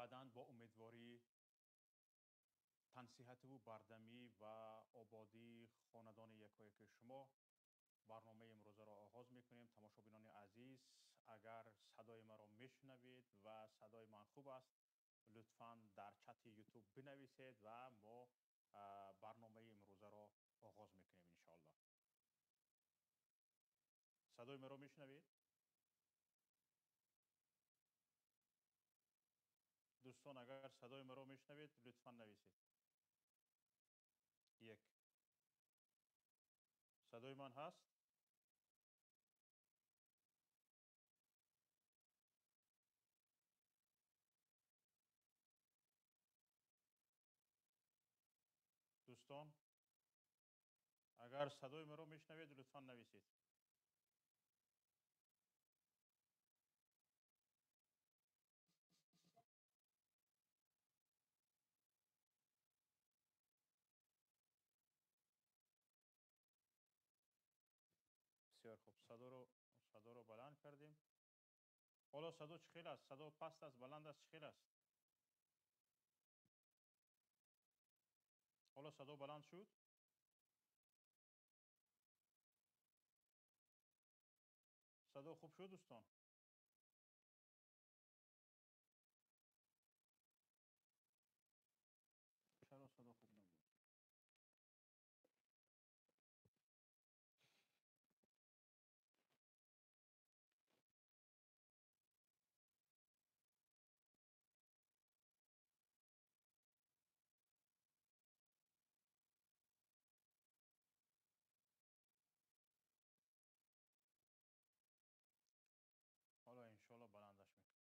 Баъдан бо умедворӣ тансиҳативу бардамӣ ва ободии хонадони якояки шумо барномаи имрӯзаро оғоз мекунем. Тамошобинони азиз, агар садои маро мешунавед ва садои ман хуб аст, лутфан дар чати Ютуб бинависед ва мо барномаи имрӯзаро оғоз мекунем, иншоаллоҳ. Садои маро мешунавед? Дӯстон, агар садои маро мешунавед, лутфан нависед. Як. Садои ман ҳаст? Дӯстон, агар садои маро мешунавед, лутфан нависед. Бисёр хуб, садоро баланд кардем. Ҳоло садо чӣ хел аст? Садо паст аст, баланд аст, чӣ хел аст? Ҳоло садо баланд шуд? Садо хуб шуд, дӯстон? Чаро садо хуб набуд? Ҳоло иншоалло баландаш мекунем.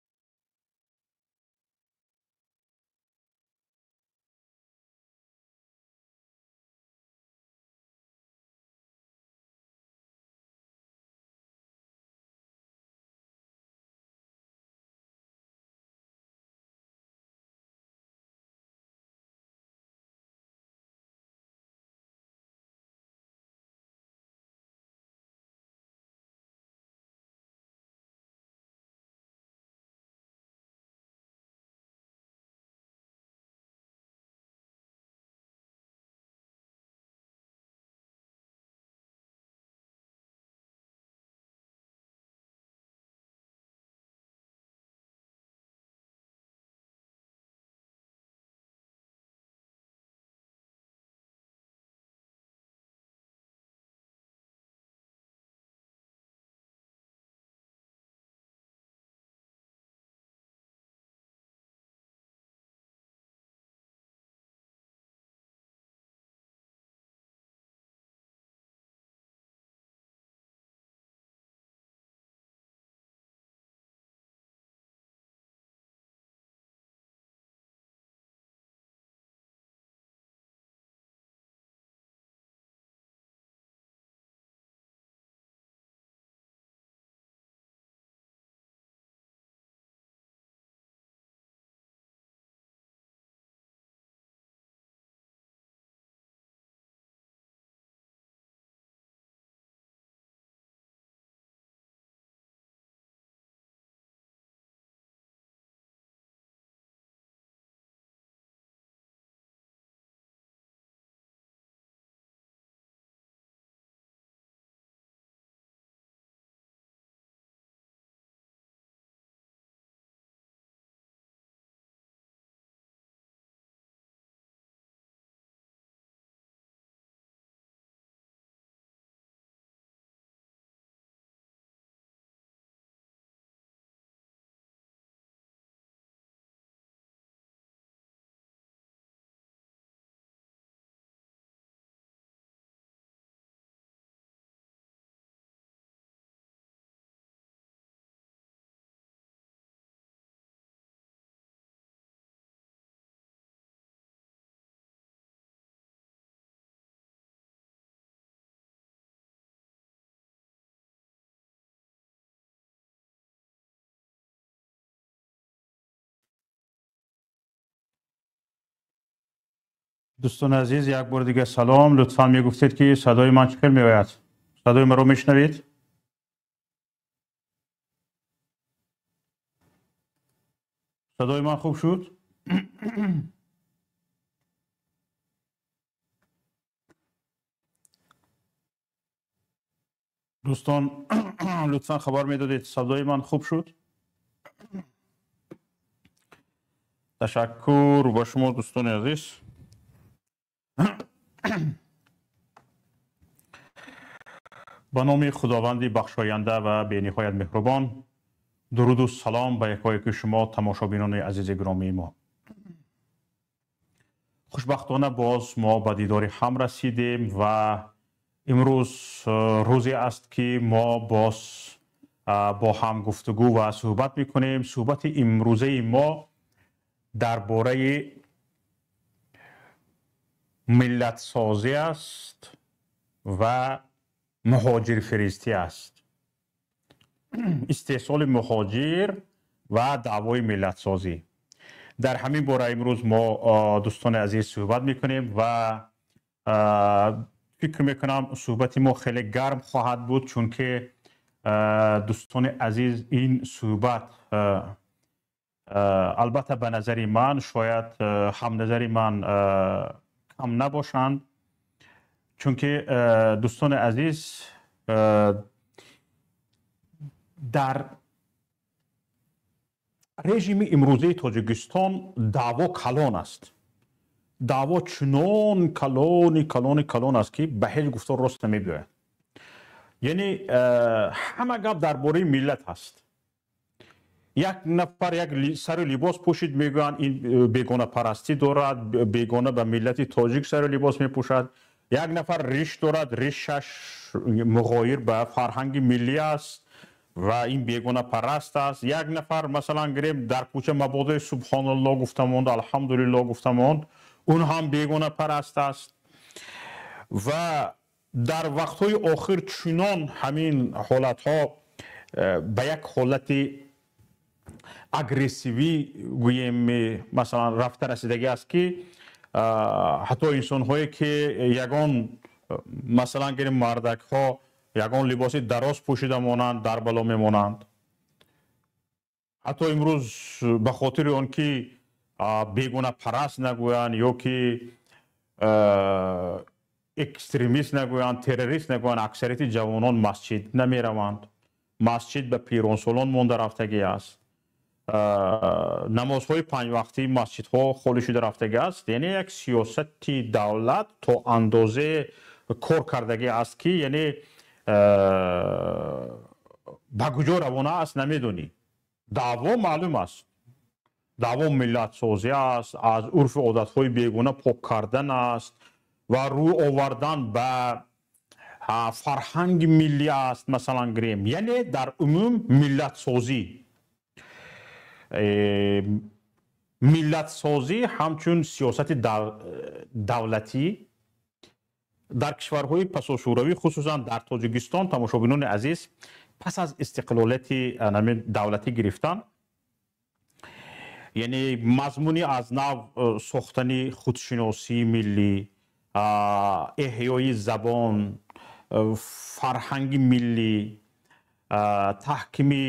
Дӯстони азиз, як бори дига салом. Лутфан мегуфтед, ки садои ман чӣ хел меояд? Садои маро мешунавед? Садои ман хуб шуд? Дӯстон, лутфан хабар медодед, садои ман хуб шуд? Ташаккур ба шумо, дӯстони азиз. Ба номи Худованди бахшоянда ва бениҳоят меҳрубон, дуруду салом ба якояки шумо, тамошобинони азизи гиромии мо. Хушбахтона боз мо ба дидори ҳам расидем ва имрӯз рӯзе аст, ки мо боз бо ҳам гуфтугӯ ва суҳбат мекунем. Суҳбати имрӯзаи мо дар бораи миллатсозӣ аст ва муҳоҷирфиристӣ аст, истеҳсоли муҳоҷир ва даъвои миллатсозӣ. Дар ҳамин бора имрӯз мо, дӯстони азиз, суҳбат мекунем ва фикр мекунам, суҳбати мо хеле гарм хоҳад буд, чунки, дӯстони азиз, ин суҳбат, албатта, ба назари ман, шояд ҳамназари ман кам набошанд, чунки, дӯстони азиз, дар режими имрӯзаи Тоҷикистон даъво калон аст. Даъво чунон калони калони калон аст, ки ба ҳеҷ гуфтор рост намебиёяд. Яъне ҳама гап дар бораи миллат ҳаст. Як нафар як сару либос пӯшид, мегӯянд, ин бегонапарастӣ дорад, бегона ба миллати тоҷик сару либос мепӯшад. Як нафар риш дорад, ришаш муғоир ба фарҳанги миллӣ аст ва ин бегонапараст аст. Як нафар, масалан гирем, дар кӯча мабодои субҳоналло гуфта монд, алҳамдулилло гуфта монд, он ҳам бегонапараст аст. Ва дар вақтҳои охир чунон ҳамин ҳолатҳо ба як ҳолати агрессивӣ, гӯем, масалан, рафта расидагӣ аст, ки ҳатто инсонҳое ки ягон, масалан гирем, мардакҳо ягон либоси дароз пӯшида монанд, дар бало мемонанд. Ҳатто имрӯз ба хотири он ки бегонапараст нагӯянд ё ки экстремист нагӯянд, террорист нагӯянд, аксарияти ҷавонон масҷид намераванд. Масҷид ба пиронсолон монда рафтагӣ аст, намозҳои панҷвақтии масҷидҳо холӣ шуда рафтагӣ аст. Яъне як сиёсати давлат то андозе кор кардагӣ аст, ки яъне ба куҷо равона аст, намедонӣ. Даъво маълум аст, даъво миллатсозӣ аст, аз урфу одатҳои бегона пок кардан аст ва рӯ овардан ба фарҳанги миллӣ аст, масалан гирем. Яъне дар умум миллатсозӣ. Миллатсозӣ ҳамчун сиёсати давлатӣ дар кишварҳои пасошӯравӣ, хусусан дар Тоҷикистон, тамошобинони азиз, пас аз истиқлолияти давлатӣ гирифтан, яъне мазмуни аз нав сохтани худшиносии миллӣ, эҳёи забон, фарҳанги миллӣ, таҳкими,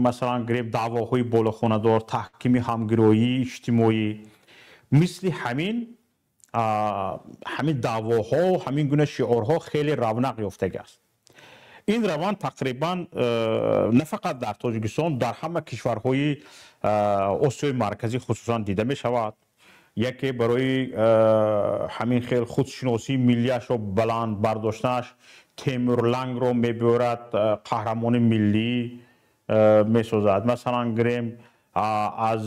масалан гирем, даъвоҳои болохонадор, таҳкими ҳамгироии иҷтимоӣ, мисли ҳамин даъвоҳо, ҳамин гуна шиорҳо хеле равнақ ёфтагӣ аст. Ин раванд тақрибан на фақат дар Тоҷикистон, дар ҳама кишварҳои Осиёи Марказӣ хусусан дида мешавад. Яке барои ҳамин хел худшиносии миллиашро баланд бардоштанаш Темурлангро мебиёрад, қаҳрамони миллӣ месозад. Масалан гирем, аз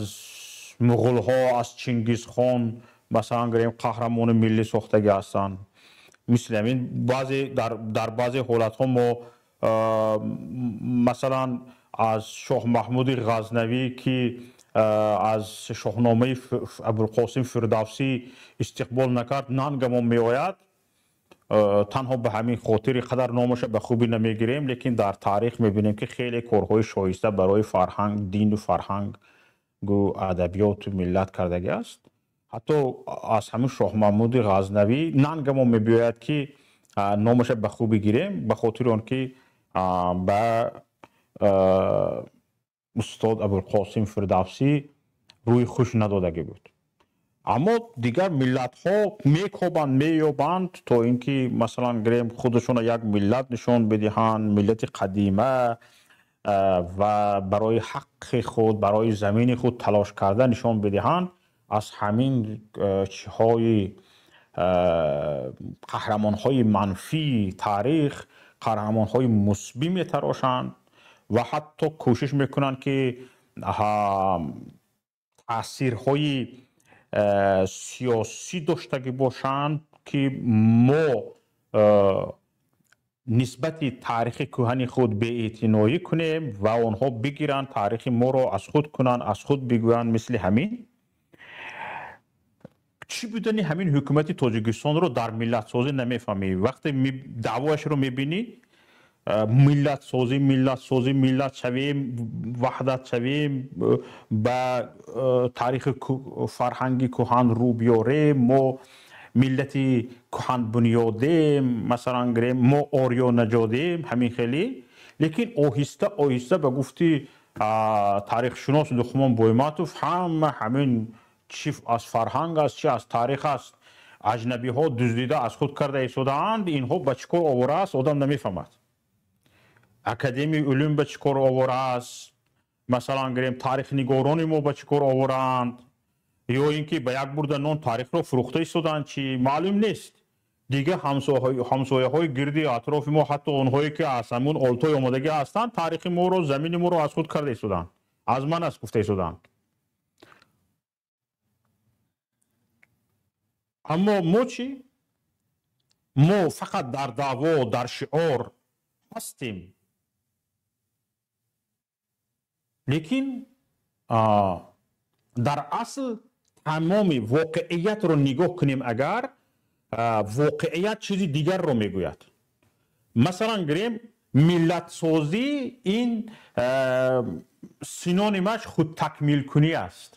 муғулҳо, аз Чингизхон, масалан гирем, қаҳрамони миллӣ сохтагӣ ҳастанд. Мисли ҳамин баъзе дар баъзе ҳолатҳо мо, масалан, аз Шоҳ Маҳмуди Ғазнавӣ, ки аз Шоҳномаи Абулқосим Фирдавсӣ истиқбол накард, нангамон меояд. Танҳо ба ҳамин хотири қадар номаша ба хубӣ намегирем, лекин дар таърих мебинем, ки хеле корҳои шоиста барои фарҳанг, дину фарҳангу адабиёту миллат кардагӣ аст. Ҳатто аз ҳамин Шоҳ Маҳмуди Ғазнавӣ нангамо мебиёяд, ки номаша ба хубӣ гирем, ба хотири он ки ба устод Абулқосим Фирдавсӣ рӯи хуш надодагӣ буд. Аммо дигар миллатҳо мекобанд, меёбанд, то ин ки масалан гирем худашонро як миллат нишон бидиҳанд, миллати қадима, ва барои ҳаққи худ, барои замини худ талош карда нишон бидиҳанд. Аз ҳамин чиҳои қаҳрамонҳои манфии таърих қаҳрамонҳои мусбӣ метарошанд ва ҳатто кӯшиш мекунанд, ки таъсирҳои сиёсӣ доштагӣ бошанд, ки мо нисбати таърихи кӯҳани худ беэътиноӣ кунем ва онҳо бигиранд таърихи моро аз худ кунанд, аз худ бигӯянд. Мисли ҳамин чӣ будани ҳамин ҳукумати Тоҷикистонро дар миллатсозӣ намефаҳмӣ. Вақте даъвояшро мебинӣ, миллатсозӣ, миллатсозӣ, миллат шавем, ваҳдат шавем, ба таърихи фарҳанги кӯҳан рӯ биёрем, мо миллати кӯҳанбунёдем, масалан гирем мо ориё наҷодем, ҳамин хеле. Лекин оҳиста оҳиста ба гуфти таърихшинос Луқмон Бойматов, ҳама ҳамин чӣ аз фарҳанг аст, чӣ аз таърих аст, аҷнабиҳо дуздида аз худ карда истодаанд. Инҳо ба чӣ кор овора аст, одам намефаҳмад. Академияи улум ба чӣ кор овора аст, масалан гирем таърихнигорони мо ба чӣ кор овораанд, ё ин ки ба як бурда нон таърихро фурӯхта истодаанд, чӣ маълум нест. Дигар ҳамсояҳои гирди атрофи мо, ҳатто онҳое ки аз ҳамун Олтой омодагӣ ҳастанд, таърихи моро, замини моро аз худ карда истодаанд, аз ман аст гуфта истодаанд. Аммо мо чӣ? Мо фақат дар даъво, дар шиор ҳастем, лекин дар асл тамоми воқеиятро нигоҳ кунем, агар воқеият чизи дигарро мегӯяд. Масалан гирем миллатсозӣ ин синонимаш худтакмилкунӣ аст.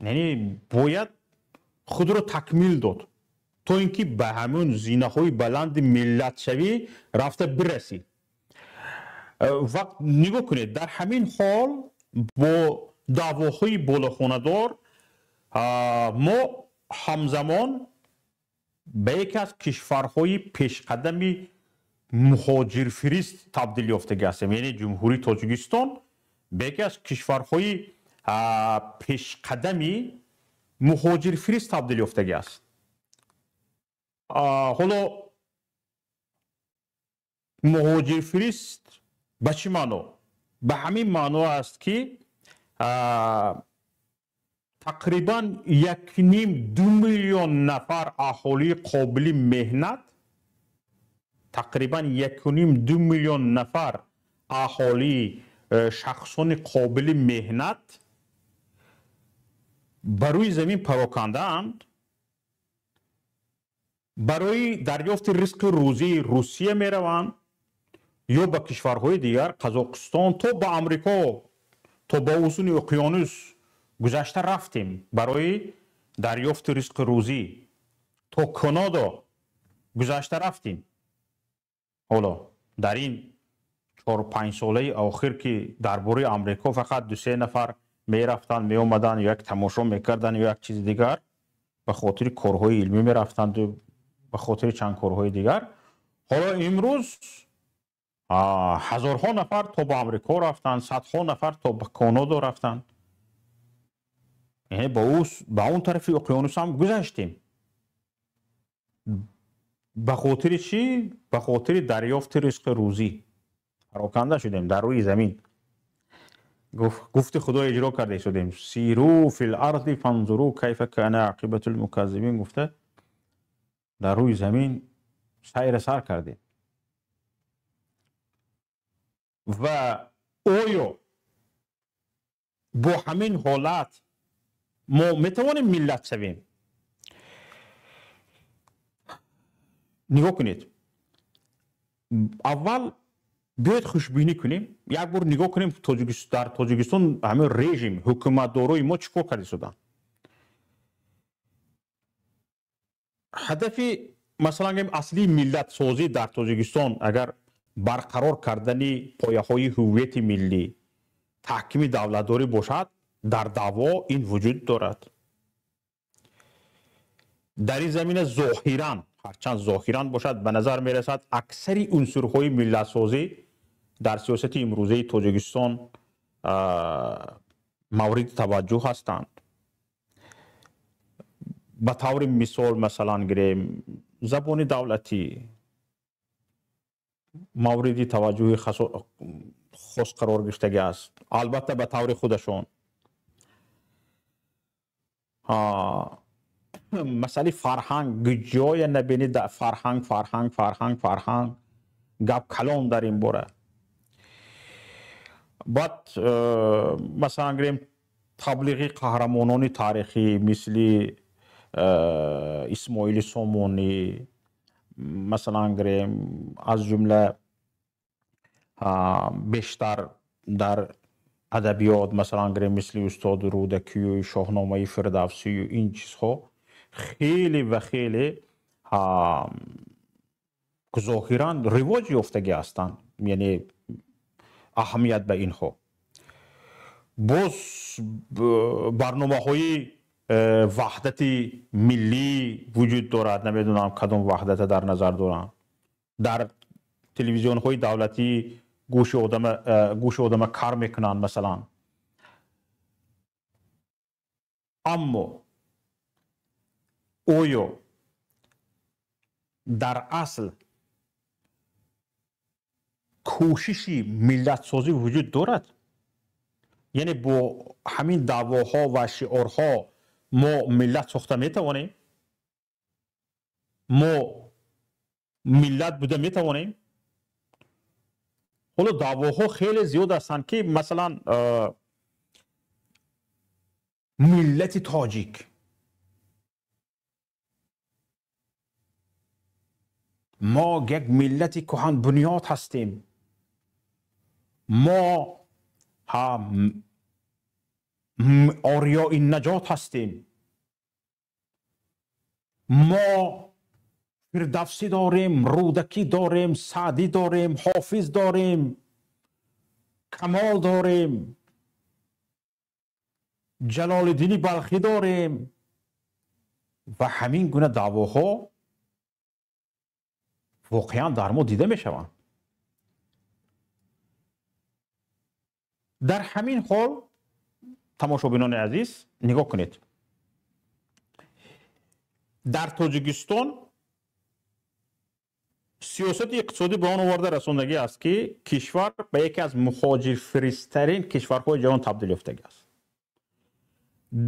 Яъне бояд худро такмил дод, то ин ки ба ҳамун зинаҳои баланди миллатшавӣ рафта бирасӣ. Ва нигоҳ кунед, дар ҳамин ҳол бо даъвоҳои болохонадор мо ҳамзамон ба яке аз кишварҳои пешқадами муҳоҷирфирист табдил ёфтагӣ ҳастем. Яъне Ҷумҳурии Тоҷикистон ба яке аз кишварҳои пешқадами муҳоҷирфирист табдил ёфтагӣ аст. Ҳоло муҳоҷирфирист ба чӣ маъно? Ба ҳамин маъно аст, ки тақрибан 1,5-2 миллион нафар аҳолии қобили меҳнат, тақрибан 1,5-2 миллион нафар аҳолии шахсони қобили меҳнат ба рӯи замин парокандаанд, барои дарёфти ризқи рӯзии Русия мераванд ё ба кишварҳои дигар, Қазоқистон, то ба Амрико, то ба усуни уқёнус гузашта рафтем барои дарёфти ризқи рӯзӣ, то Канадо гузашта рафтем. Ҳоло дар ин 4-5 солаи охир, ки дар бораи Амрико фақат 2-3 нафар мерафтанд, меомаданд, ё як тамошо мекарданд, ё як чизи дигар, ба хотири корҳои илмӣ мерафтанду ба хотири чанд корҳои дигар. Ҳоло имрӯз ҳазорҳо нафар то ба Амрико рафтанд, садҳо нафар то ба Канадо рафтанд. Яъне ба он тарафи уқёнус ҳам гузаштем. Ба хотири чӣ? Ба хотири дарёфти ризқи рӯзӣ пароканда шудем дар рӯи замин. Гуфти Худо иҷро карда истодем. Сиру фил арзи фанзуру кайфа кана ақибатул муказзибин гуфта дар рӯи замин сайра сар кардем. Ва оё бо ҳамин ҳолат мо метавонем миллат шавем? Нигоҳ кунед, аввал биёед хушбинӣ кунем, як бор нигоҳ кунем дар Тоҷикистон ҳамин режим, ҳукуматдорои мо чӣ кор карда истоданд. Ҳадафи масалан гӯем аслии миллатсозӣ дар Тоҷикистон агар барқарор кардани пояҳои ҳуввияти миллӣ, таҳкими давлатдорӣ бошад, дар даъво ин вуҷуд дорад. Дар ин замина зоҳиран, ҳарчанд зоҳиран бошад, ба назар мерасад аксари унсурҳои миллатсозӣ дар сиёсати имрӯзаи Тоҷикистон мавриди таваҷҷӯҳ ҳастанд. Ба таври мисол, масалан гирем, забони давлатӣ мавриди таваҷҷӯҳи хос қарор гирифтагӣ аст, албатта ба таври худашон. Масъалаи фарҳанг, ҷое набинед фарҳанг, фарҳанг, фарҳанг, фарҳанг, гап калон дар ин бора. Баъд масалан гирем, таблиғи қаҳрамонони таърихӣ мисли Исмоили Сомонӣ, масалан гирем, аз ҷумла бештар дар адабиёт, масалан гирем, мисли устод Рӯдакию Шоҳномаи Фирдавсию ин чизҳо хеле ва хеле зоҳиран ривоҷ ёфтагӣ ҳастанд, яъне аҳамият ба инҳо. Боз барномаҳои ваҳдати миллӣ вуҷуд дорад, намедонам кадом ваҳдата дар назар доранд. Дар телевизионҳои давлатӣ гӯши одама кар мекунанд масалан. Аммо оё дар асл кӯшиши миллатсозӣ вуҷуд дорад? Яъне бо ҳамин даъвоҳо ва шиорҳо мо миллат сохта метавонем? Мо миллат буда метавонем? Ҳоло даъвоҳо хеле зиёд ҳастанд, ки масалан миллати тоҷик, мо як миллати кӯҳанбунёд ҳастем, мо ориёи наҷот ҳастем, мо Фирдавсӣ дорем, Рӯдакӣ дорем, Саъдӣ дорем, Ҳофиз дорем, Камол дорем, Ҷалолиддини Балхӣ дорем ва ҳамин гуна даъвоҳо воқеан дар мо дида мешаванд. Дар ҳамин ҳол тамошобинони азиз, нигоҳ кунед, дар Тоҷикистон сиёсати иқтисодӣ ба он оварда расондагӣ аст, ки кишвар ба яке аз муҳоҷирфиристтарин кишварҳои ҷаҳон табдил ёфтагӣ аст.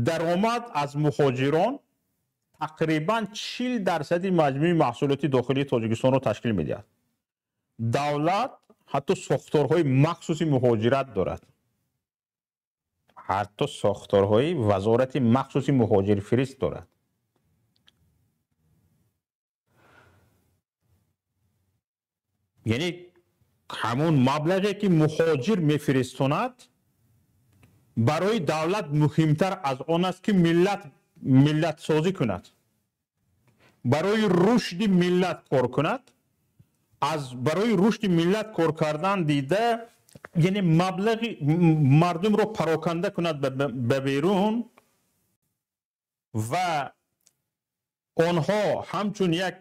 Даромад аз муҳоҷирон тақрибан 40% маҷмӯи маҳсулоти дохилии Тоҷикистонро ташкил медиҳад. Давлат ҳатто сохторҳои махсуси муҳоҷират дорад, ҳатто сохторҳои вазорати махсуси муҳоҷирфирист дорад. Яъне ҳамон маблағе ки муҳоҷир мефиристонад барои давлат муҳимтар аз он аст, ки миллатсозӣ кунад, барои рушди миллат кор кунад. Аз барои рушди миллат кор кардан дида, яъне маблағи мардумро пароканда кунад ба берун ва онҳо ҳамчун як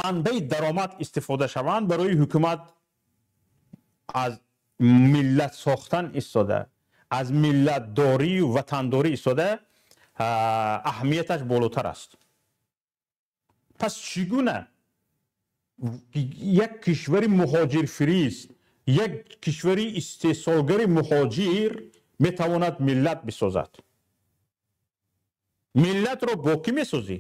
манбаи даромад истифода шаванд, барои ҳукумат аз миллат сохтан истода, аз миллатдорию ватандорӣ истода аҳамияташ болотар аст. Пас чӣ гуна як кишвари муҳоҷирфирист, як кишвари истеҳсолгари муҳоҷир метавонад миллат бисозад? Миллатро бо кӣ месозӣ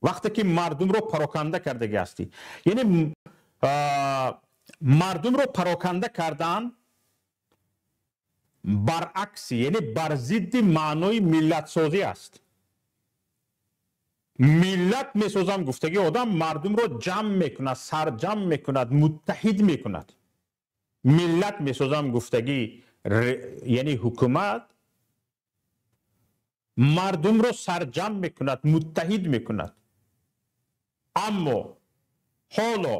вақте ки мардумро пароканда кардагӣ ҳастӣ? Яъне мардумро пароканда кардан баръакси, яъне бар зидди маънои миллатсозӣ аст. Миллат месозам гуфтагӣ одам мардумро ҷамъ мекунад, сарҷамъ мекунад, муттаҳид мекунад. Миллат месозам гуфтагӣ, яъне ҳукумат мардумро сарҷамъ мекунад, муттаҳид мекунад. Аммо ҳоло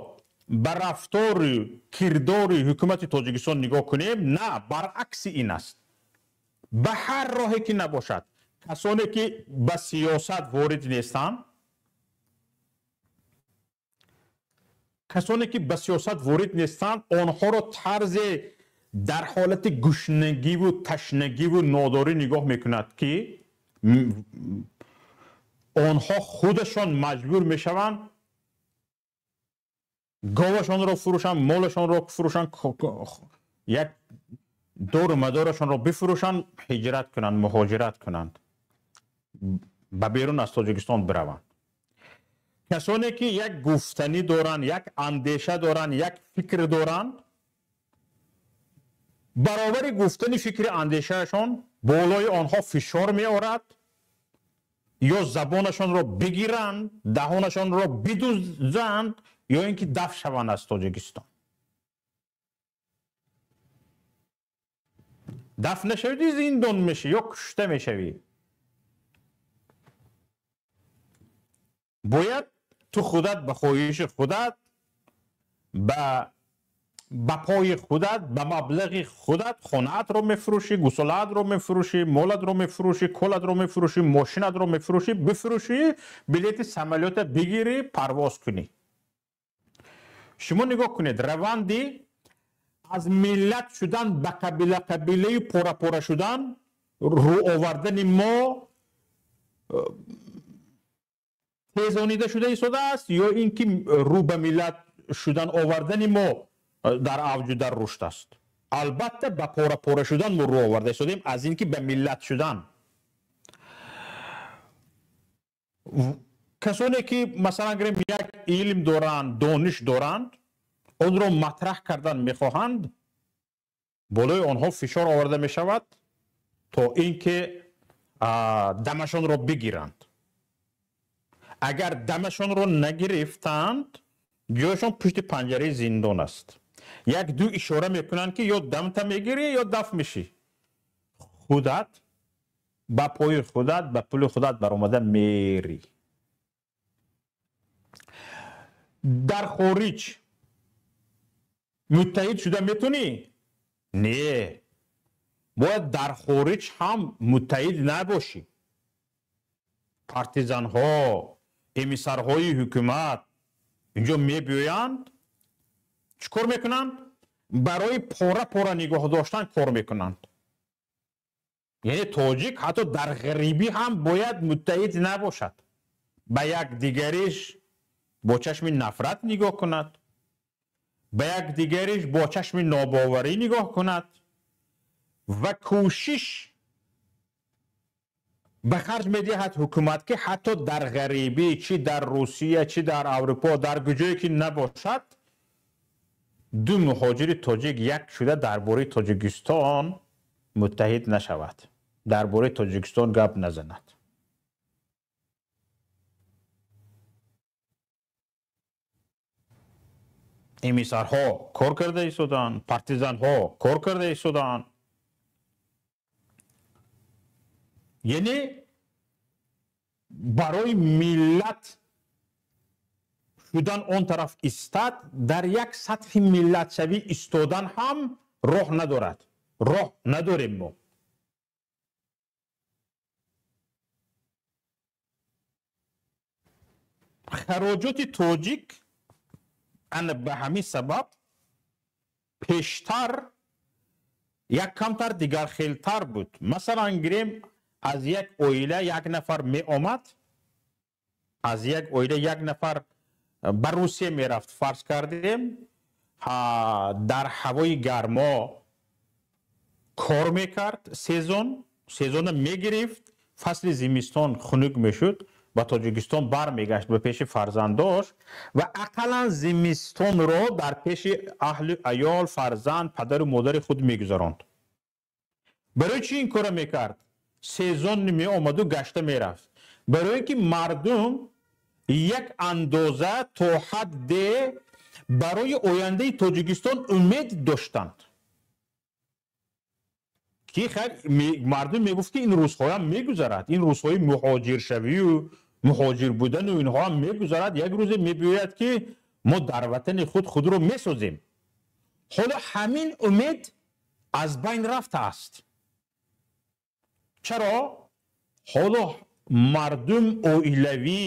ба рафтору кирдори ҳукумати Тоҷикистон нигоҳ кунем, на, баръакси ин аст. Ба ҳар роҳе ки набошад, касоне ки ба сиёсат ворид нестанд, касоне ки ба сиёсат ворид нестанд, онҳоро тарзе дар ҳолати гушнагиву ташнагиву нодорӣ нигоҳ мекунад, ки онҳо худашон маҷбур мешаванд говашонро фурӯшанд, молашонро фурӯшанд, як дору мадорашонро бифурӯшанд, ҳиҷрат кунанд, муҳоҷират кунанд, ба берун аз Тоҷикистон бираванд. Касоне ки як гуфтанӣ доранд, як андеша доранд, як фикр доранд, баробари гуфтани фикри андешаашон болои онҳо фишор меорад, ё забонашонро бигиранд, даҳонашонро бидузанд, ё ин ки дафт шаванд аз Тоҷикистон. Дафт нашавӣ, зиндон мешавӣ ё кушта мешавӣ. Бояд ту худат ба хоҳиши худат, ба пои худат, ба маблағи худат хонаатро мефурӯшӣ, гусолаатро мефурӯшӣ, молатро мефурӯшӣ, колатро мефурӯшӣ, мошинатро мефурӯшӣ, бифурӯшӣ, билети самолёта бигирӣ, парвоз кунӣ. Шумо нигоҳ кунед, раванди аз миллат шудан ба қабила қабилаи пора-пора шудан, рӯ овардани мо тезонида шуда истодааст, ё ин ки рӯ ба миллат шудан овардани мо дар авҷу дар рушд аст? Албатта ба пора-пора шудан мо рӯ оварда истодем, аз ин ки ба миллат шудан. Касоне ки масалан гирем як илм доранд, дониш доранд, онро матраҳ кардан мехоҳанд, болои онҳо фишор оварда мешавад то ин ки дамашонро бигиранд. Агар дамашонро нагирифтанд, ҷояшон пушти панҷараи зиндон аст. Як ду ишора мекунанд, ки ё дамта мегирӣ, ё дафт мешӣ. Худат ба пои худат, ба пули худат баромада мерӣ. Дар хориҷ муттаҳид шуда метунӣ? Не. Бояд дар хориҷ ҳам муттаҳид набошӣ. Партизанҳо, эмиссарҳои ҳукумат инҷо мебиёянд, чӣ кор мекунанд? Барои пора-пора нигоҳ доштан кор мекунанд. Яъне тоҷик ҳатто дар ғарибӣ ҳам бояд муттаҳид набошад, ба якдигариш бо чашми нафрат нигоҳ кунад, ба якдигариш бо чашми нобоварӣ нигоҳ кунад ва кӯшиш ба харҷ медиҳад ҳукумат, ки ҳатто дар ғарибӣ, чӣ дар Русия, чӣ дар Аврупо, дар куҷое ки набошад, ду муҳоҷири тоҷик як шуда дар бораи Тоҷикистон муттаҳид нашавад, дар бораи Тоҷикистон гап назанад. Эмиссарҳо кор карда истоданд, партизанҳо кор карда истоданд. Яъне барои миллат шудан он тараф истад, дар як сатҳи миллатшавӣ истодан ҳам роҳ надорад. Роҳ надорем мо. Хароҷоти тоҷик ана ба ҳамин сабаб пештар як камтар дигархелтар буд. Масалан гирем, аз як оила як нафар меомад, аз як оила як нафар ба Русия мерафт, фарз кардем, дар ҳавои гармо кор мекард, сезона мегирифт, фасли зимистон хунук мешуд, ба Тоҷикистон бармегашт ба пеши фарзандош ва ақаллан зимистонро дар пеши аҳли аёл, фарзанд, падару модари худ мегузаронд. Барои чӣ ин корро мекард? Сезон меомаду гашта мерафт. Барои ин ки мардум як андоза то ҳадде барои ояндаи Тоҷикистон умед доштанд, ки хайр, мардум мегуфт, ки ин рӯзҳоям мегузарад, ин рӯзҳои муҳоҷиршавию муҳоҷир будану инҳоам мегузарад, як рӯзе мебиёяд, ки Мо дар ватани худ худро месозем. Ҳоло ҳамин умед аз байн рафтааст. Чаро? Ҳоло мардум оилавӣ,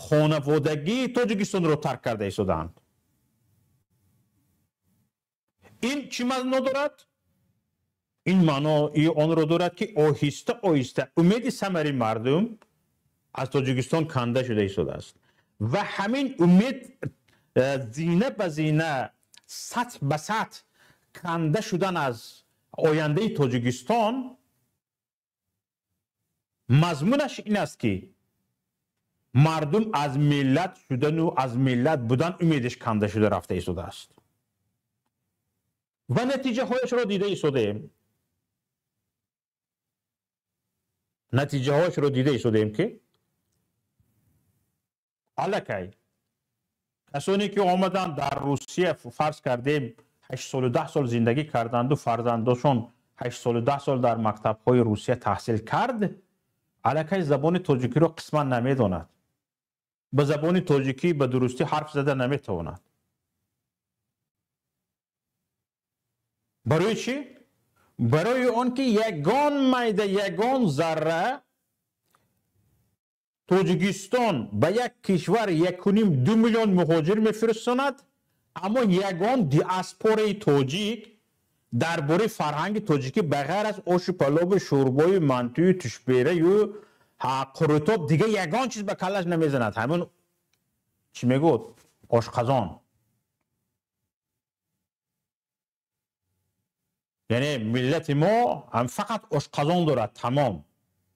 хонаводагии Тоҷикистонро тарк карда истодаанд. Ин чӣ маъно дорад? Ин маънои онро дорад, ки оҳиста оҳиста умеди самари мардум аз Тоҷикистон канда шуда истодааст ва ҳамин умед зина ба зина, сатҳ ба сатҳ канда шудан аз ояндаи Тоҷикистон, мазмунаш ин аст, ки мардум аз миллат шудану аз миллат будан умедаш канда шуда рафта истодааст ва натиҷаҳояшро дида истодаем. Натиҷаҳояшро дида истодаем, ки аллакай касоне ки омаданд дар Русия, фарз кардем, 8 солу 10 сол зиндагӣ карданду фарзандошон 8 солу 10 сол дар мактабҳои Русия таҳсил кард, аллакай забони тоҷикиро қисман намедонад, ба забони тоҷикӣ ба дурустӣ ҳарф зада наметавонад. Барои чӣ? Барои он ки ягон майда, ягон зарра Тоҷикистон ба як кишвар 1,5-2 миллион муҳоҷир мефиристонад, аммо ягон диаспораи тоҷик дар бораи фарҳанги тоҷикӣ ба ғайр аз ошу палову шӯрбою мантую тушбераю қурутоб дига ягон чиз ба каллаш намезанад. Ҳамин чӣ мегӯд? Ошқазон. Яъне миллати мо ҳам фақат ошқазон дорад, тамом.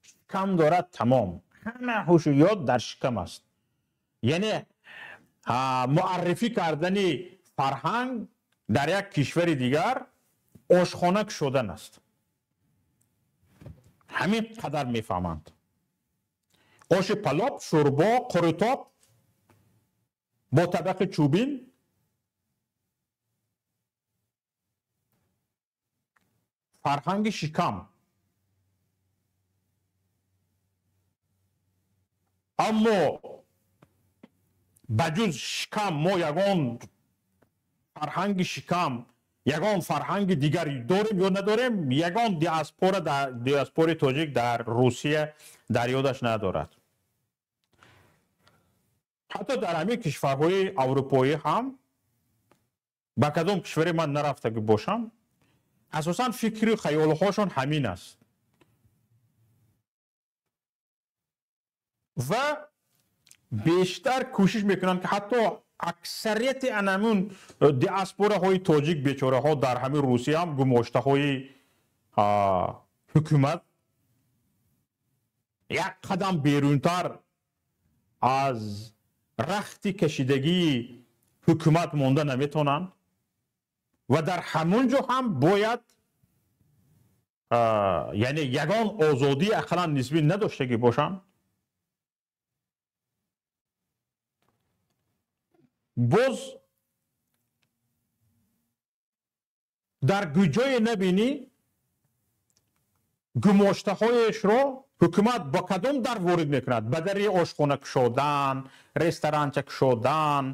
Шикам дорад, тамом. Ҳама ҳушу ёд дар шикам аст. Яъне муаррифӣ кардани фарҳанг дар як кишвари дигар ошхона кушодан аст. Ҳамин қадар мефаҳманд. Оши палоб, шӯрбо, қурутоб бо табақи чӯбин фарҳанги шикам. Аммо ба ҷуз шикам мо ягон фарҳанги шикам, ягон фарҳанги дигар дорем ё надорем? Ягон диаспора, диаспори тоҷик дар Русия дар ёдаш надорад. Ҳатто дар ҳамин кишварҳои аврупоӣ ҳам, ба кадом кишваре ман нарафтагӣ бошам, асосан фикру хаёлҳошон ҳамин аст. Ва бештар кӯшиш мекунанд, ки ҳатто аксарияти анамун диаспораҳои тоҷик бечораҳо дар ҳамин Русия ҳам гумоштаҳои ҳукумат як қадам берунтар аз рахти кашидагии ҳукумат монда наметавонанд ва дар ҳамон ҷо ҳам бояд, яъне ягон озодии ақаллан нисбӣ надоштагӣ бошанд. Боз дар куҷое набинӣ гумоштаҳояшро ҳукумат ба кадом дар ворид мекунад? Ба дари ошхона кушодан, ресторанча кушодан,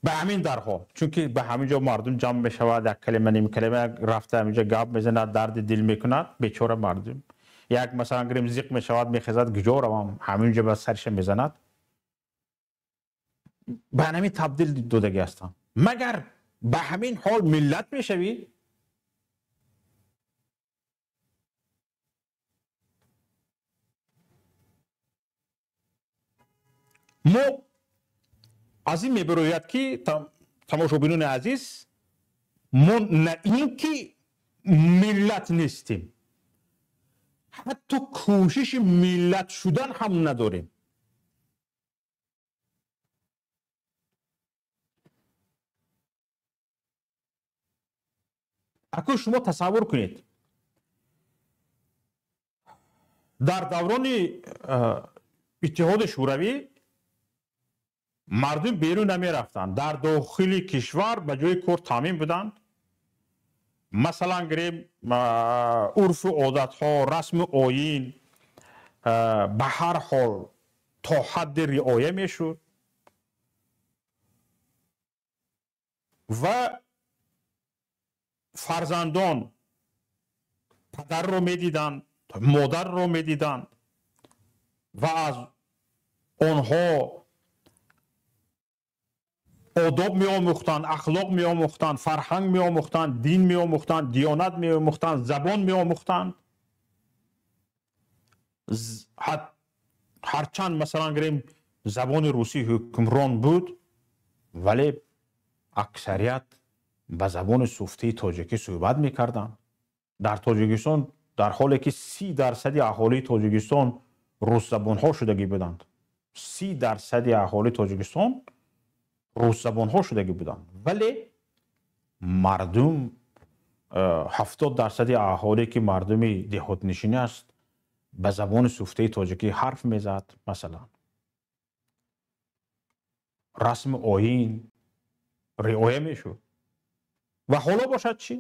ба ҳамин дарҳо. Чунки ба ҳамин ҷо мардум ҷамъ мешавад, як калима, ним калима рафта ҳамин ҷо гап мезанад, дарди дил мекунад, бечора мардум. Як масалан гирем зиқ мешавад, мехезад, куҷо равам, ҳамин ҷо ба сарша мезанад. Ба ҳамин табдил додагӣ ҳастанд. Магар ба ҳамин ҳол миллат мешавӣ? Мо аз ин мебарояд, ки тамошобинони азиз, мо на ин ки миллат нестем, ҳатто кӯшиши миллат шудан ҳам надорем. Акун шумо тасаввур кунед, дар даврони Иттиҳоди Шӯравӣ мардум берун намерафтанд, дар дохили кишвар ба ҷои кор таъмин буданд. Масалан гирем, урфу одатҳо, расму оин ба ҳар ҳол то ҳадди риоя мешуд. Ва фарзандон падарро медиданд, модарро медиданд ва аз онҳо одоб меомӯхтанд, ахлоқ меомӯхтанд, фарҳанг меомӯхтанд, дин меомӯхтанд, диёнат меомӯхтанд, забон меомӯхтанд. Ҳарчанд масалан гирем забони русӣ ҳукмрон буд, вале аксарият ба забони суфтии тоҷикӣ суҳбат мекарданд. Дар Тоҷикистон дар ҳоле ки 30% аҳолии Тоҷикистон русзабонҳо шудагӣ буданд, 30% аҳолии Тоҷикистон русзабонҳо шудагӣ буданд, вале мардум 70% аҳолие ки мардуми деҳотнишинӣ аст ба забони суфтаи тоҷикӣ ҳарф мезад. Масалан, расму оин риоя мешуд. Ва ҳоло бошад чӣ?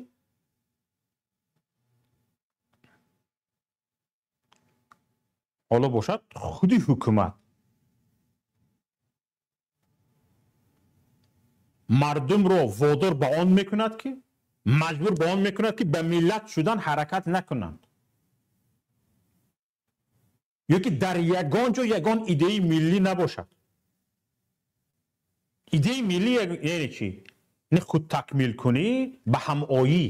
Ҳоло бошад худи ҳукумат мардумро водор ба он мекунад, ки маҷбур ба он мекунад, ки ба миллат шудан ҳаракат накунанд, ё ки дар ягон ҷо ягон идеяи миллӣ набошад. Идеяи миллӣ яъне чӣ? Не худтакмилкунӣ, ба ҳамоӣ.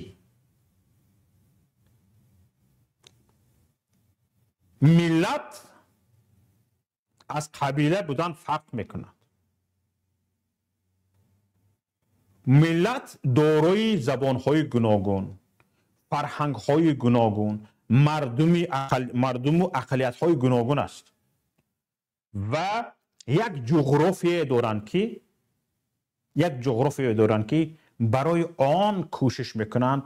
Миллат аз қабила будан фарқ мекунад. Миллат дорои забонҳои гуногун, фарҳангҳои гуногун, мардуму ақаллиятҳои гуногун аст ва як ҷуғрофие доранд ки барои он кӯшиш мекунанд,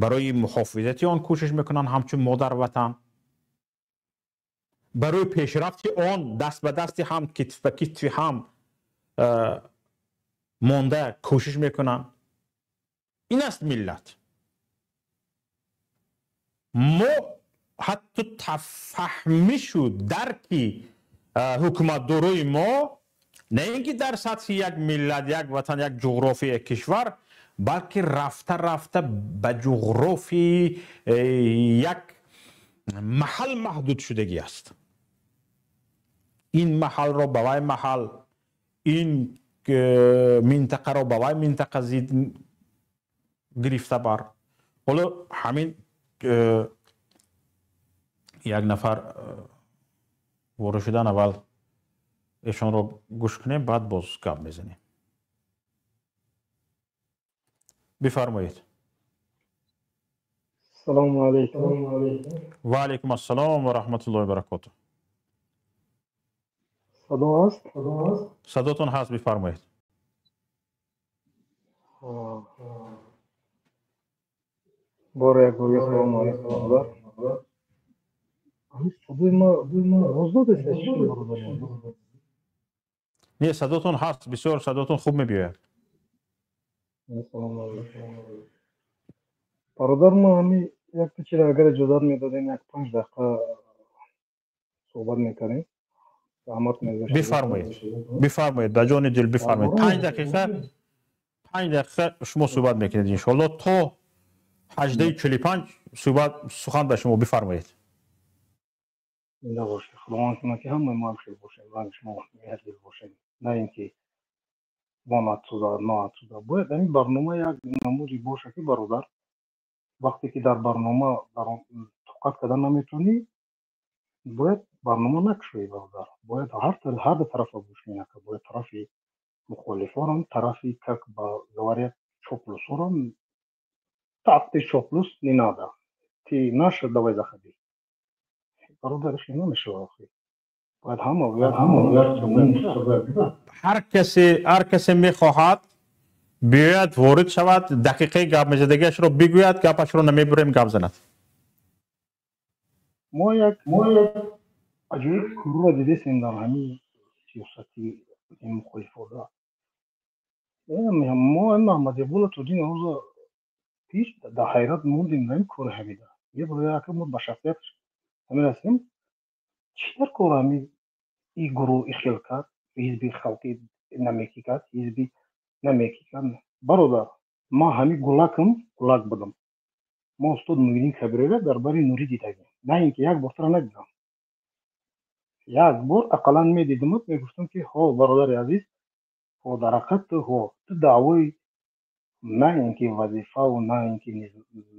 барои муҳофизати он кӯшиш мекунанд ҳамчун модарватан, барои пешрафти он даст ба дасти ҳам, китф ба китфи ҳам монда кӯшиш мекунанд. Ин аст миллат. Мо ҳатто тафаҳмишу дарки ҳукуматдорои мо на ин ки дар сатҳи як миллат, як ватан, як ҷуғрофи, як кишвар, балки рафта рафта ба ҷуғрофии як маҳал маҳдуд шудагӣ аст. Ин маҳалро ба вай маҳал, ин минтақаро ба вай минтақа зид гирифта бар. Ҳоло ҳамин як нафар ворид шудан, аввал эшонро гӯш кунем, баъд боз гап мезанем. Бифармоед. Салому алайкум. Ва алайкум ассалом ва раҳматуллоҳи ва баракотуҳ. Садо ҳаст? Садотон ҳаст, бифармоед. Бор як бор салому алайкум бародар. Садои ма роз додед? Не, садотон ҳаст, бисёр садотон хуб мебиёяд. Салому алайкум. Бародар, ма ҳами як чиро агар иҷозат медодем, як 5 дақиқа суҳбат мекардем. Бифармоед, бифармоед, ба ҷони дил бифармоед. 5 дақиқа, 5 дақиқа шумо суҳбат мекунед иншоалло, то 18:45 суҳбат сухан ба шумо. Бифармоед. Зинда бошед. Худованд кунад ки ҳамаи мо ҳамхел бошем, ранги шумо меҳрдил бошем, на ин ки вон атсуда, но атсуда. Бояд ҳамин барнома як намуди бошад ки бародар, вақте ки дар барнома тоқат кардан наметавонӣ, бояд барнома накушоӣ бародар. Бояд ҳар ду тарафа гӯш кунӣ, бояд тарафи мухолифонам, тарафи, как говорят, чоплусорам. Так, ты чоплус, не надо, ты наш, давай заходи. Бародар, хеле намешавад охи. Бояд ҳама ҳар касе мехоҳад биёяд, ворид шавад, дақиқаи гап мезадагиашро бигӯяд, гапашро намебурем, гап занад. Мо як аҷоиб кӯрро дидесем дар ҳамин сиёсати мухолифода. Мо Аҳмадиқбола то дин рӯза пеш дар ҳайрат мондем дар ин кори ҳамида. Е барои ака мо ба шахсияташ ҳамин ҳастем. Чӣ дар кор ҳамин и гурӯҳ ихел кард, ҳизби халқӣ намекӣ кард, ҳизби Намеки кард. Бародар, ман ҳамин гулакам, гулак будам. Ма устод Муҳиддин Кабириро дар бари Нурӣ дидагем. На ин ки як бортара надидам. Як бор ақаллан медидимат, мегуфтам ки ҳо, бародари азиз, ҳо, дар ҳақиқат ту, ҳо, ту даъвои на ин ки вазифаву на ин ки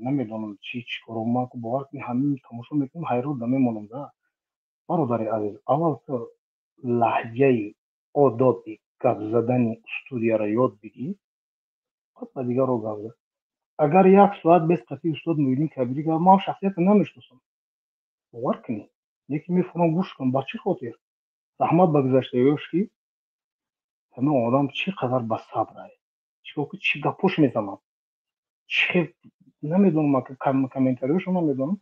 намедонам чӣ чӣ коро. Ман бовар кунӣ, ҳамин тамошо мекунам, ҳайрон мемонам да. Бародари азиз, аввал ту лаҳҷаи одоби гап задани студияро ёд бигир, баъд ба дигарро гап зад. Агар як соат без қатъи устод Муҳиддин Кабирӣ гап, ман шахсиятро намешиносам, бовар кунӣ, лекин мефурам гӯш кун. Ба чӣ хотир? Раҳмат ба гузаштагиёш, ки ҳамин одам чӣ қадар ба сабр ай, чикор, чӣ гапош мезанад, чӣ намедонам, комментариёшо намедонам,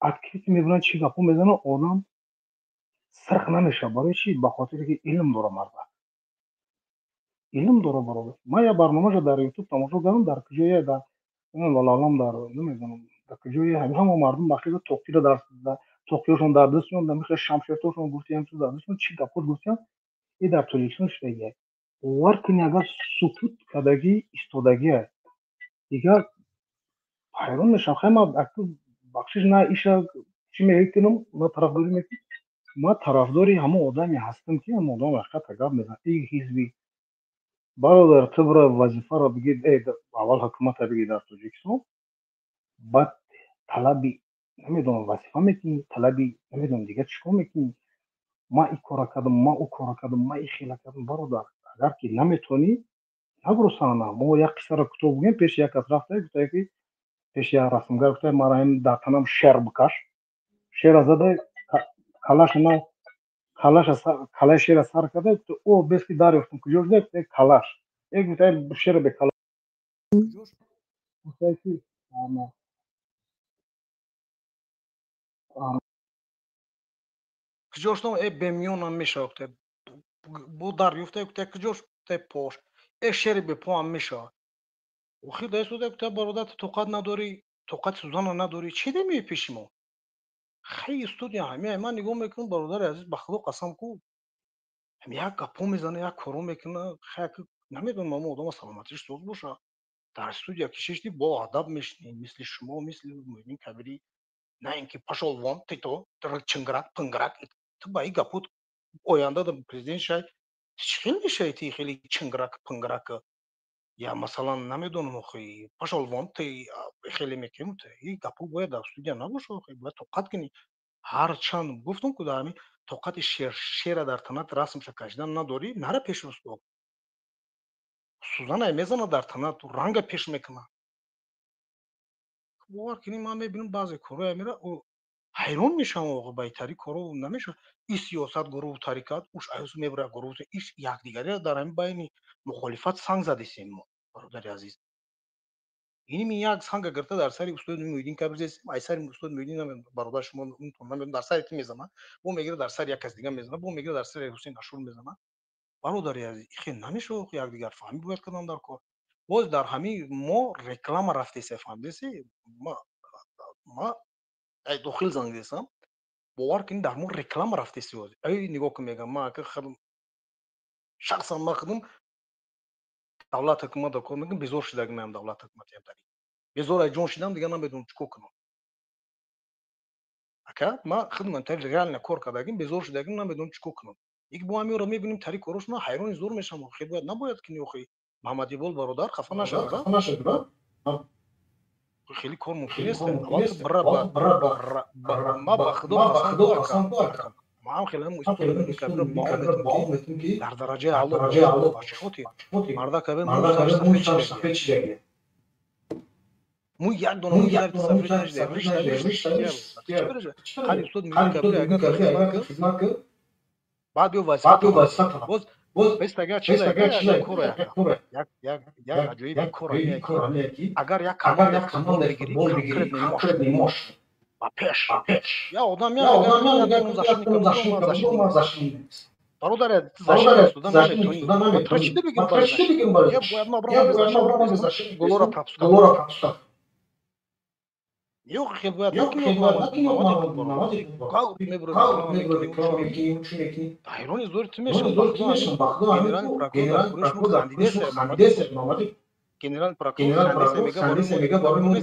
открыто мебинам, чӣ гапо мезанад, одам сирқ намешавад. Барои чӣ? Ба хотире ки илм дора, марда илм дора. Бародар, ман як барномаша дар Ютуб тамошо кардам, дар куҷое, дар валлоҳу алам, дар намедонам дар куҷое, ҳама мардум бақида тоқира дар тоқиёшон дар дастшон, дар михе шамшертошон гуфтиям, дар дастшон чӣ гапҳо гуфтиям. И дар Тоҷикистон шудагия, бовар кунӣ, агар сукут кардагӣ истодагия, дигар ҳайрон мешавам. Хай, ман бахшиш, на иша чӣ мекунам, ман тарафдорӣ мекунам. Ман тарафдори ҳамон одаме ҳастам, ки ҳамон одам ҳақиқата гап мезанад. И ҳизби, бародар, ту бира вазифаро бигир, аввал ҳукумата бигир дар Тоҷикистон, баъд талаби намедонам вазифа мекунӣ, талаби намедонам дигар чӣ кор мекунӣ. Ман ин кора кардам, ман ӯ кора кардам, ман ин хела кардам. Бародар, агар ки наметавонӣ, набуро саҳна. Мо як қиссаро кӯтоҳ бигӯем. Пеши як кас рафта, гуфта ки пеши як расмгар, гуфта: «Мара дар танам шер бикаш». Шера зада, калаша на калаша, калаи шера сар карда, гуфта: «О, бес ки дарёфтам, куҷо шуда?» Гуфта: «Калаш». Э, гуфта, шера бе калаш. Гуфта ки куҷо шудам? Э, бемиёнам мешавад. Гуфта, бо дарёфта, гуфта: «Куҷош?» Гуфта: «Пош». Э, шери бепоам мешавад. Охир даистода, гуфта: «Бародар, ту тоқат надорӣ, тоқати сӯзана надорӣ, чӣ демиёи пеши мо?» Хеле студия ҳамин ман нигоҳ мекунам, бародари азиз, ба Худо қасам ку, як гапҳо мезана, як коро мекуна. Хай, намедонам, ама одама саломатиш соз боша. Дар студия ки шишти, бо адаб мешинӣ, мисли шумо, мисли Муҳиддин Кабирӣ, на ин ки «пошёл вон, ты то чинграк пинграк». Ту ба ин гапҳо оянда президент шай, чӣ хел мешавӣ? Ти хеле чинграк пинграк я, масалан, намедонам, охи, «пошёл вон ты» хеле мекунем. Ин гапҳо бояд дар студия набоша, охи, бояд тоқат кунӣ. Ҳарчанд гуфтам ку, дар ҳамин тоқати шера дар танат расмша кашидан надорӣ, нара пеши устод. Сӯзанай мезанад дар танат, ранга пеш мекунад. Бовар кунӣ, ман мебинам баъзе корҳоя мера, ҳайрон мешавам. Оға, байтари коро намешавад. И сиёсат гурӯҳу тарикат, уш аюс мебурад гурӯҳ, иш якдигариро дар ҳамин байни мухолифат санг задесем мо, бародари азиз. Иними як санга гирифта дар сари устоди Муҳиддин Кабир зесем, ай сари устоди Муҳиддин, бародар, шумо намедонам, дар сари ки мезанад, бо мегирад дар сари як кас дига мезанад, бо мегирад дар сари Ҳусейн Ашур мезанад. Бародари азиз, ихе намешавад, якдигар фаҳмӣ бояд кардан дар кор. Боз дар ҳамин мо реклама рафтеса, фаҳмидеси? Ма ай дохил занг десам, бовар кунед, дар мо реклама рафтеси. Ай, нигоҳ кун, мегам, ма ака шахсан ма худам давлат ҳукумат кор мекунам, безор шудагимаям давлат ҳукуматиам, дари безор ай ҷон шидам, дигар намедонам чӣ кор кунам. Ака, ма худам тари реально кор кардагим, безор шудагим, намедонам чӣ кор кунам. Як бо ҳамиро мебинем, тари корош, ман ҳайрони зур мешавам. Хе, бояд набояд ки, охи, Маҳамадиқбол бародар, хафа нашавад, хеле кор мумкин нест. Ма ба Худо қасам, маам хеле баҳо ки дар дараҷаи аъло. Ба чӣ хотир? Мардакабе мӯй сафед шидаги, мӯй як дона мӯй сафед нашида. Қали устод мегӯяд, агар хизмат кар, баъд биё вазифа. Боз бестага чиза кора, як аҷоиби кора, агар як команда футбол бигирӣ, конкретный мош ба пеш, я одам я бародар, защита наметонӣ, чида бигирӣ? Я бояд ма бирам, голора пропускать. Ё хел бояд ҳайрони зори ту мешавам. Генеральный прокурор мега барои мо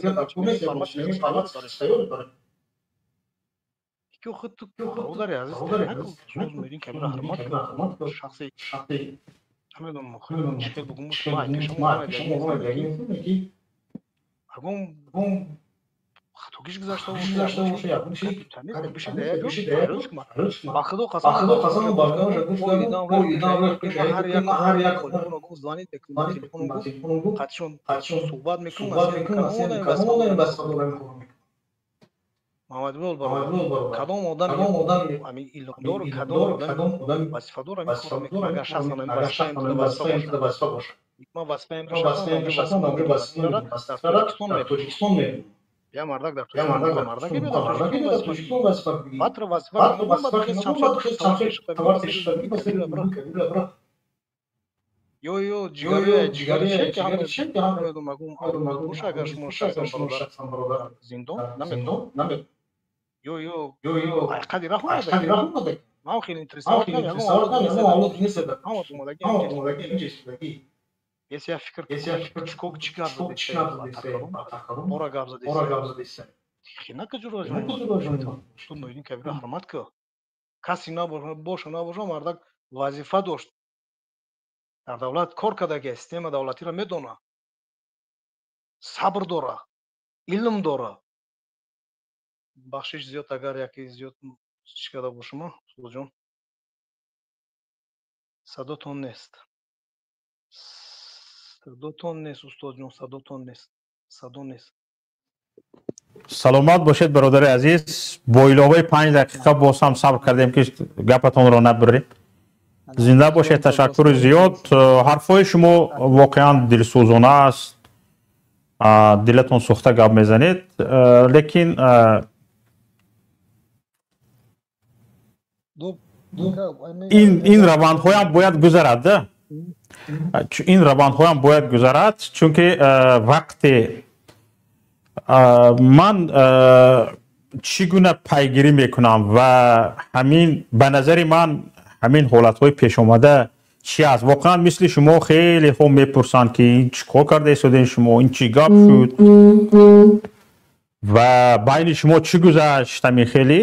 ки худ ту бародари азиз Нуриддин Кабирро ҳурмат кун. Шахси намедонам чӣ хел бугум, ягон хатогиш гузашта ба худо қасам қатишон суҳбат мекунам. Мамадбол бародар, кадом одами ҳамин илмдор, кадом одами вазифадор ҳамин корро мекунад? Агар шахсан ҳамин вазифаи вазифа бошад, ман вазифаам дар Тоҷикистон мекунам. Я мардак дар Тоҷикистон вазифа батра вазифа ё ҷигари боша, агар шумо шахсан бародар зиндон намедонам. Ё қади раҳ омада. Ман хеле интересоват омадагӣ. Если я фикр чикок чӣ гап задеса, ора гап задеса. Хина куҷо ту Нуриддин Кабирро ҳурмат кун. Касе набоша набоша, мардак вазифа дошт. Дар давлат кор кардаги, система давлатиро медона. Сабр дора, илм дора. Бахшиш зиёд, агар яке зиёд чӣ карда бошам, устодҷон. Садотон нест. Садотон нест, устодҷон, садотон нест. Садо нест. Саломат бошед, бародари азиз. Бо иловаи 5 дақиқа боз ҳам сабр кардем, ки гапатонро набирем. Зинда бошед, ташаккури зиёд. Ҳарфҳои шумо воқеан дилсӯзона аст. Дилатон сӯхта гап мезанед, лекин ин равандҳоям бояд гузарад. Ин равандҳоям бояд гузарад, чунки вақте ман чӣ гуна пайгирӣ мекунам ва ҳамин ба назари ман ҳамин ҳолатҳои пешомада чӣ аст, воқеан мисли шумо хеле хуб мепурсанд, ки ин чӣ кор карда истодем шумо, ин чӣ гап шуд ва байни шумо чӣ гузашт. Ҳамин хеле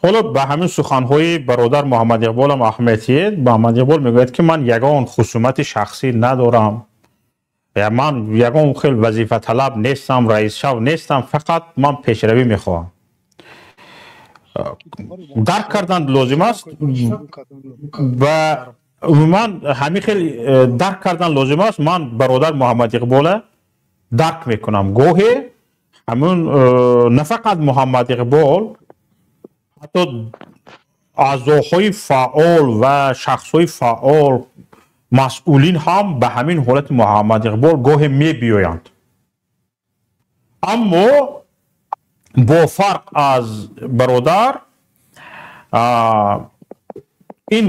ҳоло ба ҳамин суханҳои бародар Муҳаммад Иқболам аҳамиятиед. Муҳаммад Иқбол мегӯяд, ки ман ягон хусумати шахсӣ надорам, ман ягон хел вазифаталаб нестам, раисшав нестам, фақат ман пешравӣ мехоҳам. Дарк кардан лозим аст ва умуман ҳамин хел дарк кардан лозим аст. Ман бародар Муҳаммад Иқбола дарк мекунам. Гоҳе ҳамун на фақат Муҳаммад Иқбол, ҳатто аъзоҳои фаъол ва шахсҳои фаъол, масъулин ҳам ба ҳамин ҳолати Муҳаммад Иқбол гоҳе мебиёянд. Аммо бо фарқ аз бародар, ин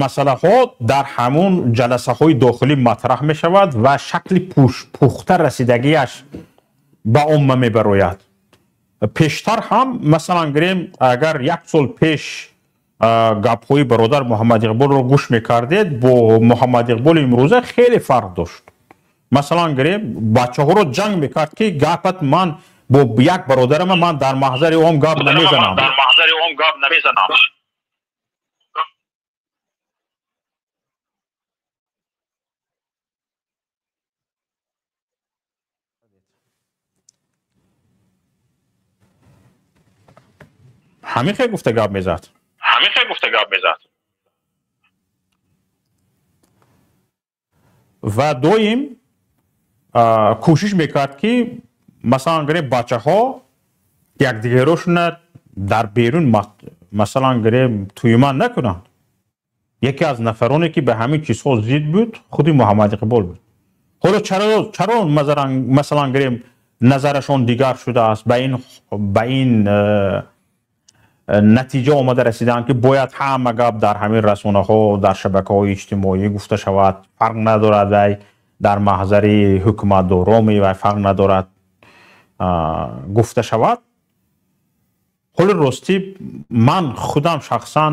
масъалаҳо дар ҳамун ҷаласаҳои дохилӣ матраҳ мешавад ва шакли пухта расидагиаш ба омма мебарояд. Пештар ҳам, масалан гирем, агар як сол пеш гапҳои бародар Муҳаммад Иқболро гӯш мекардед, бо Муҳаммад Иқболи имрӯза хеле фарқ дошт. Масалан гирем, бачаҳоро ҷанг мекард, ки гапат ман бо як бародарама ман дар маҳзари ом гап намезанам. Ҳамин хел гуфта гап мезад. Ва доим кӯшиш мекард, ки масалан гирем, бачаҳо якдигарошона дар берун масалан гирем туйман накунанд. Яке аз нафароне, ки ба ҳамин чизҳо зид буд, худи Муҳаммад Иқбол буд. Ҳоло чаро масалан гирем назарашон дигар шудааст, ба ин натиҷа омада расидаанд, ки бояд ҳама гап дар ҳамин расонаҳо, дар шабакаҳои иҷтимоӣ гуфта шавад, фарқ надорад вай дар маҳзари ҳукуматдороми вай фарқ надорад. Гуфта шавад. Ҳоли ростӣ, ман худам шахсан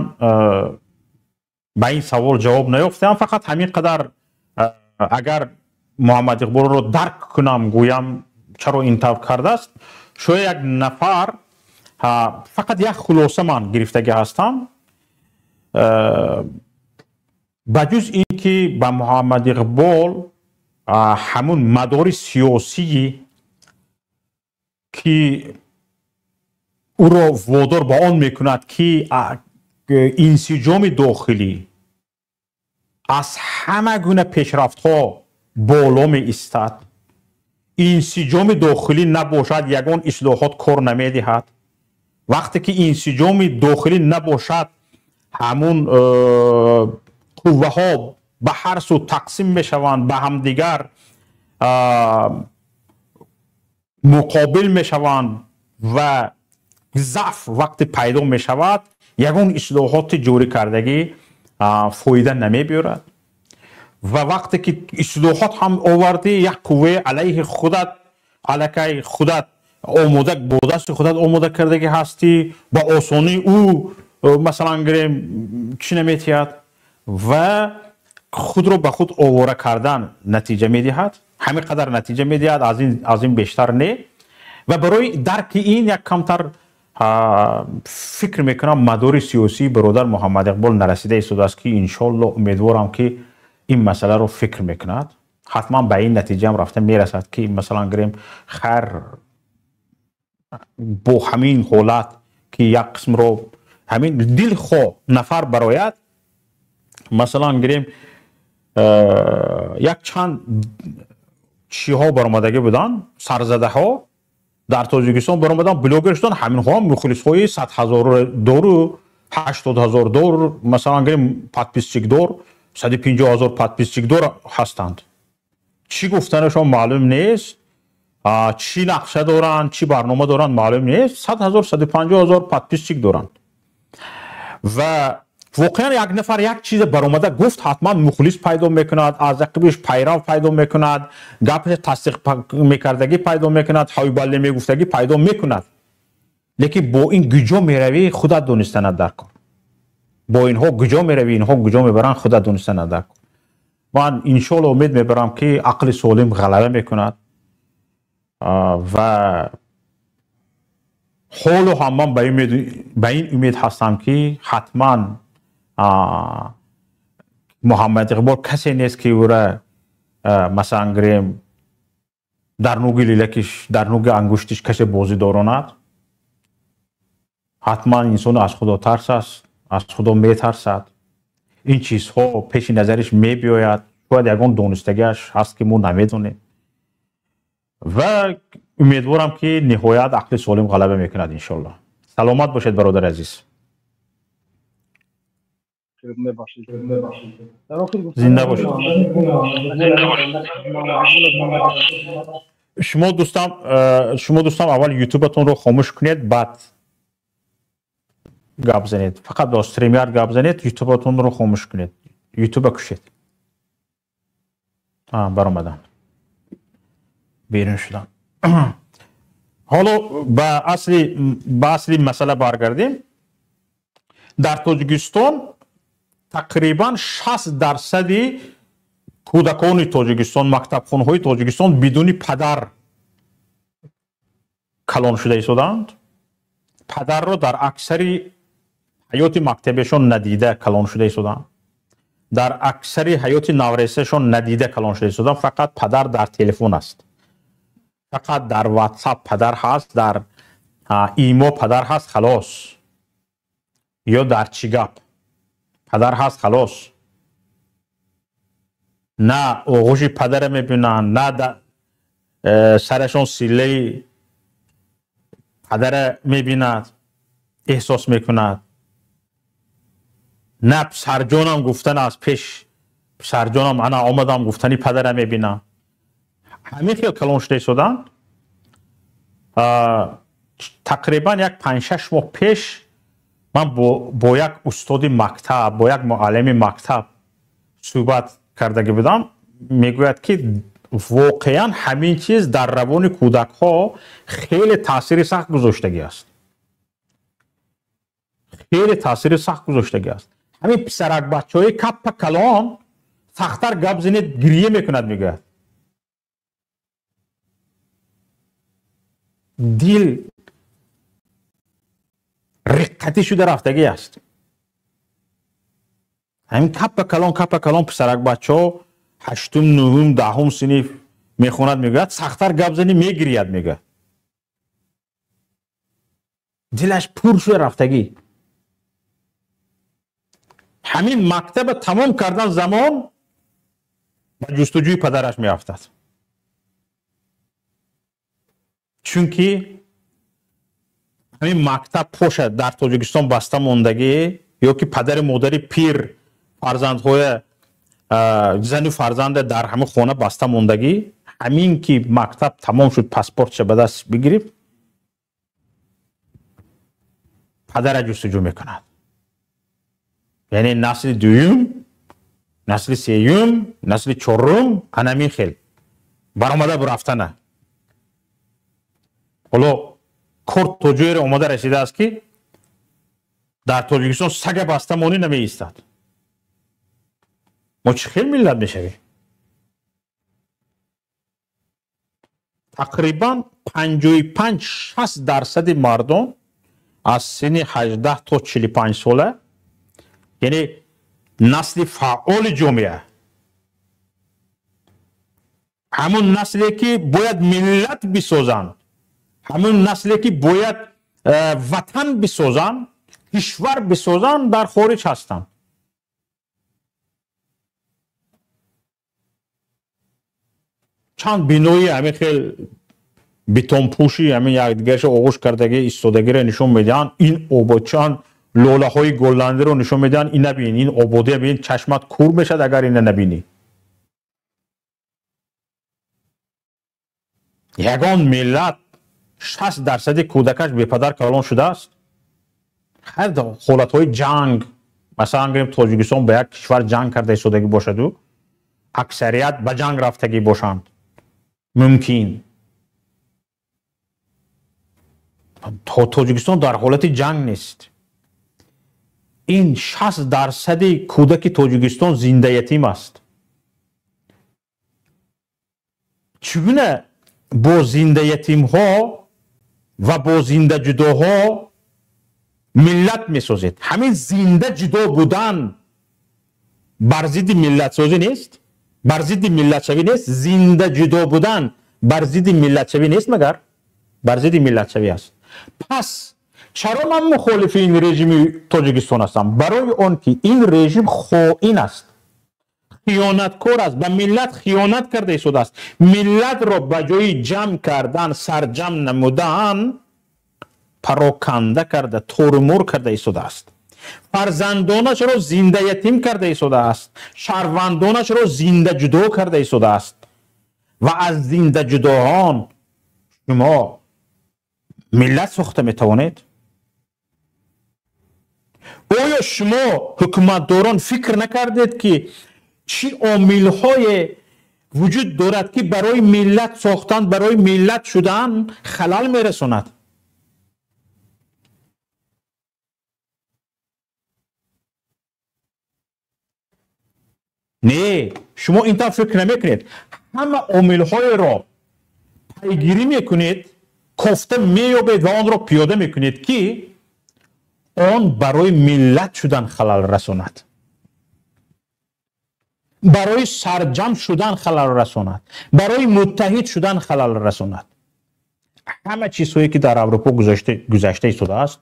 ба ин савол ҷавоб наёфтаам. Фақат ҳамин қадар, агар Муҳаммад Иқболро дарк кунам, гӯям, чаро ин тавр кардааст. Шояд як нафар, фақат як хулоса ман гирифтагӣ ҳастам, ба ҷуз ин ки ба Муҳаммад Иқбол ҳамун мадори сиёсии, ки ӯро водор ба он мекунад, ки инсиҷоми дохилӣ аз ҳама гуна пешрафтҳо боло меистад, инсиҷоми дохилӣ набошад, ягон ислоҳот кор намедиҳад. Вақте ки инсиҷоми дохилӣ набошад, ҳамун қувваҳо ба ҳар су тақсим мешаванд, ба ҳамдигар муқобил мешаванд ва заъф вақте пайдо мешавад, ягон ислоҳоти ҷорӣ кардагӣ фоида намебиёрад. Ва вақте ки ислоҳот ҳам овардӣ, як қувваи алайҳи худат аллакай худат омода, бо дасти худат омода кардагӣ ҳастӣ, ба осонӣ ӯ, масалан гирем, чӣ наметиҳад ва худро ба худ овора кардан натиҷа медиҳад. Ҳамин қадар натиҷа медиҳад, аз ин бештар не. Ва барои дарки ин як камтар фикр мекунам, мадори сиёсии бародар Муҳаммад Иқбол нарасида истодааст, ки иншоалло умедворам, ки ин масъаларо фикр мекунад, ҳатман ба ин натиҷаам рафта мерасад, ки масалан гирем, хайр, бо ҳамин ҳолат, ки як қисмро ҳамин дилхоҳ нафар барояд, масалан гирем, як чанд чиҳо баромадагӣ буданд, сарзадаҳо дар Тоҷикистон баромадан, блогер шудан, ҳаминҳо мухлисҳои 100 000 дору, 80 000 дор, масалан гирем, подписчик дор, 150 000 подписчик дор ҳастанд. Чӣ гуфтанашон маълум нест, чӣ нақша доранд, чӣ барнома доранд, маълум нест. 100 000, 150 000 подписчик доранд. Ва воқеан як нафар як чизе баромада гуфт, ҳатман мухлис пайдо мекунад, аз ақибиш пайрав пайдо мекунад, гапи тасдиқ мекардагӣ пайдо мекунад, ҳавйбалле мегуфтагӣ пайдо мекунад. Лекин бо ин гуҷо меравӣ, худат донистанат дар кор. Бо инҳо гуҷо меравӣ, инҳо гуҷо мебаранд, худат донистанат дар кор. Ман иншоалло умед мебарам, ки ақли солим ғалаба мекунад. Ва ҳоло ҳам ман ба ин умед ҳастам, ки ҳатман Муҳаммад Иқбол касе нест, ки ӯра, масалан гирем, дар нуги лилакиш, дар нуги ангуштиш касе бозӣ доронад. Ҳатман инсон аз Худо тарс аст, аз Худо метарсад, ин чизҳо пеши назариш мебиёяд. Шояд ягон донистагиаш ҳаст, ки мо намедонем. Ва умедворам, ки ниҳоят ақли солим ғалаба мекунад, иншоалло. Саломат бошед, бародари азиз. Мебахшед. Дар охир Зинда бошед. Шумо дӯстам, аввал Ютубатонро хомӯш кунед, баъд гап занед. Фақат бо StreamYard гап занед, Ютубатонро хомӯш кунед, Ютуба кушед. Баромадам, берун шудам. Ҳоло ба асли масъала баргардем. Дар Тоҷикистон тақрибан 60 дарсади кӯдакони Тоҷикистон, мактабхонаҳои Тоҷикистон бидуни падар калон шуда истодаанд. Падарро дар аксари ҳаёти мактабиашон надида калон шуда истодаанд, дар аксари ҳаёти навресашон надида калон шуда истодаанд. Фақат падар дар телефон аст, фақат дар Ватсап падар ҳаст, дар Имо падар ҳаст, халос, ё дар чӣ гап падар ҳаст, халос. На оғӯши падара мебинанд, на сарашон силлаи падара мебинад, эҳсос мекунад, на писарҷонам гуфтан, аз пеш писарҷонам ана омадам гуфтани падара мебинам. Ҳамин хел калон шуда истоданд. Тақрибан як 5-6 моҳ пеш ман бо як устоди мактаб, бо як муаллими мактаб суҳбат кардагӣ будам. Мегӯяд, ки Воқеан ҳамин чиз дар равони кӯдакҳо хеле таъсири сахт гузоштагӣ аст. Хеле таъсири сахт гузоштагӣ аст. Ҳамин писарак бачаҳои каппа калон сахттар гап зинед гирья мекунад, мегӯяд. Дил риққатӣ шуда рафтагӣ аст. Ҳамин каппа калон, каппа калон писарак бачаҳо ҳаштум, нуҳум, даҳум синиф мехонад, мегӯяд, сахттар гап зани мегирияд, мегӯяд. Дилаш пур шуда рафтагӣ. Ҳамин мактаба тамом кардан замон ба ҷустуҷӯи падараш меафтад. Чунки ҳамин мактаб поша дар Тоҷикистон баста мондагӣ ё ки падари модари пир фарзандҳоя зану фарзанда дар ҳамин хона баста мондагӣ, ҳамин ки мактаб тамом шуд, паспортша ба даст бигирифт, падара ҷустуҷӯ мекунад. Яъне насли дуюм, насли сеюм, насли чорум анамин хел баромада бурафтана. Ҳоло кор то ҷоеро омода расидааст, ки дар Тоҷикистон сага баста монӣ намеистад. Мо чӣ хел миллат мешавем? Тақрибан 55-60% мардон аз синни 18 то 45 сола, яъне насли фаъоли ҷомеа, ҳамун насле ки бояд миллат бисозанд, ҳамун насле ки бояд ватан бисозанд, кишвар бисозанд, дар хориҷ ҳастанд. Чанд бинои ҳамин хел бетонпӯши ҳамин якдигарша оғӯш кардагӣ истодагиро нишон медиҳанд. Ин обод чанд лолаҳои голландиро нишон медиҳанд. Ин набин, ин ободия бин, чашмат кур мешавад агар ина набинӣ. Ягон миллат 60% кӯдакаш бепадар калон шудааст. Ҳар ҳолатҳои ҷанг, масалан гирем Тоҷикистон ба як кишвар ҷанг карда истодагӣ бошаду аксарият ба ҷанг рафтагӣ бошанд, мумкин. Тоҷикистон дар ҳолати ҷанг нест. Ин 60% кӯдаки Тоҷикистон зиндаятим аст. Чӣ гуна бо зиндаятимҳо ва бо зиндаҷудоҳо миллат месозед? Ҳамин зинда ҷудо будан бар зидди миллатсозӣ нест? Бар зидди миллатшавӣ нест? Зинда ҷудо будан бар зидди миллатшавӣ нест магар? Бар зидди миллатшавӣ аст. Пас чаро ман мухолифи ин режими Тоҷикистон ҳастам? Барои он ки ин режим хоин аст, хиёнаткор аст, ба миллат хиёнат карда истодааст. Миллатро ба ҷои ҷамъ кардан, сарҷамъ намудан, пароканда карда, торумор карда истодааст. Фарзандонашро зиндаятим карда истодааст, шаҳрвандонашро зиндаҷудо карда истодааст. Ва аз зиндаҷудоҳон шумо миллат сохта метавонед? Оё шумо ҳукуматдорон фикр накардед, ки чӣ омилҳое вуҷуд дорад, ки барои миллат сохтан, барои миллат шудан халал мерасонад? Не, шумо ин тавр фикр намекунед. Ҳама омилҳоеро пайгирӣ мекунед, кофта меёбед ва онро пиёда мекунед, ки он барои миллат шудан халал расонад, барои сарҷамъ шудан халал расонад, барои муттаҳид шудан халал расонад. Ҳама чизҳое ки дар Аврупо гузашта истодааст,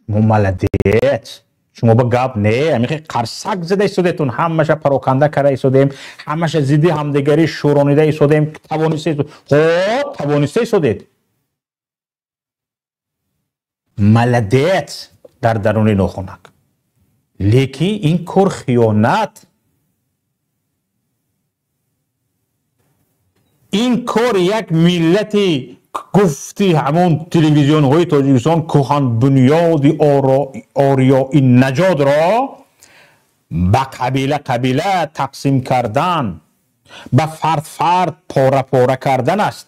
шумо молодец, шумо ба гап не, ҳамин қарсак зада истодетун, ҳамаша пароканда карда истодем, ҳамаша зидди ҳамдигарӣ шӯронида истодем, тавониста истодем. Ҳо, тавониста истодед. Молодец дар даруни нохунак. Лекин ин кор хиёнат, ин кор як миллати гуфти ҳамон телевизионҳои Тоҷикистон кӯҳанбунёди ориёи наҷодро ба қабила қабила тақсим кардан, Ба фард фард пора пора кардан аст.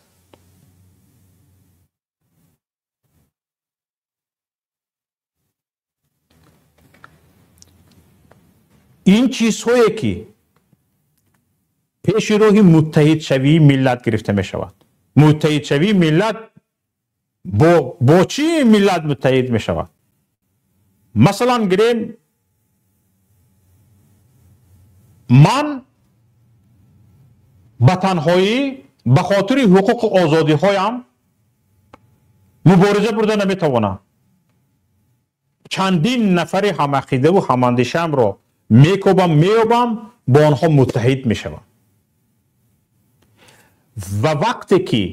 Ин чизҳое ки пеши роҳи муттаҳидшавии миллат гирифта мешавад. Муттаҳидшавии миллат бо чӣ миллат муттаҳид мешавад? Масалан гирем, ман ба танҳоӣ ба хотири ҳуқуқу озодиҳоям мубориза бурда наметавонам. Чандин нафари ҳамақидаву ҳамандишаамро мекобам, меёбам, бо онҳо муттаҳид мешавам. Ва вақте ки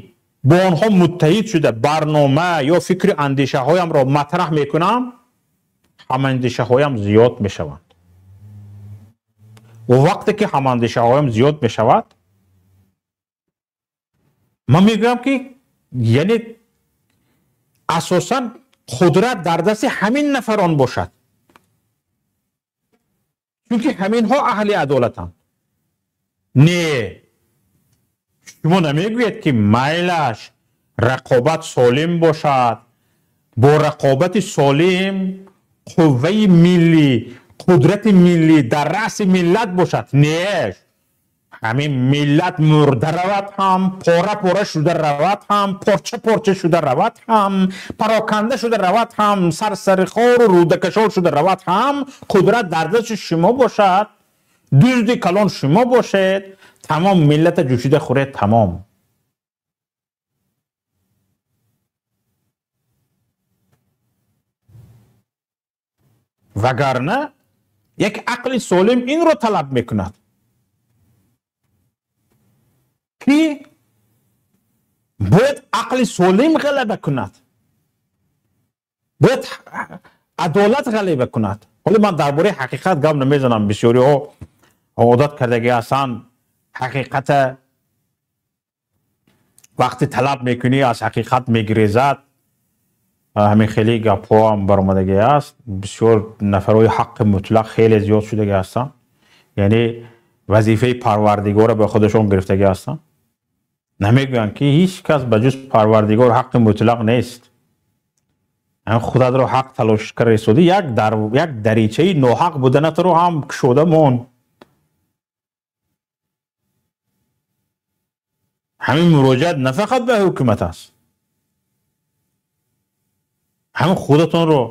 бо онҳо муттаҳид шуда барнома ё фикри андешаҳоямро матраҳ мекунам, ҳамандешаҳоям зиёд мешаванд. Ва вақте ки ҳамандешаҳоям зиёд мешавад, ман мегӯям ки яъне асосан қудрат дар дасти ҳамин нафарон бошад, чунки ҳаминҳо аҳли адолатанд. Не, шумо намегӯед ки майлаш рақобат солим бошад, бо рақобати солим қувваи миллӣ, қудрати миллӣ дар раъси миллат бошад. Не, ҳамин миллат мурда равад ҳам, пора пора шуда равад ҳам, порча порча шуда равад ҳам, пароканда шуда равад ҳам, сарсарихору рӯдакашол шуда равад ҳам, қудрат дар дасти шумо бошад, дузди калон шумо бошед, тамом миллата ҷӯшида хӯред, тамом. Вагарна як ақли солим инро талаб мекунад ки бояд ақли солим ғалаба кунад, бояд адолат ғалаба кунад. Ҳоло ман дар бораи ҳақиқат гап намезанам. Бисёриҳо одат кардагӣ ҳастанд, ҳақиқата вақте талаб мекунӣ аз ҳақиқат мегирезад. Ҳамин хеле гапҳо ҳам баромадагӣ аст. Бисёр нафарҳои ҳаққи мутлақ хеле зиёд шудагӣ ҳастанд, яъне вазифаи парвардигорро ба худашон гирифтагӣ ҳастанд. Намегӯянд ки ҳеҷ кас ба ҷуз парвардигор ҳаққи мутлақ нест. Худатро ҳақ талош карда истодӣ, як даричаи ноҳақ буданатро ҳам кушода мон. Ҳамин муроҷиат на фақат ба ҳукумат аст, ҳамин худатонро,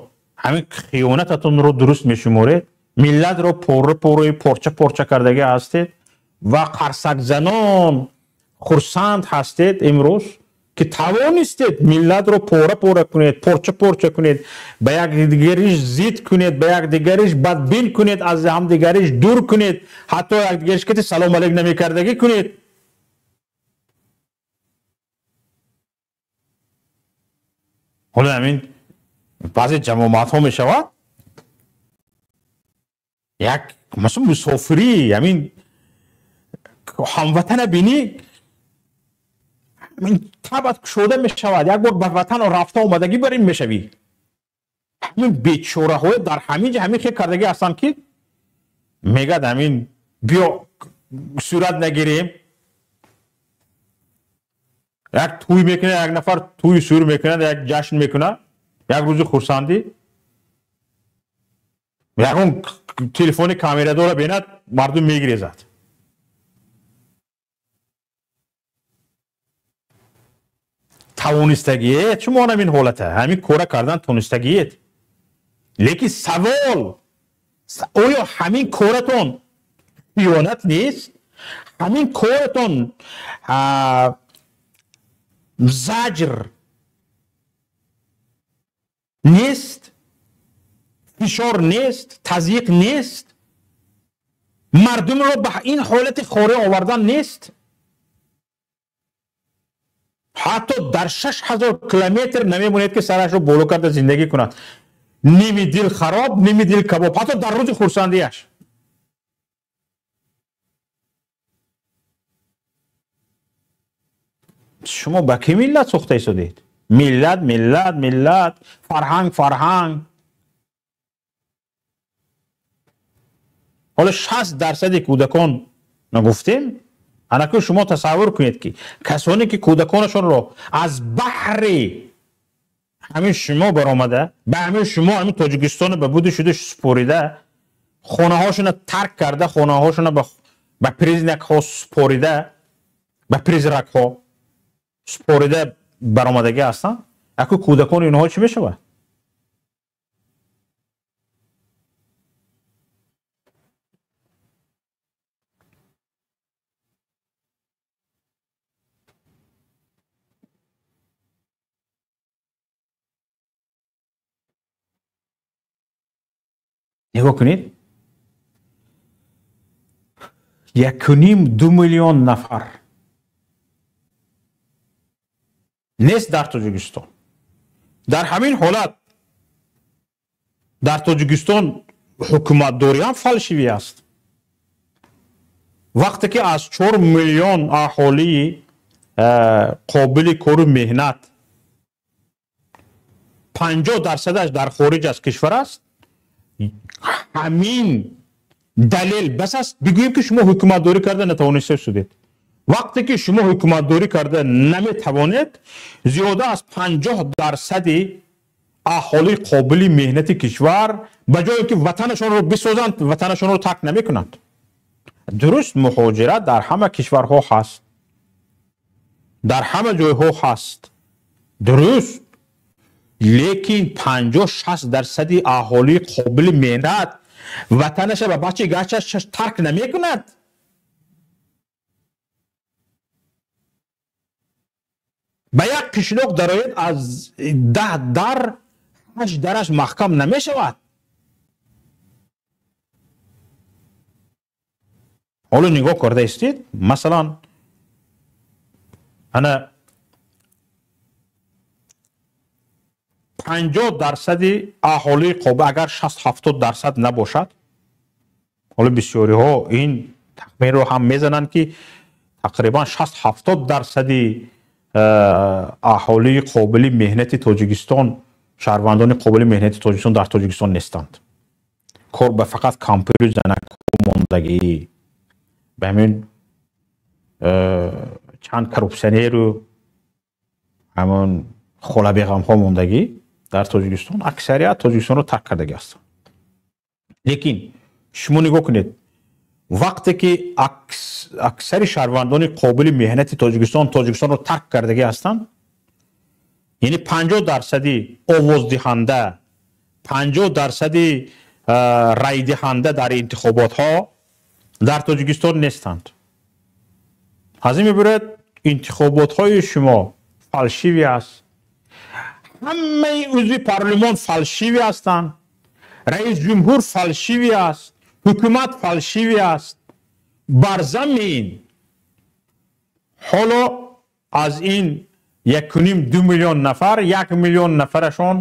ҳамин хиёнататонро дуруст мешуморед, миллатро пора пораи порча порча кардагӣ ҳастед ва қарсакзанон хурсанд ҳастед имрӯз ки тавонистед миллатро пора пора кунед, порча порча кунед, ба якдигариш зид кунед, ба якдигариш бадбин кунед, аз ҳамдигариш дур кунед, ҳатто якдигариш ки салом алейк намекардагӣ кунед. Ҳоло ҳамин баъзе ҷамоатҳо мешавад, як масалан мусофирӣ, ҳамин ҳамватана бинӣ, ҳамин табат кушода мешавад, як бор ба ватан рафта омадагӣ бар ин мешавӣ. Ҳамин бечораҳое дар ҳамин ҷа ҳамин хел кардагӣ ҳастанд ки мегӯяд ҳамин биё сурат нагирем. Як тӯй мекунад, як нафар тӯй сур мекунад, як ҷашн мекунад, як рӯзи хурсандӣ, ягон телефони камерадора бинад, мардум мегирезад. Тавонистагиет шумо ҳамин ҳолата, ҳамин кора кардан тонистагиет. Лекин савол, оё ҳамин коратон хиёнат нест? Ҳамин коратон заҷр нест, фишор нест, тазйиқ нест, мардумро ба ин ҳолати хоре овардан нест? Ҳатто дар 6000 километр намемонед ки сарашро боло карда зиндагӣ кунад. Ними дил хароб, ними дил кабоб, ҳатто дар рӯзи хурсандиаш. Шумо ба кӣ миллат сохта истодед? Миллат, миллат, миллат, фарҳанг, фарҳанг. Ҳоло 60% кӯдакон нагуфтем, Анаку шумо тасаввур кунед, ки касоне ки кӯдаконашонро аз баҳри ҳамин шумо баромада, ба ҳамин шумо ҳамин Тоҷикистонро ба буди шуда супорида, хонаҳошонро тарк карда, хонаҳошонро ба признакҳо супорида, ба призракҳо супорида баромадагӣ ҳастанд. Аку кӯдакони инҳо чӣ мешавад? Нигоҳ кунед, 1,5-2 миллион нафар нест дар Тоҷикистон. Дар ҳамин ҳолат дар Тоҷикистон ҳукуматдорӣ ҳам фалшивӣ аст. Вақте ки аз 4 миллион аҳолии қобили кору меҳнат 50%-аш дар хориҷ аз кишвар аст, ҳамин далел бас аст бигӯем, ки шумо ҳукуматдорӣ карда натавонистед шудед. Вақте ки шумо ҳукуматдорӣ карда наметавонед, зиёда аз 50%-и аҳолии қобили меҳнати кишвар ба ҷое ки ватанашонро бисозанд, ватанашонро тарк намекунанд. Дуруст, муҳоҷират дар ҳама кишварҳо ҳаст, дар ҳама ҷойҳо ҳаст, дуруст, лекин 50-60%-и аҳолии қобили меҳнат ватанаша ба бачи гачаш тарк намекунад. Ба як қишлоқ дарояд, аз 10 дар 8 дараш маҳкам намешавад. Ҳоло нигоҳ карда истед, масалан, ана 50%-и аҳолии қобил, агар 60-70% набошад, ҳоло бисёриҳо ин тахминро ҳам мезананд, ки тақрибан 60-70%-и аҳолии қобили меҳнати Тоҷикистон, шаҳрвандони қобили меҳнати Тоҷикистон дар Тоҷикистон нестанд. Кор ба фақат кампиру занакҳо мондагӣ, ба ҳамин чанд коррупсионеру ҳамон холабеғамҳо мондагӣ дар Тоҷикистон, аксарият Тоҷикистонро тарк кардагӣ ҳастанд. Лекин шумо нигоҳ кунед, вақте ки аксари шаҳрвандони қобили меҳнати Тоҷикистон Тоҷикистонро тарк кардагӣ ҳастанд, яъне 50%-и овоздиҳанда, 50%-и райдиҳанда дар интихоботҳо дар Тоҷикистон нестанд. Аз ин мебарояд, интихоботҳои шумо фалшивӣ аст, ҳамаи узви парлумон фалшивӣ ҳастанд, раис ҷумҳур фалшивӣ аст, ҳукумат фалшивӣ аст. Бар замин ҳоло аз ин 1,5-2 миллион нафар, 1 миллион нафарашон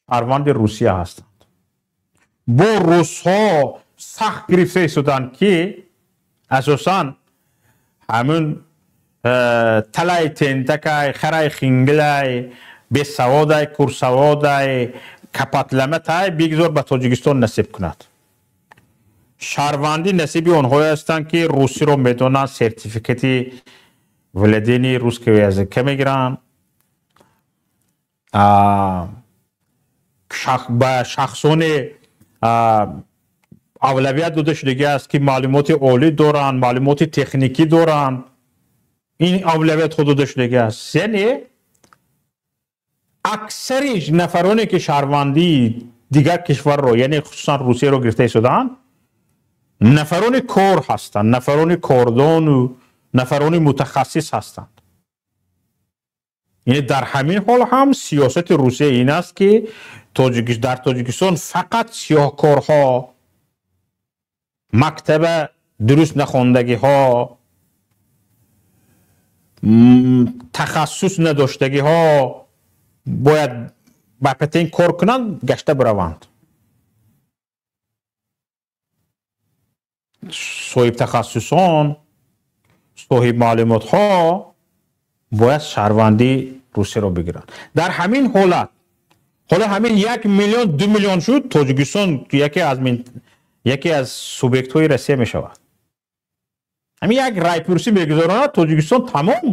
шаҳрванди Русия ҳастанд. Бо русҳо сахт гирифта истоданд, ки асосан ҳамин талай тентакай, харай хингилай, бесаводай, курсаводай, капатламатай бигзор ба Тоҷикистон насиб кунад. Шаҳрвандӣ насиби онҳое ҳастанд, ки русиро медонанд, сертификати владения русского языка мегиранд, ба шахсоне авлавият дода шудагӣ аст, ки маълумоти олӣ доранд, маълумоти техникӣ доранд, ин авлавиятҳо дода шудагӣ аст. Яъне аксари нафароне ки шаҳрвандии дигар кишварро, яъне хусусан Русияро гирифта истодаанд, нафарони кор ҳастанд, нафарони кордону нафарони мутахассис ҳастанд. Яъне дар ҳамин ҳол ҳам сиёсати Русия ин аст, ки дар Тоҷикистон фақат сиёҳкорҳо, мактаба дуруст нахондагиҳо, тахассус надоштагиҳо бояд ба патент кор кунанд, гашта бираванд. Соҳибтахассусон, соҳиб маълумотҳо бояд шаҳрвандии Русияро бигиранд. Дар ҳамин ҳолат, ҳоло ҳамин 1 миллион, 2 миллион шуд, Тоҷикистон яке аз субъектҳои Россия мешавад. Ҳамин як райпурсӣ мегузаронад, Тоҷикистон тамом.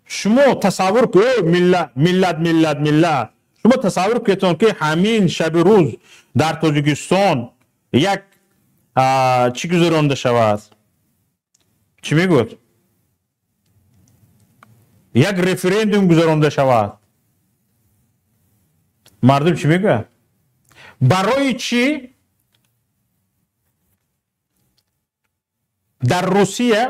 Шумо тасаввур кунед, миллат, миллат, миллат, миллат. Шумо тасаввур кунед, ки ҳамин шаби рӯз дар Тоҷикистон як чӣ гузаронда шавад? Чӣ мегӯяд? Як референдум гузаронда шавад. Мардум чӣ мегӯяд? Барои чӣ дар Русия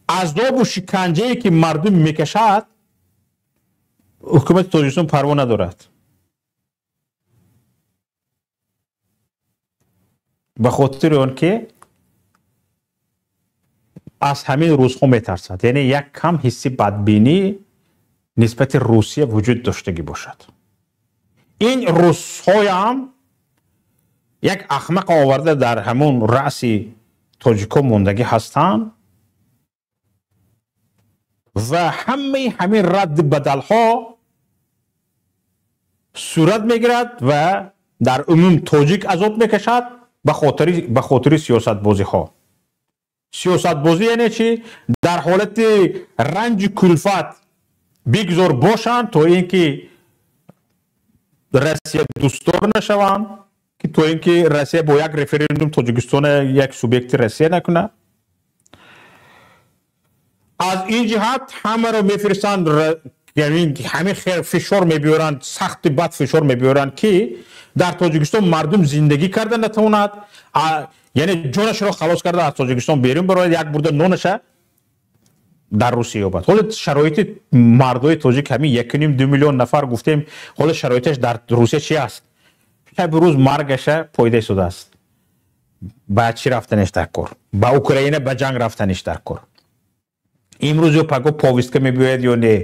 азобу шиканҷае ки мардум мекашад, ҳукумати Тоҷикистон парво надорад? Ба хотири он ки аз ҳамин рӯзҳо метарсад, яъне як кам ҳисси бадбинӣ нисбати Русия вуҷуд доштагӣ бошад. Ин русҳоям як ахмақ оварда дар ҳамон раъси тоҷикҳо мондагӣ ҳастанд ва ҳамаи ҳамин радди бадалҳо сурат мегирад ва дар умум тоҷик азоб мекашад ба хотири сиёсатбозиҳо. Сиёсатбозӣ яъне чӣ? Дар ҳолати ранҷи кулфат бигзор бошанд, то ин ки Россия дӯстдор нашаванд, ки то ин ки Россия бо як референдум Тоҷикистона як субъекти Россия накунад. Аз ин ҷиҳат ҳамаро мефиристанд, ҳамин фишор мебиёранд, сахти бад фишор мебиёранд, ки дар Тоҷикистон мардум зиндагӣ карда натавонад, яъне ҷонашро халос карда аз Тоҷикистон берун барояд, як бурда нонаша дар Русия ёбад. Ҳоло шароити мардои тоҷик ҳамин 1,5-2 миллион нафар гуфтем, ҳоло шароиташ дар Русия чи аст? Шаби рӯз маргаша пойда истодааст. Ба чӣ рафтаниш дар кор? Ба Украина ба ҷанг рафтаниш дар кор. Имрӯз ё паго повестка мебиёяд ё не?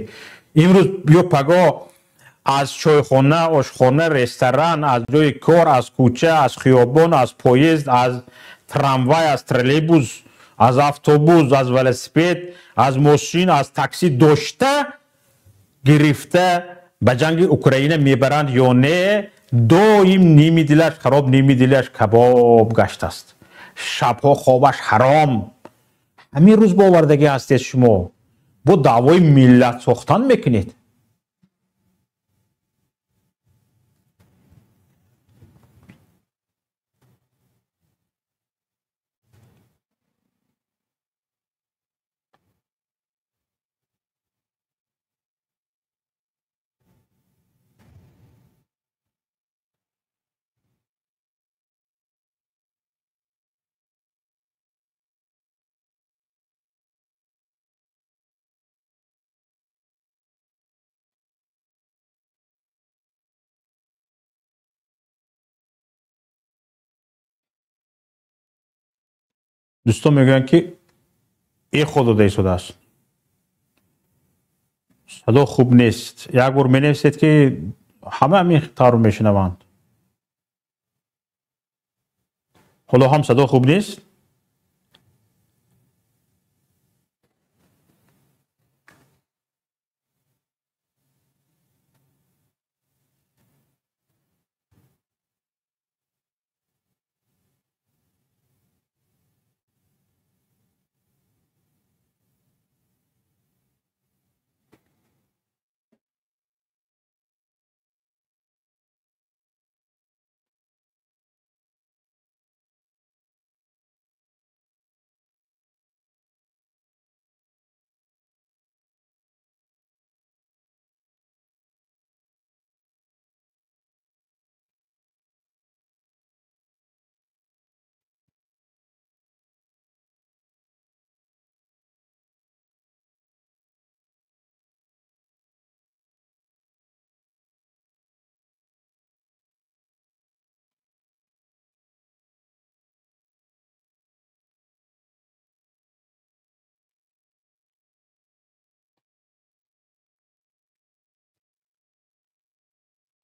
Имрӯз ё паго аз чойхона, ошхона, ресторан, аз ҷои кор, аз кӯча, аз хиёбон, аз поезд, аз трамвай, аз троллейбус, аз автобус, аз велосипед, аз мошин, аз такси дошта гирифта ба ҷанги Украина мебаранд ё не? Доим ними дилаш хароб, ними дилаш кабоб гаштааст. Шабҳо хобаш ҳаром. Ҳамин рӯз бовардагӣ ҳастед шумо. Бо даъвои миллат сохтан мекунед. Дӯстон мегӯянд, ки эхо дода истодааст, садо хуб нест. Як бор менависед, ки ҳама ҳамин тавр мешунаванд. Ҳоло ҳам садо хуб нест?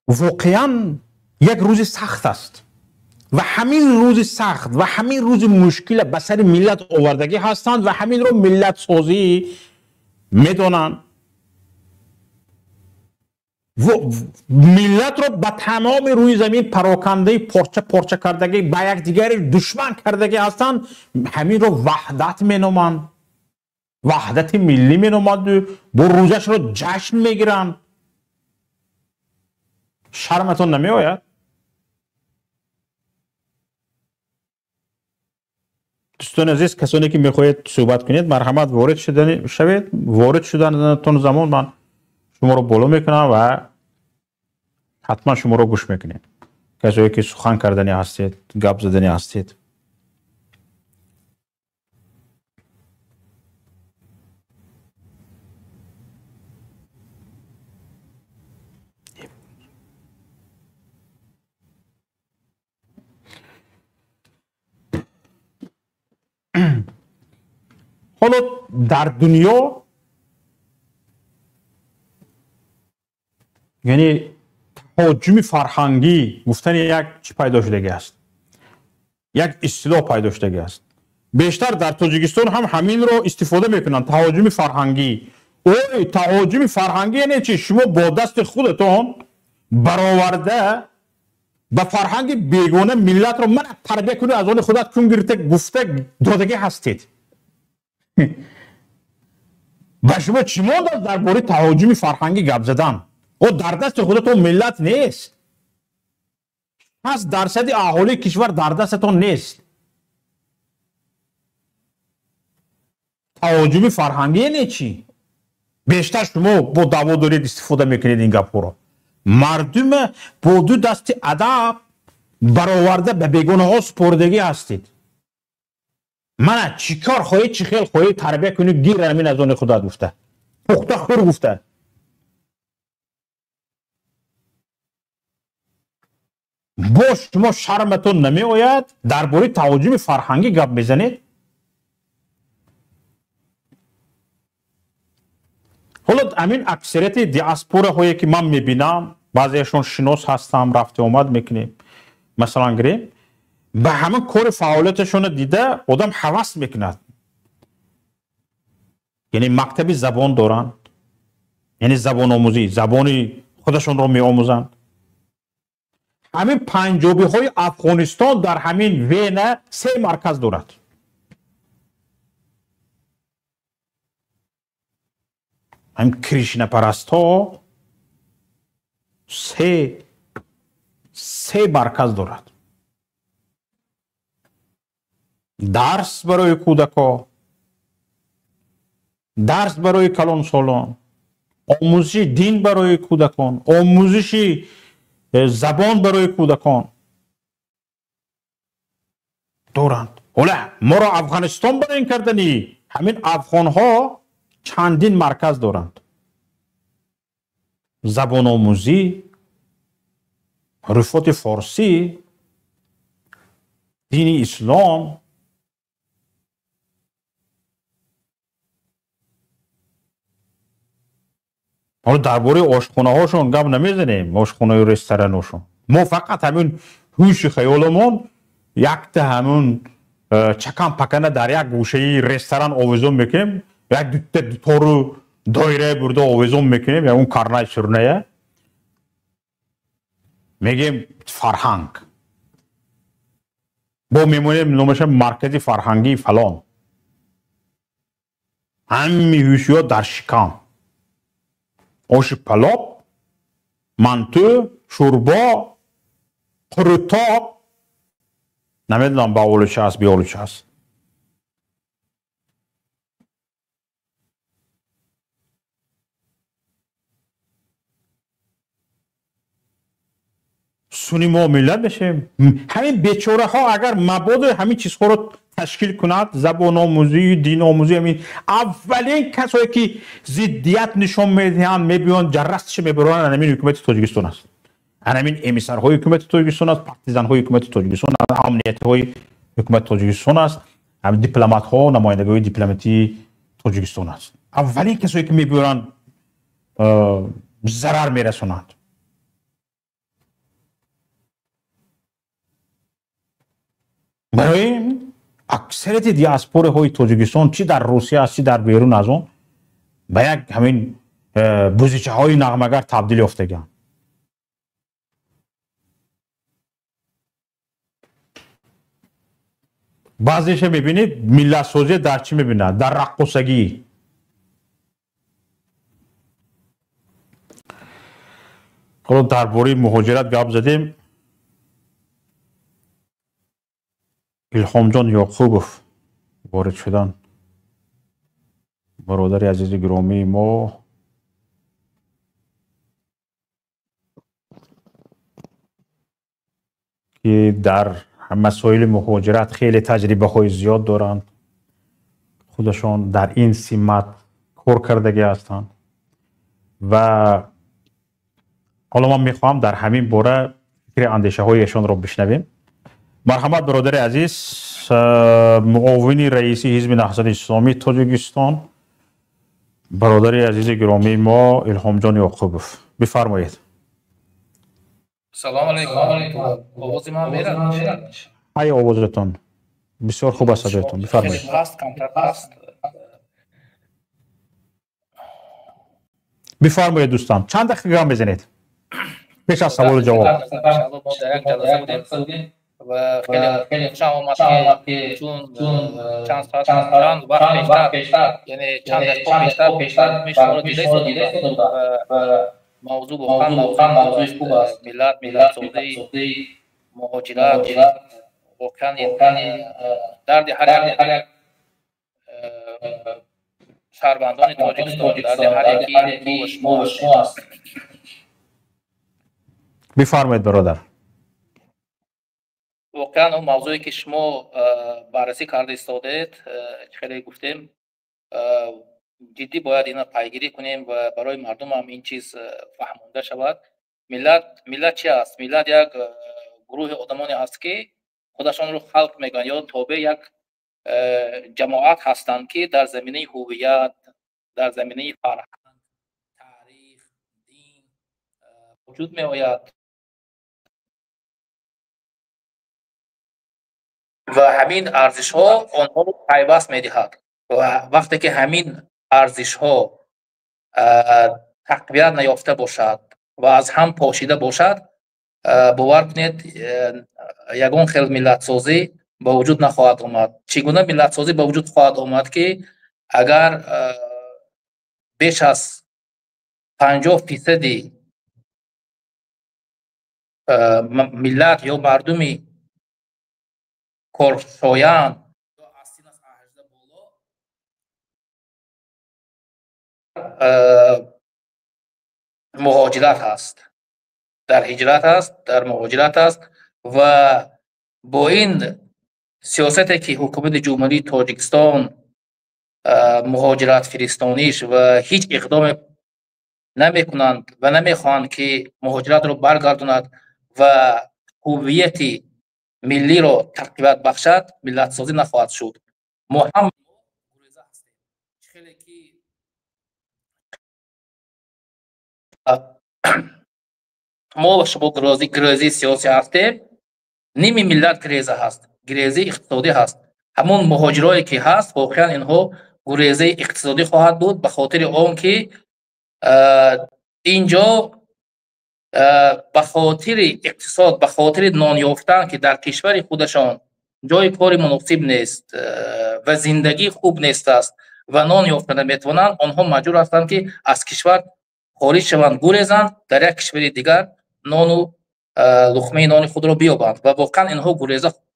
Воқеан як рӯзи сахт аст ва ҳамин рӯзи сахт ва ҳамин рӯзи мушкила ба сари миллат овардагӣ ҳастанд ва ҳаминро миллатсозӣ медонанд. Миллатро ба тамоми рӯи замин парокандаи порча порча кардагӣ, ба якдигари душман кардагӣ ҳастанд, ҳаминро ваҳдат меноманд, ваҳдати миллӣ меноманд, бо рӯзашро ҷашн мегиранд. Шарматон намеояд? Дӯстони азиз, касоне ки мехоҳед суҳбат кунед, марҳамат ворид шавед. Ворид шуданатон замон ман шуморо боло мекунам ва ҳатман шуморо гӯш мекунем. Касое ки сухан кардани ҳастед, гап задани ҳастед. Ҳоло дар дунё, яъне таҳоҷуми фарҳангӣ гуфтани як чӣ пайдо шудагӣ аст, як истилоҳ пайдо шудагӣ аст. Бештар дар Тоҷикистон ҳам ҳаминро истифода мекунанд, таҳоҷуми фарҳангӣ. Ой, таҳоҷуми фарҳангӣ яъне чи? Шумо бо дасти худатон бароварда ба фарҳанги бегона миллатро мана тарбия кунӣ, аз они худат кун гирифта гуфта додагӣ ҳастед. Ба шумо чӣ мондааст дар бораи таҳоҷуми фарҳангӣ гап задан? О, дар дасти худатон миллат нест. 60% аҳолии кишвар дар дастатон нест. Таҳоҷуми фарҳангӣ яъне чӣ? Бештар шумо бо даъво доред, истифода мекунед ин гапҳоро. Мардума бо ду дасти адаб бароварда ба бегонаҳо супоридагӣ ҳастед. Мана чӣ кор хоҳӣ, чӣ хел хоҳӣ тарбия кунӣ, гир ҳамин аз они худат гуфта, пухта хӯр гуфта. Бо шумо шарматон намеояд дар бораи таҳоҷуми фарҳангӣ гап мезанед? Ҳоло ҳамин аксарияти диаспораҳое ки ман мебинам, баъзеашон шинос ҳастам, рафту омад мекунем, масалан гирем, ба ҳамин кори фаъолияташонро дида одам ҳавас мекунад. Яъне мактаби забон доранд, яъне забономӯзӣ, забони худашонро меомӯзанд. Ҳамин панҷобиҳои Афғонистон дар ҳамин Вена се марказ дорад. Ҳамин кришнапарастҳо се марказ дорад. Дарс барои кӯдакҳо, дарс барои калонсолон, омӯзиши дин барои кӯдакон, омӯзиши забон барои кӯдакон доранд. Ҳола моро Афғонистон барои ин кардани ҳамин афғонҳо чандин марказ доранд. Забономӯзӣ, ҳуруфоти форсӣ, дини ислом. Ҳоло дар бораи ошхонаҳошон гап намезанем, ошхонаю рестораношон. Мо фақат ҳамин ҳуши хаёламон якта ҳамун чакам пакана дар як гӯшаи ресторан овезон мекунем, як дутта дутору доира бурда овезон мекунем, як он карнай сурная мегем фарҳанг. Бо мемонем номаша маркази фарҳангии фалон. Ҳамми ҳушиёт дар шикам. Оши палоб, манту, шӯрбо, қурутоб, намедонам ба олуча аст, биолуча аст. Суни мо миллат мешавем. Ҳамин бечораҳо агар мабодо ҳамин чизҳоро ташкил кунад, забономӯзӣ, диномӯзӣ, ҳамин аввалин касое ки зиддият нишон медиҳанд, мебиёнд, ҷаррастша мебаранд, ҳамин ҳукумати Тоҷикистон аст. Ҳамин эмиссарҳои ҳукумати Тоҷикистон аст, партизанҳои ҳукумати Тоҷикистон аст, амниятҳои ҳукумати Тоҷикистон аст, ҳамин дипломатҳо, намояндагиҳои дипломатии Тоҷикистон аст. Аввалин касое ки мебиёранд зарар мерасонанд. Барои аксарияти диаспораҳои Тоҷикистон, чӣ дар Русия аст, чӣ дар берун аз он, ба як ҳамин бузичаҳои нағмагар табдил ёфтагианд. Баъзеша мебинед миллатсозия дар чӣ мебинад? Дар раққосагӣ. Ҳоло дар бораи муҳоҷират гап задем. Илҳомҷон Ёқубов ворид шудан, бародари азизи гиромии мо. Ки дар масоили муҳоҷират хеле таҷрибаҳои зиёд доранд, худашон дар ин симат кор кардагӣ ҳастанд ва ҳоло ман мехоҳам дар ҳамин бора фикри андешаҳои эшонро бишнавем. Марҳамат, бародари азиз, муовини раиси ҳизби Наҳзати Исломии Тоҷикистон, бародари азизи гиромии мо Илҳомҷон Ёқубов, бифармоед. Салом алейкум. Овози ман мерад? Ҳай, овозатон бисёр хуб аст, садоятон. Бифармоед. Бифармоед, дӯстон, чанд дақиқа гап мезанед пеш аз саволу ҷавоб? Мо дар як ҷаласа будем ва хеле хушам омад, ки чун чанд соат, чанд вақт пештар, яъне чанд дақиқа пештар шуморо дида истода будам ва мавзӯъ воқеан мавзӯи хуб аст. Миллат, миллатсозӣ, муҳоҷират воқеан дарди ҳар як шаҳрвандони Тоҷикистон, дарди ҳар яки мо ва шумо аст. Бифармоед, бародар. Воқеан он мавзӯе ки шумо баррасӣ карда истодед, хеле гуфтем, ҷиддӣ бояд инро пайгирӣ кунем ва барои мардум ҳам ин чиз фаҳмонда шавад. Миллат чи аст? Миллат як гурӯҳи одамоне аст, ки худашонро халқ мегӯянд ё тобеи як ҷамоат ҳастанд, ки дар заминаи ҳувият, дар заминаи фарҳанг, таърих, дин вуҷуд меояд ва ҳамин арзишҳо онҳоро пайваст медиҳад. Ва вақте ки ҳамин арзишҳо тақвият наёфта бошад ва аз ҳам пошида бошад, бовар кунед, ягон хел миллатсозӣ ба вуҷуд нахоҳад омад. Чӣ гуна миллатсозӣ ба вуҷуд хоҳад омад, ки агар беш аз 50% миллат ё мардуми коршоян аз син аз 18 боло муҳоҷират ҳаст, дар ҳиҷрат ҳаст, дар муҳоҷират аст ва бо ин сиёсате ки ҳукумати Ҷумҳурии Тоҷикистон муҳоҷират фиристониш ва ҳеҷ иқдоме намекунанд ва намехоҳанд, ки муҳоҷиратро баргардонад ва ҳувияти миллиро тақвият бахшад, миллатсозӣ нахоҳад шуд. Мо ҳам гуреза ҳастем. Хеле ки мо ва шумо гурезаи сиёсӣ ҳастем, ними миллат гуреза ҳаст, гурезаи иқтисодӣ ҳаст. Ҳамон муҳоҷирое ки ҳаст, воқеан инҳо гурезаи иқтисодӣ хоҳад буд, ба хотири он ки инҷо ба хотири иқтисод, ба хотири нон ёфтан, ки дар кишвари худашон ҷои кори муносиб нест ва зиндагӣ хуб нест аст ва нон ёфта наметавонанд, онҳо маҷбур ҳастанд, ки аз кишвар хориҷ шаванд, гурезанд, дар як кишвари дигар нону луқмаи нони худро биёбанд. Ва воқеан инҳо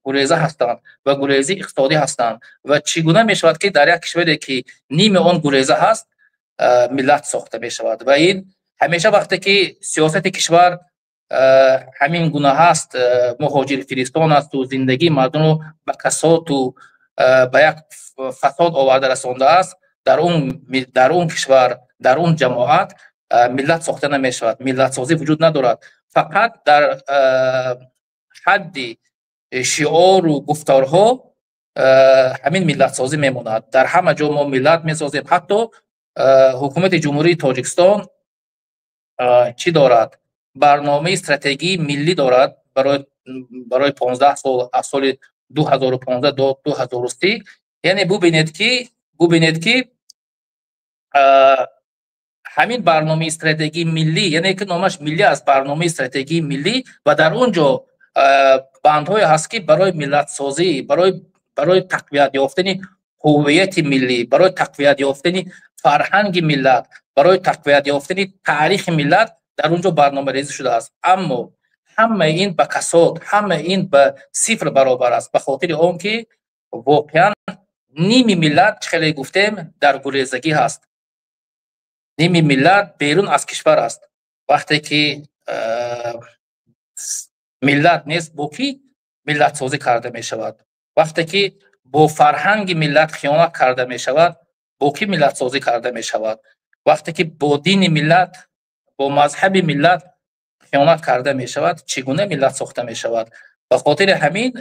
гуреза ҳастанд ва гурезаи иқтисодӣ ҳастанд. Ва чӣ гуна мешавад, ки дар як кишваре ки ними он гуреза ҳаст, миллат сохта мешавад? Ва ин ҳамеша вақте ки сиёсати кишвар ҳамин гуна ҳаст, муҳоҷирфиристон асту зиндагии мардумро ба касоту ба як фасод оварда расондааст, дар он кишвар, дар он ҷамоат миллат сохта намешавад, миллатсозӣ вуҷуд надорад. Фақат дар ҳадди шиору гуфторҳо ҳамин миллатсозӣ мемонад. Дар ҳама ҷо мо миллат месозем. Ҳатто ҳукумати Ҷумҳурии Тоҷикистон чӣ дорад? Барномаи стратегии миллӣ дорад барои 15 сол, аз соли 2015 до 2030. Яъне бубинед ки Ҳамин барномаи стратегии миллӣ, яъне ки номаш миллӣ аст, барномаи стратегии миллӣ, ва дар он ҷо бандҳое ҳаст, ки барои миллатсозӣ, барои тақвият ёфтани ҳувияти миллӣ, барои тақвият ёфтани фарҳанги миллат, барои тақвият ёфтани таърихи миллат дар он ҷо барномарезӣ шудааст. Аммо ҳамаи ин ба касод, ҳамаи ин ба сифр баробар аст, ба хотири он ки воқеан ними миллат, чӣ хеле гуфтем, дар гурезагӣ ҳаст, ними миллат берун аз кишвар аст. Вақте ки миллат нест, бо кӣ миллатсозӣ карда мешавад? Вақте ки бо фарҳанги миллат хиёнат карда мешавад, бо кӣ миллатсозӣ карда мешавад? Вақте ки бо дини миллат, бо мазҳаби миллат хиёнат карда мешавад, чӣ гуна миллат сохта мешавад? Ба хотири ҳамин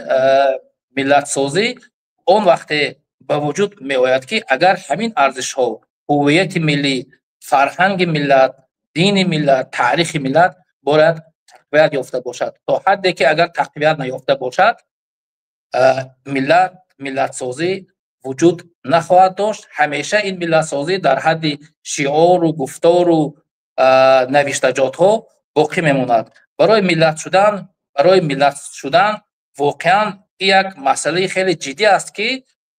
миллатсозӣ он вақте ба вуҷуд меояд, ки агар ҳамин арзишҳо, ҳувияти миллӣ, фарҳанги миллат, дини миллат, таърихи миллат бояд тақвият ёфта бошад. То ҳадде ки агар тақвият наёфта бошад, миллатсозӣ вуҷуд нахоҳад дошт. Ҳамеша ин миллатсозӣ дар ҳадди шиору гуфтору навиштаҷотҳо боқӣ мемонад. Барои миллат шудан воқеан як масъалаи хеле ҷиддӣ аст, ки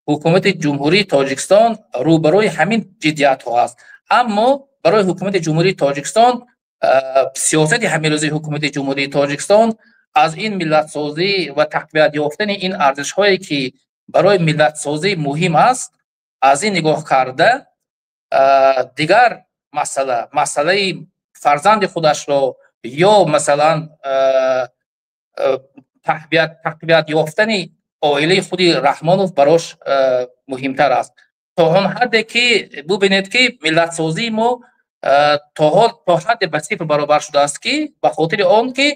ҳукумати Ҷумҳурии Тоҷикистон рӯбарӯи ҳамин ҷиддиятҳо аст. Аммо барои ҳукумати Ҷумҳурии Тоҷикистон, сиёсати ҳамирӯзии ҳукумати Ҷумҳурии Тоҷикистон аз ин миллатсозӣ ва тақвият ёфтани ин арзишҳое, ки барои миллатсозӣ муҳим аст, аз ин нигоҳ карда, дигар масъала, масъалаи фарзанди худашро ё масалан тақвият ёфтани оилаи худи Раҳмонов барош муҳимтар аст. То он ҳадде ки бубинед, ки миллатсозии мо то ҳадде ба сифр баробар шудааст, ки ба хотири он ки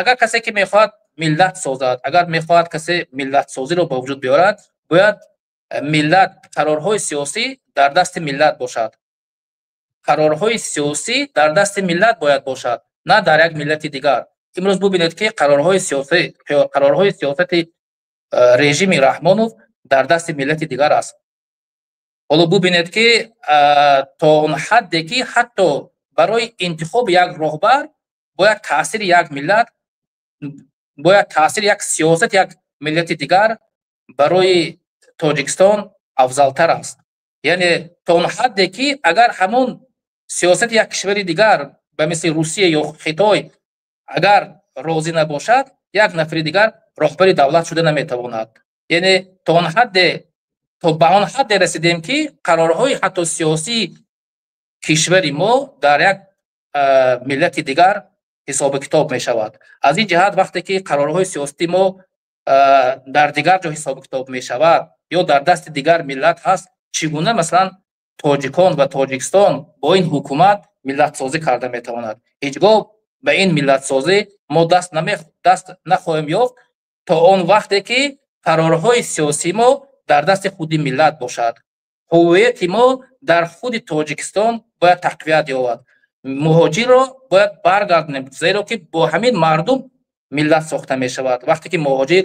агар касе ки мехоҳад миллат созад, агар мехоҳад касе миллатсозиро ба вуҷуд биёрад, бояд миллат, қарорҳои сиёсӣ дар дасти миллат бошад. Қарорҳои сиёсӣ дар дасти миллат бояд бошад, на дар як миллати дигар. Имрӯз бубинед, ки қарорҳои сиёсӣ, қарорҳои сиёсати режими Раҳмонов дар дасти миллати дигар аст. Ҳоло бубинед, ки то он ҳадде ки ҳатто барои интихоби як роҳбар бояд таъсири як миллат, бояд таъсири як сиёсати як миллати дигар барои Тоҷикистон афзалтар аст. Яъне то он ҳадде ки агар ҳамон сиёсати як кишвари дигар, ба мисли Русия ё Хитой, агар розӣ набошад, як нафари дигар роҳбари давлат шуда наметавонад. Яъне то он ҳадде, то ба он ҳадде расидем, ки қарорҳои ҳатто сиёсии кишвари мо дар як миллати дигар ҳисобу китоб мешавад. Аз ин ҷиҳат, вақте ки қарорҳои сиёсии мо дар дигар ҷо ҳисобу китоб мешавад ё дар дасти дигар миллат ҳаст, чӣ гуна масалан тоҷикон ва Тоҷикистон бо ин ҳукумат миллатсозӣ карда метавонад? Ҳеҷ гоҳ ба ин миллатсозӣ мо даст нахоҳем ёфт то он вақте ки қарорҳои сиёсии мо дар дасти худи миллат бошад. Ҳувияти мо дар худи Тоҷикистон бояд тақвият ёбад. Муҳоҷирро бояд баргардонем, зеро ки бо ҳамин мардум миллат сохта мешавад. Вақте ки муҳоҷир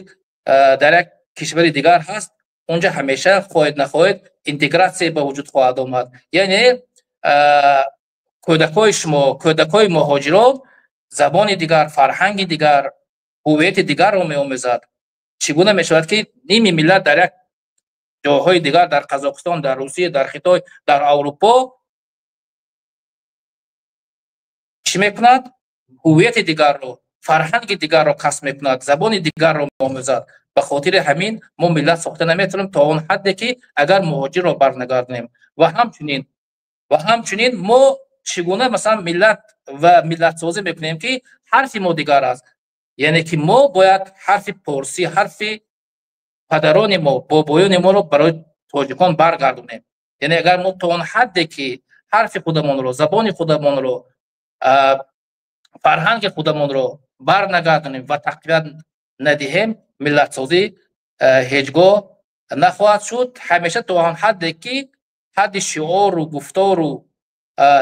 дар як кишвари дигар ҳаст, онҷа ҳамеша, хоҳед нахоҳед, интегратсия ба вуҷуд хоҳад омад. Яъне кӯдакҳои шумо, кӯдакҳои муҳоҷирон забони дигар, фарҳанги дигар, ҳувияти дигарро меомӯзад. Чӣ гуна мешавад, ки ними миллат дар як ҷойҳои дигар, дар Қазоқистон, дар Русия, дар Хитой, дар Аврупо чӣ мекунад? Ҳувияти дигарро, фарҳанги дигарро касб мекунад, забони дигарро меомӯзад. Ба хотири ҳамин мо миллат сохта наметавонем то он ҳадде ки агар муҳоҷирро барнагардонем. Ва ҳамчунин мо чӣ гуна масалан миллат ва миллатсозӣ мекунем, ки ҳарфи мо дигар аст? Яъне ки мо бояд ҳарфи порсӣ, ҳарфи падарони мо, бобоёни моро барои тоҷикон баргардонем. Яъне агар мо то он ҳадде ки ҳарфи худамонро, забони худамонро, фарҳанги худамонро барнагардонем ва тақвият надиҳем, миллатсозӣ ҳеҷ гоҳ нахоҳад шуд. Ҳамеша то он ҳадде ки ҳадди шиору гуфтору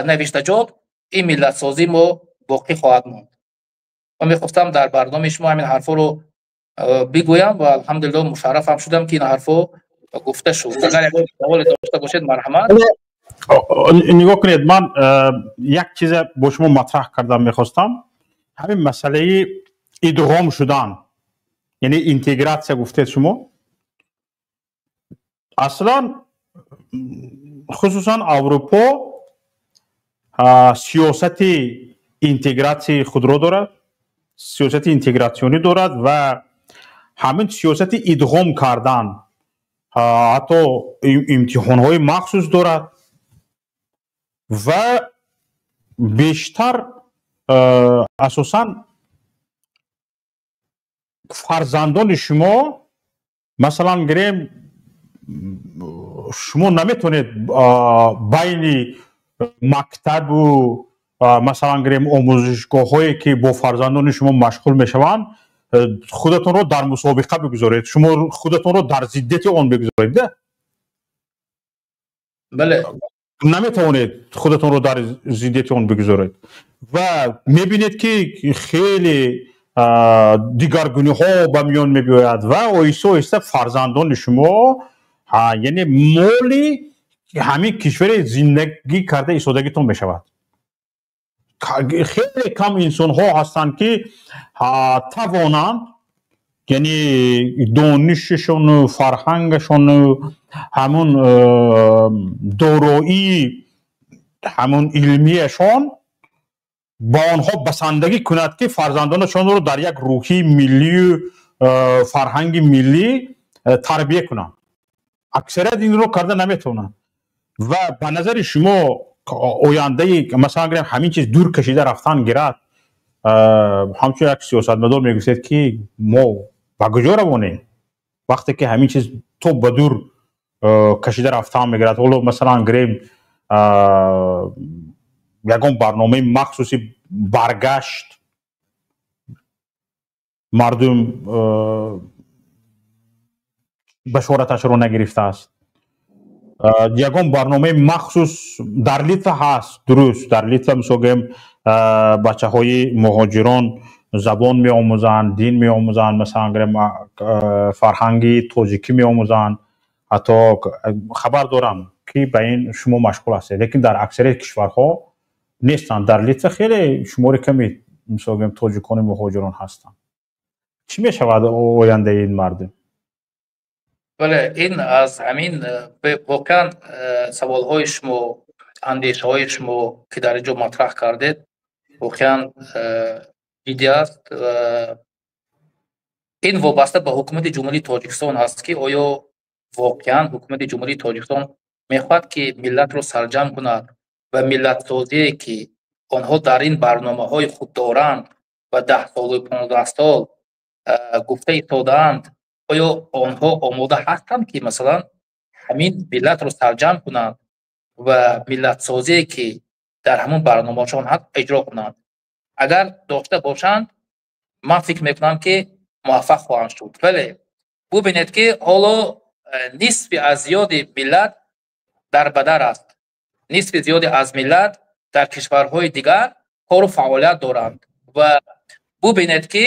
навиштаҷот ин миллатсозӣ мо боқӣ хоҳад монд. Ман мехостам дар барномаи шумо ҳамин ҳарфҳоро бигӯям ва алҳамдулилло, мушаррафам шудам, ки ин ҳарфҳо гуфта шуд. Агар ягон саволе дошта бошед, марҳамат. Нигоҳ кунед, ман як чизе бо шумо матраҳ кардан мехостам. Ҳамин масъалаи идғом шудан, яъне интегратсия гуфтед шумо. Аслан, хусусан Аврупо сиёсати интегратсияи худро дорад, сиёсати интегратсионӣ дорад ва ҳамин сиёсати идғом кардан ҳатто имтиҳонҳои махсус дорад ва бештар, асосан фарзандони шумо, масалан гирем, шумо наметавонед байни мактабу, масалан гирем, омӯзишгоҳҳое, ки бо фарзандони шумо машғул мешаванд, худатонро дар мусобиқа бигузоред, шумо худатонро дар зиддияти он бигузоред, да? Бале. Наметавонед худатонро дар зиддияти он бигузоред ва мебинед, ки хеле дигаргуниҳо ба миён мебиёяд ва оҳиста оҳиста фарзандони шумо, яъне моли ҳамин кишвари зиндагӣ карда истодагитон мешавад. Хеле кам инсонҳо ҳастанд, ки тавонанд, яъне донишашону фарҳангашону ҳамун дороии ҳамун илмияшон ба онҳо басандагӣ кунад, ки фарзандонашонро дар як рӯҳии миллию фарҳанги миллӣ тарбия кунанд. Аксарият инро карда наметавонанд. Ва ба назари шумо, ояндаи, масалан гирем, ҳамин чиз дур кашида рафтан гирад, ҳамчун як сиёсатмадор мегӯфтед, ки мо ба куҷо равонем, вақте ки ҳамин чиз то ба дур кашида рафтан мегирад? Ҳоло, масалан гирем, ягон барномаи махсуси баргашт мардум башораташро нагирифтааст. Ягон барномаи махсус дар Литва ҳаст, дуруст, дар Литва, мисол гӯем, бачаҳои муҳоҷирон забон меомӯзанд, дин меомӯзанд, масалан гирем, фарҳанги тоҷикӣ меомӯзанд. Ҳатто хабар дорам, ки ба ин шумо машғул ҳастед, лекин дар аксарияти кишварҳо нестанд. Дар Литва хеле шумори ками, мисол гӯем, тоҷикони муҳоҷирон ҳастанд. Чӣ мешавад ояндаи ин мардум? Бале, ин аз ҳамин воқеан саволҳои шумо, андешаҳои шумо, ки дар ин ҷо матраҳ кардед, воқеан ҷиддӣ аст. Ин вобаста ба Ҳукумати Ҷумҳурии Тоҷикистон аст, ки оё воқеан Ҳукумати Ҷумҳурии Тоҷикистон мехоҳад, ки миллатро сарҷамъ кунад ва миллатсозие, ки онҳо дар ин барномаҳои худ доранд ва 10 солу 15 сол гуфта истодаанд, оё онҳо омода ҳастанд, ки масалан ҳамин миллатро сарҷамъ кунанд ва миллатсозие, ки дар ҳамон барномаҳошон ҳаст, иҷро кунанд? Агар дошта бошанд, ман фикр мекунам, ки муваффақ хоҳанд шуд. Вале бубинед, ки ҳоло нисфи аз зиёди миллат дар бадар аст, нисфи зиёди аз миллат дар кишварҳои дигар кору фаъолият доранд. Ва бубинед, ки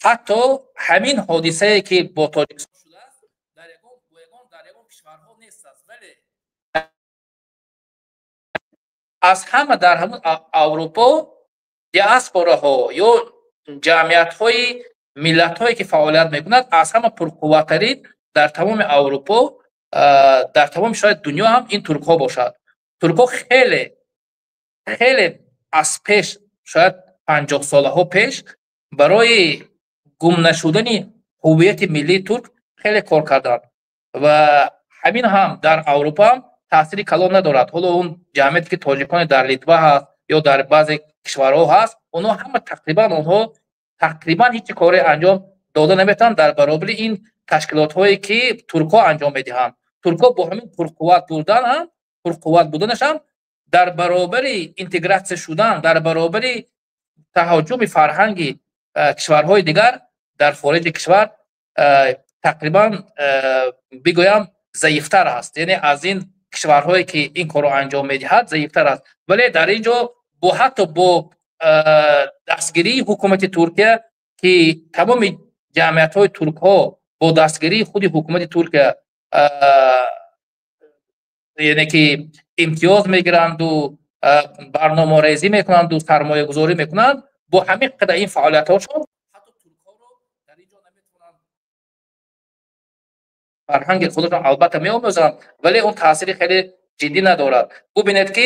ҳатто ҳамин ҳодисае, ки бо Тоҷикистон шудааст, дар ягон кишварҳо нест аст. Вале аз ҳама дар ҳамон Аврупо диаспораҳо ё ҷамъиятҳои миллатҳое, ки фаъолият мекунад, аз ҳама пурқувваттарин дар тамоми Аврупо, дар тамоми шояд дунё ҳам ин туркҳо бошад. Туркҳо хеле хеле аз пеш, шояд 50 солаҳо пеш, барои гум нашудани ҳуввияти миллии турк хеле кор карданд ва ҳамин ҳам дар Аврупо ҳам таъсири калон надорад. Ҳоло он ҷамъияте, ки тоҷиконе дар Литва ҳаст ё дар баъзе кишварҳо ҳаст, онҳо ҳама тақрибан, онҳо тақрибан ҳеҷ коре анҷом дода наметавонанд дар баробари ин ташкилотҳое, ки туркҳо анҷом медиҳанд. Туркҳо бо ҳамин пурқувват будан ҳам, пурқувват буданаш ҳам дар баробари интегратсия шудан, дар баробари таҳоҷуми фарҳанги кишварҳои дигар дар хориҷи кишвар тақрибан, бигӯям, заифтар аст, яъне аз ин кишварҳое, ки ин корро анҷом медиҳад, заифтар аст. Вале дар ин ҷо бо ҳатто бо дастгирии ҳукумати Туркия, ки тамоми ҷамъиятҳои туркҳо бо дастгирии худи ҳукумати Туркия. Яъне ки имтиёз мегиранду, барномарезӣ мекунанду, сармоягузорӣ мекунанд, бо ҳамин қадар ин фаъолиятҳошон ҳатто туркҳоро дар ин ҷо наметавонанд. Фарҳанги худашон албатта меомӯзанд, вале он таъсири хеле ҷиддӣ надорад. Бубинед, ки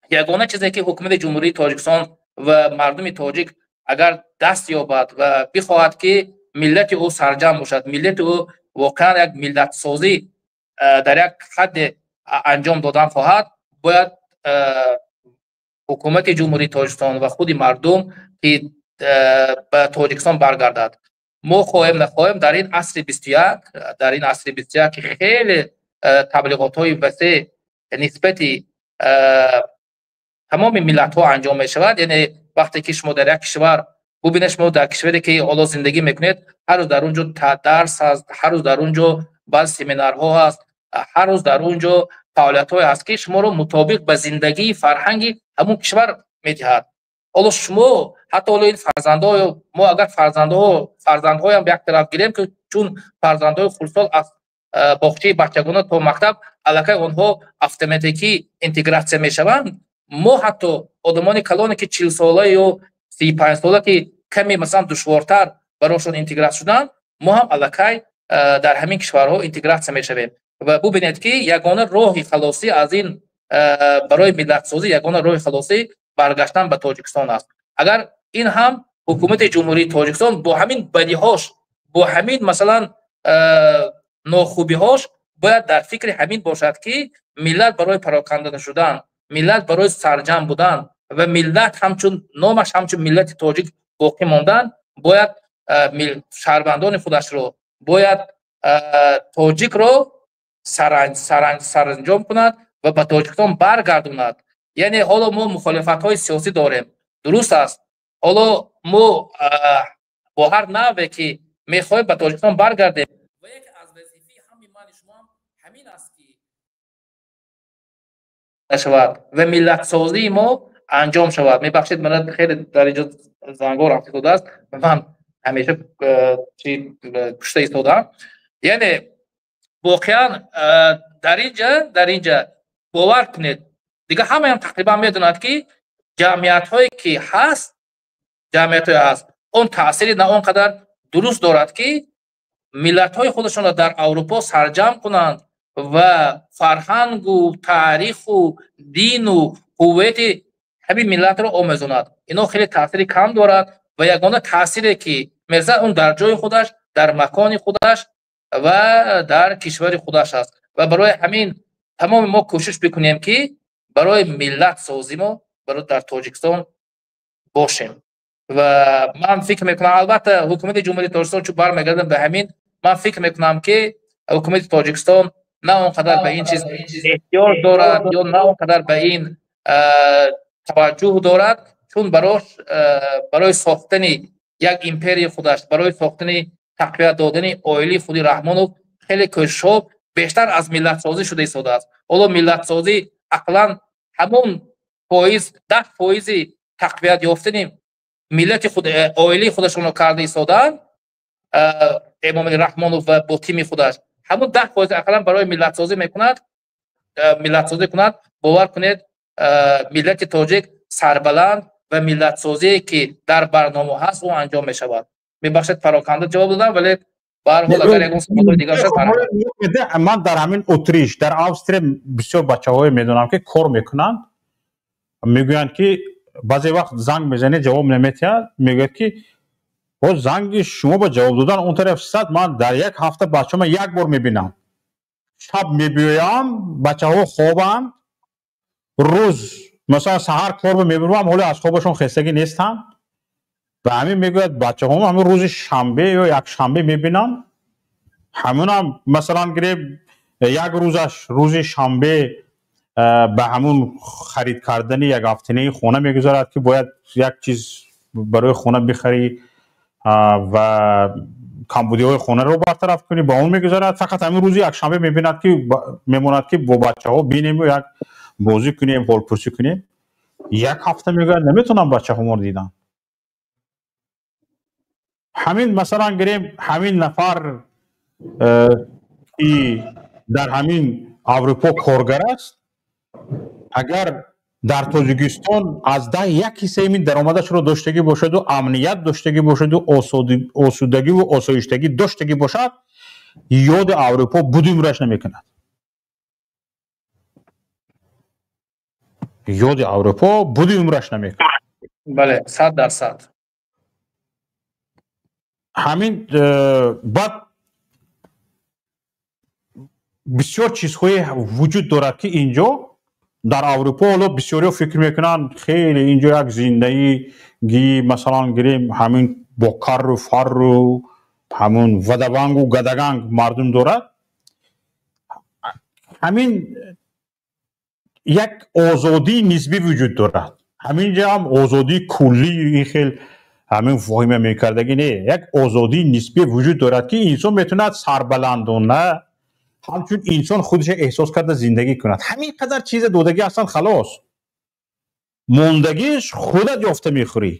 ягона чизе, ки ҳукумати Ҷумҳурии Тоҷикистон ва мардуми тоҷик агар даст ёбад ва бихоҳад, ки миллати ӯ сарҷамъ бошад, миллати ӯ воқеан як миллатсозӣ дар як ҳадде анҷом додан хоҳад, бояд ҳукумати Ҷумҳурии Тоҷикистон ва худи мардум ки ба Тоҷикистон баргардад. Мо хоҳем, нахоҳем, дар ин асри 21, дар ин асри 21, ки хеле таблиғотҳои васеъ нисбати тамоми миллатҳо анҷом мешавад. Яъне вақте ки шумо дар як кишвар, бубинед, шумо дар кишваре, ки ҳоло зиндагӣ мекунед, ҳар рӯз дар он ҷо дарс ҳаст, ҳар рӯз дар он ҷо баъзе семинарҳо ҳаст, ҳар рӯз дар он ҷо фаъолиятҳое ҳаст, ки шуморо мутобиқ ба зиндагии фарҳанги ҳамун кишвар медиҳад. Ҳоло шумо ҳатто ҳоло ин фарзандҳо, мо агар фарзандҳоям як тараф гирем, ки чун фарзандҳои хурдсол аз боғчаи бачагона то мактаб аллакай онҳо автоматикӣ интегратсия мешаванд, мо ҳатто одамони калоне, ки 40-сола ё 35-сола, ки каме масалан душвортар барошон интегратсия шудан, мо ҳам аллакай дар ҳамин кишварҳо интегратсия мешавем. Ва бубинед, ки ягона роҳи халосӣ аз ин барои миллатсозӣ, ягона роҳи халосӣ баргаштан ба Тоҷикистон аст. Агар ин ҳам ҳукумати Ҷумҳурии Тоҷикистон бо ҳамин бадиҳош, бо ҳамин масалан нохубиҳош бояд дар фикри ҳамин бошад, ки миллат барои пароканда нашудан, миллат барои сарҷамъ будан ва миллат ҳамчун номаш ҳамчун миллати тоҷик боқӣ мондан, бояд шаҳрвандони худашро, бояд тоҷикро саранҷом кунад ва ба Тоҷикистон баргардонад. Яъне ҳоло мо мухолифатҳои сиёсӣ дорем, дуруст аст. Ҳоло мо бо ҳар навъе ки мехоҳем, ба Тоҷикистон баргардем ва яке аз вазифаи ҳами мани шумоам ҳамин аст, ки нашавад ва миллатсозии мо анҷом шавад. Мебахшед, мана хеле дар инҷо зангор рафта истодааст, ман ҳамеша чи пушта истодам. Яъне воқеан дар инҷа бовар кунед, дигар ҳамаям тақрибан медонад, ки ҷамъиятҳое ки ҳаст, ҷамъиятҳое ҳаст, он таъсири на он қадар дуруст дорад, ки миллатҳои худашонро дар Аврупо сарҷамъ кунанд ва фарҳангу таъриху дину ҳувияти ҳамин миллатро омезонад. Ино хеле таъсири кам дорад ва ягона таъсире, ки мерасад, он дар ҷои худаш, дар макони худаш ва дар кишвари худаш аст. Ва барои ҳамин тамоми мо кӯшиш бикунем, ки барои миллатсозӣ мо барои дар Тоҷикистон бошем. Ва ман фикр мекунам, албатта, ҳукумати Ҷумҳурии Тоҷикистон, чун бармегардам ба ҳамин, ман фикр мекунам, ки ҳукумати Тоҷикистон на он қадар ба ин чиз эҳтиёҷ дорад ё на он қадар ба ин таваҷҷӯҳ дорад, чун барош барои сохтани як империяи худаш, барои сохтани, тақвият додани оилаи худи Раҳмонов хеле кӯшишҳо бештар аз миллатсозӣ шуда истодааст. Ҳоло миллатсозӣ ақлан ҳамон фоиз, 10 фоизи тақвият ёфтани миллати худ, оилаи худашонро карда истодаанд Эмомали Раҳмонов ва бо тими худаш. Ҳамон 10 фоиз ақаллан барои миллатсозӣ мекунад, миллатсозӣ кунад, бовар кунед, миллати тоҷик сарбаланд ва миллатсозие, ки дар барнома ҳаст, ӯ анҷом мешавад. Мебахшед, пароканда ҷавоб додам, вале ба ҳар ҳол агар ягон саволҳои дигар шуд. Ман дар ҳамин Утриш, дар Австрия бисёр бачаҳое медонам, ки кор мекунанд. Мегӯянд, ки баъзе вақт занг мезанед, ҷавоб наметиҳад. Мегӯяд, ки боз занги шумо ба ҷавоб додан он тараф сад, ман дар як ҳафта бачаҳома як бор мебинам. Шаб мебиёям, бачаҳо хобанд, рӯз масалан саҳар корба мебурам, ҳоло аз хобашон хестагӣ нестанд. Ба ҳамин мегӯяд, бачаҳом ҳамин рӯзи шанбе ё якшанбе мебинам. Ҳамунам масалан гиреб, як рӯзаш рӯзи шанбе ба ҳамун харид кардани як ҳафтанаи хона мегузарад, ки бояд як чиз барои хона бихарӣ ва камбудиҳои хонаро бартараф кунӣ, ба он мегузарад. Фақат ҳамин рӯзи якшанбе мебинад, ки мемонад, ки бо бачаҳо бинему як бозӣ кунем, ҳолпурсӣ кунем. Як ҳафта, мегӯяд, наметавонам бачаҳоморо дидан. Ҳамин масалан гирем, ҳамин нафар ки дар ҳамин Аврупо коргар аст, агар дар Тоҷикистон аз даҳ як ҳиссаи ин даромадашро доштагӣ бошаду амният доштагӣ бошаду осудагиву осоиштагӣ доштагӣ бошад, ёди Аврупо буди умраш намекунад. Ёди Аврупо буди умраш намекунад. Бале, 100%. Ҳамин баъд бисёр чизҳое вуҷуд дорад, ки инҷо дар Аврупо ҳоло бисёриҳо фикр мекунанд, хеле инҷо як зиндагии, масалан гирем, ҳамин бо карру фарру ҳамун вадавангу гадаганг мардум дорад. Ҳамин як озодии нисбӣ вуҷуд дорад. Ҳаминҷа ҳам озодии куллӣ ин хел ҳамин воҳима мекардагӣ не, як озодии нисбӣ вуҷуд дорад, ки инсон метавонад сарбаландона ҳамчун инсон худашро эҳсос карда зиндагӣ кунад. Ҳамин қадар чиза додагӣ ҳастанд, халос. Мондагиш худат ёфта мехӯрӣ.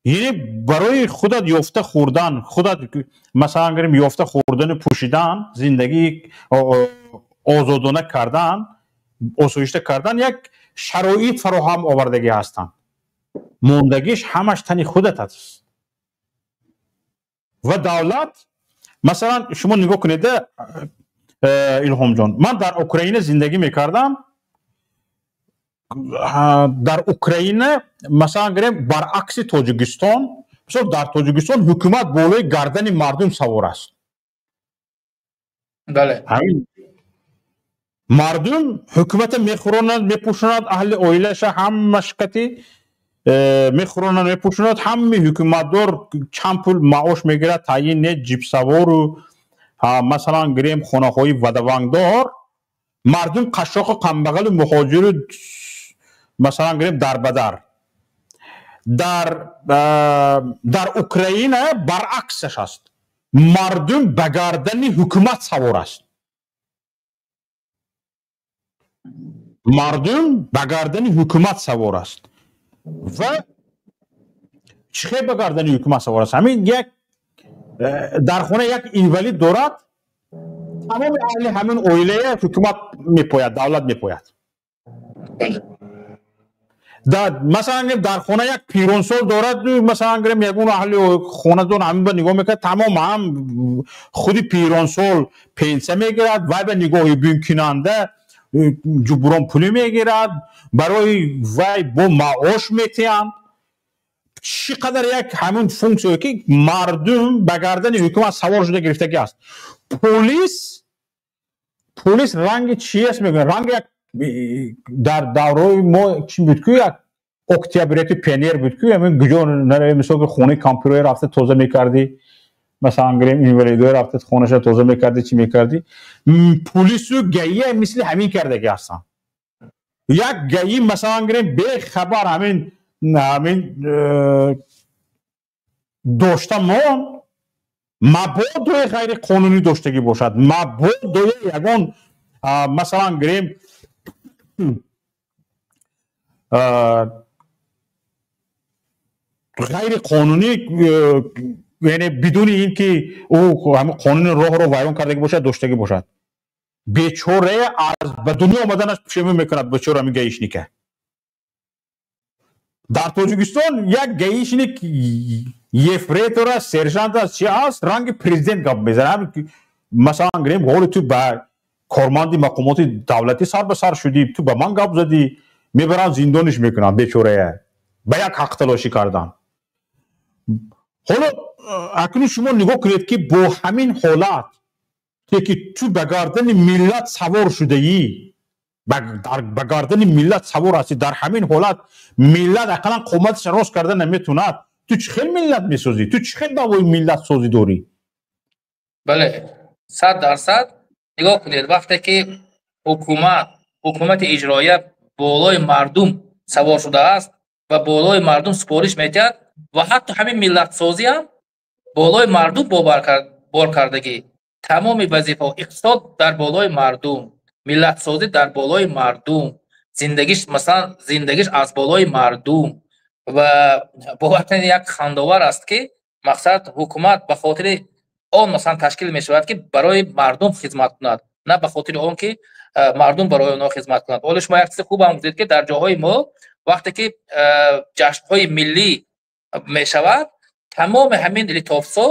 Яъне барои худат ёфта хӯрдан, худат масалан гирем ёфта хӯрдану пӯшидан, зиндагӣ озодона кардан, осоишта кардан як шароит фароҳам овардагӣ ҳастанд. Мондагиш ҳамаш тани худат аст. Ва давлат, масалан, шумо нигоҳ кунед, Илҳомҷон, ман дар Украина зиндагӣ мекардам. Дар Украина, масалан гирем, баръакси Тоҷикистон, мисол дар Тоҷикистон ҳукумат болои гардани мардум савор аст. Бале. Ҳамин мардум ҳукумата мехӯронад, мепӯшонад, аҳли оилаша ҳамаш кати мехӯронад, мепӯшонад, ҳамаи ҳукуматдор чанд пул маош мегирад, таъйин не, ҷипсавору масалан гирем хонаҳои вадавангдор, мардум қашшоқу камбағалу муҳоҷиру масалан гирем дарбадар. Дар Украина баръаксаш аст. Мардум ба гардани ҳукумат савор аст. Мардум ба гардани ҳукумат савор аст. Ва чӣ хел ба гардани ҳукумат савор аст? Ҳамин як дар хона як инвалид дорад, тамоми аҳли ҳамин оилая ҳукумат мепояд, давлат мепояд. Масалан гирем дар хона як пиронсол дорад, масалан гирем ягон аҳли хонадон ҳамин ба нигоҳ мекунад, тамом ҳам худи пиронсол пенсия мегирад, вай ба нигоҳи бинкунанда ҷуброн пулӣ мегирад, барои вай бо маош метиҳанд. Чӣ қадар як ҳамин функсия, ки мардум ба гардани ҳукумат савор шуда гирифтагӣ аст. Полис ранги чи аст мегӯянд? Ранги як дар давраи мо чӣ буд ку, як октябрияти пионер буд ку, ҳамин куҷо наравӣ, мисол ки хонаи кампирое рафта тоза мекардӣ, масалан гирем инвалидое рафта хонаша тоза мекардӣ, чӣ мекардӣ. Полису гаия мисли ҳамин кардагӣ ҳастанд. Як гаи масалан гирем бехабар ҳамин дошта мон, мабодои ғайриқонунӣ доштагӣ бошад, мабодои ягон масалан гирем ғайриқонунӣ, яъне бидуни ин ки ӯ ҳамин қонуни роҳро вайрон кардагӣ бошад, доштагӣ бошад, бечора аз ба дунё омаданаш пушаймон мекунад бечора ҳамин гаишника. Дар Тоҷикистон як гаишник ефрейтор аст, сержант аст, чи аст, ранги президент гап мезанад. Масалан гирем, ҳоли ту ба корманди мақомоти давлатӣ сар ба сар шудӣ, ту ба ман гап задӣ, мебаранд зиндониш мекунанд бечорая ба як ҳақталошӣ кардан. Ҳоло акнун шумо нигоҳ кунед, ки бо ҳамин ҳолат ки ту ба гардани миллат савор шудаӣ, ба гардани миллат савор ҳастӣ, дар ҳамин ҳолат миллат ақаллан қоматаш рост карда наметавонад. Ту чӣ хел миллат месозӣ? Ту чӣ хел даъвои миллатсозӣ дорӣ? Бале, 100%. Нигоҳ кунед, вақте ки ҳукумати иҷроия болои мардум савор шудааст ва болои мардум супориш медиҳад ва ҳатто ҳамин миллатсозӣ ҳам болои мардум бор кардагӣ, тамоми вазифаҳо, иқтисод дар болои мардум, миллатсозӣ дар болои мардум, зиндагиш, масалан, зиндагиш аз болои мардум. Ва бовар кунед, як хандовар аст, ки мақсад ҳукумат ба хотири он масалан ташкил мешавад, ки барои мардум хизмат кунад. На ба хотири он ки мардум барои онҳо хизмат кунанд. Ҳоло шумо як чизи хубам гуфтед, ки дар ҷоҳои мо вақте ки ҷашнҳои миллӣ мешавад, тамоми ҳамин литовсо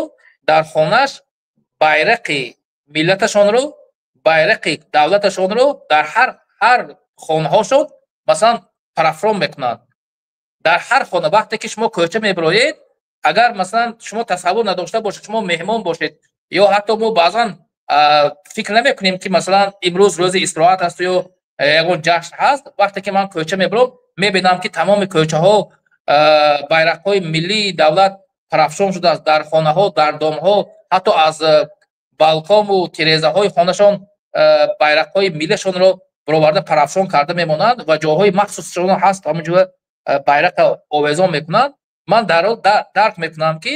дар хонаш байрақи миллаташонро, байрақи давлаташонро дар ҳар хонаҳошон, масалан, парафшон мекунанд. Дар ҳар хона, вақте ки шумо кӯча мебироед, агар, масалан, шумо тасаввур надошта бошед, шумо меҳмон бошед, ё ҳатто мо баъзан фикр намекунем, ки, масалан, имрӯз рӯзи истироҳат ҳасту ё ягон ҷашн ҳаст, вақте ки ман кӯча мебиром, мебинам, ки тамоми кӯчаҳо байрақҳои миллии давлат парафшон шудааст. Дар хонаҳо, дар домҳо, ҳатто аз балкону тирезаҳои хонашон байрақҳои миллиашонро бароварда, парафшон карда мемонанд ва ҷоҳои махсусшон ҳаст, ҳамонҷо байрақа овезон мекунанд. Ман дарк мекунам, ки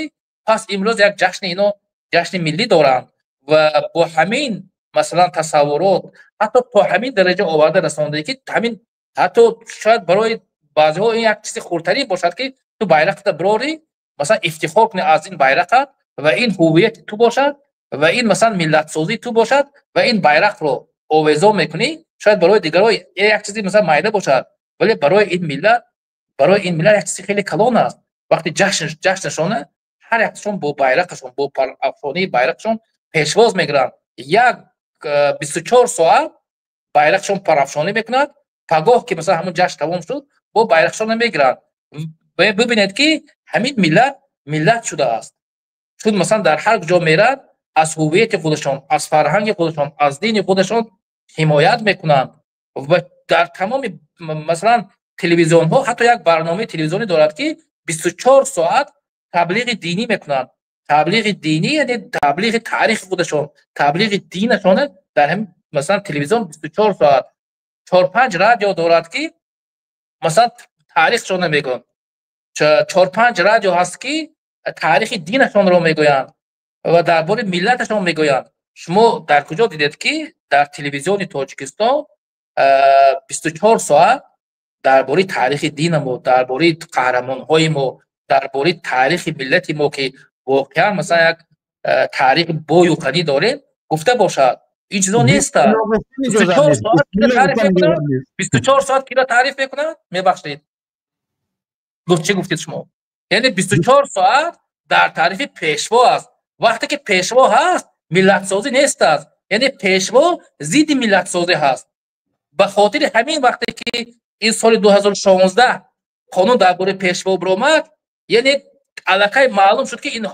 пас имрӯз як ҷашни ино, ҷашни миллӣ доранд. Ва бо ҳамин, масалан, тасаввурот ҳатто то ҳамин дараҷа оварда расонда, ки ҳамин ҳатто шояд барои баъзеҳо ин як чизи хурдтарин бошад, ки ту байрақата бирорӣ, масалан, ифтихор кунӣ аз ин байрақат ва ин ҳуввияти ту бошад ва ин, масалан, миллатсозии ту бошад ва ин байрақро овезон мекунӣ. Шояд барои дигарҳо як чизи, масалан, майда бошад, вале барои ин миллат як чизи хеле калон аст. Вақте ҷашнашона ҳар якшон бо байрақашон, бо парафшонии байрақашон пешвоз мегиранд, як 24 соат байрақшон парафшонӣ мекунад. Пагоҳ ки, масалан, ҳамон ҷашн тамом шуд, бо байрақшонро мегиранд. Бибинед, ки ҳамин миллат миллат шудааст, чун, масалан, дар ҳар ҷо мерад, аз ҳуввияти худашон, аз фарҳанги худашон, аз дини худашон ҳимоят мекунанд. Ва дар тамоми, масалан, телевизионҳо, ҳатто як барномаи телевизионӣ дорад, ки 24 соат таблиғи динӣ мекунанд. Таблиғи динӣ, яъне таблиғи таърихи худашон, таблиғи динашона дар ҳамин, масалан, телевизион 24 соат. Чор панҷ радио дорад, ки, масалан, таърихшонро мегӯянд. Чор панҷ радио ҳаст, ки таърихи динашонро мегӯянд ва дар бораи миллаташон мегӯянд. Шумо дар куҷо дидед, ки дар телевизиони Тоҷикистон 24 соат дар бораи таърихи дина мо, дар бораи қаҳрамонҳои мо, дар бораи таърихи миллати мо, ки воқеан, масалан, як таърихи бою ғанӣ дорем, гуфта бошад? Ин чизо неста. 24 соат кира таъриф мекунад? Мебахшед, гуфт, чӣ гуфтед шумо? Яъне 24 соат дар таърифи пешво аст. Вақте ки пешво ҳаст, миллатсозӣ нест аст, яъне пешво зидди миллатсозӣ ҳаст. Ба хотири ҳамин, вақте ки ин соли 2016 қонун дар бораи пешво биромад, яъне аллакай маълум шуд, ки ин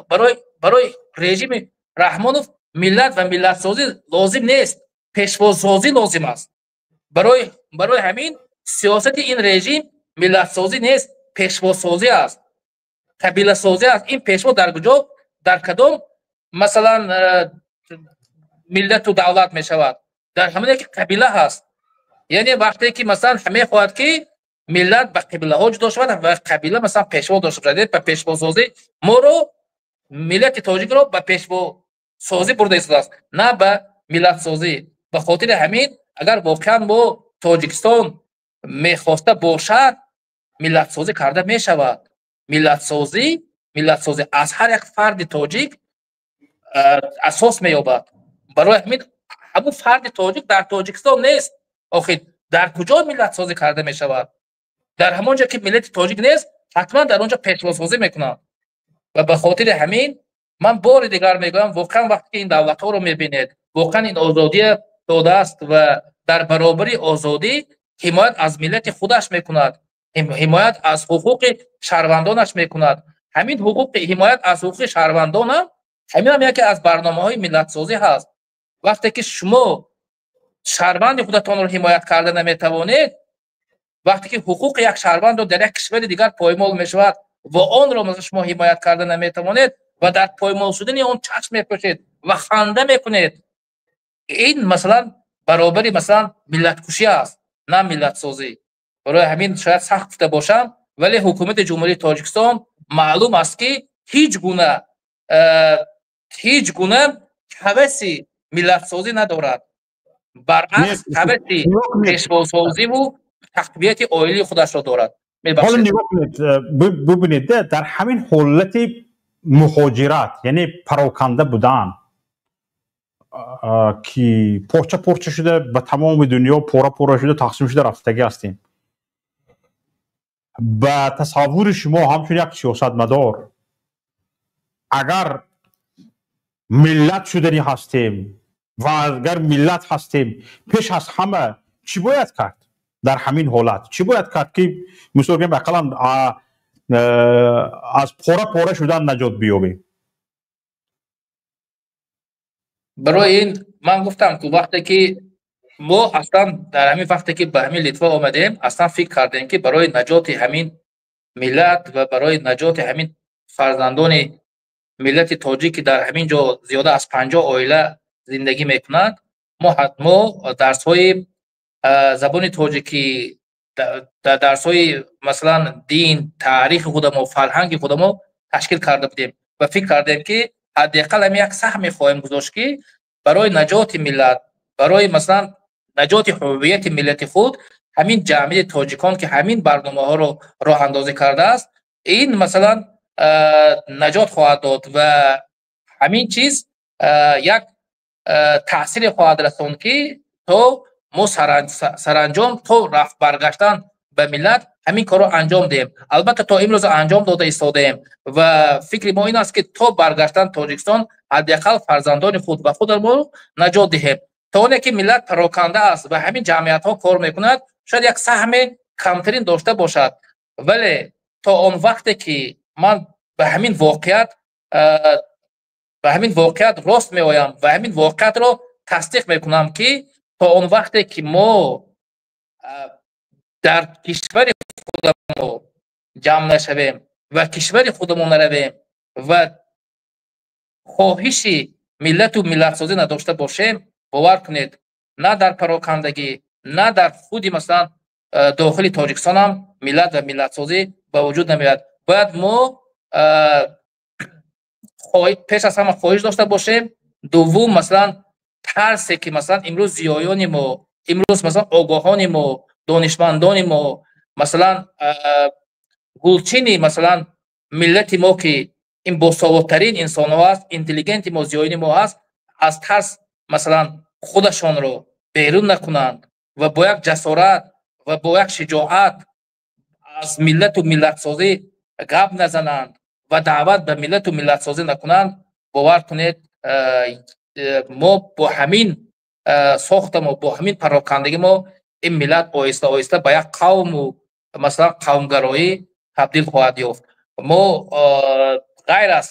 барои режими Раҳмонов миллат ва миллатсозӣ лозим нест, пешвосозӣ лозим аст. Барои ҳамин сиёсати ин режим миллатсозӣ нест, пешвосозӣ аст, қабиласозӣ аст. Ин пешво дар куҷо, дар кадом, масалан, миллату давлат мешавад? Дар ҳамоне ки қабила ҳаст. Яъне вақте ки, масалан, мехоҳад, ки миллат ба қабилаҳо ҷудо шавад ва қабила, масалан, пешво дошта бошад, ба пешвосозӣ моро, миллати тоҷикро ба пешвосозӣ бурда истодааст, на ба миллатсозӣ. Ба хотири ҳамин, агар воқеан мо Тоҷикистон мехоста бошад, миллатсозӣ карда мешавад. Миллатсозӣ аз ҳар як фарди тоҷик асос меёбад. Барои ҳамин ҳамун фарди тоҷик дар Тоҷикистон нест. Охир дар куҷо миллатсозӣ карда мешавад? Дар ҳамон ҷо ки миллати тоҷик нест, ҳатман дар он ҷо пешвосозӣ мекунанд. Ва ба хотири ҳамин ман бори дигар мегӯям: воқеан, вақте ки ин давлатҳоро мебинед, воқеан ин озодия додааст ва дар баробари озодӣ ҳимоят аз миллати худаш мекунад, ҳимоят аз ҳуқуқи шаҳрвандонаш мекунад. Ҳамин ҳуқуқи ҳимоят аз ҳуқуқи шаҳрвандонам, ҳаминам яке аз барномаҳои миллатсозӣ ҳаст. Вақте ки шумо шаҳрванди худатонро ҳимоят карда наметавонед, вақте ки ҳуқуқи як шаҳрвандро дар як кишвари дигар поймол мешавад ва онро шумо ҳимоят карда наметавонед ва дар поймол шудани он чашм мепӯшед ва ханда мекунед, ин, масалан, баробари, масалан, миллаткушӣ аст, на миллатсозӣ. Барои ҳамин шояд сахт гуфта бошам, вале ҳукумати Ҷумҳурии Тоҷикистон маълум аст, ки ҳеҷ гуна ҳаваси миллатсозӣ надорад, баръакс, ҳаваси пешвосозиву тақвияти оилии худашро дорад. Ҳоло нигоҳ кунед, бубинед, дар ҳамин ҳолати муҳоҷират, яъне пароканда будан. Ки порча порча шуда, ба тамоми дунё пора пора шуда, тақсим шуда рафтагӣ ҳастем. Ба тасаввури шумо, ҳамчун як сиёсатмадор, агар миллат шуданӣ ҳастем ва агар миллат ҳастем, пеш аз ҳама чӣ бояд кард? Дар ҳамин ҳолат чӣ бояд кард, ки мисол гӯем, ақаллан аз пора пора шудан наҷот биёбем? Барои ин ман гуфтам, ки вақте ки мо аслан дар ҳамин вақте ки ба ҳамин Литва омадем, аслан фикр кардем, ки барои наҷоти ҳамин миллат ва барои наҷоти ҳамин фарзандони миллати тоҷик, ки дар ҳамин ҷо зиёда аз 50 оила зиндагӣ мекунанд, мо дарсҳои забони тоҷикӣ, дарсҳои, масалан, дин, таърихи худамо, фарҳанги худамо ташкил карда будем ва фикр кардем, ки ҳадди ақал ҳамин як саҳме хоҳем гузошт, ки барои наҷоти миллат, барои, масалан, наҷоти ҳуввияти миллати худ, ҳамин ҷамъияти тоҷикон, ки ҳамин барномаҳоро роҳандозӣ кардааст, ин, масалан, наҷот хоҳад дод ва ҳамин чиз як таъсире хоҳад расонд, ки то мо саранҷом то рафт баргаштан ба миллат ҳамин корро анҷом диҳем. Албатта, то имрӯз анҷом дода истодаем ва фикри мо ин аст, ки то баргаштан Тоҷикистон ҳадди ақал фарзандони худ ва худамро наҷот диҳем. То оне ки миллат пароканда аст ва ҳамин ҷамъиятҳо кор мекунад, шояд як саҳме камтарин дошта бошад, вале то он вақте ки ман ба ҳамин воқеият рост меоям ва ҳамин воқеиятро тасдиқ мекунам, ки то он вақте ки мо дар кишвари худамо ҷамъ нашавем ва кишвари худамо наравем ва хоҳиши миллату миллатсозӣ надошта бошем, бовар кунед, на дар парокандагӣ, на дар худи, масалан, дохили Тоҷикистонам миллат ва миллатсозӣ ба вуҷуд намеояд. Бояд мо пеш аз ҳама хоҳиш дошта бошем. Дуввум, масалан, тарсе ки, масалан, имрӯз зиёёни мо, имрӯз, масалан, огоҳони мо, донишмандони мо, масалан, гулчини, масалан, миллати мо, ки ин босаводтарин инсонҳо аст, интеллигенти мо, зиёини мо ҳаст, аз тарс, масалан, худашонро берун накунанд ва бо як ҷасорат ва бо як шиҷоат аз миллату миллатсозӣ гап назананд ва даъват ба миллату миллатсозӣ накунанд, бовар кунед, мо бо ҳамин сохтамо, бо ҳамин парокандагӣ мо ин миллат оҳиста оҳиста ба як қавму, масалан, қавмгароӣ табдил хоҳад ёфт. Мо ғайр аз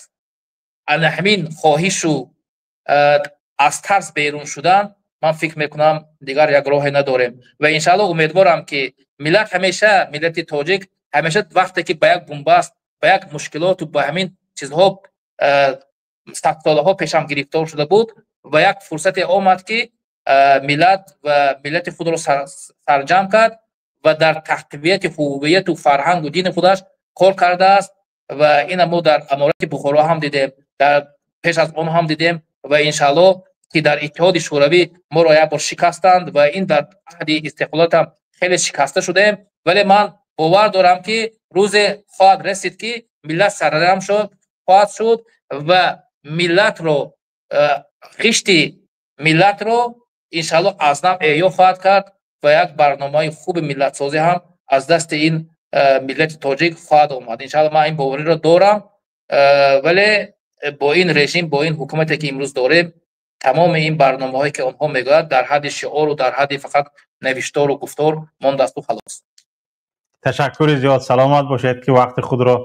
ана ҳамин хоҳишу аз тарс берун шудан, ман фикр мекунам, дигар як роҳе надорем. Ва иншаалло умедворам, ки миллат ҳамеша, миллати тоҷик ҳамеша вақте ки ба як бунбаст, ба як мушкилоту ба ҳамин чизҳо садсолаҳо пешам гирифтор шуда буд ва як фурсате омад, ки миллат ва миллати худро сарҷамъ кард ва дар тақвияти ҳуввияту фарҳангу дини худаш кор кардааст. Ва ина мо дар Аморати Бухоро ҳам дидем, дар пеш аз он ҳам дидем ва иншаалло, ки дар Иттиҳоди Шӯравӣ моро як бор шикастанд ва ин дар аҳди истиқлолиятам хеле шикаста шудаем, вале ман бовар дорам, ки рӯзе хоҳад расид, ки миллат сарҷамъ шуд хоҳад шуд ва миллатро, ғишти миллатро иншаалло аз нав эҳё хоҳад кард ва як барномаи хуби миллатсозӣ ҳам аз дасти ин миллати тоҷик хоҳад омад, иншаалло. Ман ин бовариро дорам, вале бо ин режим, бо ин ҳукумате, ки имрӯз дорем, тамоми ин барномаҳое, ки онҳо мегӯяд, дар ҳадди шиору дар ҳадди фақат навиштору гуфтор мондасту халос. Ташаккури зиёд, саломат бошед, ки вақти худро,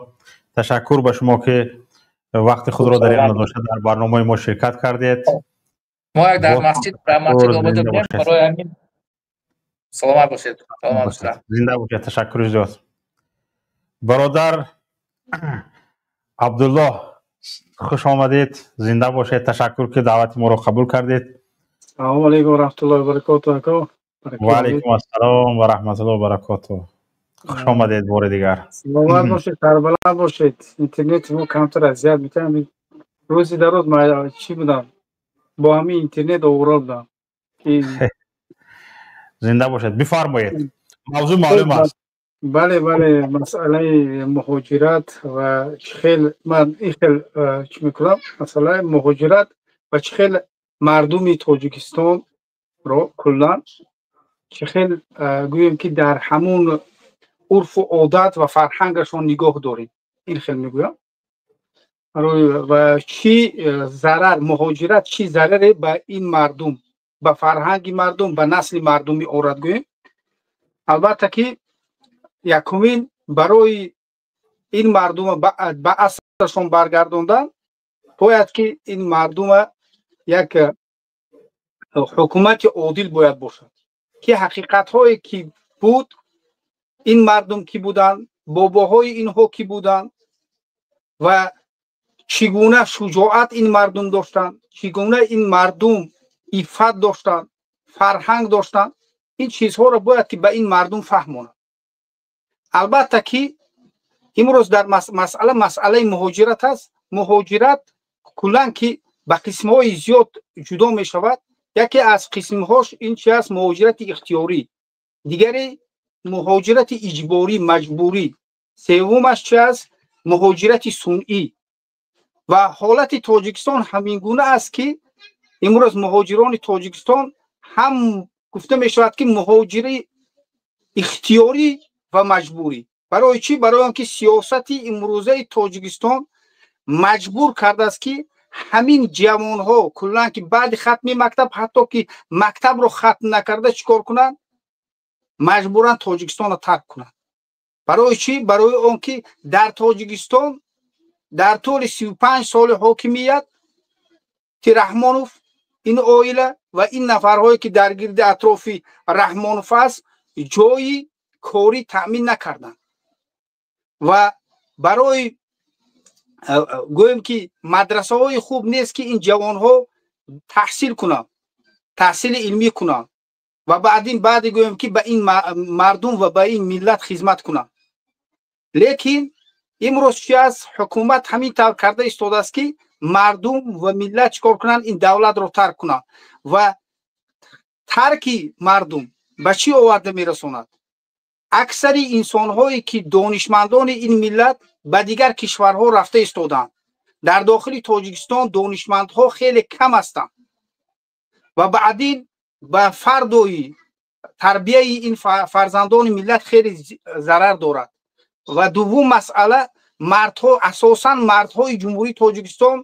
ташаккур ба шумо, ки вақти худро дар ин надошта дар барномаи мо ширкат кардед. Мо як дар масҷид омада будем, барои ҳамин. Саломат бошед, саломат бошед. Зинда бошед, ташаккури зиёд. Бародар Абдуллоҳ, хуш омадед, зинда бошед, ташаккур, ки даъвати моро қабул кардед. Салому алайкум ва раҳматуллоҳи ва баракоту, ако. Ва алайкум ассалом ва раҳматуллоҳи ва баракоту, хуш омадед бори дигар. Саломат бошед, сарбаланд бошед. Интернети мо камтар азият метавонам. Рӯзи дароз ма чӣ будам, бо ҳамин интернет овора будам. Зинда бошед, бифармоед, мавзӯъ маълум аст. Бале, масъалаи муҳоҷират ва чӣ хел ман ин хел чӣ мекунам, масъалаи муҳоҷират ва чӣ хел. Мардуми Тоҷикистонро куллан чӣ хел гӯем, ки дар ҳамун урфу одат ва фарҳангашон нигоҳ дорем, ин хел мегӯям. Ва чӣ зарар муҳоҷират, чӣ зараре ба ин мардум, ба фарҳанги мардум, ба насли мардум меорад, гӯем. Албатта ки якумин, барои ин мардума ба аслашон баргардондан бояд ки ин мардума як ҳукумати одил бояд бошад, ки ҳақиқатҳое ки буд, ин мардум кӣ буданд, бобоҳои инҳо кӣ буданд ва чӣ гуна шуҷоат ин мардум доштанд, чӣ гуна ин мардум иффат доштанд, фарҳанг доштанд, ин чизҳоро бояд ки ба ин мардум фаҳмонад. Албатта ки имрӯз дар масъала, масъалаи муҳоҷират аст. Муҳоҷират куллан ки ба қисмҳои зиёд ҷудо мешавад. Яке аз қисмҳош ин чи аст? Муҳоҷирати ихтиёрӣ, дигаре муҳоҷирати иҷборӣ, маҷбурӣ, севумаш чи аст? Муҳоҷирати сунъӣ. Ва ҳолати Тоҷикистон ҳамин гуна аст, ки имрӯз муҳоҷирони Тоҷикистон ҳам гуфта мешавад, ки муҳоҷири ихтиёрӣ ва маҷбурӣ. Барои чӣ? Барои он ки сиёсати имрӯзаи Тоҷикистон маҷбур кардааст, ки ҳамин ҷавонҳо куллан ки баъди хатми мактаб, ҳатто ки мактабро хатм накарда, чӣ кор кунанд? Маҷбуран Тоҷикистонро тарк кунанд. Барои чӣ? Барои он ки дар Тоҷикистон дар тӯли 35 соли ҳокимият ки Раҳмонов, ин оила ва ин нафарҳое ки дар гирди атрофи Раҳмонов аст, ҷои корӣ таъмин накарданд ва барои гӯем ки мадрасаҳои хуб нест, ки ин ҷавонҳо таҳсил кунанд, таҳсили илмӣ кунанд ва баъдин баъде гӯем ки ба ин мардум ва ба ин миллат хизмат кунанд. Лекин имрӯз чи аст? Ҳукумат ҳамин тавр карда истодааст, ки мардум ва миллат чӣ кор кунанд? Ин давлатро тарк кунанд. Ва тарки мардум ба чӣ оварда мерасонад? Аксари инсонҳое ки донишмандони ин миллат ба дигар кишварҳо рафта истодаанд. Дар дохили Тоҷикистон донишмандҳо хеле кам ҳастанд ва баъдин ба фардои тарбияи ин фарзандони миллат хеле зарар дорад. Ва дуввум масъала, мардҳо, асосан мардҳои Ҷумҳурии Тоҷикистон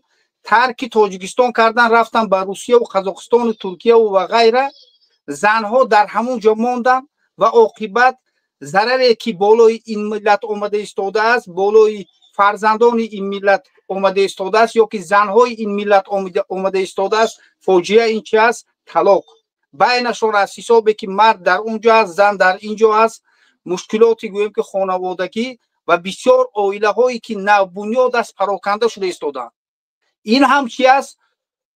тарки Тоҷикистон кардан, рафтан ба Русияву Қазоқистону Туркияву ва ғайра. Занҳо дар ҳамон ҷо монданд ва оқибат зараре ки болои ин миллат омада истодааст, болои фарзандони ин миллат омада истодааст ё ки занҳои ин миллат омада истодааст, фоҷиа ин чи аст? Талоқ байнашон аз ҳисобе ки мард дар он ҷо аст, зан дар ин ҷо аст, мушкилоти гӯем ки хонаводагӣ ва бисёр оилаҳое ки навбунёд аст, пароканда шуда истодаанд. Ин ҳам чи аст?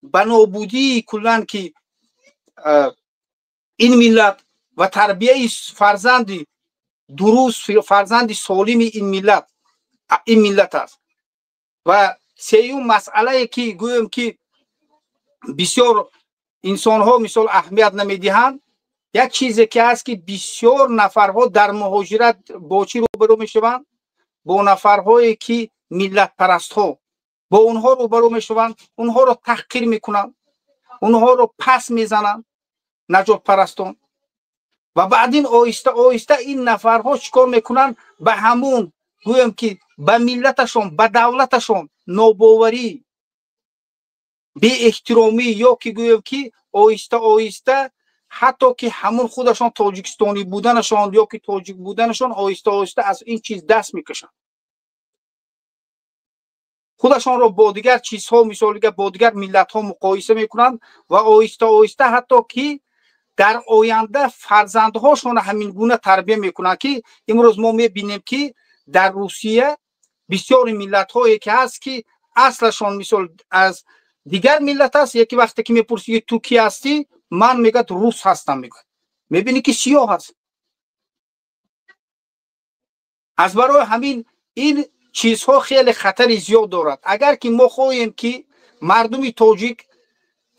Ба нобудии куллан ки ин миллат ва тарбияи фарзанди дуруст, фарзанди солими ин миллат аст. Ва сеюм масъалае ки гӯем ки бисёр инсонҳо мисол аҳамият намедиҳанд, як чизе ки ҳаст, ки бисёр нафарҳо дар муҳоҷират бо чӣ рӯбарӯ мешаванд? Бо нафарҳое ки миллатпарастҳо, бо онҳо рӯбарӯ мешаванд, онҳоро таҳқир мекунанд, онҳоро пас мезананд наҷотпарастон. Ва баъдин оҳиста оҳиста ин нафарҳо чӣ кор мекунанд? Ба ҳамун гӯем ки ба миллаташон, ба давлаташон нобоварӣ, беэҳтиромӣ ё ки гӯем ки оҳиста оҳиста ҳатто ки ҳамун худашон тоҷикистонӣ буданашон ё ки тоҷик буданашон, оҳиста оҳиста аз ин чиз даст мекашанд, худашонро бо дигар чизҳо, мисолига бо дигар миллатҳо муқоиса мекунанд ва оҳиста оҳиста ҳатто ки дар оянда фарзандҳошонро ҳамин гуна тарбия мекунанд, ки имрӯз мо мебинем, ки дар Русия бисёри миллатҳое ки ҳаст, ки аслашон мисол аз дигар миллат аст, яке вақте ки мепурсӣ, ту ки ҳастӣ? Ман, мегӯяд, рус ҳастам, мегӯяд. Мебинӣ, ки сиёҳ аст. Аз барои ҳамин ин чизҳо хеле хатари зиёд дорад. Агар ки мо хоҳем, ки мардуми тоҷик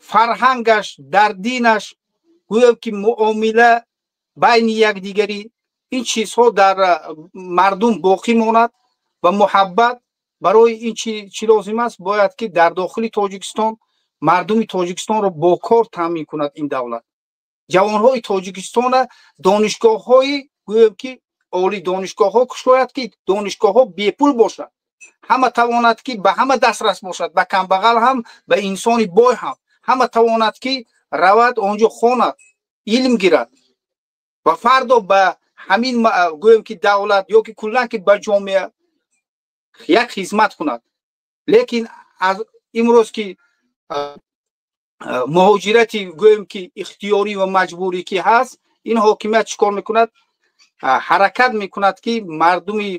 фарҳангаш, дар динаш, гӯем ки муомила байни якдигарӣ, ин чизҳо дар мардум боқӣ монад ва муҳаббат, барои ин чӣ лозим аст? Бояд ки дар дохили Тоҷикистон Мардуми Тоҷикистонро бо кор таъмин кунад ин давлат. Ҷавонҳои Тоҷикистона донишгоҳҳои, гӯем ки, олӣ донишгоҳҳо кушояд, ки донишгоҳҳо бепул бошад, ҳама тавонад ки ба ҳама дастрас бошад, ба камбағал ҳам, ба инсони бой ҳам, ҳама тавонад ки равад онҷо, хонад, илм гирад ва фардо ба ҳамин, гӯем ки, давлат ё ки куллан ки ба ҷомеа як хизмат кунад. Лекин аз имрӯз ки муҳоҷирати, гӯем ки, ихтиёрӣ ва маҷбурӣ ки ҳаст, ин ҳокимият чӣ кор мекунад? Ҳаракат мекунад, ки мардуми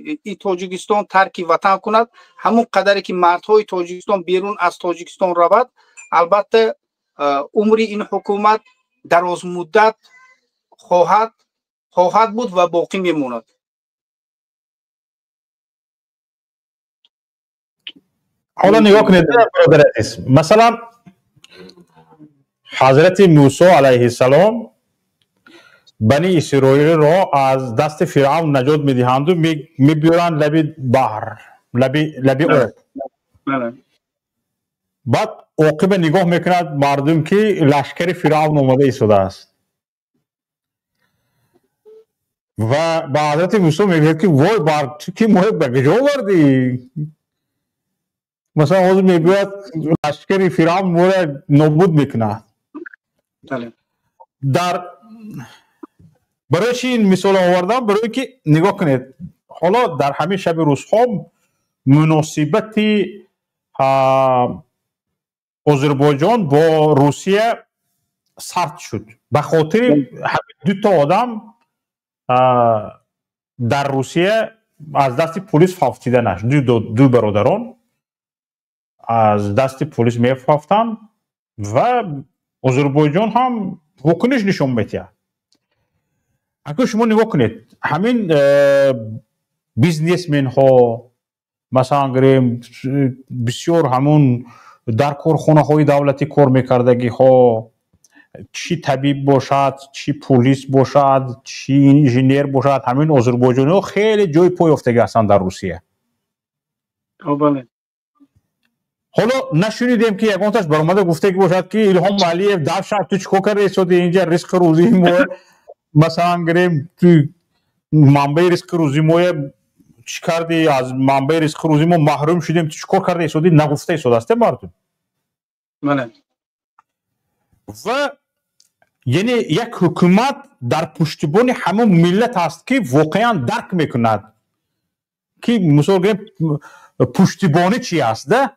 Тоҷикистон тарки ватан кунад. Ҳамон қадаре ки мардҳои Тоҷикистон берун аз Тоҷикистон равад, албатта, умри ин ҳукумат дарозмуддат хоҳад буд ва боқӣ мемонад. Ҳоло нигоҳ кунед, бародари азиз, масалан, ҳазрати Мусо алайҳиссалом Бани Исроилро аз дасти Фиръавн наҷот медиҳанду мебиёранд лаби баҳр, лаби об. Баъд оқиба нигоҳ мекунад мардум, ки лашкари Фиръавн омада истодааст, ва ба ҳазрати Мусо мегӯяд, ки вой бар ту, ки моро ба куҷо овардӣ? Масалан, ҳозир мегӯяд, лашкари Фиръавн моро нобуд мекунад. Дар барои чи ин мисолро овардам? Барое ки нигоҳ кунед, ҳоло дар ҳамин шаби рӯзҳо муносибати Озарбойҷон бо Русия сард шуд ба хотири дуто одам дар Русия аз дасти полис фавтиданаш. Ду бародарон аз дасти полис мефавтанд ва Озарбойҷон ҳам вокуниш нишон медиҳад. Акун шумо нигоҳ кунед, ҳамин бизнесменҳо, масалан гирем, бисёр ҳамун дар корхонаҳои давлатӣ кор мекардагиҳо, чӣ табиб бошад, чӣ пулис бошад, чӣ инженер бошад, ҳамин озарбойҷониҳо хеле ҷои пой ёфтагӣ ҳастанд дар Русия. Ҳоло нашунидем, ки ягонташ баромада гуфтаги бошад, ки Илҳом Алиев, давшав, ту чӣ кор карда истоди инҷа? Ризқи рӯзии мо, масалан гирем, ту манбаи ризқи рӯзии моя чӣ кардӣ? Аз манбаи ризқи рӯзии мо маҳрум шудем, ту чӣ кор карда истоди? Нагуфта истодааст мардум. Ва яъне як ҳукумат дар пуштибони ҳамон миллат аст, ки воқеан дарк мекунад, ки, мисол гирем, пуштибонӣ чи аст да.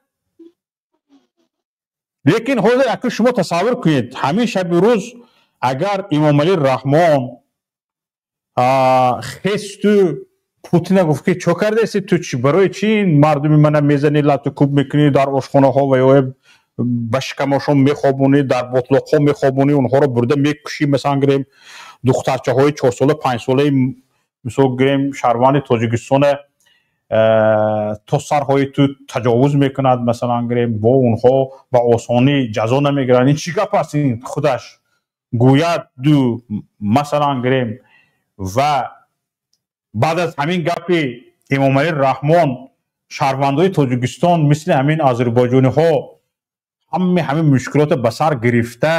Лекин ҳозир акун шумо тасаввур кунед, ҳамин шаби рӯз агар Имомалӣ Раҳмон хесту Путина гуфт, ки чо кардаеси ту, чи, барои чи мардуми мана мезанӣ, лату куб мекунӣ дар ошхонаҳо ва ё ба шикамошон мехобонӣ, дар ботлоқҳо мехобонӣ, онҳоро бурда мекушӣ, масалан гирем, духтарчаҳои 4-сола, 5-солаи, мисол гирем, шаҳрванди Тоҷикистона то сарҳои ту таҷовуз мекунад, масалан гирем, бо онҳо ба осонӣ ҷазо намегиранд, ин чӣ гап аст? Ин худаш гӯяд ду, масалан гирем, ва баъд аз ҳамин гапи Эмомалӣ Раҳмон шаҳрвандои Тоҷикистон мисли ҳамин озарбойҷониҳо ҳамаи ҳамин мушкилотро ба сар гирифта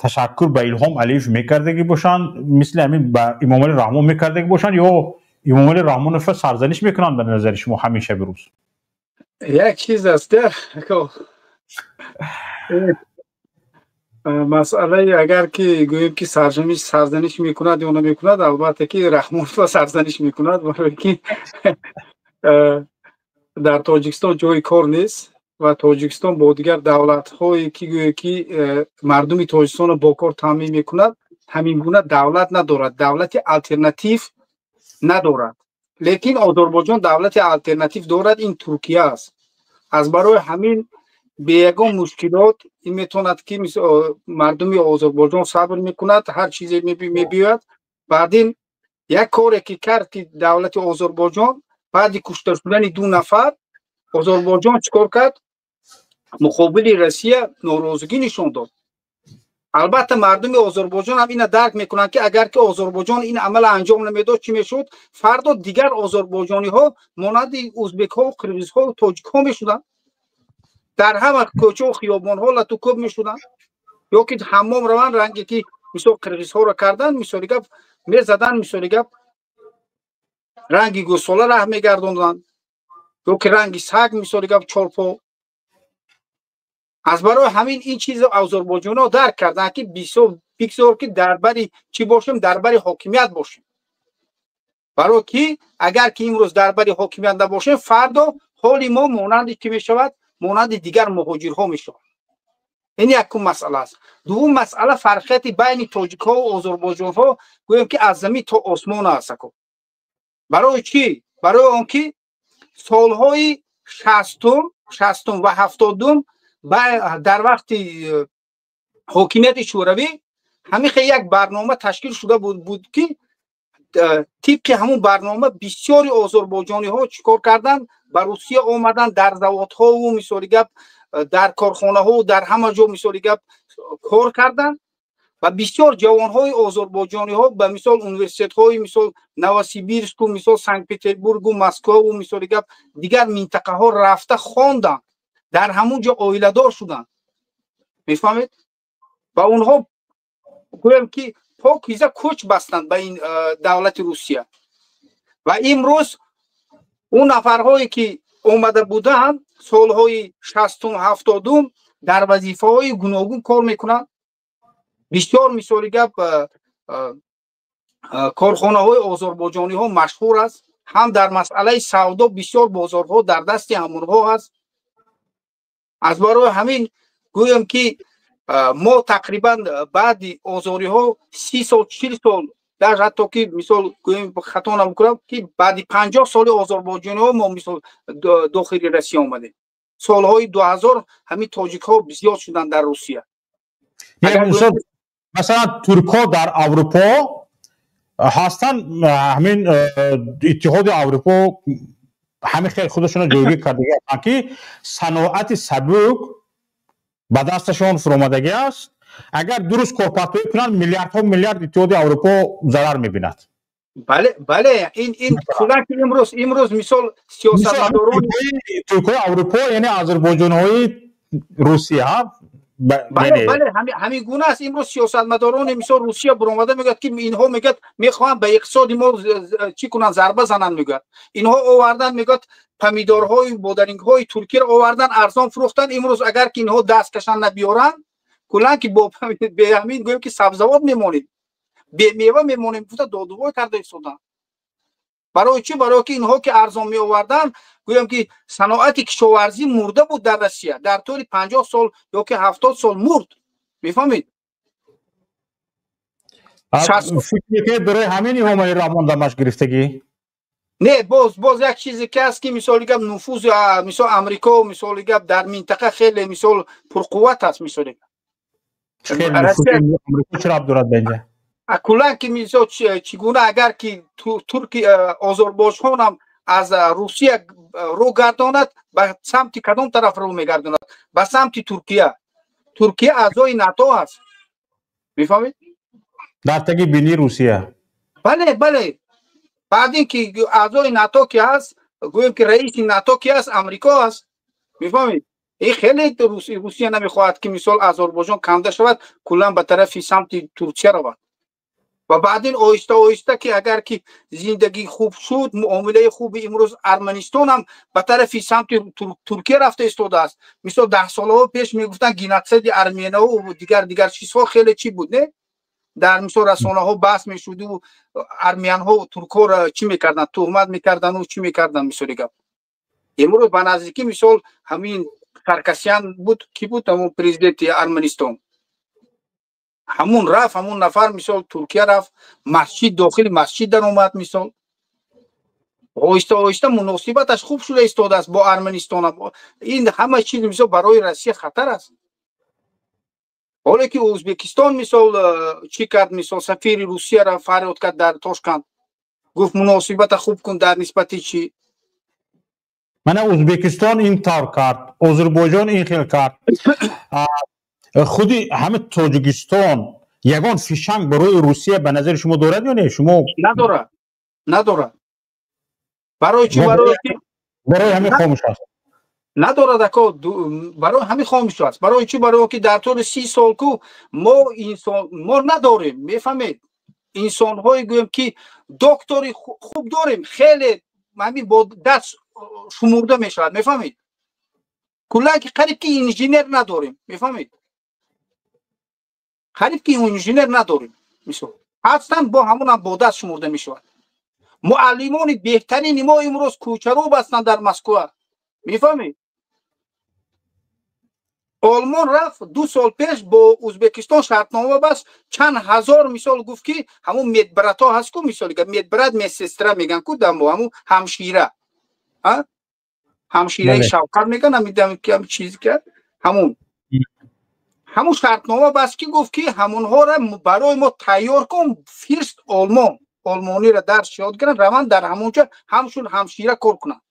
ташаккур ба Илҳом Алиев мекардагӣ бошанд, мисли ҳамин ба Эмомалӣ Раҳмон мекардагӣ бошанд ё Эмомалӣ Раҳмонова сарзаниш мекунанд, ба назари шумо, ҳамин шаби рӯз? Як чиз аст, масъалаи агар ки гӯем, ки сарзаниш мекунад ё намекунад, албатта ки Раҳмонова сарзаниш мекунад, барое ки дар Тоҷикистон ҷои кор нест ва Тоҷикистон бо дигар давлатҳое ки гӯе ки мардуми Тоҷикистонро бо кор таъмин мекунад, ҳамин гуна давлат надорад, давлати алтернатив надорад. Лекин Озарбойҷон давлати алтернатив дорад, ин Туркия аст. Аз барои ҳамин бе ягон мушкилот ин метавонад ки мардуми Озарбойҷон сабр мекунад, ҳар чизе мебиёяд. Баъдин як коре ки кард, ки давлати Озарбойҷон баъди кушта шудани ду нафар, Озарбойҷон чӣ кор кард? Муқобили Россия норозигӣ нишон дод. Албатта, мардуми Озарбойҷон ҳам ина дарк мекунанд, ки агар ки Озарбойҷон ин амала анҷом намедод, чӣ мешуд? Фардо дигар озарбойҷониҳо монанди узбекҳо, қирғизҳо, тоҷикҳо мешуданд. Дар ҳама кӯчаву хиёбонҳо лату кӯб мешуданд, ё ки ҳаммом раванд, ранге ки мисол қирғизҳоро карданд, мисоли гап мезаданд, мисоли гап ранги гӯсола раҳ мегардонданд, ё ки ранги саг, мисоли гап чорпо. Аз барои ҳамин ин чизро озарбойҷонҳо дарк карданд, ки бисёр ки дар бари чӣ бошем, дар бари ҳокимият бошем. Барои ки агар ки имрӯз дар бари ҳокимият набошем, фардо ҳоли мо монанди чӣ мешавад? Монанди дигар муҳоҷирҳо мешавад. Ин якум масъала аст. Дуввум масъала, фарқияти байни тоҷикҳо ва озарбойҷонҳо гӯем ки аз замин то осмон аст. Ако барои чӣ? Барои он ки солҳои 60-ум ва 70-ум дар вақти ҳокимияти шӯравӣ ҳамин хел як барнома ташкил шуда буд, ки тибқи ҳамун барнома бисёри озарбойҷониҳо чӣ кор карданд? Ба Русия омаданд, дар заводҳову, мисоли гап, дар корхонаҳо, дар ҳама ҷо, мисоли гап, кор карданд. Ва бисёр ҷавонҳои озарбойҷониҳо ба мисол университетҳои мисол Новосибирску, мисол Санкт Петербургу, Москваву, мисоли гап, дигар минтақаҳо рафта хонданд, дар ҳамун ҷо оиладор шуданд, мефаҳмед? Ва онҳо гӯем ки покиза кӯч бастанд ба ин давлати Русия. Ва имрӯз он нафарҳое ки омада буданд солҳои 60-ум, 70-ум, дар вазифаҳои гуногун кор мекунанд. Бисёр, мисоли гап, корхонаҳои озарбойҷониҳо машҳур аст, ҳам дар масъалаи савдо бисёр бозорҳо дар дасти ҳамонҳо ҳаст. Аз барои ҳамин гӯем ки мо тақрибан баъди озориҳо 30 сол, 40 сол, даже ҳатто ки мисол гӯем, хато намекунам, ки баъди 50 соли озарбойҷониҳо мо мисол дохили Россия омадем. Солҳои 2000 ҳамин тоҷикҳо зиёд шуданд дар Русия. Масалан, туркҳо дар Аврупо ҳастанд, ҳамин Иттиҳоди Аврупо ҳамин хел худашонро ҷойгир кардагӣ ҳастанд, ки саноати сабук ба дасташон фуромадагӣ аст. Агар дуруст корпартоӣ кунанд, миллиардҳо миллиард Иттиҳоди Аврупо зарар мебинад. Бале, ин куллан ки имрӯз мисол сиёсатмадорон Туркҳои Аврупо, яъне озарбойҷонҳои Русия. Бале, ҳамин гуна аст. Имрӯз сиёсатмадорони мисол Русия буромада мегӯяд, ки инҳо, мегӯяд, мехоҳанд ба иқтисоди мо чӣ кунанд, зарба зананд. Мегӯяд, инҳо овардан, мегӯяд, помидорҳои, бодарингҳои туркиро овардан, арзон фурӯхтанд. Имрӯз агар ки инҳо даст кашанд, набиёранд, куллан ки бо беҳамин гӯем ки сабзавот мемонем, бемева мемонем, гуфта додувой карда истоданд. Барои чӣ? Барои ки инҳо ки арзон меоварданд, гӯям ки саноати кишоварзӣ мурда буд дар Россия, дар тӯли 50 сол ё ки 70 сол мурд, мефаҳмед? Фикр мекунед, барои ҳамин Эмомалӣ Раҳмон дамаш гирифтагӣ? Не, боз як чизе ки аст, ки мисоли гап нуфузи мисол Амрико, мисоли гап, дар минтақа хеле мисол пурқувват аст, мисоли гап. Чӣ рабт дорад ба инҷа? Куллан ки мисол чӣ гуна агар ки турки озарбойҷонам аз Русия рӯ гардонад, ба самти кадом тараф рӯ мегардонад? Ба самти Туркия. Туркия аъзои НАТО аст, мефаҳмед? Дар таги бини Русия. Бале, баъд ин ки аъзои НАТО ки ҳаст, гӯем ки раиси НАТО ки аст? Амрико аст, мефаҳмед? Ин хеле Русия намехоҳад, ки мисол Озарбойҷон канда шавад, куллан ба тарафи самти Туркия равад. Ва баъдин оҳиста оҳиста ки агар ки зиндагӣ хуб шуд, муомилаи хуби, имрӯз Арманистон ҳам ба тарафи самти Туркия рафта истодааст. Мисол 10 солаҳо пеш мегуфтанд геноциди армянаҳо, дигар дигар чизҳо, хеле чӣ буд, не? Дар мисол расонаҳо баҳс мешуду армянҳо туркҳоро чӣ мекарданд, туҳмат мекарданду чӣ мекарданд, мисоли гап. Имрӯз ба наздикӣ мисол ҳамин Саркисян буд, ки буд ҳамун президенти Арманистон, ҳамун рафт, ҳамун нафар мисол Туркия рафт, масҷид, дохили масҷид даромад. Мисол оҳиста оҳиста муносибаташ хуб шуда истодааст бо Арманистон. Ин ҳама чиз мисол барои Россия хатар аст. Ҳоле ки Ӯзбекистон мисол чӣ кард? Мисол сафири Русияро фарёд кард дар Тошканд, гуфт, муносибата хуб кун дар нисбати чӣ. Мана Ӯзбекистон ин тавр кард, Озарбойҷон ин хел кард, худи ҳама Тоҷикистон ягон фишанг барои Русия ба назари шумо дорад ё не? Шумо Надорад, надорад. Барои чӣ? Барои барои ҳамин хомӯш аст. Надорад ако, барои ҳамин хомӯш аст. Барои чӣ? Барои ки дар тӯли 30 сол ку мо инсон мо надорем, мефаҳмед? Инсонҳое гӯем ки доктори хуб дорем, хеле ҳамин бо даст шумурда мешавад, мефаҳмед? Куллан ки қариб ки инженер надорем, мефаҳмед? Қариб ки инженер надорем. Мисол ҳастанд, бо ҳамонам бо даст шумурда мешавад. Муаллимони беҳтарини мо имрӯз кӯчарӯб ҳастанд дар Москва, мефаҳмед? Олмон рафт 2 сол пеш бо Ӯзбекистон шартнома баст, чанд ҳазор мисол гуфт ки ҳамун медбрат ҳо ҳаст ку, мисол медбрат, медсестра меган ку, дамо ҳамун ҳамшира, ҳамшираи шавқат меган, ҳамин чиз ки ҳамун шартнома баст ки гуфт ки ҳамунҳоро барои мо тайёр кун, фирст олмон, олмониро дарс ёд гиранд, раванд дар ҳамунҷо ҳамчун ҳамшира кор кунанд.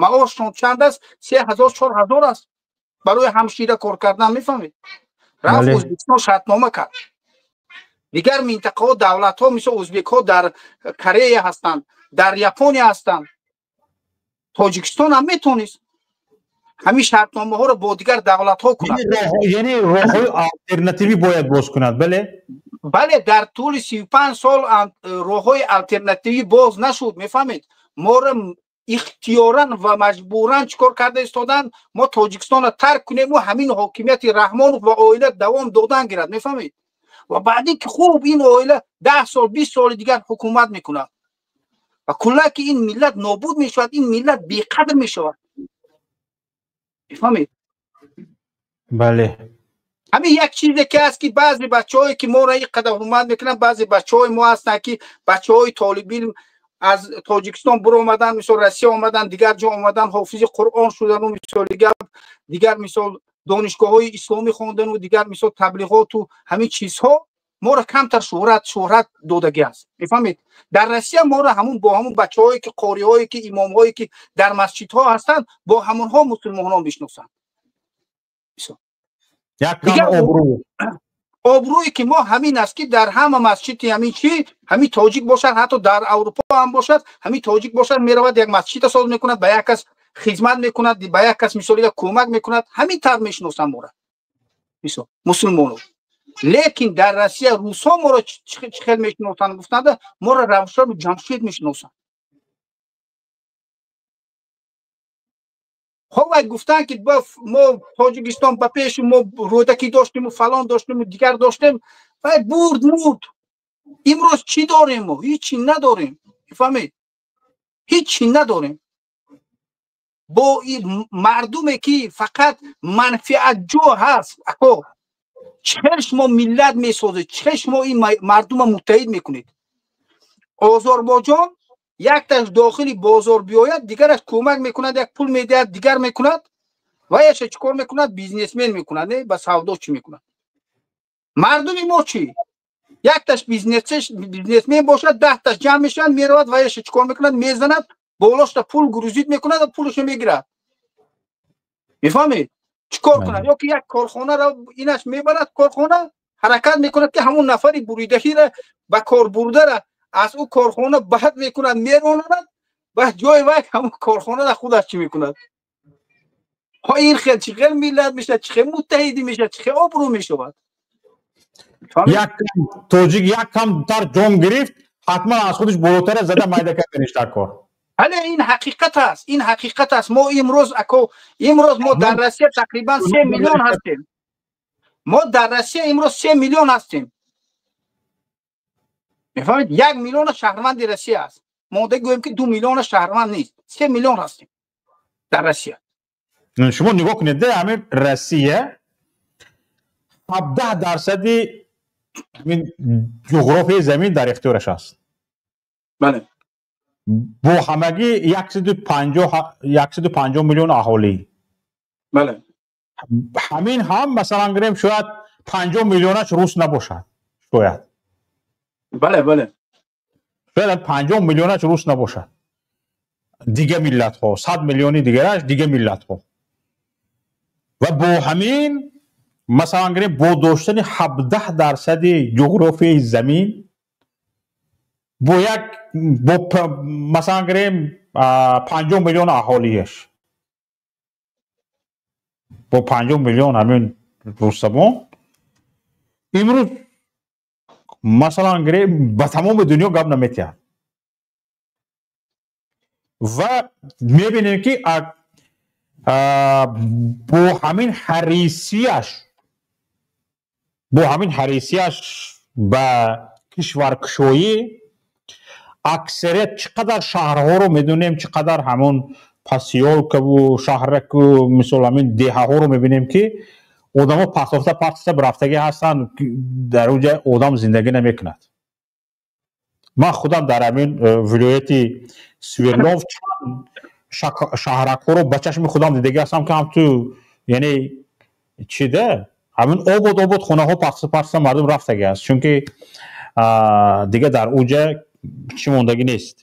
Маошшон чанд аст? 3000 4000 аст барои ҳамшира кор кардан, мефаҳмед? Рафт Ӯзбекистон шартнома кард. Дигар минтақаҳо, давлатҳо, мисол ӯзбекҳо дар Корея ҳастанд, дар Япония ҳастанд. Тоҷикистон ҳам метавонист ҳамин шартномаҳоро бо дигар давлатҳо кунад. Яъне роҳҳои алтернативӣ бояд боз кунад, бале? Бале, дар тӯли 35 сол роҳҳои алтернативӣ боз нашуд, мефаҳмед? Моро ихтиёран ва маҷбуран чӣ кор карда истоданд? Мо Тоҷикистонро тарк кунему ҳамин ҳокимияти Раҳмонов ва оила давом додан гирад, мефаҳмед? Ва баъди ки хуб ин оила 10 сол 20 соли дигар ҳукумат мекунад ва куллан ки ин миллат нобуд мешавад, ин миллат беқадр мешавад, мефаҳмед? Бале. Ҳамин як чизе ки аст ки баъзе бачаҳое ки моро ин қадар ҳурмат мекунанд, баъзе бачаҳои мо ҳастанд ки бачаҳои толибилм аз Тоҷикистон биромадан, мисол Россия омадан, дигар ҷо омадан, ҳофизи Қуръон шудану мисол дигар мисол донишгоҳҳои исломӣ хондану дигар мисол таблиғоту ҳамин чизҳо моро камтар шӯҳрат додагӣ аст, мефаҳмед? Дар Россия моро ҳамун бо ҳамун бачаҳое ки қориҳое ки имомҳое ки дар масҷидҳо ҳастанд, бо ҳамонҳо мусулмонҳо мешиносанд. Обрӯе ки мо ҳамин аст ки дар ҳама масҷиди ҳамин чи ҳамин тоҷик бошад, ҳатто дар Аврупо ҳам бошад, ҳамин тоҷик бошад, меравад як масҷида соз мекунад, ба як кас хизмат мекунад, ба як кас мисолига кӯмак мекунад, ҳамин тавр мешиносанд моро, мисол мусулмонро. Лекин дар Россия русҳо моро чӣ хел мешиносанд гуфтанда, моро Равшану Ҷамшед мешиносанд. Хоб вай гуфтанд ки мо Тоҷикистон ба пеши мо Рӯдакӣ доштему фалон доштему дигар доштем, вай бурд мурд. Имрӯз чӣ дорем мо? Ҳичи надорем, мефаҳмед? Ҳичи надорем. Бо мардуме ки фақат манфиатҷӯ ҳаст, ако чӣ хел шумо миллат месозед, чӣ хел шумо ин мардума муттаҳид мекунед? Озарбойҷон якташ дохили бозор биёяд, дигараш кӯмак мекунад, як пул медиҳад, дигар мекунад, ва яша чӣ кор мекунад? Бизнесмен мекунад, не ба савдо чӣ мекунад? Мардуми мо чӣ? Якташ бизнесмен бошад, 10таш ҷамъ мешаванд, меравад, ва яша чӣ кор мекунад? Мезанад, болошта пул грузит мекунад ва пулашо мегирад. Мефаҳмед? Чӣ кор кунад? Ё ки як корхонаро инаш мебарад, корхона ҳаракат мекунад ки ҳамун нафари буридагиро ба кор бурдара аз ӯ корхона бад мекунад, меронад, ба ҷои вай ҳамун корхонара худаш чӣ мекунад? Ҳо ин хел чӣ хел миллат мешавад, чӣ хел муттаҳидӣ мешавад, чӣ хел обрӯ мешавад? Як тоҷик як камтар ҷон гирифт, ҳатман аз худаш болотара зада майда карданиш дар кор. Бале, ин ҳақиқат аст, ин ҳақиқат аст. Мо имрӯз ако имрӯз мо дар Россия тақрибан 3 миллион ҳастем. Мо дар Россия имрӯз 3 миллион ҳастем. Мефаҳмед? 1 миллиона шаҳрванди Россия аст. Мо гӯем ки 2 миллиона шаҳрванд нест, 3 миллион ҳастем дар Россия. Шумо нигоҳ кунед, ҳамин Россия 17% ҳамин ҷуғрофияи замин дар ихтиёраш аст. Бале. Бо ҳамагӣ 150 миллион аҳолӣ. Бале. Ҳамин ҳам масалан гирем шояд 50 миллионаш рус набошад. Шояд. Бале, бале. Шояд 50 миллионаш рус набошад. Дига миллатҳо, 100 миллиони дигараш дига миллатҳо. Ва бо ҳамин масалан гирем бо доштани 17% ҷуғрофияи замин бо як бо масалан гирем 50 миллион аҳолиаш. Бо 50 миллион ҳамин русзабон имрӯз, масалан гирем, ба тамоми дунё гап наметиҳад ва мебинем, ки бо ҳамин ҳарисияш, бо ҳамин ҳарисияш ба кишваркушоӣ аксарият чӣ қадар шаҳрҳоро медонем, чӣ қадар ҳамон посёлкаву шаҳраку, мисол, ҳамин деҳаҳоро мебинем, ки одамо партофта партофта рафтагӣ ҳастанд, дар он ҷа одам зиндагӣ намекунад. Ман худам дар ҳамин вилояти Свердлов чанд шаҳракҳоро ба чашми худам дидагӣ ҳастам, ки ҳамту, яъне чида, ҳамин обод обод хонаҳо партофта партофта мардум рафтагӣ аст, чунки дига дар он ҷа чӣ мондагӣ нест.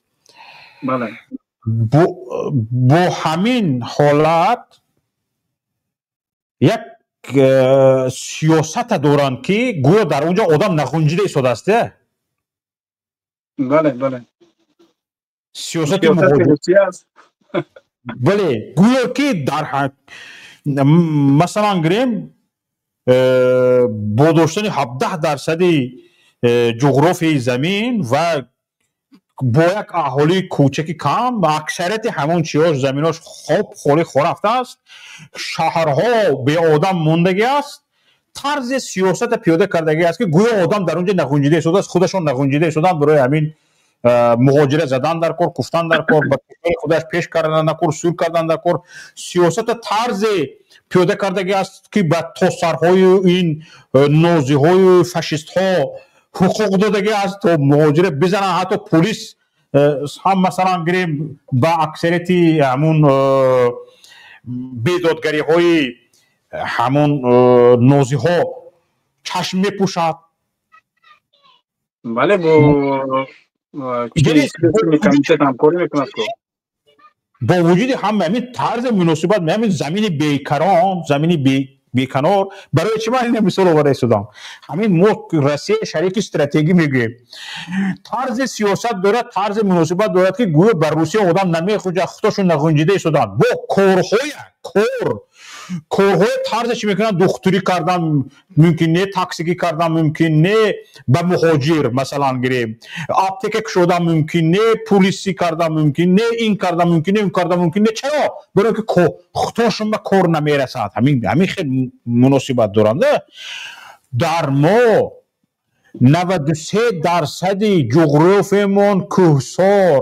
Бо ҳамин ҳолат як сиёсата доранд, ки гӯё дар он ҷо одам нағунҷида истодааст. Бале, бале. Сиёсати, бале, гӯё ки дар, масалан гирем, бо доштани 17 дарсади ҷуғрофияи замин ва бо як аҳолии кӯчаки кам, аксарияти ҳамон чиҳош, заминош хоб холӣ рафтааст, шаҳрҳо беодам мондагӣ аст. Тарзи сиёсата пиёда кардагӣ аст, ки гӯё одам дар он ҷо нағунҷида истодааст, худашон нағунҷида истоданд. Барои ҳамин муҳоҷира задан дар кор, куфтан дар кор, ба кишвари худаш пеш кардан дар кор, сур кардан дар кор. Сиёсата тарзе пиёда кардагӣ аст, ки ба тосарҳою ин нозиҳою фашистҳо ҳуқуқ додагӣ аст, то муҳоҷира бизананд. Ҳатто полис ҳам, масалан гирем, ба аксарияти ҳамун бедодгариҳои ҳамун нозиҳо чашм мепӯшад. Бале, бо ҳамкорӣ мекунад. Бо вуҷуди ҳама ҳамин тарзи муносибат, ҳамин замини бекарон, замини беканор. Барои чӣ ман ина мисол оварда истодам? Ҳамин мо Россия шарики стратегӣ мегӯем, тарзи сиёсат дорад, тарзи муносибат дорад, ки гӯё ба Русия одам намехунҷад, худошон нағунҷида истоданд. Бо корҳоя, корҳои тарзе чӣ мекунанд? Духтурӣ кардан мумкин не, таксигӣ кардан мумкин не, ба муҳоҷир, масалан гирем, аптека кушодан мумкин не, пулисӣ кардан мумкин не, ин кардан мумкин не, он кардан мумкин не. Чаро? Барои ки худошон ба кор намерасад. Ҳамин хел муносибат доранд. Дар мо 93 дарсади ҷуғрофиямон кӯҳсор,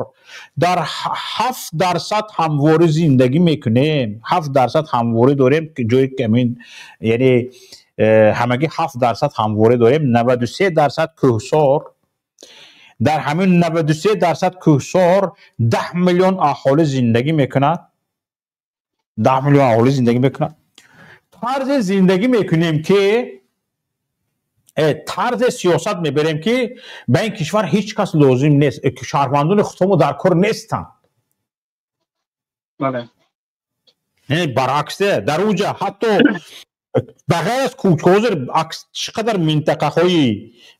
дар 7 дарсад ҳамворӣ зиндагӣ мекунем, 7 дарсад ҳамворӣ дорем, ҷои камин, яъне ҳамагӣ 7 дарсад ҳамворӣ дорем, 93 дарсад кӯҳсор. Дар ҳамин 93 дарсад кӯҳсор 10 миллион аҳолӣ зиндагӣ мекунад, 10 миллион аҳолӣ зиндагӣ мекунад. Тарзи зиндагӣ мекунем, ки тарзи сиёсат мебарем, ки ба ин кишвар ҳеҷ кас лозим нест, шаҳрвандони худмо дар кор нестанд. Баръаксе, дар уҷа ҳатто ба ғайр аз ҳозир чӣ қадар минтақаҳои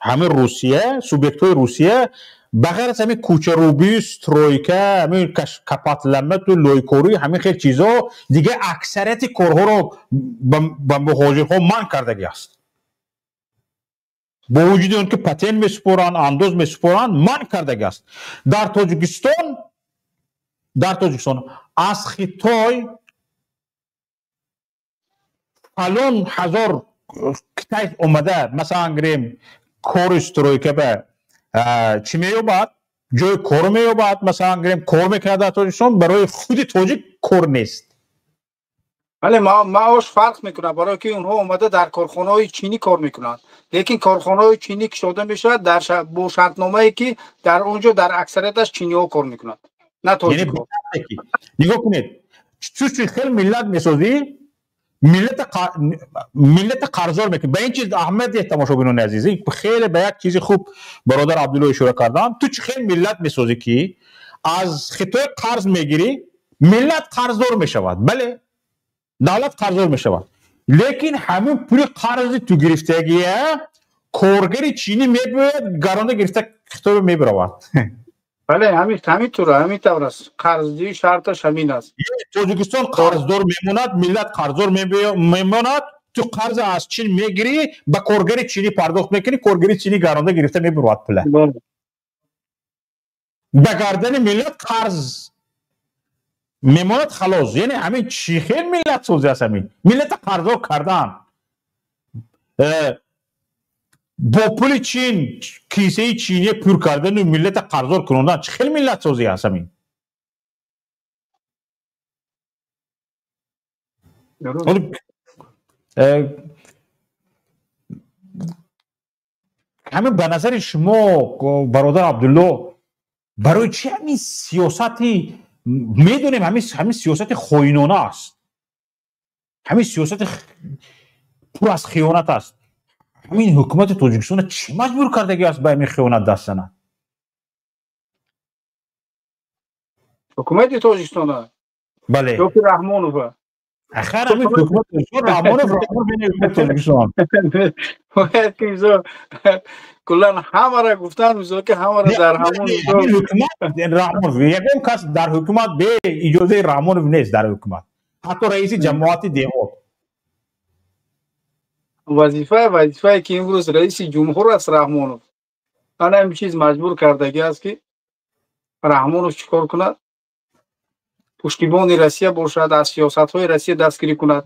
ҳамин Русия, субъектҳои Русия, ба ғайр аз ҳамин кӯчарӯбӣ, стройка, ҳамин капатламату лойкорӣ, ҳамин хел чизо, дигар аксарияти корҳоро ба муҳоҷирҳо манъ кардагӣ аст. Бо вуҷуди он ки патент месупоранд, андоз месупоранд, манъ кардагӣ аст. Дар Тоҷикистон аз Хитой фалон ҳазор китай омада, масалан гирем, кори стройка ба чӣ меёбад, ҷои кор меёбад, масалан гирем, кор мекунад дар Тоҷикистон, барои худи тоҷик кор нест. Бале, маош фарқ мекунад, барое ки онҳо омада дар корхонаҳои чинӣ кор мекунанд, лекин корхонаҳои чинӣ кушода мешавад дар бо шартномае, ки дар он ҷо дар аксарияташ чиниҳо кор мекунанд, на тоҷикҳо. Нигоҳ кунед, чу хел миллат месозӣ, миллата қарздор мекунӣ. Ба ин чиз аҳамият диҳед, тамошобинони азиз. Хеле ба як чизи хуб бародар Абдулло ишора кардам. Ту чӣ хел миллат месозӣ, ки аз Хитой қарз мегирӣ, миллат қарздор мешавад? Бале, давлат қарздор мешавад, лекин ҳамин пули қарзи ту гирифтагия коргари чинӣ мебиёяд, гаронда гирифта, Хитой мебиравад. Бале, ҳамин тур, ҳамин тавр аст. Қарздиҳӣ шарташ ҳамин аст. Тоҷикистон қарздор мемонад, миллат қарздор мемонад. Ту қарза аз Чин мегирӣ, ба коргари чинӣ пардохт мекунӣ, коргари чинӣ гаронда гирифта мебурад пула. Ба гардани миллат қарз мемонад, халос. Яъне ҳамин чӣ хел миллатсозӣ аст? Ҳамин миллата қарздор кардан, бо пули Чин кисаи чиния пур кардану миллата қарздор кунондан чӣ хел миллатсозӣ аст ҳамин? Ҳамин ба назари шумо, бародар Абдулло, барои чӣ ҳамин сиёсати, медонем, ҳамин сиёсати хоинона аст, ҳамин сиёсати пур аз хиёнат аст, ҳамин ҳукумати Тоҷикистона чӣ маҷбур кардагӣ аст ба ҳамин хиёнат даст занад? Ҳукумати Тоҷикистона? Бале. Ёки Раҳмонова? Ахир ҳамин ҳукумати Тоҷикистон, Раҳмонов, Раҳмонов, ҳукумати Тоҷикистон. Бояд ки мисол куллан ҳамара гуфтан, мисол ки ҳамара дар ҳамон ҳукумат Раҳмонов, ягон кас дар ҳукумат бе иҷозаи Раҳмонов нест дар ҳукумат, ҳатто раиси ҷамоати деҳот. Вазифае ки имрӯз раиси ҷумҳур аст Раҳмонов, ана ҳамин чиз маҷбур кардагӣ аст, ки Раҳмонов чӣ кор кунад? Пуштибони Россия бошад, аз сиёсатҳои Россия дастгирӣ кунад,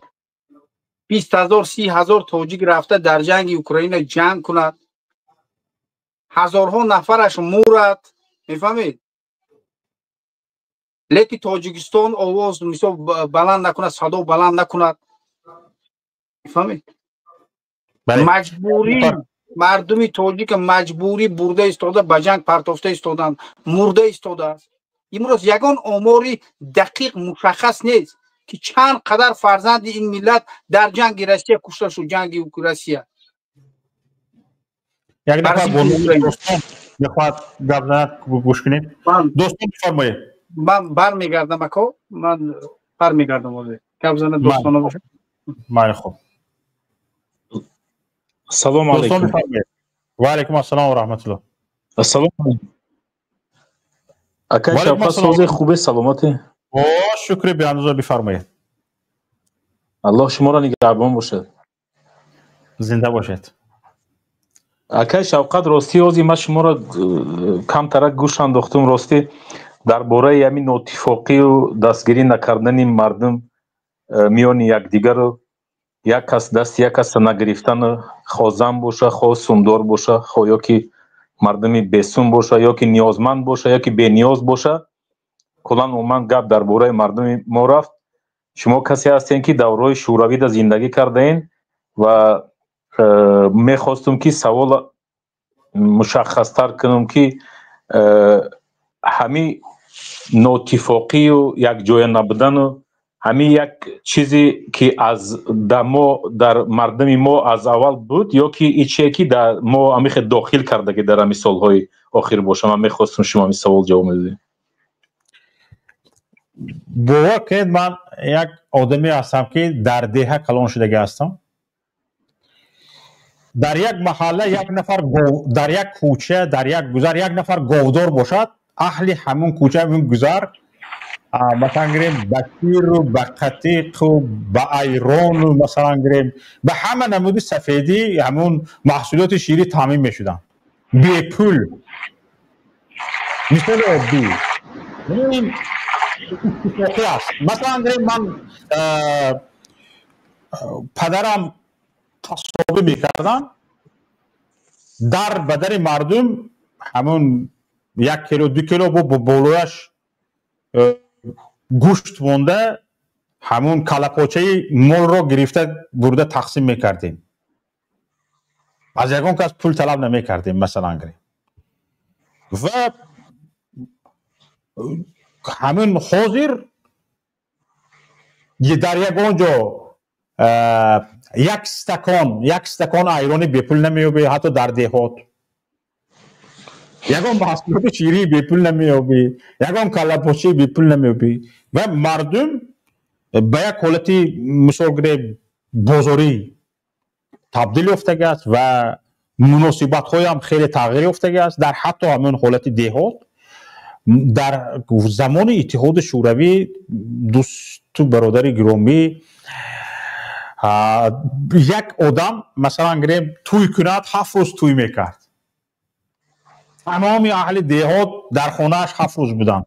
20 000, 30 000 тоҷик рафта дар ҷанги Украина ҷанг кунад, ҳазорҳо нафараш мурад, мефаҳмед, лекин Тоҷикистон овоз, мисол, баланд накунад, садо баланд накунад, мефаҳмед. Маҷбурӣ мардуми тоҷика маҷбурӣ бурда истода, ба ҷанг партофта истоданд, мурда истодааст. Имрӯз ягон омори дақиқ мушаххас нест, ки чанд қадар фарзанди ин миллат дар ҷанги Россия кушта шуд, ҷанги Россия. Як нафар бо Достон мехоҳад гап занад, гӯш кунем. Достон, бифармоед. Ман бармегардам, ако, ман бармегардам, ҳозир гап занад Достона бошад. Майли, хуб. Ассалому алайкум. Ва алайкум ассалом ва раҳматуллоҳ. Ассалому алайкум. Акай Шавқат, созе, хубе, саломате? О, шукри беандоза, бифармоед. Аллоҳ шуморо нигаҳбон бошад. Зинда бошед. Акай Шавқат, ростӣ ҳозир ман шуморо камтарак гӯш андохтум, ростӣ дар бораи ҳамин нотифоқию дастгирӣ накардани мардум миёни якдигару як кас дасти як каса нагирифтану, хо зан боша, хо сумдор боша, хо ё ки мардуми бесум боша, ё ки ниёзманд боша, ё ки бениёз боша, куллан умуман гап дар бораи мардуми мо рафт. Шумо касе ҳастем, ки давраҳои шӯравида зиндагӣ кардаен, ва мехостум, ки савол мушаххастар кунам, ки ҳамин нотифоқию якҷоя набудану ҳамин як чизе, ки аз дар мо, дар мардуми мо аз аввал буд, ё ки и чие, ки дар мо ҳамихе дохил карда, ки дар ҳамин солҳои охир боша. Ман мехостум, шумо ҳамин савол ҷавоб медодед. Бовар кунед, ман як одаме ҳастам, ки дар деҳа калон шудагӣ ҳастам. Дар як маҳалла як нафар, дар як кӯча, дар як гузар як нафар говдор бошад, аҳли ҳамун кӯча, ҳамун гузар, масалан гирем, ба ширу, ба қатиқу, ба айрону, масалан гирем, ба ҳама намуди сафедӣ, ҳамун маҳсулоти ширӣ таъмин мешуданд бепул. Мисоли оддӣ, ин иттифоқӣ аст. Масалан гирем, ман падарам қассобӣ мекардам, дар ба дари мардум ҳамун 1 кило, 2 кило бо болояш гӯшт монда, ҳамун калапочаи молро гирифта бурда тақсим мекардем, аз ягон кас пул талаб намекардем, масалан гирем. Ва ҳамин ҳозир дар ягон ҷо як стакон айрони бепул намеёбӣ, ҳатто дар деҳот ягон маҳсулоти ширии бепул намеёбӣ, ягон каллапочаи бепул намеёбӣ. Ва мардум ба як ҳолати, мисол гирем, бозорӣ табдил ёфтагӣ аст ва муносибатҳоям хеле тағйир ёфтагӣ аст дар ҳатто ҳамин ҳолати деҳот. Дар замони Иттиҳоди Шӯравӣ, дӯсту бародари гиромӣ, як одам, масалан гирем, тӯй кунад, 7 рӯз тӯй мекард. Тамоми аҳли деҳот дар хонааш 7 рӯз буданд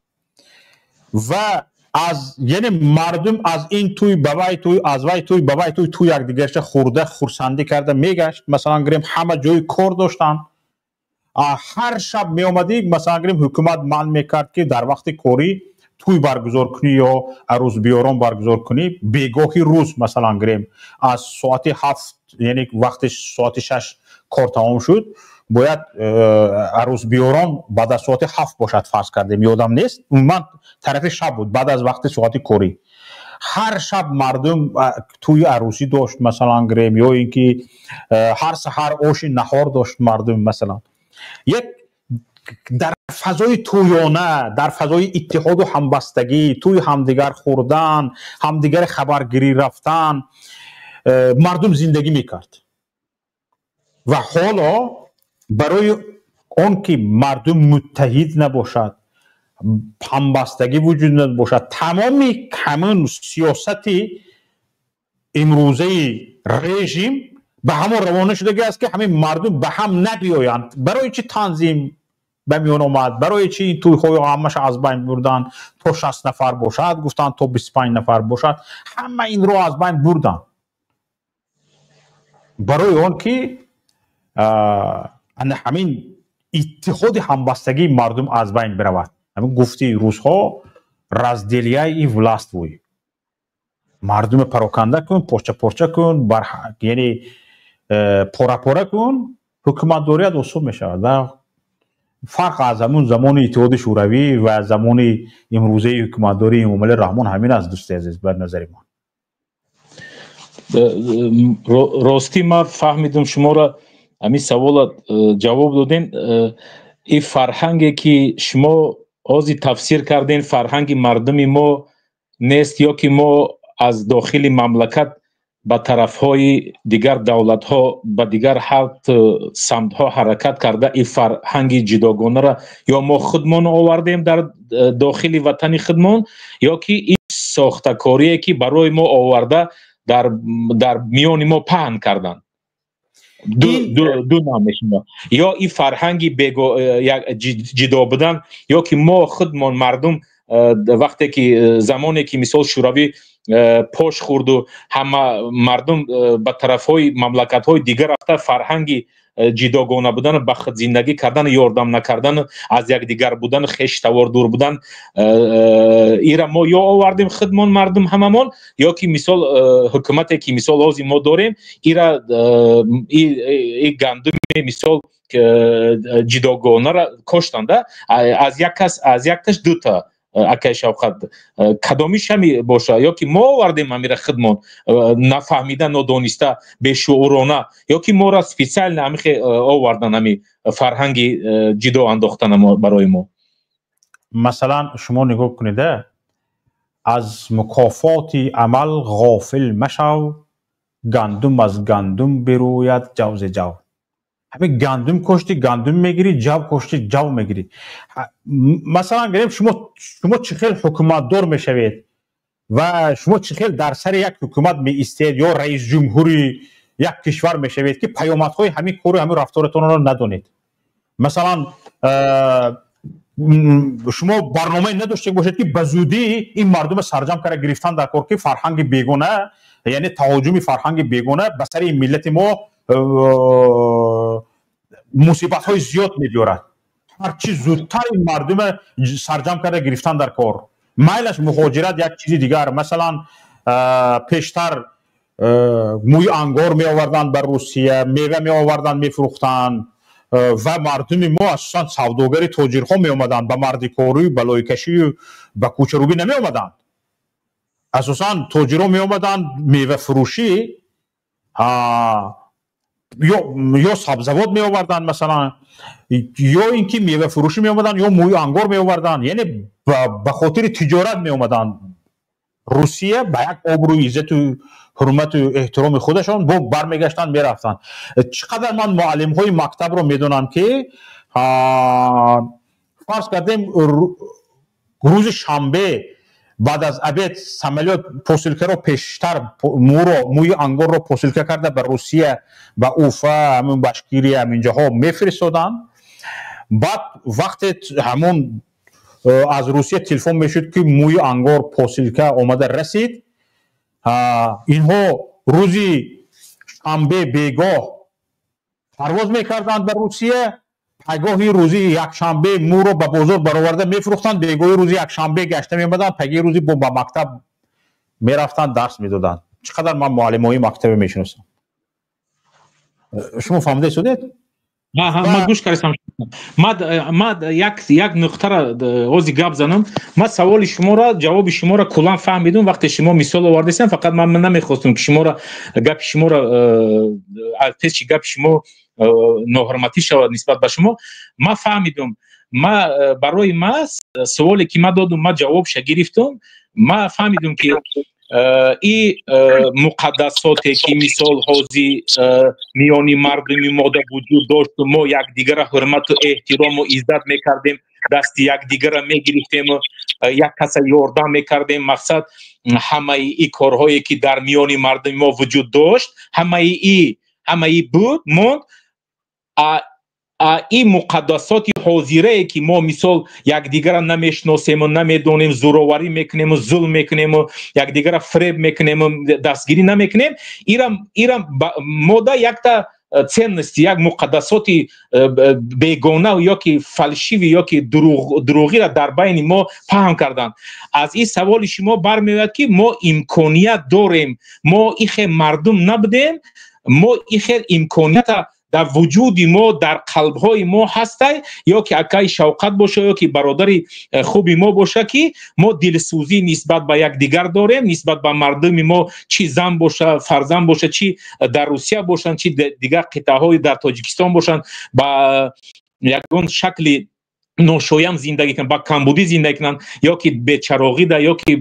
ва аз, яъне, мардум аз ин тӯй ба вай тӯй, аз вай тӯй ба вай тӯй, тӯй якдигарша хӯрда, хурсандӣ карда мегашт. Масалан гирем, ҳама ҷои кор доштанд. Ҳар шаб меомадӣ, масалан гирем, ҳукумат манъ мекард, ки дар вақти корӣ тӯй баргузор кунӣ ё арӯсбиёрон баргузор кунӣ. Бегоҳи рӯз, масалан гирем, аз соати 7, яъне вақти соати 6 кор тамом шуд, бояд арӯсбиёрон баъд аз соати 7 бошад, фарз кардем, ёдам нест, умуман тарафи шаб буд, баъд аз вақти соати корӣ. Ҳар шаб мардум тӯи арӯсӣ дошт, масалан гирем, ё ин ки ҳар саҳар оши наҳор дошт мардум. Масалан, як дар фазои тӯёна, дар фазои иттиҳоду ҳамбастагӣ, тӯи ҳамдигар хӯрдан, ҳамдигари хабаргирӣ рафтан, мардум зиндагӣ мекард. Ва ҳоло барои он ки мардум муттаҳид набошад, ҳамбастагӣ вуҷуд набошад, тамоми ҳамин сиёсати имрӯзаи режим ба ҳамон равона шудагӣ аст, ки ҳамин мардум ба ҳам набиёянд. Барои чӣ танзим ба миён омад? Барои чӣ ин тӯйҳои ҳамаша аз байн бурданд? То 60 нафар бошад гуфтанд, то 25 нафар бошад, ҳама инро аз байн бурданд, барои он ки ана ҳамин иттиҳоди ҳамбастагии мардум аз байн биравад. Ҳамин гуфти русҳо: «Разделяй и властвуй». Мардуме пароканда кун, порча порча кун, яъне пора пора кун, ҳукуматдорият осон мешавад. Ва фарқ аз ҳамун замони Иттиҳоди Шӯравӣ ва замони имрӯзаи ҳукуматдории Эмомалӣ Раҳмон ҳамин аст, дӯсти азиз, бар назари ман. Ростӣ, ман фаҳмидум шуморо, ҳамин савола ҷавоб додем. Ин фарҳанге ки шумо ҳозир тафсир кардем, фарҳанги мардуми мо нест ё ки мо аз дохили мамлакат ба тарафҳои дигар давлатҳо, ба дигар ҳарт самтҳо ҳаракат карда, ин фарҳанги ҷудогонаро ё мо худмон овардем дар дохили ватани худмон, ё ки ин сохтакорие ки барои мо оварда, дар миёни мо паҳн карданд, ду навъ мешавад: ё ин фарҳанги ҷудо будан, ё ки мо худмон мардум вақте ки замоне ки, мисол, Шӯравӣ пош хӯрду ҳама мардум ба тарафҳои мамлакатҳои дигар рафта, фарҳанги ҷудогона будан, ба худ зиндагӣ кардан, ёрдам накардан, аз якдигар будан, хештавор дур будан, ира мо ё овардем худмон мардум ҳамамон, ё ки, мисол, ҳукумате ки, мисол, ҳозир мо дорем, ира и гандуми, мисол, ҷудогонара коштанда, аз як кас, аз якташ дута. Акай Шавқат, кадомиш ҳами боша? Ё ки мо овардем ҳамира худмон нафаҳмида, нодониста, бешуурона, ё ки моро специально ҳамихе овардан, ҳами фарҳанги ҷудо андохтана барои мо? Масалан, шумо нигоҳ кунеда: аз мукофоти амал ғофил машав, гандум аз гандум бирӯяд, ҷав зи ҷав. Ҳамин гандум кошти, гандум мегирӣ, ҷав кошти, ҷав мегирӣ. Масалан гирем, шумо чӣ хел ҳукуматдор мешавед ва шумо чӣ хел дар сари як ҳукумат меистед ё раисҷумҳури як кишвар мешавед, ки паёмадҳои ҳамин кору ҳамин рафторатонро надонед? Масалан, шумо барномае надошта бошед, ки ба зудӣ ин мардума сарҷам карда гирифтан дар кор, ки фарҳанги бегона, яъне таҳоҷуми фарҳанги бегона ба сари миллати мо мусибатҳои зиёд мебиёрад. Ҳарчи зудтар ин мардума сарҷам карда гирифтан дар кор, майлаш муҳоҷират, як чизи дигар. Масалан, пештар мӯи ангор меоварданд ба Русия, мева меоварданд, мефурӯхтанд ва мардуми мо, асосан савдогари тоҷирҳо меомаданд, ба мардикорию ба лойкашию ба кӯчарубӣ намеомаданд. Асосан тоҷирҳо меомаданд, мевафурӯшӣ ё сабзавот меоварданд, масалан, ё ин ки мевафурӯшӣ меомаданд, ё мӯи ангор меоварданд, яъне ба хотири тиҷорат меомаданд Русия, ба як обрӯи, иззату ҳурмату эҳтироми худашон бо бармегаштанд, мерафтанд. Чӣ қадар ман муаллимҳои мактабро медонам, ки Фарз кардем, рӯзи шанбе баъд аз обед самолёт посылкаро пештар мӯро, мӯи ангорро посылка карда ба Русия, ба Уфа, ҳамин Башкирия, ҳаминҷоҳо мефиристоданд. Баъд вақте ҳамон аз Русия телефон мешуд, ки мӯи ангор посылка омада расид, инҳо рӯзи шанбе бегоҳ парвоз мекарданд ба Русия, пагоҳи рӯзи якшанбе мӯро ба бозор бароварда мефурӯхтанд, бегоҳи рӯзи якшанбе гашта меомаданд, пагоҳи рӯзи бо ба мактаб мерафтанд, дарс медоданд. Чӣ қадар ман муаллимои мактабе мешиносам. Шумо фаҳмида истодед? Ман гӯш кардам. Ман як нуқтара ози гап занам. Ман саволи шуморо, ҷавоби шуморо куллан фаҳмидум, вақте шумо мисол овардесем. Фақат ман намехостум, ки шуморо гапи шуморо пеши гапи шумо ноҳурматӣ шавад нисбат ба шумо. Ман фаҳмидум. Ма барои ма суоле, ки ман додум, ман ҷавобша гирифтум. Ман фаҳмидум, ки и муқаддасоте, ки мисол ҳози миёни мардуми мода вуҷуд дошту мо якдигара ҳурмату эҳтирому иззат мекардем, дасти якдигара мегирифтему як каса ёрдам мекардем, мақсад, ҳамаи и корҳое, ки дар миёни мардуми мо вуҷуд дошт, ҳамаи буд, монд. И муқаддасоти ҳозирае, ки мо мисол якдигара намешиносему намедонем, зӯроварӣ мекунему, зулм мекунему, якдигара фиреб мекунему, дастгирӣ намекунем, ира мода якта ценности, як муқаддасоти бегона ёки фальшивый ёки дурӯғиро дар байни мо паҳн карданд. Аз ин саволи шумо бармеояд, ки мо имконият дорем. Мо ихе мардум набудем, мо ихел имконията дар вуҷуди мо, дар қалбҳои мо ҳастай, ё ки акаи Шавқат боша, ё ки бародари хуби мо боша, ки мо дилсӯзӣ нисбат ба якдигар дорем, нисбат ба мардуми мо, чӣ зан боша, фарзанд боша, чӣ дар Русия бошанд, чӣ дигар қитъаҳои дар Тоҷикистон бошанд, ба ягон шакли ношоям зиндагӣ кунанд, ба камбудӣ зиндагӣ кунанд, ё ки бечароғида, ё ки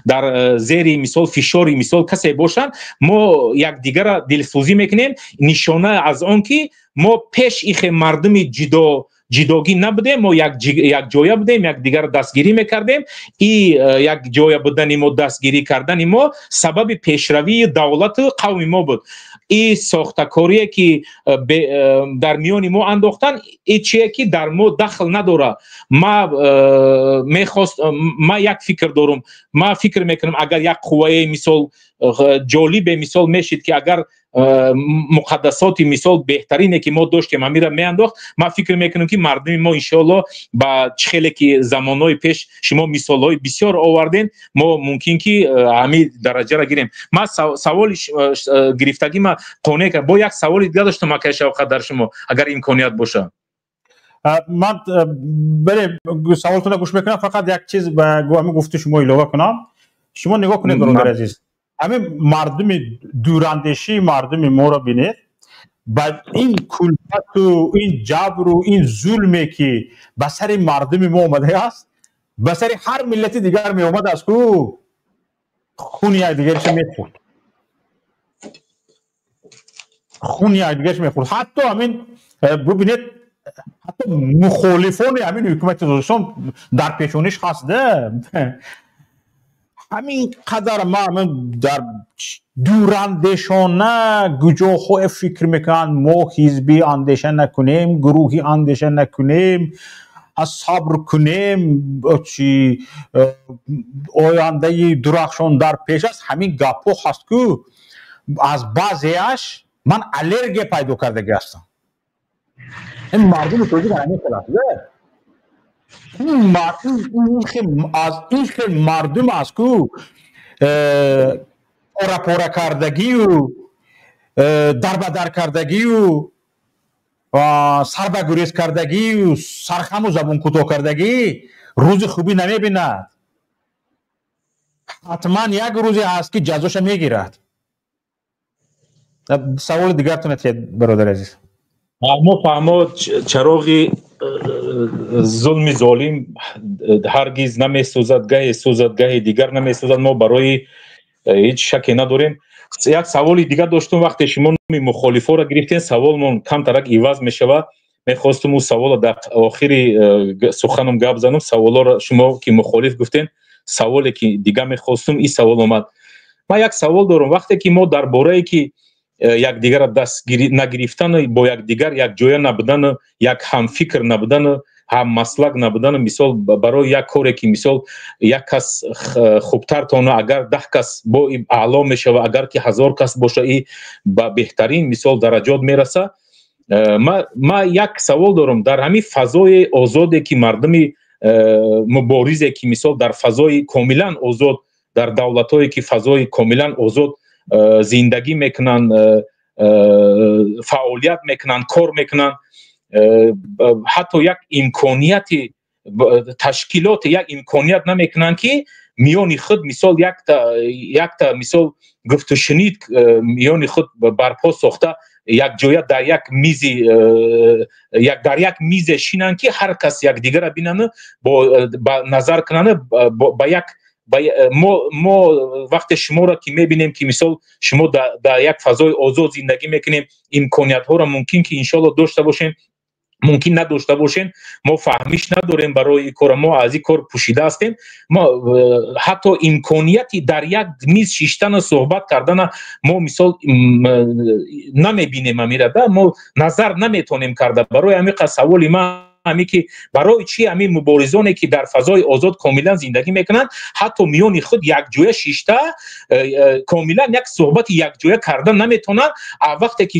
дар зери мисол фишори мисол касе бошанд, мо якдигара дилсӯзӣ мекунем. Нишона аз он, ки мо пеш ихе мардуми ҷидогӣ набудем, мо якҷоя будем, якдигарро дастгирӣ мекардем. И якҷоя будани мо, дастгирӣ кардани мо сабаби пешравии давлату қавми мо буд. И сохтакорие, ки дар миёни мо андохтанд, и чие, ки дар мо дахл надорад. Ма мехост, ма як фикр дорум. Ма фикр мекунам, агар як қувваи мисол ҷолибе мисол мешид, ки агар муқаддасоти мисол беҳтарине, ки мо доштем, ҳамира меандохт, ман фикр мекунам, ки мардуми мо иншоалло ба чӣ хеле ки замонҳои пеш шумо мисолҳои бисёр овардем, мо мумкин ки ҳамин дараҷаро гирем. Ман саволи гирифтагима қонеъ кард. Бо як саволи дигар доштам, акаи Шавқат, дар шумо, агар имконият боша. Ман бале, саволтонро гӯш мекунам. Фақат як чиз ба ҳамин гуфти шумо илова кунам. Шумо нигоҳ кунед, бародари азиз, ҳамин мардуми дурандешии мардуми моро бинед. Ба ин кулфату ин ҷабру ин зулме, ки ба сари мардуми мо омадааст, ба сари ҳар миллати дигар меомадааст ку, хуни якдигарша мехӯрд, хуни якдигарша мехӯрд. Ҳатто ҳамин бубинед, ҳатто мухолифони ҳамин ҳукумати Тоҷикистон дар пешониш ҳаст. Ҳамин қадар ма дар дурандешона гуҷоҳое фикр мекунанд. Мо ҳизбӣ андеша накунем, гурӯҳӣ андеша накунем, сабр кунем, чи ояндаи дурахшон дар пеш аст. Ҳамин гапҳо ҳаст ку, аз баъзеаш ман аллергия пайдо кардагӣ ҳастам. Ин мардуми тоҷик ҳамин хел аст. Аз ин хел мардум аст ку, пора-пора кардагию, дарбадар кардагию, сарбагурез кардагию, сархаму забонкӯтоҳ кардагӣ рӯзи хубӣ намебинад. Ҳатман як рӯзе ҳаст, ки ҷазоша мегирад. Саволи дигартон этиҳед, бародари азиз. Фаҳмо, фаҳмо. Чароғи зулми золим ҳаргиз намесӯзад, гаҳе сӯзад, гаҳе дигар намесӯзад. Мо барои ҳеҷ шаке надорем. Як саволи дигар доштум. Вақте шумо номи мухолифоро гирифтем, саволмон камтарак иваз мешавад. Мехостум ӯ савола дар охири суханам гап занам. Саволоро шумо ки мухолиф гуфтен, саволе ки дига мехостум, ин савол омад. Ман як савол дорам. Вақте ки мо дар борае ки якдигарро даст нагирифтану бо якдигар якҷоя набудану як ҳамфикр набудану ҳаммаслак набудану, мисол, барои як коре ки, мисол, як кас хубтар тона, агар 10 кас бо аъло мешава, агар ки 1000 кас боша, и ба беҳтарин, мисол, дараҷот мераса. Ма як савол дорам: дар ҳамин фазои озоде ки мардуми муборизе ки, мисол, дар фазои комилан озод, дар давлатҳое ки фазои комилан озод зиндагӣ мекунанд, фаъолият мекунанд, кор мекунанд, ҳатто як имконияти ташкилоте, як имконият намекунанд, ки миёни худ, мисол, якта, мисол, гуфтушунид миёни худ барпо сохта, якҷоя дар як мизи як дар як мизе шинанд, ки ҳар кас якдигарро бинанд, ба назар кунанд, ба як мо вақте шуморо ки мебинем, ки, мисол, шумо дар як фазои озод зиндагӣ мекунем, имкониятҳоро мумкин ки, иншоалло, дошта бошем, мумкин надошта бошем, мо фаҳмиш надорем барои ин кора, мо аз ин кор пӯшида ҳастем. Мо ҳатто имконияти дар як миз шиштану суҳбат кардана мо, мисол, намебинем, амирада мо назар наметонем карда. Барои ҳамин саволи ман ҳами ки барои чӣ ҳамин муборизоне ки дар фазои озод комилан зиндагӣ мекунанд, ҳатто миёни худ якҷоя шишта, комилан як суҳбати якҷоя карда наметавонанд, вақте ки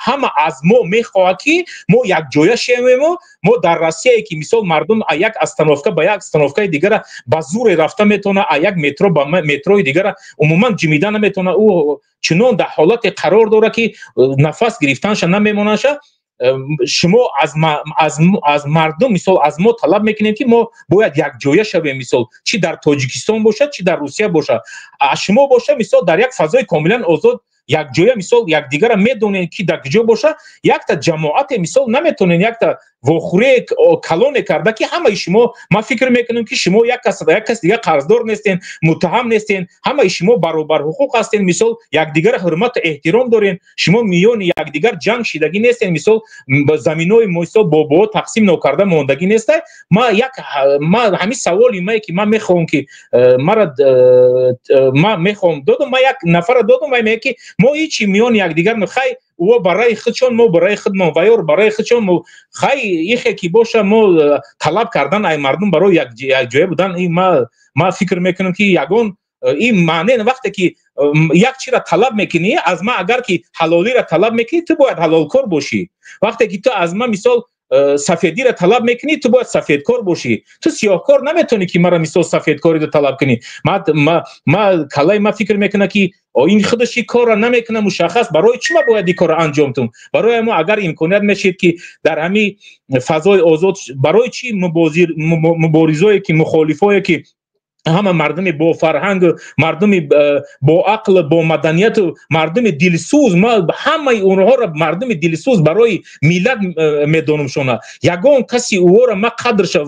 ҳама аз мо мехоҳад, ки мо якҷоя шавему? Мо дар Россияе ки, мисол, мардум як остановка ба як остановкаи дигара ба зуре рафта метавонад, як метро ба метрои дигара умуман ҷимида наметавонад, ӯ чунон дар ҳолате қарор дорад, ки нафас гирифтанша намемонадша. Шумо аз мардум, мисол, аз мо талаб мекунем, ки мо бояд якҷоя шавем, мисол, чӣ дар Тоҷикистон бошад, чӣ дар Русия бошад. Шумо боша, мисол, дар як фазои комилан озод якҷоя, мисол, якдигарро медонед, ки дар куҷо боша, якта ҷамоате, мисол, наметонед якта вохӯрие калоне карда, ки ҳамаи шумо, ман фикр мекунам, ки шумо як кас дигар қарздор нестен, муттаҳам нестен, ҳамаи шумо баробарҳуқуқ ҳастен, мисол, якдигарро ҳурмату эҳтиром дорен, шумо миёни якдигар ҷанг шидагӣ нестен, мисол, заминои, мисол, бобоҳо тақсим нокарда мондагӣ нестай. Ма як ма ҳамин саволи мае, ки ман мехоҳам, ки мара ман мехоҳам додум, ман як нафара додум, вай мега, ки мо ҳичи миёни якдигар, хай, ӯ барои худшон, мо барои худмон, ваёр барои худшон, мо хай ихе ки боша. Мо талаб кардан ай мардум барои якҷоя будан, ин ма фикр мекунам, ки ягон ин маъне, вақте ки як чиро талаб мекунӣ аз ман, агар ки ҳалолиро талаб мекунӣ, ту бояд ҳалолкор бошӣ. Вақте ки ту аз ман, мисол, сафедиро талаб мекунӣ, ту бояд сафедкор бошӣ. Ту сиёҳкор наметавонӣ, ки мара, мисол, сафедкориро талаб кунӣ. Ма калаи ма фикр мекунад, ки ин худаш ин корро намекунад мушаххас, барои чӣ ма бояд ин корро анҷом тум? Барои мо агар имконият мешид, ки дар ҳамин фазои озод, барои чӣ муборизое ки, мухолифое ки ҳама мардуми бофарҳангу мардуми боақл, бо маданияту мардуми дилсӯз, ма ҳамаи онҳоро мардуми дилсӯз барои миллат медонамшона, ягон каси ӯҳоро ма қадрша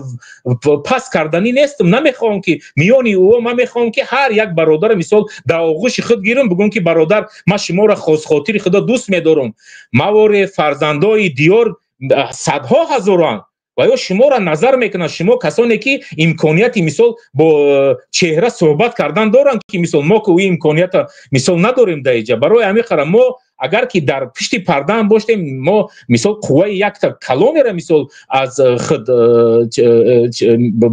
паст карданӣ нестам. Намехоҳам, ки миёни ӯҳо, ман мехоҳам, ки ҳар як бародара, мисол, дар оғӯши худ гирам, бигӯям, ки бародар, ман шуморо хосхотири худо дӯст медорам. Мавори фарзандои диёр садҳо ҳазоранд ва ё шуморо назар мекунанд. Шумо касоне ки имконияти, мисол, бо чеҳра суҳбат кардан доранд, ки, мисол, мо ки ӯ имконията, мисол, надорем дар иҷа. Барои ҳамин қара мо агар ки дар пишти пардаам бошем, мо, мисол, қувваи якта калонеро, мисол, аз худ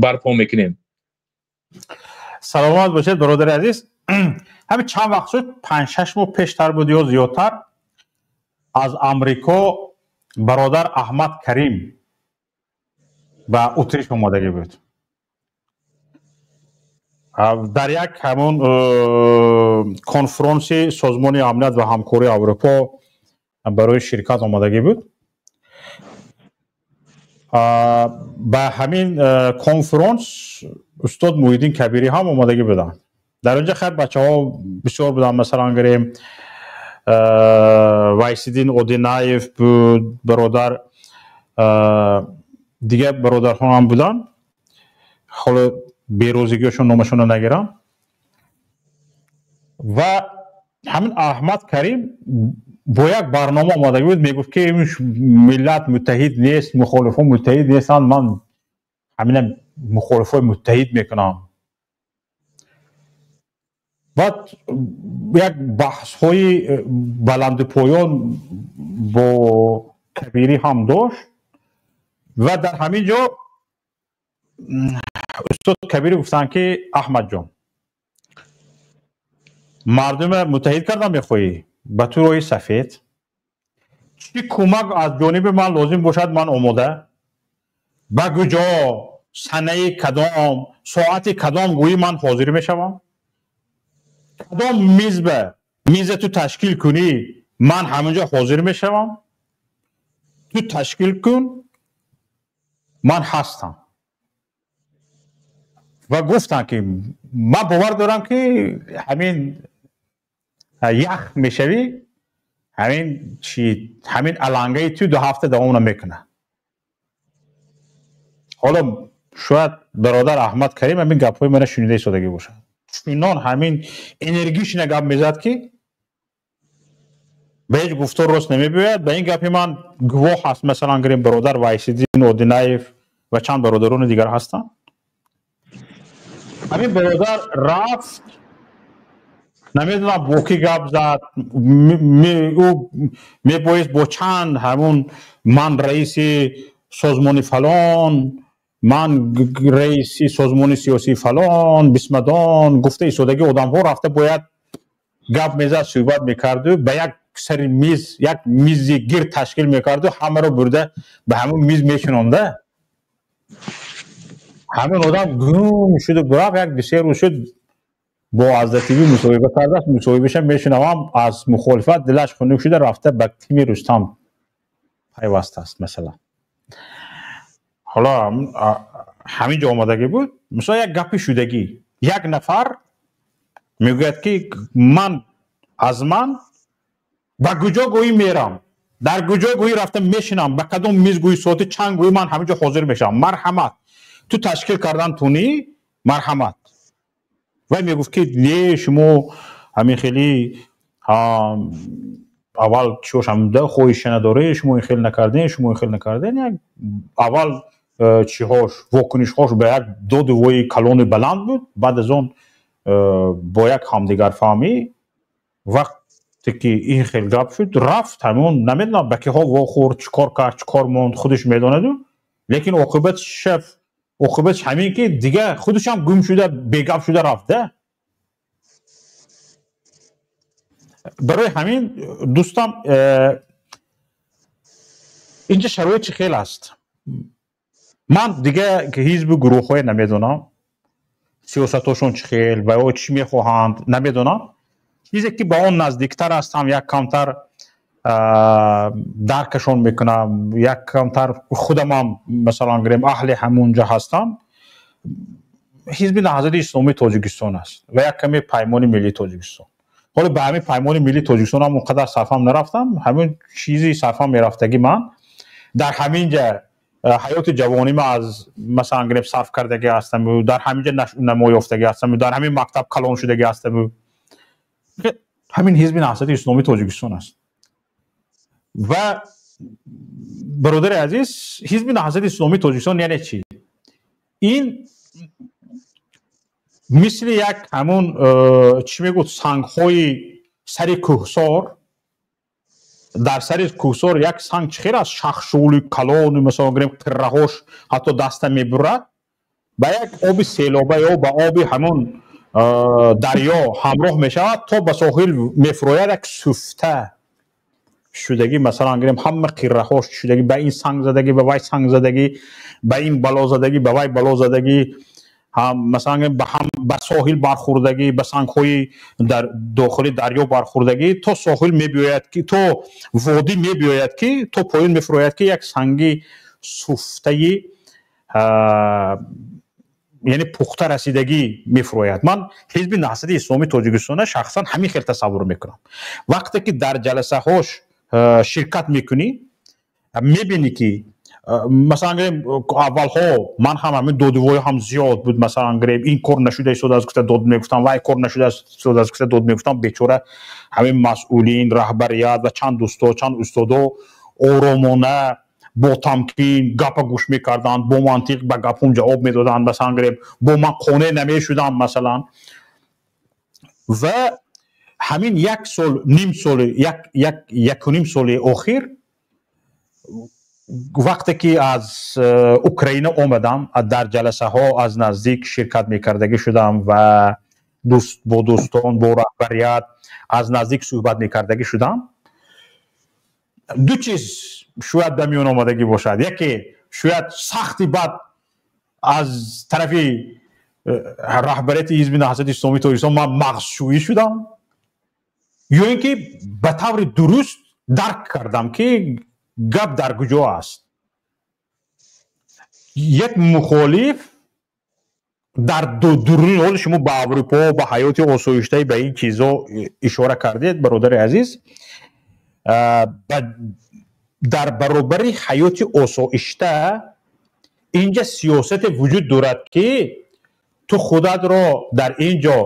барпо мекунем. Саломат бошед, бародари азиз. Ҳамин чанд вақт шуд, 5-6 моҳ пештар буд ё зиёдтар, аз Амрико бародар Аҳмад Карим ба Утриш омодагӣ буд. Дар як ҳамон конфронси Созмони амният ва ҳамкории Аврупо барои ширкат омодагӣ буд. Ба ҳамин конфронс устод Муҳиддин Кабирӣ ҳам омодагӣ буданд. Дар онҷа хайр, бачаҳо бисёр буданд, масалан гирем, Вайсиддин Одинаев буд, бародар, дигар бародарҳо ҳам буданд, ҳоло берозигиашон номашонро нагирам. Ва Ҳамин Аҳмад Карим бо як барнома омадагӣ буд, мегуфт, ки миллат муттаҳид нест, мухолифон муттаҳид нестанд, ман ҳамина мухолифои муттаҳид мекунам. Баъд як баҳсҳои баландупоён бо Кабирӣ ҳам дошт ва дар ҳамин ҷо устод Кабирӣ гуфтанд, ки Аҳмадҷон, мардума муттаҳид кардан мехоҳӣ, ба ту роҳи сафед, чӣ кӯмак аз ҷониби ман лозим бошад, ман омода, ба куҷо, санаи кадом, соати кадом гӯӣ, ман ҳозир мешавам, кадом миз ба миза ту ташкил кунӣ, ман ҳаминҷо ҳозир мешавам, ту ташкил кун, ман ҳастам. Ва гуфтанд, ки ман бовар дорам, ки ҳамин ях мешавӣ, ҳамин чи, ҳамин алангаи ту 2 ҳафта давом намекунад. Ҳоло шояд бародар Аҳмад Карим ҳамин гапҳои мана шунида истодагӣ бошад. Чунон ҳамин энергишина гап мезад, ки ба ҳеҷ гуфтор рост намебиёяд. Ба ин гапи ман гувоҳ ҳаст, масалан гирем, бародар Вайсиддин Одинаев ва чанд бародарони дигар ҳастанд. Ҳамин бародар рафт, намедонам, бо кӣ гап зад, ӯ мебоист бо чанд ҳамун ман раиси созмони фалон, ман раиси созмони сиёсии фалон бисмадон гуфта истодагӣ одамҳо рафта бояд гап мезад, суҳбат мекарду ба як сари миз, як мизи гирд ташкил мекарду ҳамаро бурда ба ҳамун миз мешинонда. Ҳамин одам гум шуду рафт. Як 2-се рӯз шуд, бо Азда ТВ мусоҳиба кардааст. Мусоҳибаша мешунавам, аз мухолифат дилаш хунук шуда, рафта ба тими Рустам пайвастааст. Масалан, ҳоло ҳамин ҷо омадагӣ буд. Мисол, як гапи шудагӣ: як нафар мегӯяд, ки ман аз ман ба куҷо гӯӣ мерам, дар куҷо гӯӣ рафта мешинам, ба кадом миз гӯӣ, соати чанд гӯӣ, ман ҳамин ҷо ҳозир мешавам, марҳамат, ту ташкил кардан тунӣ, марҳамат. Вай мегуфт, ки не, шумо ҳамин хеле аввал чиош ҳамда хоҳиша надоред, шумо ин хел накарден, шумо ин хел накарден. Як аввал чиҳош, вокунишҳош ба як доду вои калони баланд буд. Баъд аз он бо як ҳамдигарфаҳмӣ, вақте ки ин хел гап шуд, рафт. Ҳамон намедонам, ба киҳо вохӯрд, чӣ кор кард, чӣ кор монд, худаш медонаду, лекин оқибатш ҳамин, ки дига худашам гум шуда, бегап шуда рафта. Барои ҳамин, дӯстам, инҷа шароит чӣ хел аст, ман дига ҳизбу гурӯҳҳое намедонам, сиёсатҳошон чӣ хел ва ё чӣ мехоҳанд, намедонам. Чизе ки ба он наздиктар ҳастам, як камтар даркашон мекунам, як камтар худамам, масалан гирем, аҳли ҳамунҷа ҳастам, Ҳизби Наҳзати Исломии Тоҷикистон аст ва як каме Паймони Миллии Тоҷикистон. Ҳоло ба ҳамин Паймони Миллии Тоҷикистон ҳам он қадар сарфам нарафтам. Ҳамин чизи сарфам мерафтагӣ, ман дар ҳамин ҷа ҳаёти ҷавонима аз, масалан гирем, сарф кардагӣ ҳастаму дар ҳамин ҷа намо ёфтагӣ ҳастаму дар ҳамин мактаб калон шудагӣ ҳастаму ҳамин Ҳизби Наҳзати Исломии Тоҷикистон аст. Ва бародари азиз, Ҳизби Наҳзати Исломии Тоҷикистон яъне чӣ? Ин мисли як ҳамун чӣ мегӯд, сангҳои сари кӯҳсор. Дар сари кӯҳсор як санг чӣ хел аст, шахшули калону, масалан гирем, қирраҳош ҳатто даста мебурад, ба як оби селоба ё ба оби ҳамун дарё ҳамроҳ мешавад, то ба соҳил мефурояд, як суфта шудагӣ, масалан гирем, ҳама қирраҳош шудагӣ, ба ин санг задагӣ, ба вай санг задагӣ, ба ин бало задагӣ, ба вай бало задагӣ, масалан ба ҳам ба соҳил бархӯрдагӣ, ба сангҳои дар дохили дарё бархӯрдагӣ, то соҳил мебиёяд, ки то водӣ мебиёяд, ки то поён мефурояд, ки як санги суфтаи, яъне пухта расидагӣ мефурояд. Ман Ҳизби Наҳзати Исломии Тоҷикистона шахсан ҳамин хел тасаввур мекунам. Вақте ки дар ҷаласаҳош ширкат мекунӣ, мебинӣ, ки Масалан гирем, аввалҳо ман ҳам ҳамин додувои ҳам зиёд буд. Масалан гирем, ин кор нашуда истодааст гуфта дод мегуфтам, вай кор нашуда истодааст гуфта дод мегуфтам. Бечора ҳамин масъулин, раҳбарият ва чанд дӯсто, чанд устодо оромона, бо тамкин гапа гӯш мекарданд, бо мантиқ ба гапҳом ҷавоб медоданд. Масалан гирем, бо ман қонеъ намешуданд, масалан. Ва ҳамин як сол, ним соли, якуним соли охир, вақте ки аз Украина омадам, дар ҷаласаҳо аз наздик ширкат мекардагӣ шудам ва бо дӯстон, бо раҳбарият аз наздик суҳбат мекардагӣ шудам. Ду чиз шояд ба миён омадагӣ бошад. Яке, шояд сахти бад аз тарафи раҳбарияти Ҳизби Наҳзати Исломии Тоҷикистон ман мағзшӯӣ шудам, ё ин ки ба таври дуруст дарк кардам, ки гап дар куҷо аст. Як мухолиф дар дуруни ҳоли шумо ба Аврупо, ба ҳаёти осоиштаи, ба ин чизо ишора кардед, бародари азиз. Дар баробари ҳаёти осоишта инҷа сиёсате вуҷуд дорад, ки ту худатро дар ин ҷо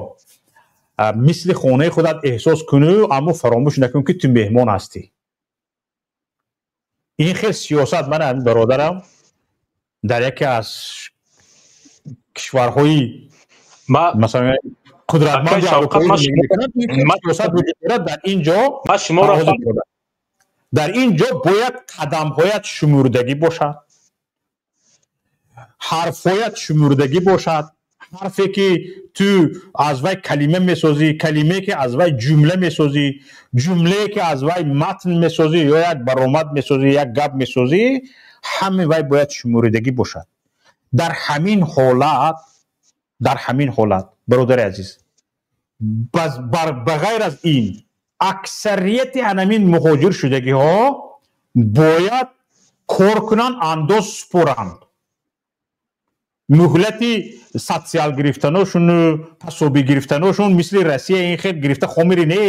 мисли хонаи худат эҳсос кунӣ, аммо фаромӯш накун, ки ту меҳмон ҳастӣ. Ин хел сиёсат ман, бародарам, дар яке аз кишварҳои, масалан, қудратманди сиёсат вуҷуд дорад. Дар ин ҷо бояд қадамҳоят шумурдагӣ бошад, ҳарфҳоят шумурдагӣ бошад. Ҳарфе ки ту аз вай калима месозӣ, калимае ки аз вай ҷумла месозӣ, ҷумлае ки аз вай матн месозӣ ё як баромад месозӣ, як гап месозӣ, ҳамин вай бояд шумуридагӣ бошад. Дар ҳамин ҳолат, бародари азиз, ба ғайр аз ин, аксарияти анамин муҳоҷир шудагиҳо бояд кор кунанд, андоз супоранд. Муҳлати социал гирифтаношуну пособие гирифтаношун мисли Россия ин хел гирифта хомири не,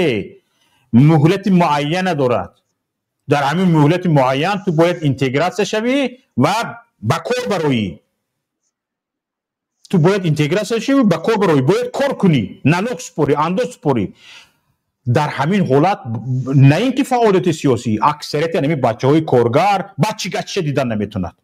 муҳлати муайяна дорад. Дар ҳамин муҳлати муайян ту бояд интегратсия шавӣ ва ба кор бароӣ. Ту бояд интегратсия шавӣ, ба кор бароӣ, бояд кор кунӣ, налог супорӣ, андоз супорӣ. Дар ҳамин ҳолат на ин ки фаъолияти сиёсӣ, аксарияти ҳамин бачаҳои коргар бачи-гачиша дидан наметонад.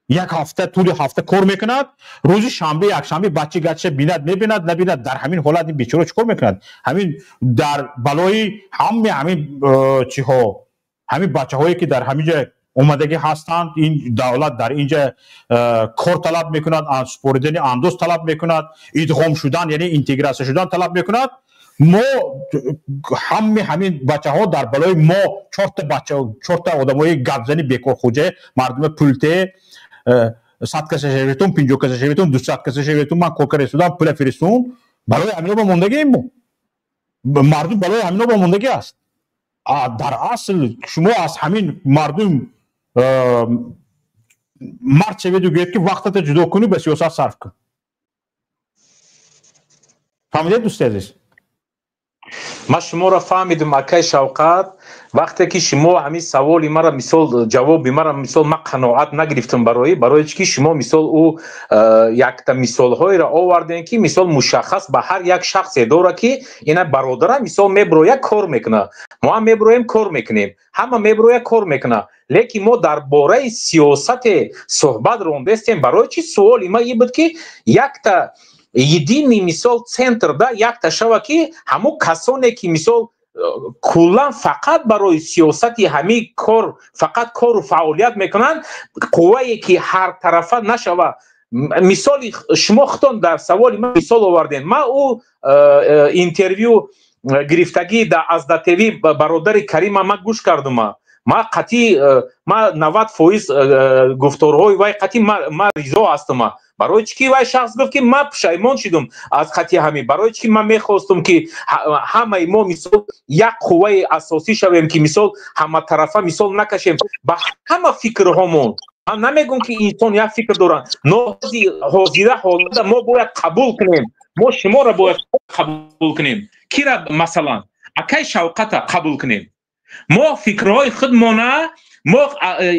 Як ҳафта, тӯли ҳафта кор мекунад, рӯзи шанбе, якшанбе бачи-гачиша бинад, мебинад, набинад. Дар ҳамин ҳолат ин бечора чӣ кор мекунад? Ҳамин дар балои ҳами ҳамин чиҳо, ҳамин бачаҳое ки дар ҳамин ҷа омадагӣ ҳастанд, ин давлат дар ин ҷа кор талаб мекунад, супоридани андоз талаб мекунад, идғом шудан, яъне интегратсия шудан талаб мекунад. Мо ҳами ҳамин бачаҳо дар балои мо, чорта бача, чорта одамои гапзани бекорхӯҷа, мардума пулте, 100 каса шаветун, 50 каса шаветун, 200 каса шаветун, ман кор карда пула фиристун. Балои ҳамино ба мондагием мо, мардум балои ҳамино ба мондагӣ аст. Дар асл шумо аз ҳамин мардум мард шаведу гӯед, ки вақтата ҷудо кунӣ, ба сиёсат сарф кун. Фаҳмидед, дӯсти азиз? Ман шуморо фаҳмидум, акай Шавқат. Вақте ки шумо ҳамин саволи мара, мисол, ҷавоби мара, мисол, ман қаноат нагирифтам. Барои чӣ ки шумо, мисол, ӯ якта мисолҳоеро овардем, ки, мисол, мушаххас ба ҳар як шахсе дорад, ки ина бародара, мисол, меброяд, кор мекунад, мо ҳам меброем, кор мекунем, ҳама меброяд, кор мекунад, лекин мо дар бораи сиёсате суҳбат рондестем. Барои чӣ суоли ман ин буд, ки якта единый, мисол, центр да якта шава, ки ҳамон касоне ки, мисол, куллан фақат барои сиёсати ҳамин кор, фақат кору фаъолият мекунанд, қуввае ки ҳартарафа нашава. Мисоли шумо худтон дар саволи ман мисол овардем. Ман ӯ интервю гирифтагӣ аз ДАТВ бародари Карима ман гӯш кардума. Ма қатъи ма 90% гуфторҳои вай қатъи ма ризо ҳастама. Барои чӣ ки вай шахс гуфт, ки ман пушаймон шудум аз хати ҳамин, барои чӣ ки ман мехостум, ки ҳамаи мо, мисол, як қувваи асосӣ шавем, ки, мисол, ҳаматарафа, мисол, накашем ба ҳама фикрҳомон. Ман намегӯм, ки инсон як фикр доранд, но ҳозира ҳолата мо бояд қабул кунем. Мо шуморо бояд қабул кунем, кира, масалан, акай Шавқата қабул кунем. Мо фикрҳои худмона Мо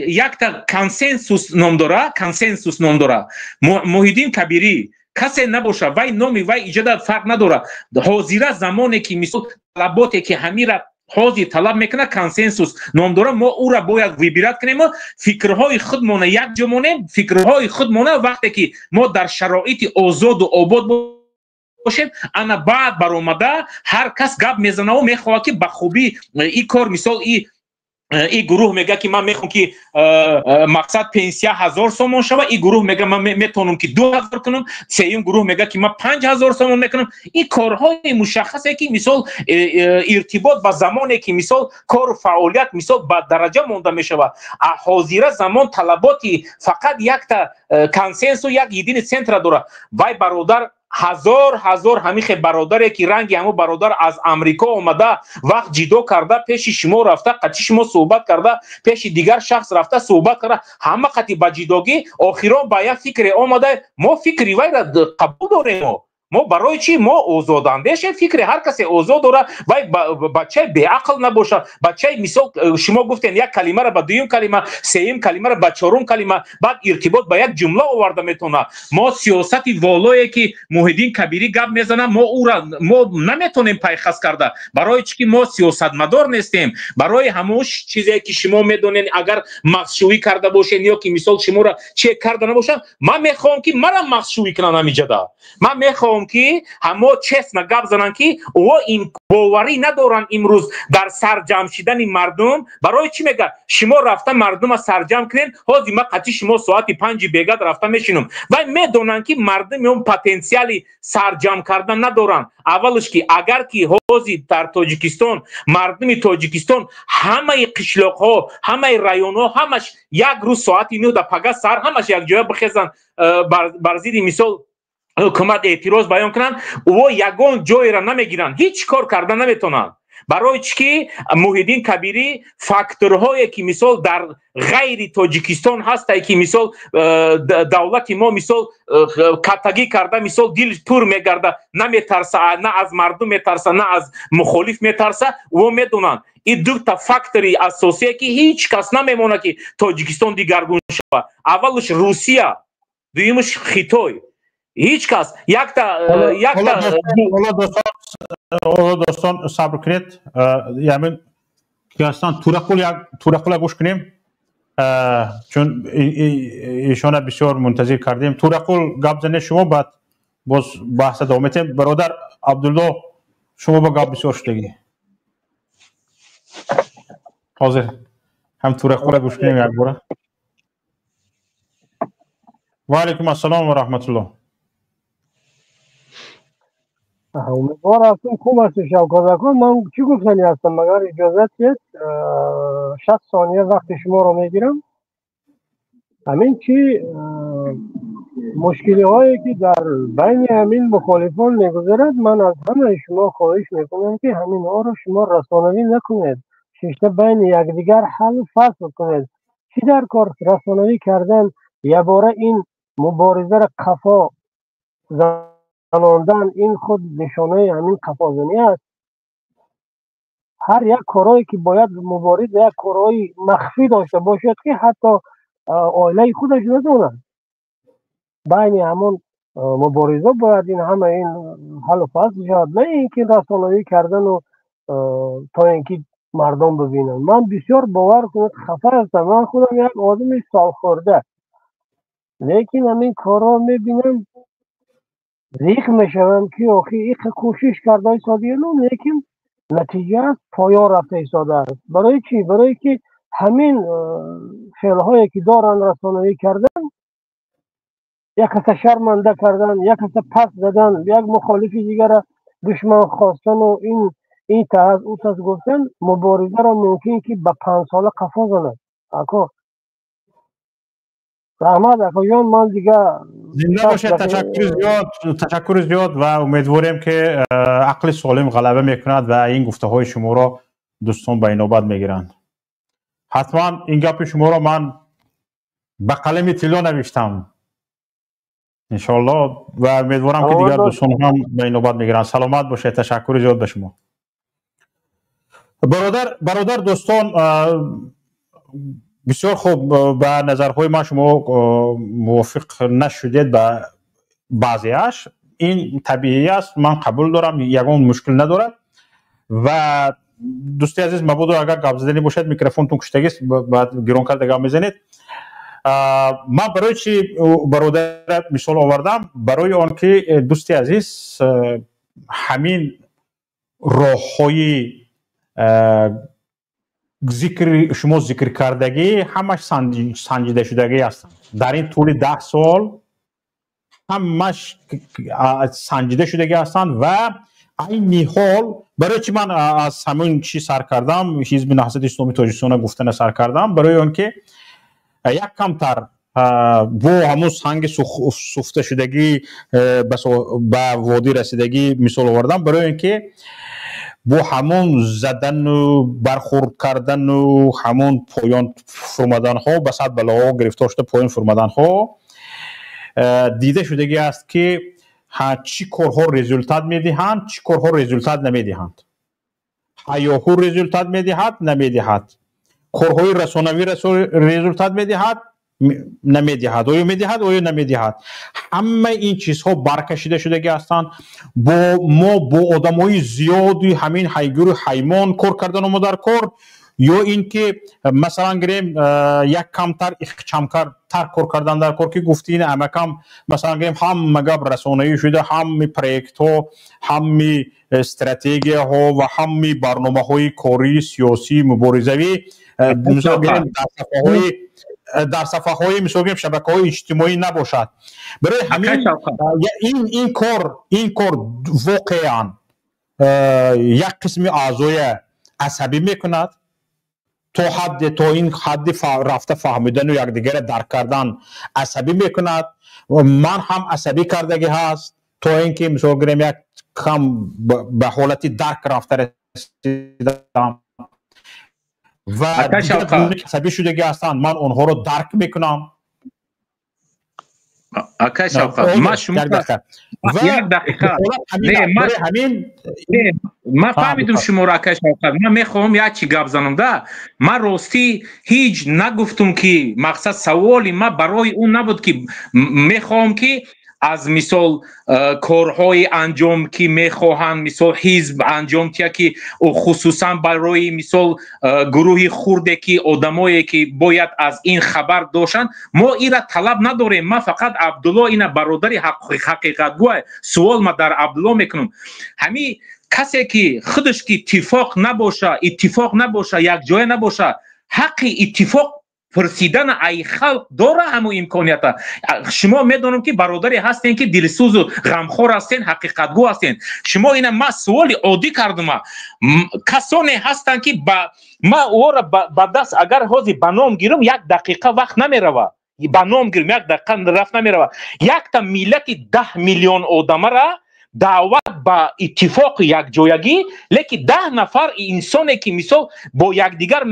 якта консенсус ном дора, консенсус ном дора. Муҳиддин Кабирӣ касе набоша, вай номи вай иҷода фарқ надора. Ҳозира замоне ки, мисол, талаботе ки ҳамира ҳозир талаб мекунад, консенсус ном дора. Мо ӯра бояд выбирать кунем, фикрҳои худмона якҷо монем, фикрҳои худмона. Вақте ки мо дар шароити озоду обод бошем, ана баъд баромада ҳар кас гап мезанаву мехоҳад, ки ба хубӣ и кор. Мисол, и гурӯҳ мега, ки ман мехоҳам, ки мақсад пенсия 1000 сомон шава, и гурӯҳ мега, ман метавонам, ки 2000 кунам, сеюм гурӯҳ мега, ки ман 5000 сомон мекунам. Ин корҳои мушаххасе, ки, мисол, иртибот ба замоне, ки, мисол, кору фаъолият, мисол, ба дараҷа монда мешавад. А ҳозира замон талаботи фақат якта консенсус, як единый центра дорад. Вай бародар, ҳазор ҳазор ҳамихе бародаре, ки ранги ҳамо бародар аз Амрико омада, вақт ҷидо карда, пеши шумо рафта, қати шумо суҳбат карда, пеши дигар шахс рафта суҳбат карда, ҳама қати ба ҷидогӣ охирон ба як фикре омада. Мо фикри вайра қабул дорем. Мо барои чӣ? Мо озодандешем, фикри ҳар касе озод дора. Вай бачаи беақл набошад, бачаи, мисол, шумо гуфтем, як калимаро ба дуюм калима, сеюм калимаро ба чорум калима, баъд иртибот ба як ҷумла оварда метавонад. Мо сиёсати волое, ки Муҳиддин Кабирӣ гап мезанад, мо ӯра мо наметавонем пайхас карда. Барои чӣ ки мо сиёсатмадор нестем. Барои ҳамон чизе, ки шумо медонед, агар мағзшӯӣ карда бошед ё ки, мисол, шуморо че карда набошад, ман мехоҳам, ки мара мағзшӯӣ кунанд ҳамиҷада. Ман мехоҳам, ки ҳамо честно гап зананд, ки о ин боварӣ надоранд имрӯз дар сарҷамъ шидани мардум. Барои чӣ мега, шумо рафта мардума сарҷамъ кунед, ҳозир ман қати шумо соати 5-и бегат рафта мешинам. Вай медонанд, ки мардуми он потенсиали сарҷамъ кардан надоранд. Аввалш, ки агар ки ҳозир дар Тоҷикистон мардуми Тоҷикистон, ҳамаи қишлоқҳо, ҳамаи районҳо, ҳамаш як рӯз соати 9 да пага сар ҳамаш якҷоя бихезанд, бар зидди, мисол, ҳукумат эътироз баён кунанд, ӯ ягон ҷойеро намегиранд, ҳеҷ кор карда наметавонанд. Барои чӣ ки Муҳиддин Кабирӣ факторҳое, ки, мисол, дар ғайри Тоҷикистон ҳастае, ки, мисол, давлати мо, мисол, каттагӣ карда, мисол, дил пур мегарда, наметарса, на аз мардум метарса, на аз мухолиф метарса. Ӯ медонанд, ин дута фактори асосие, ки ҳеҷ кас намемонад, ки Тоҷикистон дигаргун шавад. Аввалш Русия, дуюмаш Хитой. Ҳеҷ кас якта Ҳоло, дӯстон, сабр кунед. Ямин ки ҳастанд, Турақул, як Турақула гӯш кунем, чун ишона бисёр мунтазир кардем. Турақул, гап занед шумо, баъд боз баҳса давом метем. Бародар Абдулло, шумо ба гап бисёр шудагӣ. Ҳозир ҳам Турақула гӯш кунем якбора. Ва алайкум ассалом ва раҳматуллоҳ. Умедвор ҳастам, хуб ҳасти, Шавкат ака. Ман чӣ гуфтанӣ ҳастам, магар иҷозат диҳед, 60 сония вақти шуморо мегирам. Ҳамин чи мушкилиҳое, ки дар байни ҳамин мухолифон мегузарад, ман аз ҳамаи шумо хоҳиш мекунам, ки ҳаминҳоро шумо расонавӣ накунед, шишта байни якдигар ҳаллу фасл кунед. Чӣ дар кор расонавӣ кардан, ябора ин муборизаро қафо занондан? Ин худ нишонаи ҳамин қафозанӣ аст. Ҳар як корҳое, ки бояд мубориз як корҳои махфӣ дошта бошад, ки ҳатто оилаи худаш надонад, байни ҳамон мубориза бояд ин ҳама ин ҳаллу фасл шавад, на ин ки расонавӣ кардану то ин ки мардум бибинанд. Ман бисёр, бовар кунед, хафа ҳастам. Ман худам як одами солхӯрда, лекин ҳамин корҳо мебинам, зиқ мешавам, ки охи иқа кӯшиш карда истодиену, лекин натиҷа поён рафта истодааст. Барои чӣ? Барое ки ҳамин феълҳое, ки доранд, расонавӣ кардан, як каса шарманда кардан, як каса пас задан, як мухолифи дигара душман хостану ин таз ӯ таз гуфтан, муборизаро мумкин ки ба 5 сола қафо занад. Ако, раҳмат, акоҷон, ман дига Зинда бошед, ташаккури зиёд, ташаккури зиёд. Ва умедворем, ки ақли солим ғалаба мекунад ва ин гуфтаҳои шуморо дӯстон ба инобат мегиранд. Ҳатман ин гапи шуморо ман ба қалами тилло навиштам, иншоалло, ва умедворам, ки дигар дӯстон ҳам ба инобат мегиранд. Саломат бошед, ташаккури зиёд ба шумо, бародар. Бародар, дӯстон. Бисёр хуб, ба назарҳои ман шумо мувофиқ нашудед ба баъзеаш. Ин табиӣ аст, ман қабул дорам, ягон мушкил надорад. Ва дӯсти азиз, мабодо агар гап заданӣ бошад, микрофонтон куштагист, баъд гирон карда гап мезанед. Ман барои чи бародара мисол овардам? Барои он ки, дӯсти азиз, ҳамин роҳҳои зикри шумо зикр кардагӣ ҳамаш санҷидашудагӣ ҳастанд. Дар ин тӯли 10 сол ҳамаш санҷида шудагӣ ҳастанд. Ва айни ҳол барои чи ман аз ҳамин чӣ сар кардам, Ҳизби Наҳзати Исломии Тоҷикистона гуфтана сар кардам? Барои он ки як камтар бо ҳамун санги суфташудагӣ ба водӣ расидагӣ мисол овардам, барои он ки бо ҳамун задану бархӯрд кардану ҳамун поён фурмаданҳо, ба сад балоҳо гирифтор шуда поён фурмаданҳо дида шудагӣ аст, ки чӣ корҳо результат медиҳанд, чӣ корҳо результат намедиҳанд. Ҳаёҳу результат медиҳад, намедиҳад, корҳои расонавӣ результат медиҳад, намедиҳад, оё медиҳад, оё намедиҳад. Ҳамаи ин чизҳо баркашида шудагӣ ҳастанд. Бо мо бо одамои зиёди ҳамин ҳайгуру ҳаймон кор кардан мо дар кор, ё ин ки, масалан гирем, як камтар ихчамтар кор кардан дар кор, ки гуфти ин амакам, масалан гирем, ҳама гап расонаӣ шуда, ҳами проектҳо, ҳами стратегияҳо ва ҳами барномаҳои кории сиёсӣ муборизавӣ, мисол гирем, дар сафҳаҳои, мисол гирем, шабакаҳои иҷтимоӣ набошад. Барои ҳамин ин кор воқеан як қисми аъзоя асабӣ мекунад, то ҳадде, то ин ҳадди рафта фаҳмидану якдигарро дарк кардан асабӣ мекунад. Ман ҳам асабӣ кардагӣ ҳаст, то ин ки, мисол гирем, як кам ба ҳолати дарк рафта расидам. Ва асабӣ шудагӣ ҳастанд, ман онҳоро дарк мекунам. Акай Шавқат, ман шумо як дақиқа. Ҳамин. Ман фаҳмидум шуморо, акай Шавқат. Ман мехоҳам як чи гап занам да. Ман ростӣ ҳеҷ нагуфтум, ки мақсад саволи ман барои он набуд, ки мехоҳам, ки аз мисол корҳои анҷом, ки мехоҳанд, мисол, ҳизб анҷом тия, ки хусусан барои мисол гурӯҳи хурде, ки одамое, ки бояд аз ин хабар дошанд, мо ира талаб надорем. Ман фақат Абдулло ина бародари ҳақиқатгӯ, суол ма дар Абдулло мекунам. Ҳами касе ки худаш ки иттифоқ набоша, иттифоқ набоша, якҷоя набоша, ҳаққи иттифоқ пурсидан ай халқ дора ҳамун имконията? Шумо медонам, ки бародаре ҳастен, ки дилсӯзу ғамхор ҳастен, ҳақиқатгӯ ҳастен. Шумо ина ма суоли оддӣ кардума. Касоне ҳастанд, ки ба ма ӯро ба даст агар ҳозир ба ном гирам, як дақиқа вақт намерава, ба ном гирам, як дақиқа рафт намерава. Якта миллати 10 миллион одамара даъват ба иттифоқи якҷоягӣ, лекин 10 нафар инсоне, ки мисол бо якдигар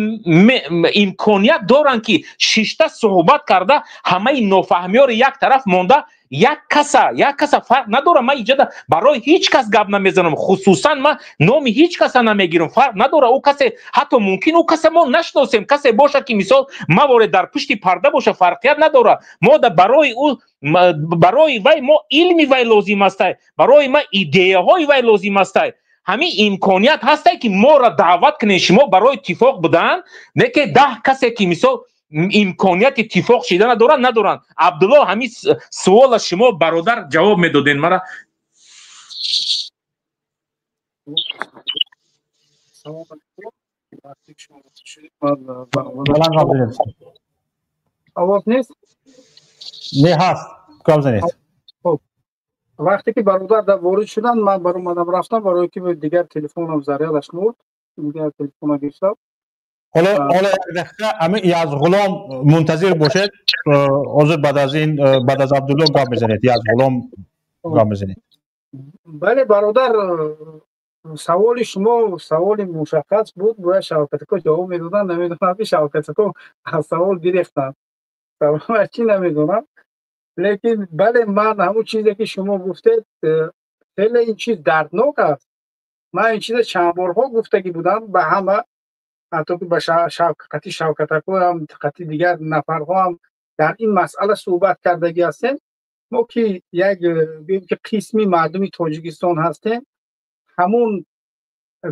имконият доранд, ки шишта суҳбат карда, ҳамаи нофаҳмиёро як тараф монда, як каса, як каса, фарқ надорам, ман иҷода барои ҳеҷ кас гап намезанам, хусусан ман номи ҳеҷ каса намегирам, фарқ надора ӯ касе, ҳатто мумкин ӯ каса мо нашиносем, касе боша, ки мисол маворе дар пушти парда боша, фарқият надора. Мо барои ӯ, барои вай мо илми вай лозим астай, барои ма идеяҳои вай лозим астай. Ҳамин имконият ҳастай, ки моро даъват кунед шумо барои иттифоқ будан, не ки 10 касе, ки мисол имконияти иттифоқ шидана доранд, надоранд? Абдулло, ҳамин суола шумо, бародар, ҷавоб медоден мара. Салом алейкум. Вақте ки шумо шудед, ман Баланд гап занед. Овоз нест? Не, ҳаст, гап занед. Хуб, вақте ки бародар дар ворид шуданд, ман баромадам, рафтам, барои ки дигар телефонам зарядаш мурд, дигар телефона гирифтам. Ҳоло як дақиқа, ҳамин Язғулом, мунтазир бошед. Ҳозир баъд аз ин, баъд аз Абдулло гап мезанед, Язғулом гап мезанед. Бале, бародар, саволи шумо саволи мушаххас буд, бояд Шавкатако ҷавоб медоданд. Намедонам, ки Шавкатако аз савол гирифтанд, саволаш чӣ, намедонам. Лекин бале, ман ҳамун чизе, ки шумо гуфтед, хеле ин чиз дарднок аст. Ман ин чиза чанд борҳо гуфтагӣ будам ба ҳама. Ҳатто ки ба қати Шавкатакоам, қати дигар нафарҳоам дар ин масъала суҳбат кардагӣ ҳастем. Мо ки як, гӯем ки, қисми мардуми Тоҷикистон ҳастем, ҳамун,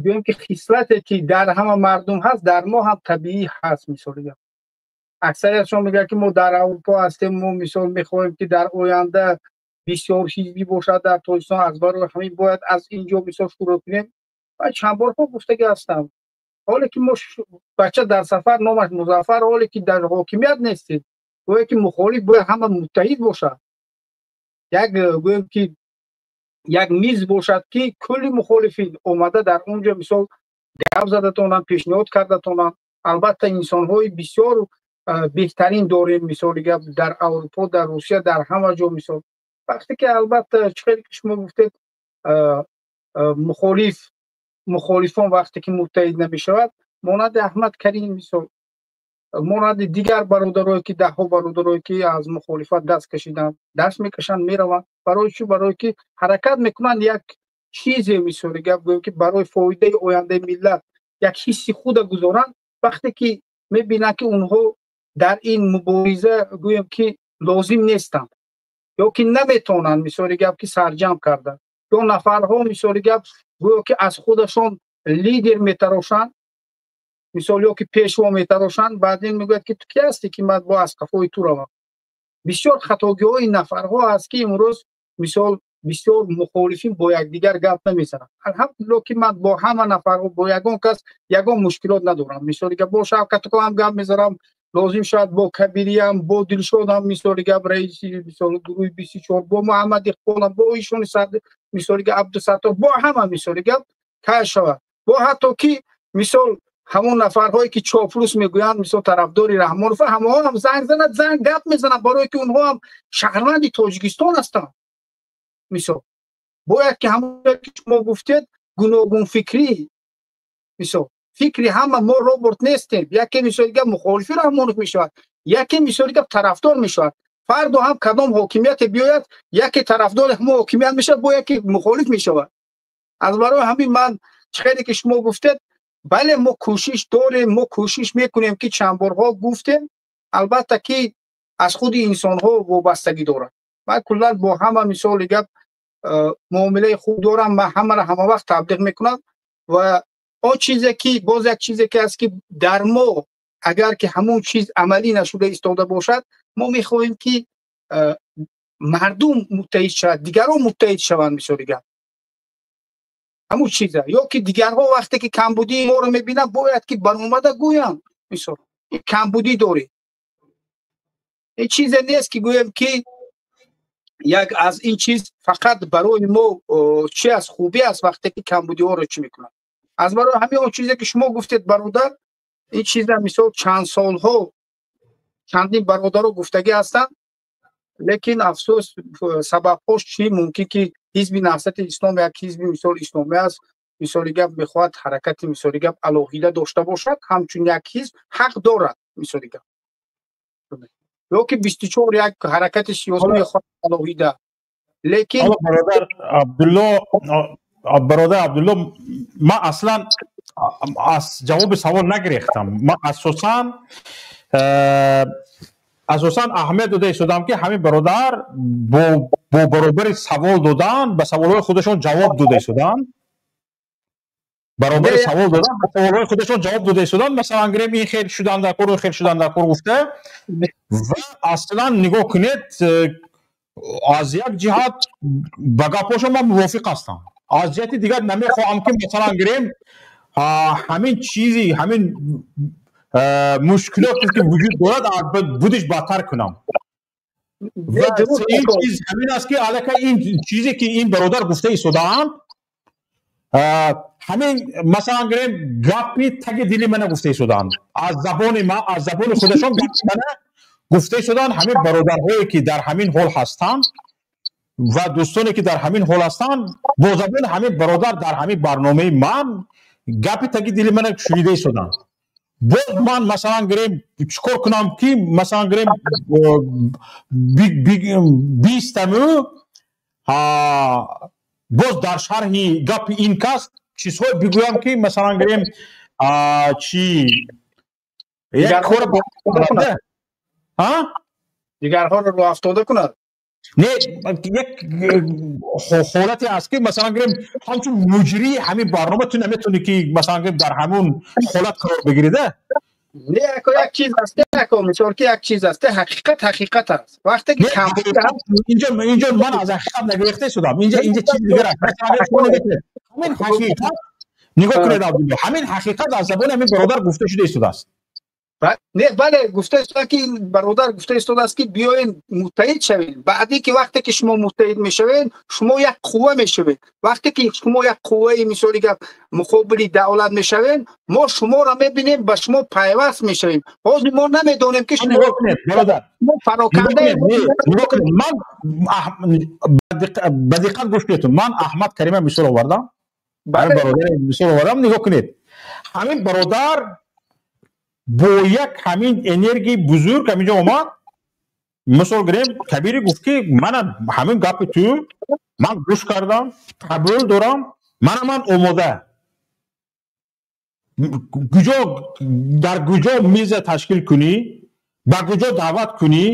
гӯем ки, хислате ки дар ҳама мардум ҳаст, дар мо ҳам табиӣ ҳаст. Мисол, аксариятшон мегӯяд, ки мо дар Аврупо ҳастем, мо, мисол, мехоҳем, ки дар оянда бисёр ҳизбӣ бошад дар Тоҷикистон, аз барои ҳамин бояд аз ин ҷо, мисол, шурӯъ кунем. Ва чанд борҳо гуфтагӣ ҳастам: ҳоле ки мо бача дар сафар номаш Музаффар, ҳоле ки дар ҳокимият нестед, гӯё ки мухолиф бояд ҳама муттаҳид бошад, як, гӯем ки, як миз бошад, ки кулли мухолифин омада дар он ҷо, мисол, гап задатонанд, пешниҳод кардатонанд. Албатта, инсонҳои бисёр беҳтарин дорем, мисоли гап, дар Аврупо, дар Русия, дар ҳама ҷо. Мисол, вақте ки, албатта, чӣ хеле ки шумо гуфтед, мухолифон вақте ки муттаҳид намешавад, монанди Аҳмад Карим, мисол, монанди дигар бародарое ки, даҳҳо бародарое ки аз мухолифат даст кашиданд, даст мекашанд, мераванд. Барои чӣ? Барое ки ҳаракат мекунанд як чизе, мисоли гап, гӯем ки, барои фоидаи ояндаи миллат як ҳисси худа гузоранд. Вақте ки мебинанд, ки онҳо дар ин мубориза, гӯем ки, лозим нестанд ё ки наметавонанд, мисоли гап, ки сарҷамъ карда, ё нафарҳо, мисоли гап, гӯё ки аз худашон лидер метарошанд, мисол, ё ки пешво метарошанд, баъдин мегӯяд, ки ту ки ҳастӣ, ки ман бо аз қафои ту равам? Бисёр хатогиҳои нафарҳо ҳаст, ки имрӯз, мисол, бисёр мухолифин бо якдигар гап намезананд. Алҳамдулилло, ки ман бо ҳама нафарҳо, бо ягон кас ягон мушкилот надорам. Мисоли гап, бо Шавкатко ҳам гап мезанам, лозим шояд бо Кабириам, бо Дилшодам, мисоли гап, раиси, мисол, гурӯҳи 24, бо Муҳаммад Иқболам, бо ишони, мисоли гап, Абдусаттор, бо ҳама, мисоли гап, кай шавад, бо ҳатто ки, мисол, ҳамон нафарҳое ки чоплус мегӯянд, мисол, тарафдори Раҳмонов, ҳамаҳо ҳам занг занад, занг гап мезананд, барое ки онҳо ҳам шаҳрванди Тоҷикистон ҳастанд. Мисол, бояд ки ҳамон ки шумо гуфтед, гуногунфикрӣ, мисол, фикри ҳама, мо робот нестем. Яке, мисоли гап, мухолифи Раҳмонов мешавад, яке, мисоли гап, тарафдор мешавад. Фардо ҳам кадом ҳокимияте биёяд, яке тарафдори ҳамон ҳокимият мешавад, бо яке мухолиф мешавад. Аз барои ҳамин ман, чӣ хеле ки шумо гуфтед, бале, мо кӯшиш дорем, мо кӯшиш мекунем, ки чанд борҳо гуфтем. Албатта, ки аз худи инсонҳо вобастагӣ дорад. Ман куллан бо ҳама, мисоли гап, муомилаи хуб дорам, ман ҳамаро ҳама вақт таблиғ мекунам. Ва он чизе ки, боз як чизе ки аст, ки дар мо агар ки ҳамон чиз амалӣ нашуда истода бошад, мо мехоҳем, ки мардум муттаҳид шавад, дигарон муттаҳид шаванд, мисоли гап, ҳамун чиза, ё ки дигарҳо вақте ки камбудии моро мебинанд, бояд ки баромада гӯянд, мисол, камбудӣ доред. Ин чизе нест, ки гӯем, ки як аз ин чиз фақат барои мо чи аст, хубӣ аст, вақте ки камбудиҳоро чӣ мекунанд. Аз барои ҳамин он чизе ки шумо гуфтед, бародар, ин чиза, мисол, чанд солҳо чандин бародаро гуфтагӣ ҳастанд, лекин афсӯс, сабабҳош чӣ? Мумкин ки Ҳизби Наҳзати Ислом як ҳизби, мисол, исломӣ аст, мисоли гап, мехоҳад ҳаракати, мисоли гап, алоҳида дошта бошад, ҳамчун як ҳизб ҳақ дорад, мисоли гап, ё ки 24 як ҳаракати сиёсӣ мехоҳад алоҳида, лекин Бародар Абдулло, бародар Абдулло, ман аслан аз ҷавоби савол нагирехтам. Ман асосан аҳамият дода истодам, ки ҳамин бародар бо баробари савол додан ба саволҳои худашон ҷавоб дода истоданд, баробари савол додан ба саволҳои худашон ҷавоб дода истоданд. Масалан, гирем, ин хел шудан дар кор, хел шудан дар кор гуфта. Ва аслан нигоҳ кунед, аз як ҷиҳат ба гапҳошон ман мувофиқ ҳастам, аз ҷиҳати дигар намехоҳам, ки, масалан, гирем, ҳамин чизи, ҳамин мушкилоте ки вуҷуд дорад, будиш бадтар кунам. Ва ин чиз ҳамин аст, ки аллакай ин чизе ки ин бародар гуфта истодаанд, ҳамин, масалан, гирем, гапи таги дили мана гуфта истодаанд, аз забони ман, аз забони худашон гапи мана гуфта истодаанд. Ҳамин бародарҳое ки дар ҳамин ҳол ҳастанд ва дӯстоне ки дар ҳамин ҳол ҳастанд, бо забони ҳамин бародар дар ҳамин барномаи ман гапи таги дили мана шунида истоданд. Боз ман, масалан, гирем, чӣ кор кунам, ки, масалан, гирем, бистаму боз дар шарҳи гапи ин кас чизҳое бигӯям, ки, масалан, гирем, Чӣ як кор ҳа дигарҳоро рӯафтода кунад. Не, як ҳолате аст ки масалан гирем ҳамчун муҷрии ҳамин барнома ту наметавонӣ ки масалан гирем дар ҳамун ҳолат қарор бигирида. Не, ако як чиз аст, ако мисол ки як чиз аст, ҳақиқат ҳақиқат аст. Вақте ки инҷо ман аз ҳақиқат нагирифта шудам. Инҷо чизи дигар аст. Ҳамин ҳақиқат нигоҳ кунед Абдулло, ҳамин ҳақиқат аз забони ҳамин бародар гуфта шуда истодааст. Не, бале, гуфта истода ки бародар гуфта истодааст ки биёен муттаҳид шавед. Баъде ки вақте ки шумо муттаҳид мешавед, шумо як қувва мешавед. Вақте ки шумо як қувваи мисоли гап муқобили давлат мешавед, мо шуморо мебинем, ба шумо пайваст мешавем. Ҳозир мо намедонем ки шумо бародар пароканда. Ман ба диққат гӯш кунед. Ман Аҳмад Карима мисол овардам. Бародар мисол овардам, нигоҳ кунед. Ҳамин бародар бо як ҳамин энергияи бузург ҳаминҷо омад. Мисол гирем, Кабири гуфт ки мана ҳамин гапи ту ман гӯш кардам, қабул дорам, мана ман омода. Куҷо дар куҷо миза ташкил кунӣ, ба куҷо даъват кунӣ,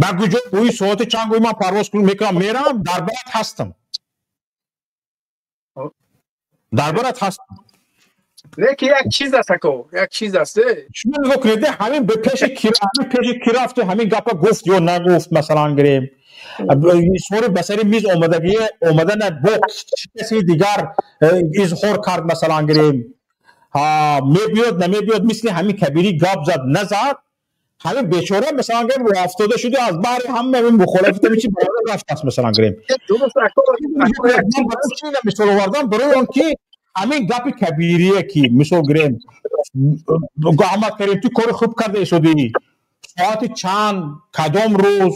ба куҷо гӯи соати чанд гӯи ман парвоз мекунам, мерам, дар барат ҳастам. Дар барат ҳастам. Лекин як чиз аст ако, як чиз аст. Шумо нигоҳ кунед, ҳамин ба пеши ки рафту ҳамин гапа гуфт ё нагуфт, масалан гирем. Сори ба сари миз омадагие омадана бо каси дигар изҳор кард, масалан гирем. Мебиёд, намебиёд, мисли ҳамин Кабирӣ гап зад, назад. Ҳамин бечора масалан гирем рӯафтода шуду аз баҳри ҳама ҳамин мухолифат ҳамин чи бародар рафтааст, масалан гирем. Мисол овардам барои он ки ҳамин гапи Кабирие ки мисол гирем Аҳмад Карим ту кори хуб карда истодӣ, соати чанд кадом рӯз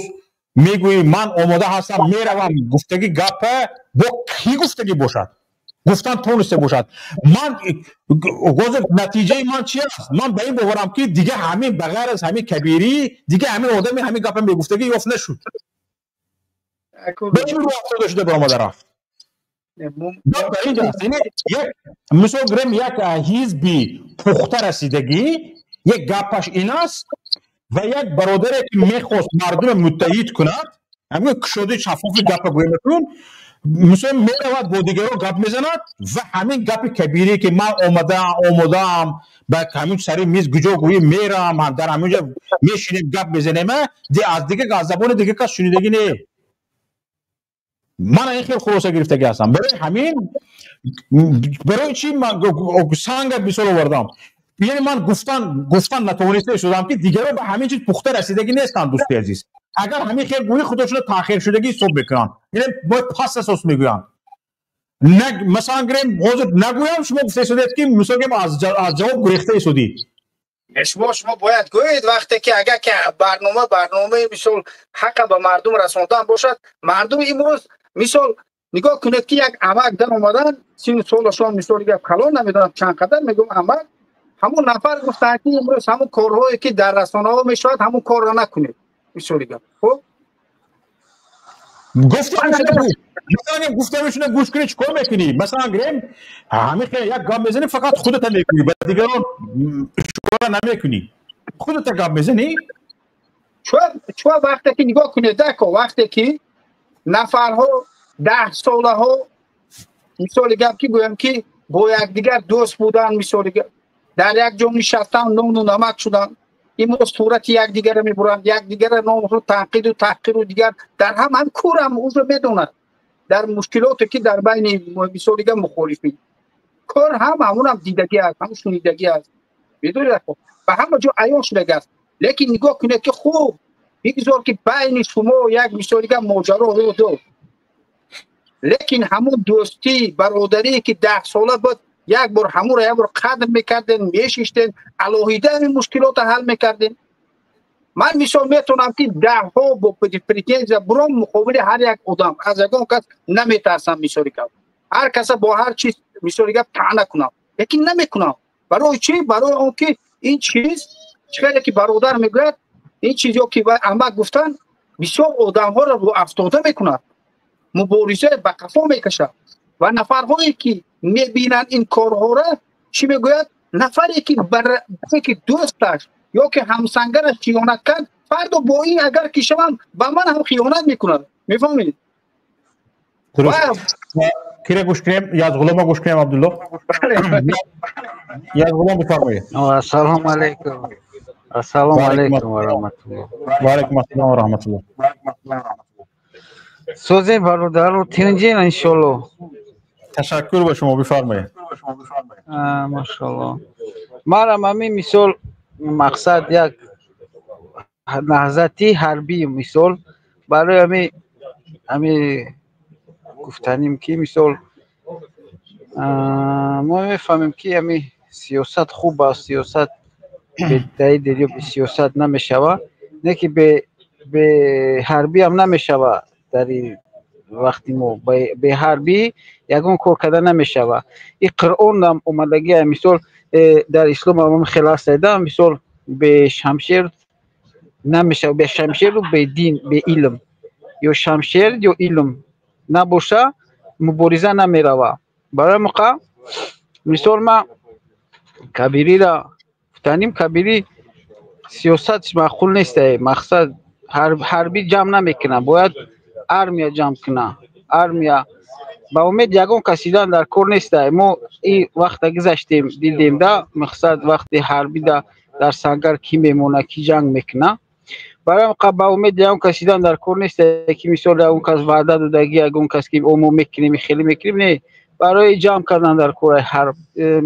мегӯӣ ман омода ҳастам меравам, гуфтагӣ гапа бо кӣ гуфтагӣ бошад, гуфтан тониста бошад. Ман ҳозир натиҷаи ман чи аст? Ман ба ин боварам ки дига ҳамин ба ғайр аз ҳамин Кабирӣ дига ҳамин одами ҳамин гапа мегуфтагӣ ёфт нашуд. Ба ин рӯ афтода шуда баромада рафт. Мисол гирем як ҳизби пухта расидагӣ, як гапаш ин аст ва як бародаре ки мехост мардумро муттаҳид кунад, ҳамин кушоди шаффофи гапа гӯя мекун, мисол меравад бо дигарон гап мезанад ва ҳамин гапи Кабирӣ ки ман омодаам ба ҳамин сари миз куҷо гӯӣ мерам, дар ҳаминҷо мешинем гап мезанем, аз дига аз забони дига кас шунидагӣ не. Ман ин хел хулоса гирифтагӣ ҳастам. Барои ҳамин барои чӣ ман санга мисол овардам? Яъне ман гуфтан натавониста шудам ки дигарон ба ҳамин чиз пухта расидагӣ нестанд, дӯсти азиз. Агар ҳамин хел гӯӣ худошонро таъхиршудагӣ ҳисоб мекунанд, яъне бояд пас асос мегӯянд. Масалан гирем ҳозир нагӯям, шумо гуфта истодед ки мисол гирем аз ҷавоб гурехта истодед. Шумо бояд гӯед вақте ки агар ки барномаи мисол ҳаққа ба мардум расондан бошад, мардум имрӯз мисол нигоҳ кунед ки як амак дар омадан сину солашон мисол гап калон намедонам чанд қадар мегӯям амак, ҳамон нафар гуфтанд ки имрӯз ҳамон корҳое ки дар расонаҳо мешавад ҳамон корро накунед, мисоли гап. Хуб гуфтамешуна гӯш кунӣ чӣ кор мекунӣ? Масалан гирем ҳамин як гап мезанӣ, фақат худата мекунӣ, ба дигарон ишора намекунӣ, худата гап мезанӣ. Чун вақте ки нигоҳ кунед ако, вақте ки нафарҳо 10 солаҳо мисоли гап ки гӯям ки бо якдигар дӯст буданд, мисоли гап дар як ҷо нишастан, нону намак шуданд, имрӯз сурати якдигарро мебуранд, якдигарро номро танқиду таҳқиру дигар дар ҳам ҳам кӯрам ӯро медонад дар мушкилоте ки дар байни мисоли гап мухолифин кор ҳам ҳамонам дидагӣ аст, ҳам шунидагӣ аст, медонед ба ҳама ҷо аён шудагӣ аст. Лекин нигоҳ кунед ки хуб бигзор ки байни шумо як мисоли гап моҷаро рӯй дод, лекин ҳамон дӯстӣ бародарие ки 10 сола буд як бор ҳамонро як бор қадр мекардем, мешиштем, алоҳида ин мушкилотро ҳал мекардем. Ман мисол метавонам ки даҳҳо бо претензия буром муқобили ҳар як одам, аз ягон кас наметарсам, мисоли гап ҳар каса бо ҳар чиз мисоли гап таъна кунам, лекин намекунам. Барои чӣ? Барои он ки ин чиз хеле ки бародар мегӯяд, ин чиз ё ки амак гуфтан бисёр одамҳоро рӯафтода мекунад, мубориза ба қафо мекашад ва нафарҳое ки мебинанд ин корҳоро чӣ мегӯяд? Нафаре ки ки дӯсташ ё ки ҳамсангараш хиёнат кард, фардо бо ин агар ки шавам, ба ман ҳам хиёнат мекунад. Мефаҳмед? Кире гӯш кунем? Язғулома гӯш кунем. Абдулло Язғулом, бифармоед. Ассалому алайкум. Ассалому алайкум ва раҳматуллоҳ. Ва алайкум ассалом ва раҳматуллоҳ. Созем, бародару, тинҷин, иншолло. Ташаккур ба шумо, бифармоед. Машалло, марам ҳамин мисол, мақсад як наҳзати ҳарбӣ, мисол барои ҳами гуфтаним, ки мисол мо мефаҳмем, ки ҳами сиёсат хуб аст, сиёсат бедаи ё бесиёсат намешава, не ки бе ҳарбиам намешава. Дар вақти мо беҳарбӣ ягон кор карда намешава. И Қуръонам омадагия, мисол дар ислом ҳам хел ҳастайда, мисол бе шамшер намешава, бе шамшеру бе дин, бе илм, ё шамшер ё илм набоша, мубориза намерава. Барои муқа мисол ма Кабирира гуфтаним, Кабирӣ сиёсатш маъқул нестай. Мақсад ҳарбӣ ҷамъ намекунад, бояд армия ҷамъ куна. Армия ба умед ягон касидан дар кор нестай. Мо и вақта гузаштем, дидем да, мақсад вақти ҳарбида дар сангар кӣ мемона, кӣ ҷанг мекуна. Барои ба умед ягон касидан дар кор нестай, ки мисол ягон кас ваъда додагӣ, ягон кас ки мо мекунем, хеле мекунем, не. Барои ҷамъ кардан дар кори ҳарб,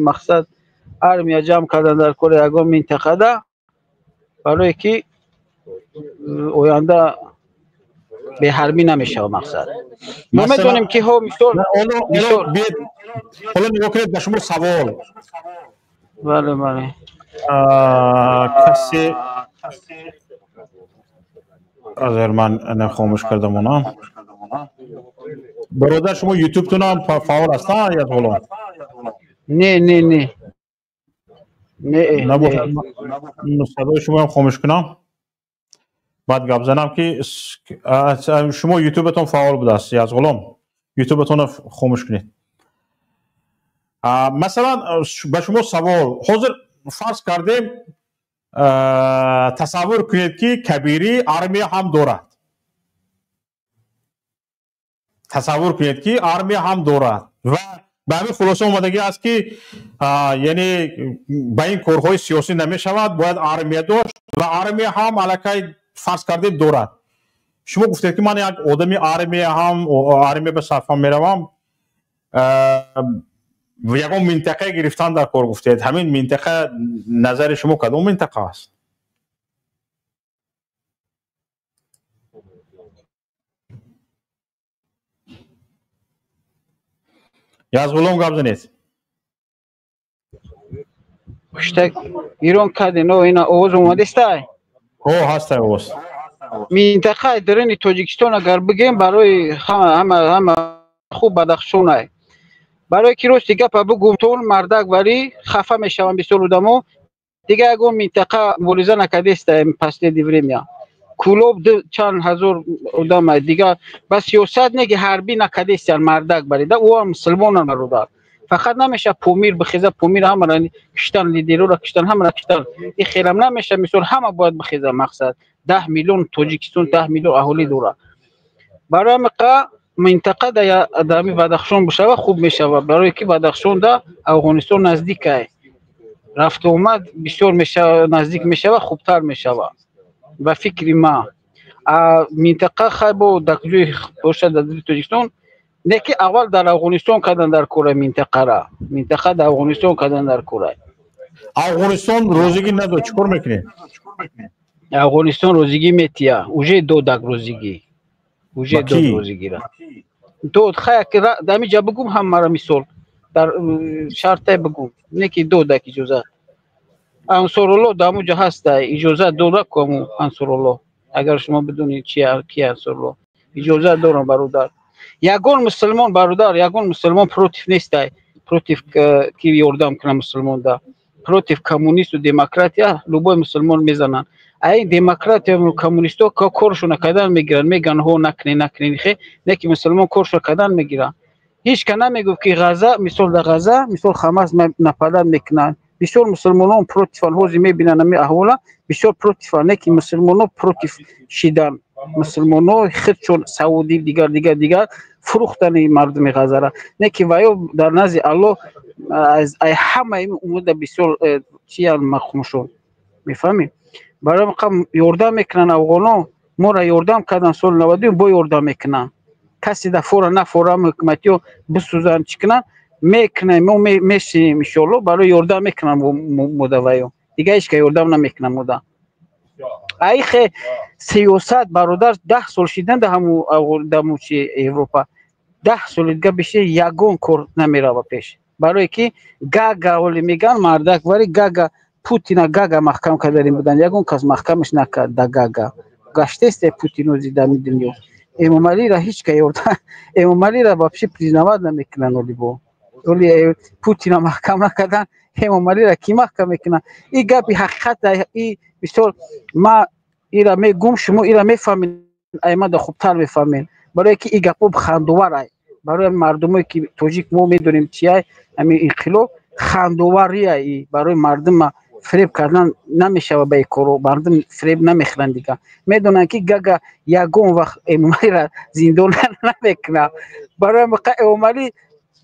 мақсад армия ҷамъ кардан дар кори ягон минтақада, барое ки оянда беҳарбӣ намешава. Мақсад мо медонем, ки ҳо мисол. Ҳоло нигоҳ кунед, ба шумо савол. Бале, бале. Касе азер ман хомӯш кардам она. Бародар, шумо ютубтунам фаъол аст Язғулом? Не, не, не, не. Набошад, садои шумоам хомӯш кунам, баъд гап занам, ки шумо ютубатон фаъол будааст. Язғулом, ютубатонро хомӯш кунед. Масалан, ба шумо савол: ҳозир фарз кардем, тасаввур кунед, ки Кабирӣ армия ҳам дорад. Тасаввур кунед, ки армия ҳам дорад ва ба ҳамин хулоса омадагӣ аст, ки яъне ба ин корҳои сиёсӣ намешавад, бояд армия дошт ва армия ҳам аллакай фарз кардем дорад. Шумо гуфтед, ки ман як одами армия ҳам, армия ба сафам меравам, ягон минтақа гирифтан дар кор гуфтед. Ҳамин минтақа назари шумо кадом минтақа аст? Язғулом, гап занед. Пуштак ирон карден, ина овоз омадестай? О, ҳастай овоз. Минтақаи даруни Тоҷикистон агар бигем, барои ҳама ҳама ҳама хуб Бадахшонай. Барои ки рости гапа бугум, тон мардак валӣ хафа мешаванд бисёр одамо. Дига ягон минтақа мубориза накардеста последнее время. Кулоб чанд ҳазор одам, дига ба сиёсат не, ки ҳарбӣ накардестиян мардак барида. Ӯам мусулмонан, бародар. Фақат намеша Помир бихеза, Помир ҳамара киштан, лидерора киштан, ҳамара киштан, и хелам намеша. Мисол ҳама бояд бихеза. Мақсад 10 миллион Тоҷикистон, 10 миллион аҳолӣ дорад. Барои ҳамиқа минтақа дами Бадахшон бошава, хуб мешава, барое ки Бадахшон да Афғонистон наздикай, рафту омад бисёр мешава, наздик мешава, хубтар мешава ба фикри ма. Минтақа хай бо дар куҷои бошад дар Тоҷикистон, не ки аввал дар Афғонистон кардан дар кора минтақара, минтақа дар Афғонистон кардан дар кора. Афғонистон розигӣ надод, чӣ кор мекунед? Афғонистон розигӣ метия, уже додак розигӣ, уже дод розигира дод. Хай, дами ҷа бугум ҳамара, мисол дар шарте бугум, не ки додак иҷозат. Ансорулло дамуҷа ҳаста, иҷозат дода кому Ансорулло. Агар шумо бидонед чи ки Ансорулло иҷозат дорам, бародар. Ягон мусулмон, бародар, ягон мусулмон против нестай, против ки ёрдам кунам мусулмонда. Против коммунисту демократия любой мусулмон мезананд. Ай демократия коммунисто коршона кардан мегиранд, меган ҳо накне, накне, хе не ки мусулмон коршона кардан мегиранд. Ҳеч ка намегуфт, ки Ғаза, мисол дар Ғаза, мисол Хамас нападат мекунанд. Бисёр мусулмонон против ан, ҳозир мебинанд ҳамин аҳвола, бисёр против ан, не ки мусулмоно против шидан. Мусулмоно худшон Саудӣ, дигар, дигар, дигар фурӯхтани мардуми Ғазара. Не ки ваё дар назди Аллоҳ аз ай ҳамаи умуда бисёр чиян мақҳумшон. Мефаҳмӣ? Барои ҳам ёрдам мекунанд афғоно, моро ёрдам карданд соли 92, бо ёрдам мекунанд. Касе да фора нафора ҳукуматиё бисӯзанд, чӣ кунанд, мекунем, мо мешинем, иншоалло, барои ёрдам мекунам мода ваё. Дигар ҳеч ка ёрдам намекунам мода. Айхе сиёсат, бародар, 10 сол шидан да ҳаму даму чи Европа. 10 соли дига биши ягон кор намерава пеш. Барое ки Гага оли меган мардак, вари Гага Путина Гага маҳкам кардарин будан, ягон кас маҳкамаш накард да Гага. Гаштесте Путин ози дами дунё. Эмомалиро ҳеч ка ёрдам, Эмомалиро вообще признавать намекунанд оли бо. Оли Путина маҳкам накардан, Эмомалиро ки маҳкам мекунанд? И гапи ҳақиқат, и бисёр ма ира мегум, шумо ира мефаҳмед, ай ма да хубтар мефаҳмед. Барое ки и гапо хандовар ай. Барои мардумое ки тоҷик мо медонем чи ай, ҳамин инқилоб хандовария и барои мардума фиреб кардан намешава ба ин коро, мардум фиреб намехӯранд дига. Медонанд ки Гага ягон вақт Эмомалиро зиндон намекунад. Барои Эмомалӣ,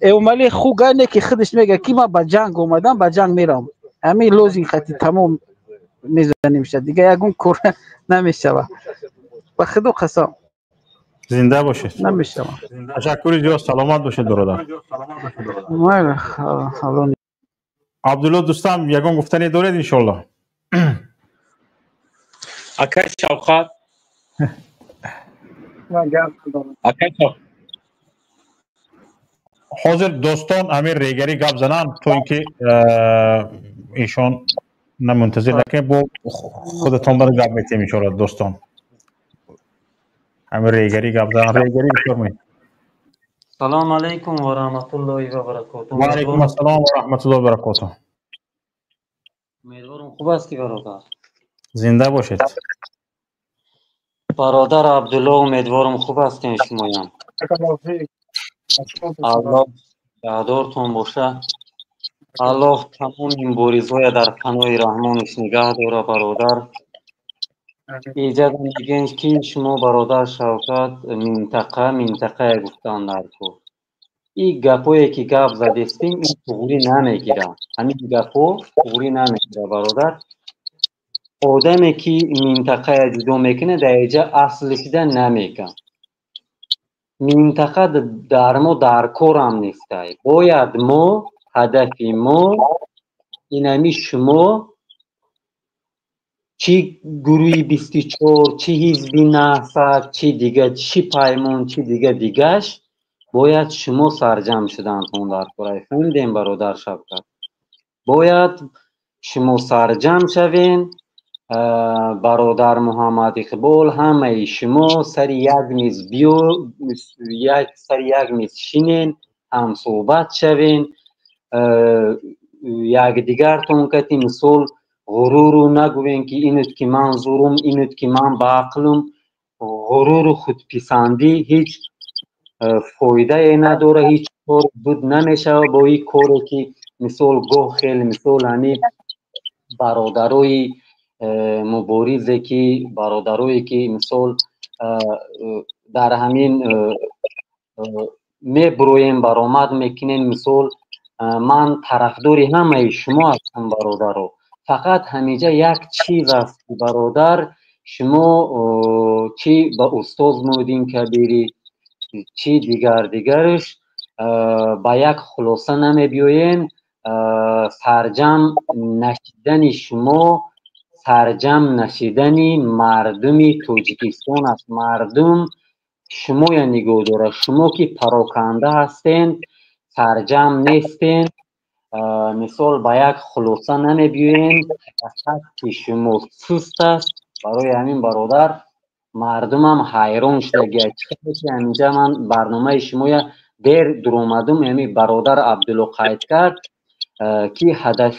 Эмомалӣ хуг не ки худаш мегӯяд ки ман ба ҷанг омадам, ба ҷанг меравам. Ҳамин лозинг хати тамом мезанем шад. Дига ягон кор намешава. Ба худо қасам. Зинда бошед. Намешава. Ташаккури зиёд, саломат бошед, бародар. Майли, Алло. Абдулло дӯстам, ягон гуфтане доред, иншоалло? Акай Шавқат. Акай Шавқат. Ҳозир дӯстон ҳамин регарӣ гап зананд, то ин ки ишон намунтазир накунед, бо худатон бара гап метиҳем, иншоалло, дӯстон. Ҳамин регарӣ гап зананд, регарӣ бисёр муҳим. Салом алейкум ва раҳматуллоҳи ва баракотуҳ. Ва алейкум ассалом ва раҳматуллоҳи ва баракотуҳ. Умедворам хуб ҳастӣ, бародар. Зинда бошед. Бародар Абдулло, умедворам хуб ҳастем шумоям. Аллоҳ нигаҳдортон боша. Аллоҳ тамоми муборизҳоя дар паноҳи раҳмонаш нигаҳ дора, бародар. Иҷаза мегӯем ки шумо, бародар Шавкат, минтақа минтақае гуфтан дар кор. Ин гапое ки гап задестем, ин туғрӣ намегира. Ҳамин гапҳо туғрӣ намегира, бародар. Одаме ки минтақая ҷудо мекунад, дар иҷа аслишида намегӯ. Минтақа дар мо дар корам нестай. Бояд мо, ҳадафи мо инами шумо чӣ гурӯҳи 24, чӣ ҳизби Наҳзат, чӣ дига, чӣ Паймон, чӣ дига дигаш, бояд шумо сарҷамъ шудантон дар кора. Фаҳмидем, бародар Шавкат? Бояд шумо сарҷамъ шавен, бародар Муҳаммад Иқбол, ҳамаи шумо сари як миз биё, як сари як миз шинен, ҳамсӯҳбат шавен, якдигартон кати мисол ғуруру нагӯем ки инут ки ман зурум, инут ки ман баақлум. Ғуруру худписандӣ ҳеҷ фоидае надора, ҳеҷ кор буд намешава бо ин коре ки мисол гоҳ хел мисол ҳамин бародарои муборизе ки бародарое ки мисол дар ҳамин мебуроем, баромад мекунем. Мисол ман тарафдори ҳамаи шумо ҳастам, бародаро. Фақат ҳамиҷа як чиз аст, бародар, шумо чӣ ба устоз Муҳиддин Кабирӣ, чӣ дигар дигараш ба як хулоса намебиёем. Сарҷамъ нашидани шумо сарҷамъ нашидани мардуми Тоҷикистон аст. Мардум шумоя нигоҳ дорад. Шумо ки пароканда ҳастен, сарҷамъ нестен, мисол ба як хулоса намебиёем, ҳаракати шумо суст аст. Барои ҳамин, бародар, мардумам ҳайрон шудагиаст. Чӣ ки ҳаминҷа ман барномаи шумоя дер дуромадум, ҳамин бародар Абдулло қайд кард ки ҳадаф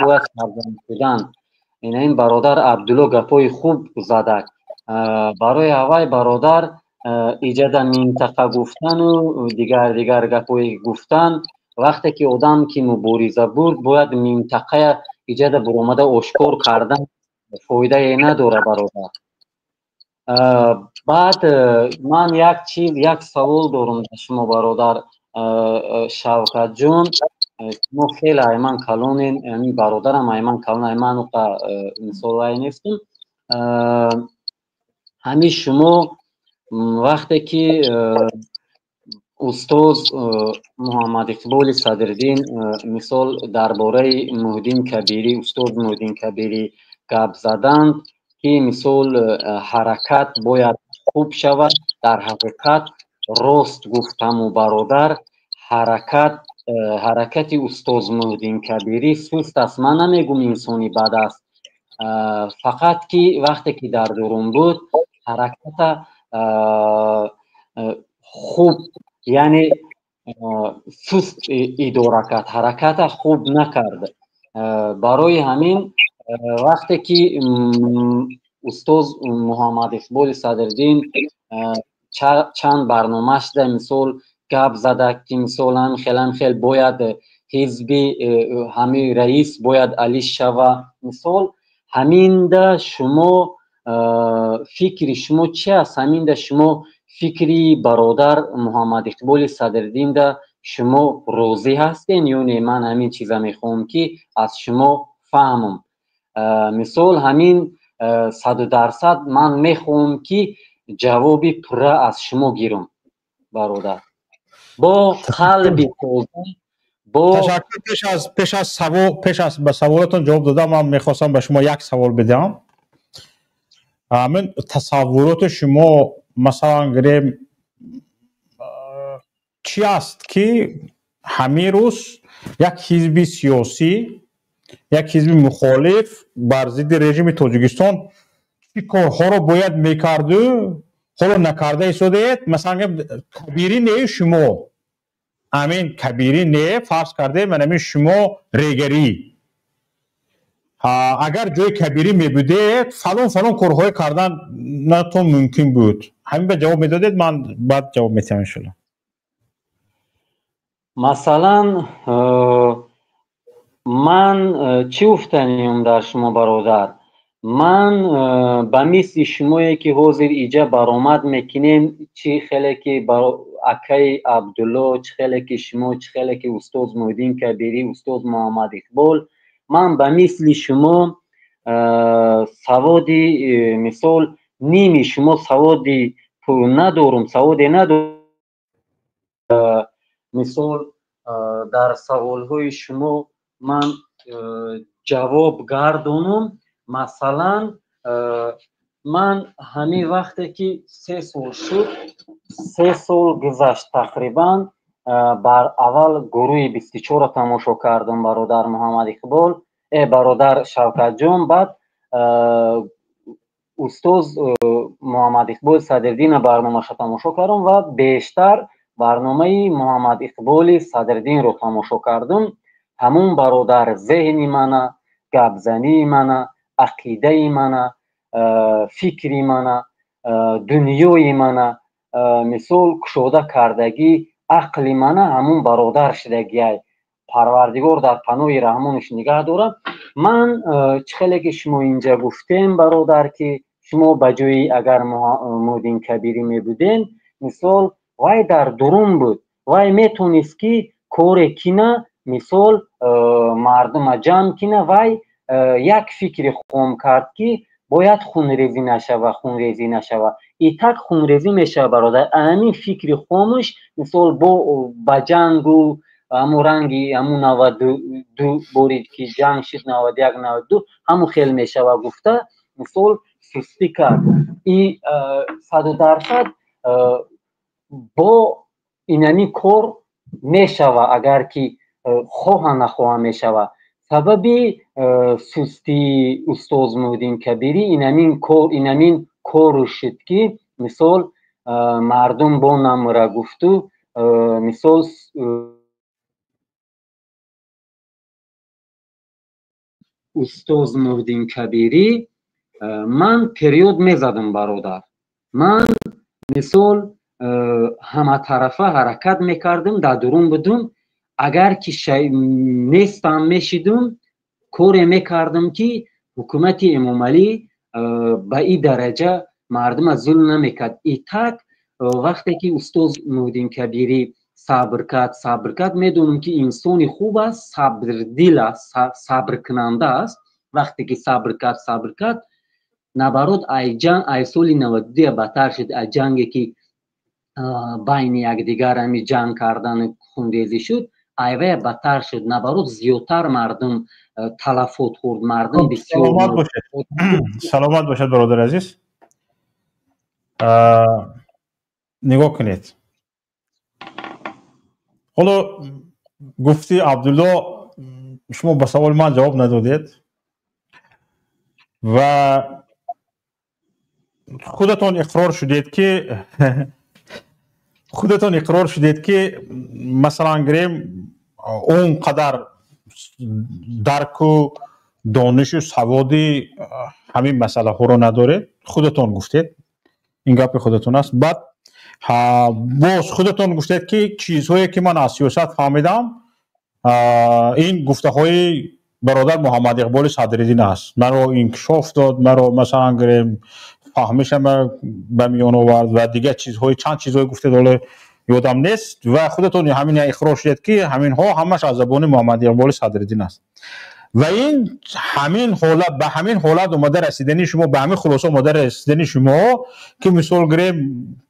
бояд сарҷамъ шудан. Ина ин бародар Абдулло гапҳои хуб задак. Барои ҳавай, бародар, иҷада минтақа гуфтану дигар дигар гапҳое гуфтан Вақте ки одам ки мубориза бурд, бояд минтақая иҷада буромада ошкор кардан фоидае надора, бародар. Баъд ман як чиз, як савол дорам ба шумо, бародар Шавкатҷон. Шумо хеле айман калонен, ин бародарам айман калон, айман уқа мисол вай нестум. Ҳамин шумо вақте ки устоз Муҳаммад Иқболи Садриддин мисол дар бораи Муҳиддин Кабирӣ, устоз Муҳиддин Кабирӣ гап заданд, ки мисол ҳаракат бояд хуб шавад, дар ҳақиқат рост гуфтаму, бародар, ҳаракати устоз Муҳиддин Кабирӣ суст аст. Ман намегум инсони бад аст, фақат ки вақте ки дар дурун буд, ҳараката хуб, яъне суст идора кард, ҳараката хуб накард. Барои ҳамин вақте ки устоз Муҳаммад Иқболи Садриддин чанд барнома шуда, мисол гап зада, ки мисол ҳамин хел ҳамин хел бояд ҳизби ҳамин раис бояд алиш шава, мисол ҳаминда шумо фикри шумо чи аст? Ҳаминда шумо фикри бародар Муҳаммад Иқболи Садриддинда шумо розӣ ҳастен ё не? Ман ҳамин чиза мехоҳам, ки аз шумо фаҳмам. Мисол ҳамин 100% ман мехоҳам, ки ҷавоби пурра аз шумо гирам, бародар, бо қалби тоза, бо Ташаккур. Пеш аз савол, пеш аз ба саволатон ҷавоб додам, ман мехостам ба шумо як савол бидиҳам. Ҳамин тасаввуроти шумо, масалан гирем, чӣ аст, ки ҳамин рӯз як ҳизби сиёсӣ, як ҳизби мухолиф бар зидди режими Тоҷикистон чӣ корҳоро бояд мекарду ҳоло накарда истодаед? Масалан, Кабирӣ не, шумо амин Кабирӣ не, фарз кардем, манамин шумо регарӣ, агар ҷои Кабирӣ мебудед, фалон фалон корҳое кардан натон мумкин буд. Ҳамин ба ҷавоб медодед, ман баъд ҷавоб метиҳам, иншолло. Масалан, ман чӣ гуфтаниём дар шумо, бародар? Ман ба мисли шумое, ки ҳозир иҷа баромад мекунем, чӣ хеле ки акаи Абдулло, чӣ хеле ки шумо, чӣ хеле ки устоз Муҳиддин Кабирӣ, устоз Муҳаммад Иқбол, ман ба мисли шумо саводи, мисол, ними шумо саводи надорум, саводе надорум. Мисол, дар саволҳои шумо ман ҷавоб гардонам. Масалан, ман ҳамин вақте ки 3 сол шуд, 3 сол гузашт тақрибан, бар аввал гурӯҳи 24-ро тамошо кардам, бародар Муҳаммад Иқбол, бародар Шавкатҷон, баъд устоз Муҳаммад Иқболи Садриддина барномаша тамошо кардам ва бештар барномаи Муҳаммад Иқболи Садриддинро тамошо кардам. Ҳамун бародар зеҳни мана, гапзании мана, ақидаи мана, фикри мана, дунёи мана, мисол, кушода кардагӣ ақли мана ҳамун бародар шидагиай. Парвардигор дар паноҳи раҳмонаш нигаҳ дорад. Ман чӣ хеле ки шумо инҷа гуфтем, бародар, ки шумо ба ҷои агар Муҳиддин Кабирӣ мебуден, мисол, вай дар дурун буд, вай метонист, ки коре кина, мисол, мардума ҷамъ кина. Вай як фикри хом кард, ки бояд хунрезӣ нашава, хунрезӣ нашава. И так хунрезӣ мешава, бародар. Ҳамин фикри хомуш, мисол, бо ба ҷангу ҳамун ранги ҳамун 92 бори ки ҷанг шуд, 91, 92, ҳамун хел мешава гуфта, мисол, сустӣ кард. И 100% бо инами кор мешава, агар ки хоҳа нахоҳа мешава. Сабаби сустии устоз Муҳиддин Кабирӣ инамин кор, инамин кору шуд, ки мисол мардум бо намра гуфту, мисол, устоз Муҳиддин Кабирӣ. Ман период мезадам, бародар. Ман, мисол, ҳаматарафа ҳаракат мекардам, дар дурун будум. Агар ки нестам мешидум, коре мекардам, ки ҳукумати Эмомалӣ ба ин дараҷа мардума зулм намекард. Итак, вақте ки устоз Муҳиддин Кабирӣ сабр кард, сабр кард, медонам, ки инсони хуб аст, сабрдил аст, сабркунанда аст. Вақте ки сабр кард, сабр кард, наоборот, ай соли 92 бадтар шуд. Ай ҷанге ки байни якдигар ҳами ҷанг кардану хунрезӣ шуд, айвая бадтар шуд, наоборот, зиёдтар мардум талафот хӯрд, мардум бисёр. Саломат бошед, саломат бошед, бародари азиз. Нигоҳ кунед, ҳоло гуфти Абдулло, шумо ба саволи ман ҷавоб надодед ва худатон иқрор шудед, ки масалан гирем, он қадар дарку донишу саводи ҳамин масъалаҳоро надоред. Худатон гуфтед, ин гапи худатон аст. Баъд боз худатон гуфтед, ки чизҳое ки ман аз сиёсат фаҳмидам, ин гуфтаҳои бародар Муҳаммад Иқболи Садриддин аст, маро инкишоф дод, маро масалан гирем, фаҳмишама ба миён овард ва дигар чизҳои, чанд чизҳое гуфтед, ҳоло ёдам нест. Ва худатон ҳамин иқрор шудед, ки ҳаминҳо ҳамаш аз забони Муҳаммад Иқболи Садриддин аст. Ва ин ҳамин ҳолат, ба ҳамин ҳолат омада расидани шумо, ба ҳамин хулоса омада расидани шумо, ки мисол гирем,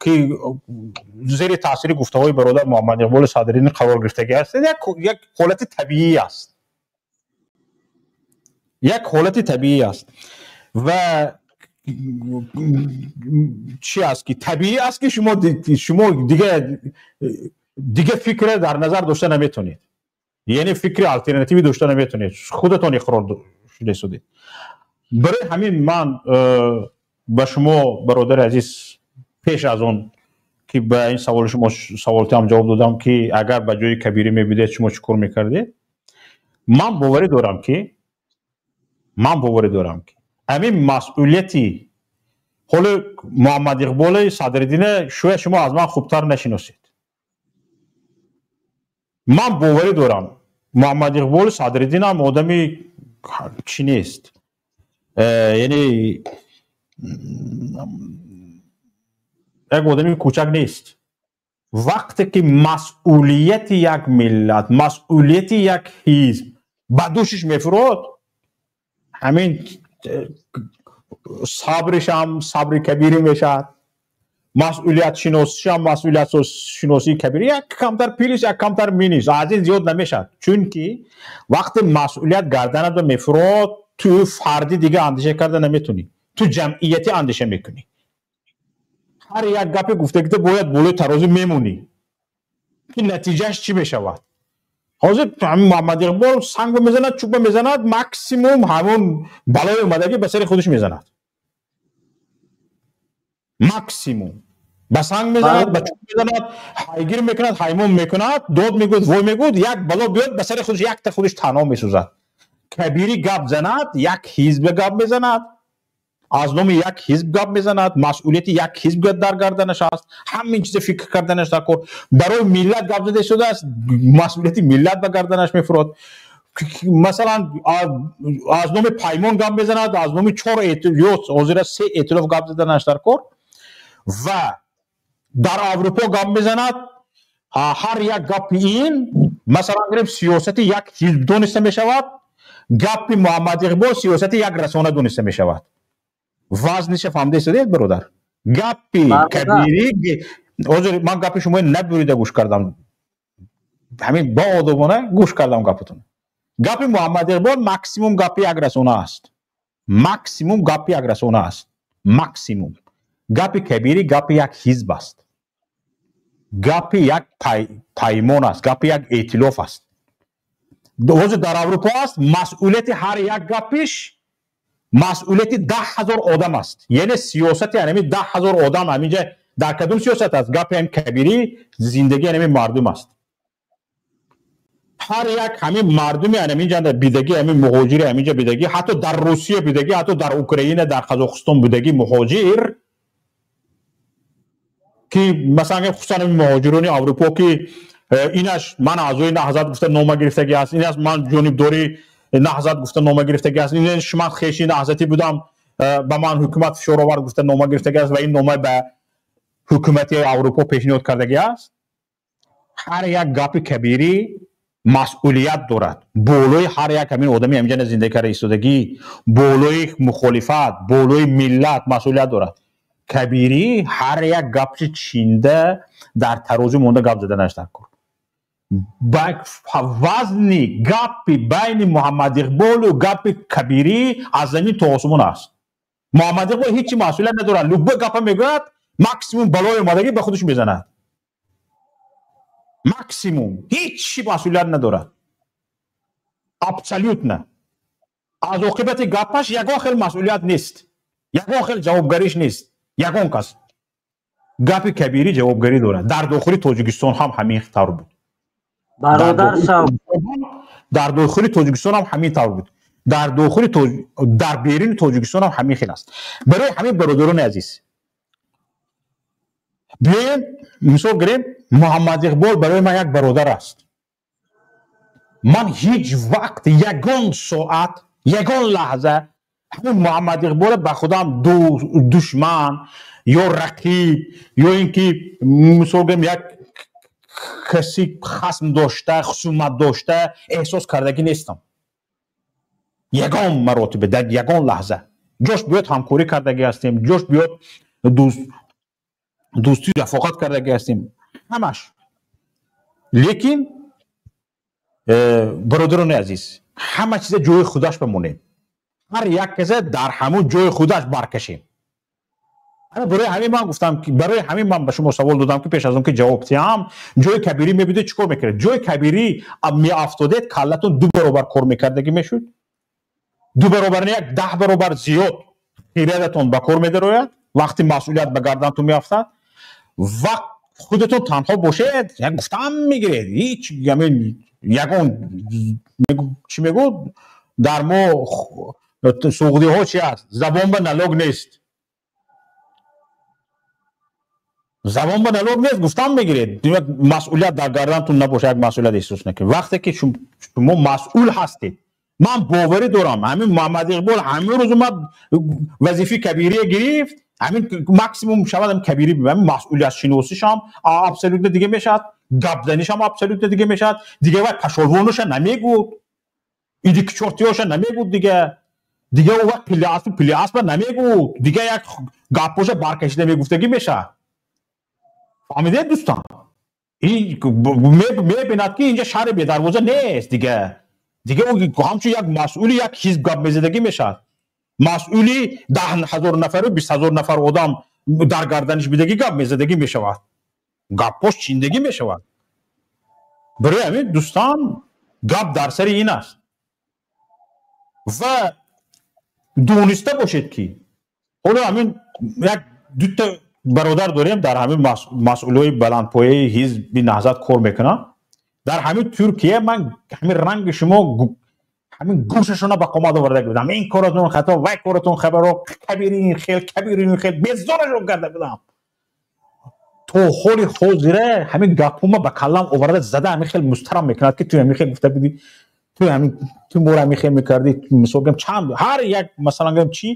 ки зери таъсири гуфтаҳои бародар Муҳаммад Иқболи Садриддин қарор гирифтагӣ ҳастед, як ҳолати табиӣ аст, як ҳолати табиӣ аст. Ва чӣ аст, ки табиӣ аст, ки шумо дига фикре дар назар дошта наметонед, яъне фикри алтернативӣ дошта наметонед. Худатон иқрор шуда истодед. Барои ҳамин ман ба шумо, бародари азиз, пеш аз он ки ба ин саволи шумо саволтиам ҷавоб додам, ки агар ба ҷои Кабирӣ мебудед, шумо чӣ кор мекардед, ман боварӣ дорам, ки ҳамин масъулияти ҳоло Муҳаммад Иқболи Садриддина шояд шумо аз ман хубтар нашиносед. Ман боварӣ дорам, Муҳаммад Иқболи Садриддин ҳам одами чӣ нест, яъне як одами кӯчак нест. Вақте ки масъулияти як миллат, масъулияти як ҳизб ба дӯшиш мефурод, ҳамин сабришам сабри кабирӣ мешавад, масъулиятшиносишам масъулиятшиносии кабирӣ, як камтар плюс, як камтар минус, аз ин зиёд намешавад. Чунки вақте масъулият гарданатро мефурод, ту фарди дига андеша карда наметонӣ, ту ҷамъиятӣ андеша мекунӣ. Ҳар як гапе гуфтагита бояд болои тарозӣ мемонӣ, ки натиҷааш чӣ мешавад. Ҳозир Муҳаммад Иқбол санг мезанад, чӯба мезанад, максимум ҳамон балои омадагӣ ба сари худаш мезанад. Максимум ба санг мезанад, ба чӯб мезанад, ҳайгир мекунад, ҳаймон мекунад, дод мегӯяд, вой мегӯяд, як бало биёд ба сари худаш, якта худаш танҳо месӯзад. Кабирӣ гап занад, як ҳизб гап мезанад, аз номи як ҳизб гап мезанад, масъулияти як ҳизб дар гарданаш аст, ҳамин чиза фикр карданаш дар кор. Барои миллат гап зада истодааст, масъулияти миллат ба гарданаш мефурод. Масалан, аз номи Паймон гап мезанад, аз номи чор ё ҳозира се эътилоф гап заданаш дар кор ва дар Аврупо гап мезанад. Ҳар як гапи ин, масалан гирем, сиёсати як ҳизб дониста мешавад. Гапи Муҳаммад Иқбол сиёсати як расона дониста мешавад. Вазниша фаҳмида истодед, бародар? Гапи Кабирӣ, ҳозир ман гапи шумо набурида гӯш кардам, ҳамин боодобона гӯш кардам гапатон. Гапи Муҳаммад Иқбол максимум гапи як расона аст, максимум гапи як расона аст, максимум. Гапи Кабирӣ гапи як ҳизб аст, гапи як паймон аст, гапи як эътилоф аст. Ҳозир дар Аврупо аст, масъулияти ҳар як гапиш масъулияти 10 000 одам аст, яъне сиёсати ҳанами 10 000 одам ҳаминҷа дар кадом сиёсат аст. Гапи ҳам Кабирӣ зиндагии ҳанами мардум аст. Ҳар як ҳамин мардуми ҳаминҷа бидагӣ, ҳамин муҳоҷири ҳаминҷа бидагӣ, ҳатто дар Русия бидагӣ, ҳатто дар Украина, дар Қазоқистон будагӣ муҳоҷир, ки масалан, хусусан ҳамин муҳоҷирони Аврупо, ки Инаш ман аъзои Наҳзат гуфта нома гирифтагӣ аст, инаш ман ҷонибдори Наҳзат гуфта нома гирифтагӣ аст, инаш ман хеши Наҳзатӣ будам, ба ман ҳукумат фишор овард гуфта нома гирифтагӣ аст ва ин нома ба ҳукумати Аврупо пешниҳод кардагӣ аст. Ҳар як гапи Кабирӣ масъулият дорад болои ҳар як ҳамин одами ҳаминҷа зиндагӣ карда истодагӣ, болои мухолифат, болои миллат масъулият дорад. Кабирӣ ҳар як гапши чинда дар тарозу монда гап заданаш дар кор. Вазни гапи байни Муҳаммад Иқболу гапи Кабирӣ аз замин то осмон аст. Муҳаммад Иқбол ҳеҷ масъулият надорад, любой гапа мегӯяд, максимум балои омадагӣ ба худаш мезанад. Максимум ҳеҷ масъулият надорад. Абсолютно. Аз оқибати гапаш ягон хел масъулият нест. Ягон хел ҷавобгариш нест. Ягон кас. Гапи Кабирӣ ҷавобгарӣ дорад. Дар дохили Тоҷикистон ҳам ҳамин тавр буд. Бародар Шав, дар дохили Тоҷикистон ҳам ҳамин тавр буд. Дар дохили дар беруни Тоҷикистон ҳам ҳамин хел аст. Барои ҳамин, бародарони азиз, биёем мисол гирем, Муҳаммад Иқбол барои ман як бародар аст. Ман ҳеҷ вақт, ягон соат, ягон лаҳза ҳамин Муҳаммад Иқболро ба худам душман ё рақиб ё ин ки мисол гирем як каси хасм дошта, хусумат дошта эҳсос кардагӣ нестам. Ягон маротиба, дар ягон лаҳза. Ҷош биёд ҳамкорӣ кардагӣ ҳастем, ҷош биёд дӯстӣ рафоқат кардагӣ ҳастем, ҳамаш. Лекин бародарони азиз, ҳама чиза ҷои худаш бимонем, ҳар як каса дар ҳамун ҷои худаш баркашем. Барои ҳамин ман гуфтам, барои ҳамин ман ба шумо савол додам, ки пеш аз он ки ҷавоб диҳам, ҷои Кабирӣ мебудед, чӣ кор мекардед? Ҷои Кабирӣ меафтодед, каллатон 2 баробар кор мекардагӣ мешуд, 2 баробар не, 10 баробар зиёд хирадатон ба кор медарояд вақти масъулият ба гардантон меафтад. Вақт худатон танҳо бошед, як гуфтам мегиред, ҳеҷ ҳамин ягон чӣ мегӯ, дар мо суғдиҳо чи аст, забон ба налог нест, забон ба налог нест, гуфтам мегиред. Масъулият дар гардантон набошад, як масъулият эҳсос накунед. Вақте ки шумо масъул ҳастед, ман боварӣ дорам ҳамин Муҳаммад Иқбол ҳамин рӯз омад вазифаи Кабирия гирифт, ҳамин максимум шавад ҳамин Кабирӣ, ҳамин масъулиятшиносишам абсолютно дига мешавад, гапзанишам абсолютно дига мешавад, дига вай пашолвоноша намегӯд, иди кичортиёша намегӯд, дига ӯ вақт пилиасб пилиасба намегӯд, дига як гапоша баркашида мегуфтагӣ мешавад. Фаҳмидед, дӯстон? Мебинад ки инҷа шаҳри бедарвоза нест, дига ӯ ҳамчун як масъули як ҳизб гап мезадагӣ мешавад. Масъули 10 000 нафару 20 000 нафар одам дар гарданиш бидагӣ гап мезадагӣ мешавад, гаппош чиндагӣ мешавад. Барои ҳамин, дӯстон, гап дар сари ин аст ва дониста бошед, ки ҳоло ҳамин як дута бародар дорем дар ҳамин масъулиҳои баландпояи ҳизби Наҳзат кор мекунанд. Дар ҳамин Туркия ман ҳамин ранги шумо ҳамин гӯшашона ба қомат оварда будам, ин коратон хато, вай коратон хабаро, Кабири ин хел, Кабири ин хел, безорашон карда будам. То ҳоли ҳозира ҳамин гапҳома ба каллам оварда зада ҳамин хел мустарам мекунад, ки ту ҳамин хел гуфта будӣ, ту ҳамин ту моро ҳамин хел мекардӣ. Мисол гӯям, чанд ҳар як масалан гӯям чи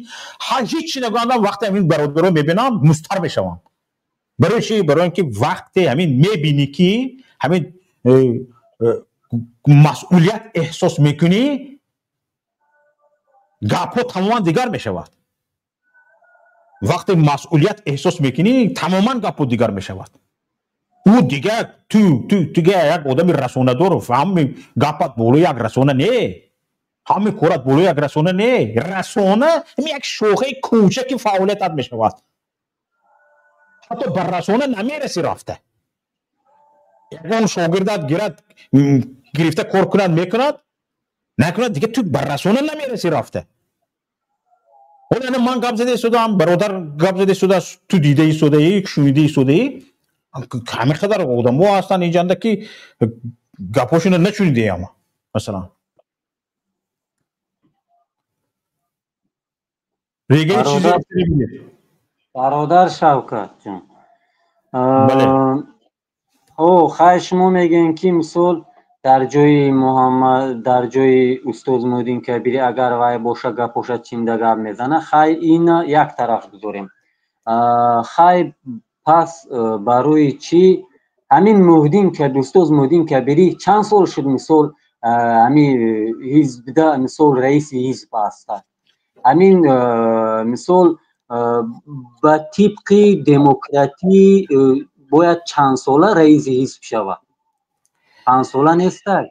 ҳеҷ чи нагӯяндам, вақте ҳамин бародаро мебинам мустар мешавам. Барои чи? Барои ин ки вақте ҳамин мебинӣ, ки ҳамин масъулият эҳсос мекунӣ, гапҳо тамоман дигар мешавад. Вақте масъулият эҳсос мекунӣ, тамоман гапҳо дигар мешавад. Ӯ дига ту дига як одами расонадор, ҳами гапат болои як расона не, ҳами корат болои як расона не. Расона як шохаи кӯчаки фаъолиятат мешавад, ҳатто ба расона намераси рафта. Ягон шогирдат гирад, гирифта кор кунад, мекунад, накунад, дига ту ба расона намераси рафта. Ҳоло ман гап зада истодаам, бародар гап зада истодааст, ту дида истодаӣ, шунида истодаӣ, ҳамин қадар одамо ҳастанд инҷанда, ки гапҳошонро нашунидаам масалан. Регаи чизе Бародар Шавкат ҷон, бале. Хай, шумо мегӯем, ки мисол дар ҷои Муҳаммад, дар ҷои устоз Муҳиддин Кабирӣ агар вай боша, гапоша чинда гап мезана. Хай, ина як тараф гузорем. Хай, пас барои чӣ ҳамин Муҳиддин Кабир, устоз Муҳиддин Кабирӣ чанд сол шуд, мисол ҳамин ҳизбда, мисол раиси ҳизб ҳастад? Ҳамин мисол ба тибқи демократӣ бояд чанд сола раиси ҳизб шавад? 5 сола нестак?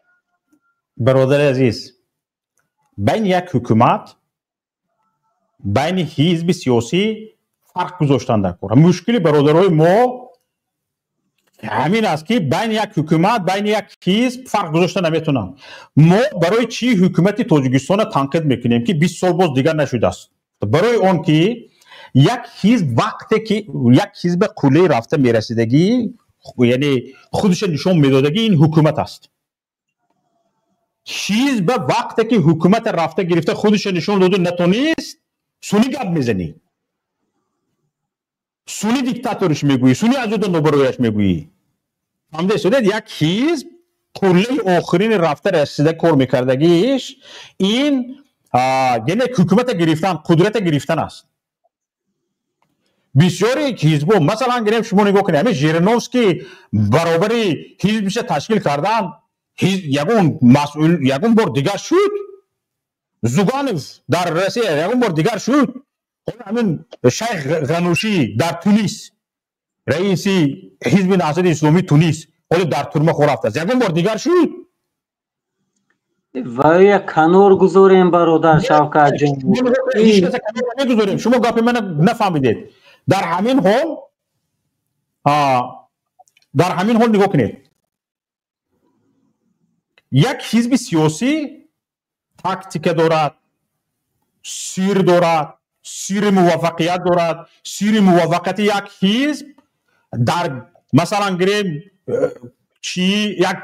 Бародари азиз, байни як ҳукумат, байни ҳизби сиёсӣ фарқ гузоштан дар кор. Мушкили бародарои мо ҳамин аст, ки байни як ҳукумат, байни як ҳизб фарқ гузошта наметавонанд. Мо барои чӣ ҳукумати Тоҷикистонро танқид мекунем, ки 20 сол боз дигар нашудааст? Барои он ки як ҳизб вақте ки як ҳизби қуллаи рафта мерасидагӣ, яъне худша нишон медодагӣ, ин ҳукумат аст. Ҳизб вақте ки ҳукумата рафта гирифта, худша нишон доду натонист, суни гап мезанӣ, суни диктаториш мегӯӣ, суни азуда нобарояш мегӯӣ. Фаҳмида истодед? Як ҳизб қуллаи охирини рафта расида кор мекардагиш ин, яъне ҳукумата гирифтан, қудрата гирифтан аст. Бисёри ҳизбо, масалан гирем, шумо нигоҳ кунед, ҳамин Жириновский баробари ҳизбиша ташкил кардан, ягон масъул ягон бор дигар шуд? Зюганов дар Россия ягон бор дигар шуд? Ҳамин шайх Ғанушӣ дар Тунис, раиси ҳизби Наҳзати Исломии Тунис, ҳоло дар турма хӯрафтааст, ягон бор дигар шуд? Вая канор гузорем, бародар Шавкатҷон. Канор намегузорем. Шумо гапи мана нафаҳмидед. Дар ҳамин ҳол нигоҳ кунед, як ҳизби сиёсӣ тактика дорад, сир дорад, сири муваффақият дорад. Сири муваффақияти як ҳизб дар, масалан гирем, чӣ, як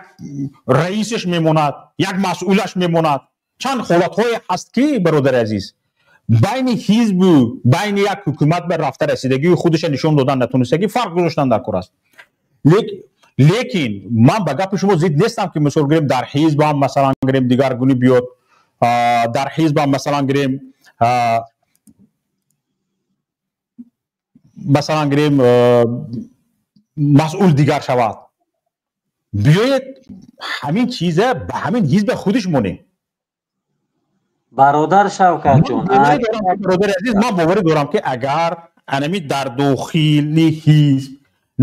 раисаш мемонад, як масъулаш мемонад. Чанд ҳолатҳое ҳаст, ки, бародари азиз, байни ҳизбу байни як ҳукумат ба рафта расидагию худша нишон додан натонистагӣ фарқ гузоштан дар кор аст. Лекин ман ба гапи шумо зид нестам, ки мисол гирем, дар ҳизбам, масалан гирем, дигаргунӣ биёд, дар ҳизбам, масалан гирем, масъул дигар шавад. Биёед, ҳамин чиза ба ҳамин ҳизба худиш монем. Бародар Шавкатҷон. Бародари азиз, ман боварӣ дорам, ки агар анами дар дохили ҳизб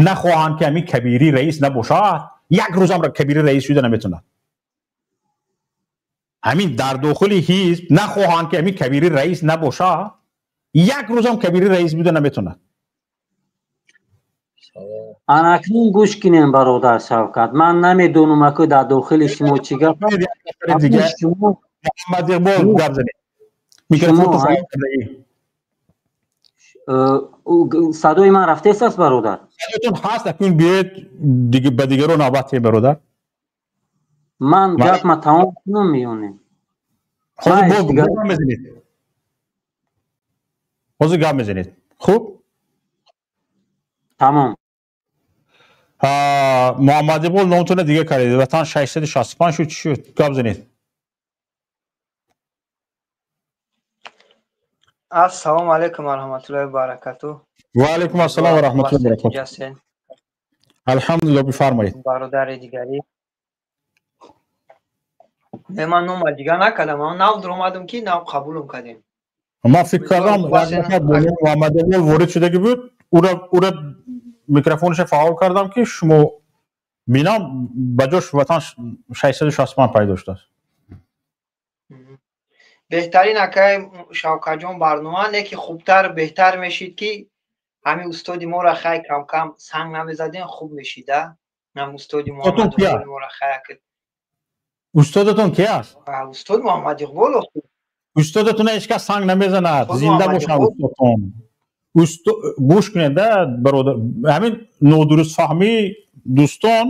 нахоҳанд, ки ҳамин Кабирӣ раис набошад, як рӯзам Кабирӣ раис шуда наметавонад. Ҳамин дар дохили ҳизб нахоҳанд, ки ҳамин Кабирӣ раис набошад, як рӯзам Кабирӣ раис буда наметавонад. Анакнун гӯш кинем, бародар Шавкат. Ман намедонам, аку дар дохили шумо чӣ гап. Муҳаммад Иқбол, гап занед, микрофонто фаъол кардагӣ. Садои ман рафтест аст, бародар? Садоятон ҳаст. Акнун биёед, ба дигаро навбат диҳем, бародар. Ман гапма тамом кунам меёнем? Ҳозир гап мезанед, ҳозир гап мезанед. Хуб. Тамом. Муҳаммад Иқбол, номтона дигар кардед, ватан 665 шуд, чӣ шуд? Гап занед. Ассалому алайкум ва раҳматуллоҳи ва баракатуҳ. Ва алайкум ассалом ва раҳматуллоҳи ва баракатуҳ. Алҳамдулиллоҳ, бифармоед. Бародари дигарӣ. Не, ман нома дигар накардам, ман нав дуромадам, ки нав қабулум кардем. Ман фикр кардам, Муҳаммад Иқбол ворид шудагӣ буд, ура микрофонша фаъол кардам, ки шумо бинам, ба ҷош ватан 665 пайдо шудааст. Беҳтарин, акай Шавкатҷон, барнома. Не ки хубтар, беҳтар мешид, ки ҳамин устоди моро хай камкам санг намезадем, хуб мешида. Нам устоди Муҳаммад моро хай. Устодатон ки аст? Устод Муҳаммад Иқбол. Устодатон ҳеч кас санг намезанад. Зинда бошад устодтон. Гӯш кунед, да, бародар, ҳамин нодурустфаҳмии дӯстон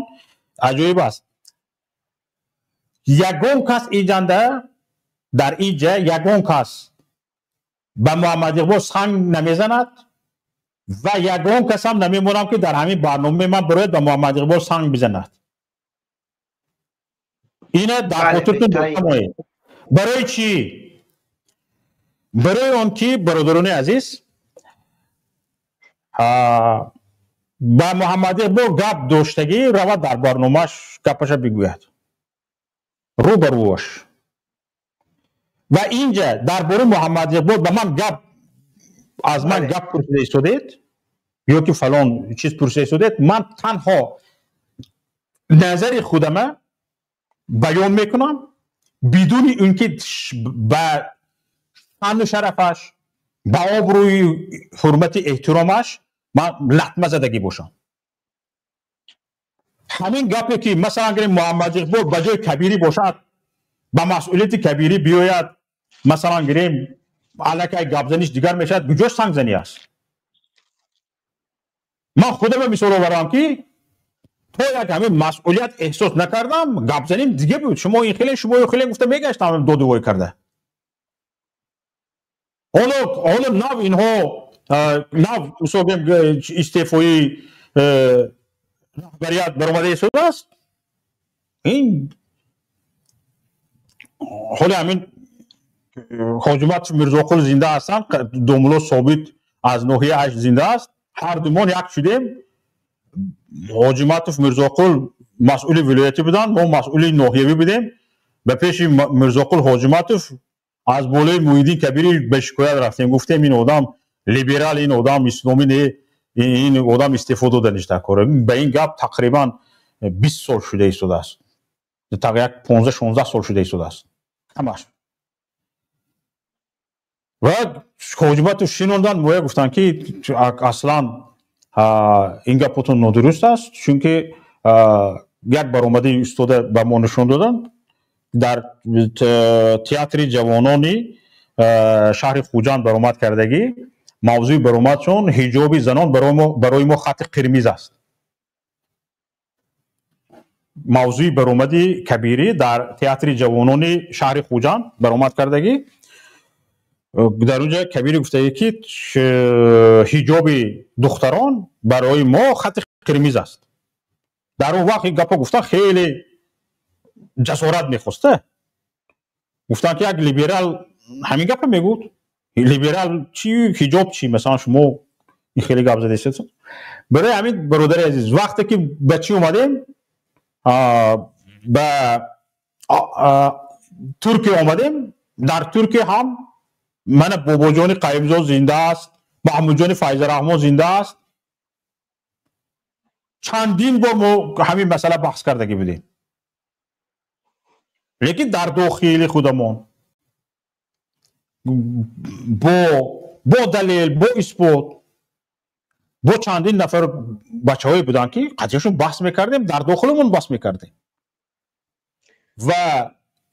аҷоиб аст. Ягон кас иҷанда, дар иҷа ягон кас ба Муҳаммад Иқбол санг намезанад. Ва ягон касам намемонам, ки дар ҳамин барномаи ман бирояд, ба Муҳаммад Иқбол санг бизанад. Ина дар хотиртон дошта моед. Барои чӣ? Барои он ки, бародарони азиз, ба Муҳаммад Иқбол гап доштагӣ равад, дар барномааш гапаша бигӯяд рӯ ба рӯаш. Ва инҷа дар бораи Муҳаммад Иқбол ба ман гап, аз ман гап пурсида истодед ё ки фалон чиз пурсида истодед, ман танҳо назари худама баён мекунам, бидуни ин ки ба шаъну шарафаш, ба обрӯи ҳурмати эҳтиромаш ман латма задагӣ бошам. Ҳамин гапе ки, масалан гирем, Муҳаммад Иқбол ба ҷои Кабирӣ бошад, ба масъулияти Кабирӣ биёяд, масалан гирем, аллакай гапзаниш дигар мешавад. Куҷош сангзанӣ аст? Ман худама мисол овардам, ки то як ҳамин масъулият эҳсос накардам, гапзаним дига буд. Шумо ин хеле, шумо ин хеле гуфта мегаштам, додувой карда. Ҳоло нав инҳо нав, мисол гирем, истеъфои раҳбарият баромада истодааст. Ин ҳоли ҳамин Ҳоҷиматов Мирзоқул зинда ҳастанд, домулло Собит аз ноҳияи Ҳашт зинда аст. Ҳар думон як шудем. Ҳоҷиматов Мирзоқул масъули вилоятӣ буданд, мо масъули ноҳиявӣ будем. Ба пеши Мирзоқул Ҳоҷиматов аз болои Муҳиддин Кабирӣ ба шикоят рафтем, гуфтем, ин одам либерал, ин одам исломӣ не, ин одам истеъфо доданиш дар кор. Ба ин гап тақрибан 20 сол шуда истодааст, як 15-16 сол шуда истодааст ҳамаш. Ва Ҳоҷиматов шинонданд, моя гуфтанд, ки аслан ин гапотон нодуруст аст, чунки як баромади устода ба мо нишон доданд дар театри ҷавонони шаҳри Хуҷанд баромад кардагӣ. Мавзӯи баромадшон «Ҳиҷоби занон барои мо хати қирмиз аст». Мавзӯи баромади Кабирӣ дар театри ҷавонони шаҳри Хуҷанд баромад кардагӣ, дар онҷа Кабирӣ гуфтагӣ, ки ҳиҷоби духтарон барои мо хати қирмиз аст. Дар он вақт ин гапо гуфтан хеле ҷасорат мехоста. Гуфтанд, ки як либерал ҳамин гапа мегӯд, либерал чи, ҳиҷоб чи, масалан, шумо ин хеле гап задестед. Барои ҳамин, бародари азиз, вақте ки ба чӣ омадем, ба Туркия омадем, дар Туркия ҳам мана Бобоҷони Қаюмзод зинда аст, Маҳмудҷони Файзараҳмон зинда аст. Чандин бор мо ҳамин масъала баҳс кардагӣ будем, лекин дар дохили худамон бо далел, бо исбот, бо чандин нафар бачаҳое буданд, ки қатъияшон баҳс мекардем, дар дохилмон баҳс мекардем. Ва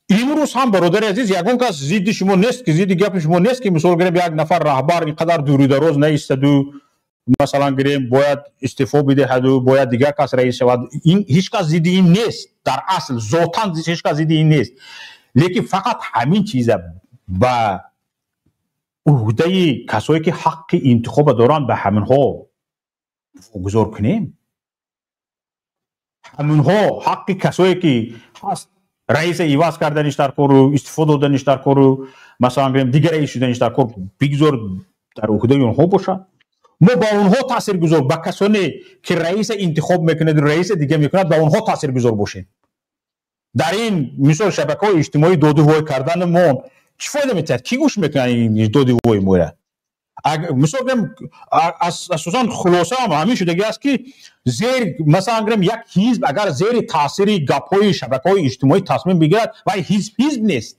имрӯз ҳам, бародари азиз, ягон кас зидди шумо нест, ки зидди гапи шумо нест, ки мисол гирем, як нафар раҳбар ин қадар дуру дароз наистаду, масалан гирем, бояд истеъфо бидиҳаду бояд дигар кас раис шавад. Ҳеҷ кас зидди ин нест, дар асл зотан ҳеҷ кас зидди ин нест, лекин фақат ҳамин чиза ба уҳдаи касое ки ҳаққи интихоба доранд, ба ҳаминҳо гузор кунем. Ҳаминҳо ҳаққи касое ки ҳаст, раиса иваз карданиш дар кору, истифо доданиш дар кору, масалан гирем, дигар раис шуданиш дар кор, бигзор дар уҳдаи онҳо бошад. Мо ба онҳо таъсиргузор, ба касоне ки раиса интихоб мекунад, раиса дига мекунад, ба онҳо таъсиргузор бошем. Дар ин мисол шабакаҳои иҷтимоӣ додувой карданамон чӣ фоида метиҳад? Кӣ гӯш мекунад ин додувои моя? Мисол гирем, асосан хулосаам ҳамин шудагӣ аст, ки зер, масалан гирем, як ҳизб агар зери таъсири гапҳои шабакаҳои иҷтимоӣ тасмим бигирад, вай ҳизб ҳизб нест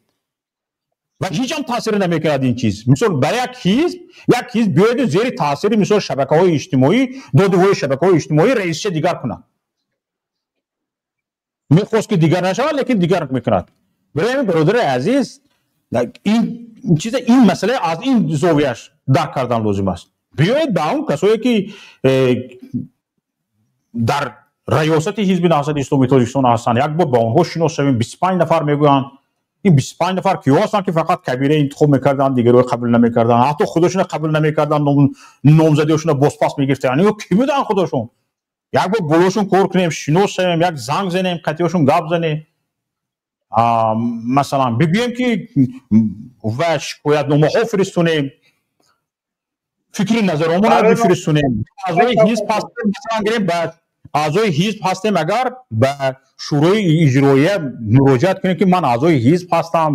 ва ҳеҷ ҳам таъсир намекунад ин чиз. Мисол, ба як ҳизб биёеду зери таъсири, мисол, шабакаҳои иҷтимоӣ, додувои шабакаҳои иҷтимоӣ раисча дигар кунад. Мехост ки дигар нашавад, лекин дигар мекунад. Барои ҳамин, бародари азиз, ин чиза, ин масъала аз ин зовияш дарк кардан лозим аст. Биёед ба он касое ки дар раёсати Ҳизби Наҳзати Исломии Тоҷикистон ҳастанд, як бор ба онҳо шинос шавем. 25 нафар мегӯянд. Ин 25 нафар киҳо ҳастанд, ки фақат Кабира интихоб мекарданд, дигаро қабул намекарданд, ҳатто худошона қабул намекарданд, номзадиҳошона бозпас мегирифтанд. Ино ки буданд худошон? Як бор болошон кор кунем, шинос шавем, як занг занем, қатиҳошон гап занем, масалан, бигӯем ки ва шикоятномаҳо фиристонем, фикри назаромонро бифиристонем. Аъзои ҳизб ҳастем, масалан гирем, ба аъзои ҳизб ҳастем, агар ба шӯрои иҷроия муроҷиат кунем, ки ман аъзои ҳизб ҳастам,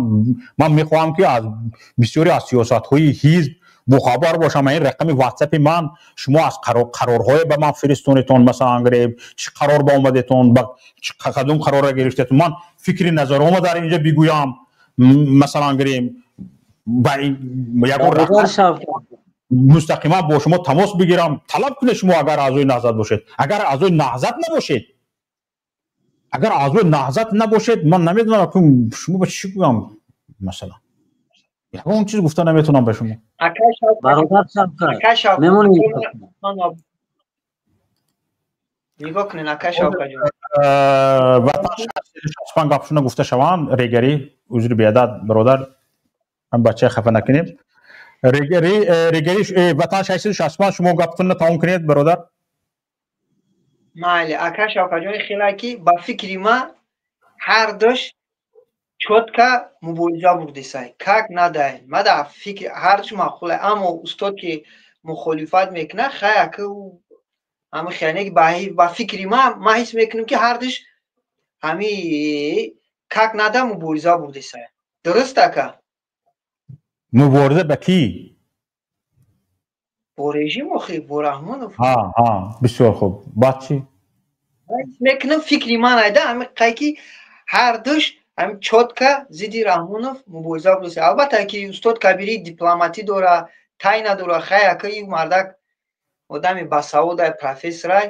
ман мехоҳам, ки аз бисёре аз сиёсатҳои ҳизб бохабар бошам, ин рақами ватсапи ман, шумо аз қарорҳое ба ман фиристонетон, масалан гирем, чӣ қарор ба омадетон, кадом қарорро гирифтетон, ман фикри назаромо дар инҷа бигӯям, масалан гирем, ба ягон мустақиман бо шумо тамос бигирам, талаб кунед. Шумо агар аъзои Наҳзат бошед, агар аъзои Наҳзат набошед, агар аъзои Наҳзат набошед, ман намедонам шумо ба чӣ гӯям, масалан, ягон чиз гуфта наметавонам ба шумо. Бародар Шавкат, мемонед. Нигоҳ кунед, ака Шавкатҷон. Ватан 665 гапшуна гуфта шаванд. Регари, узри беадад, бародар, ҳам бачаи хафа накунем. Регари, Ватан 665, шумо гаптонро тамом кунед, бародар. Майли, ака Шавкатҷони, хела ки ба фикри ман ҳардуш чётко мубориза бурдисай, как надай мада фикр ҳардуш маъқулай, аммо устод ки мухолифат мекунад, хай, ака, ҳами хеле ба фикри ман, ман ҳис мекунам, ки ҳардуш ҳами как надо мубориза бурдисай. Дуруст, ака? Мубориза ба кӣ? Бо режим охи, бо Раҳмонов. Бисёр хуб, баъд чӣ? Мекунам, фикри ман айда ҳами қай ки ҳардуш ҳами чётко зидди Раҳмонов мубориза бурдисай. Албатта ки устод Кабирӣ дипломатӣ дора, тайна дора, хай, ака, ин мардак одами басаводай, профессорай,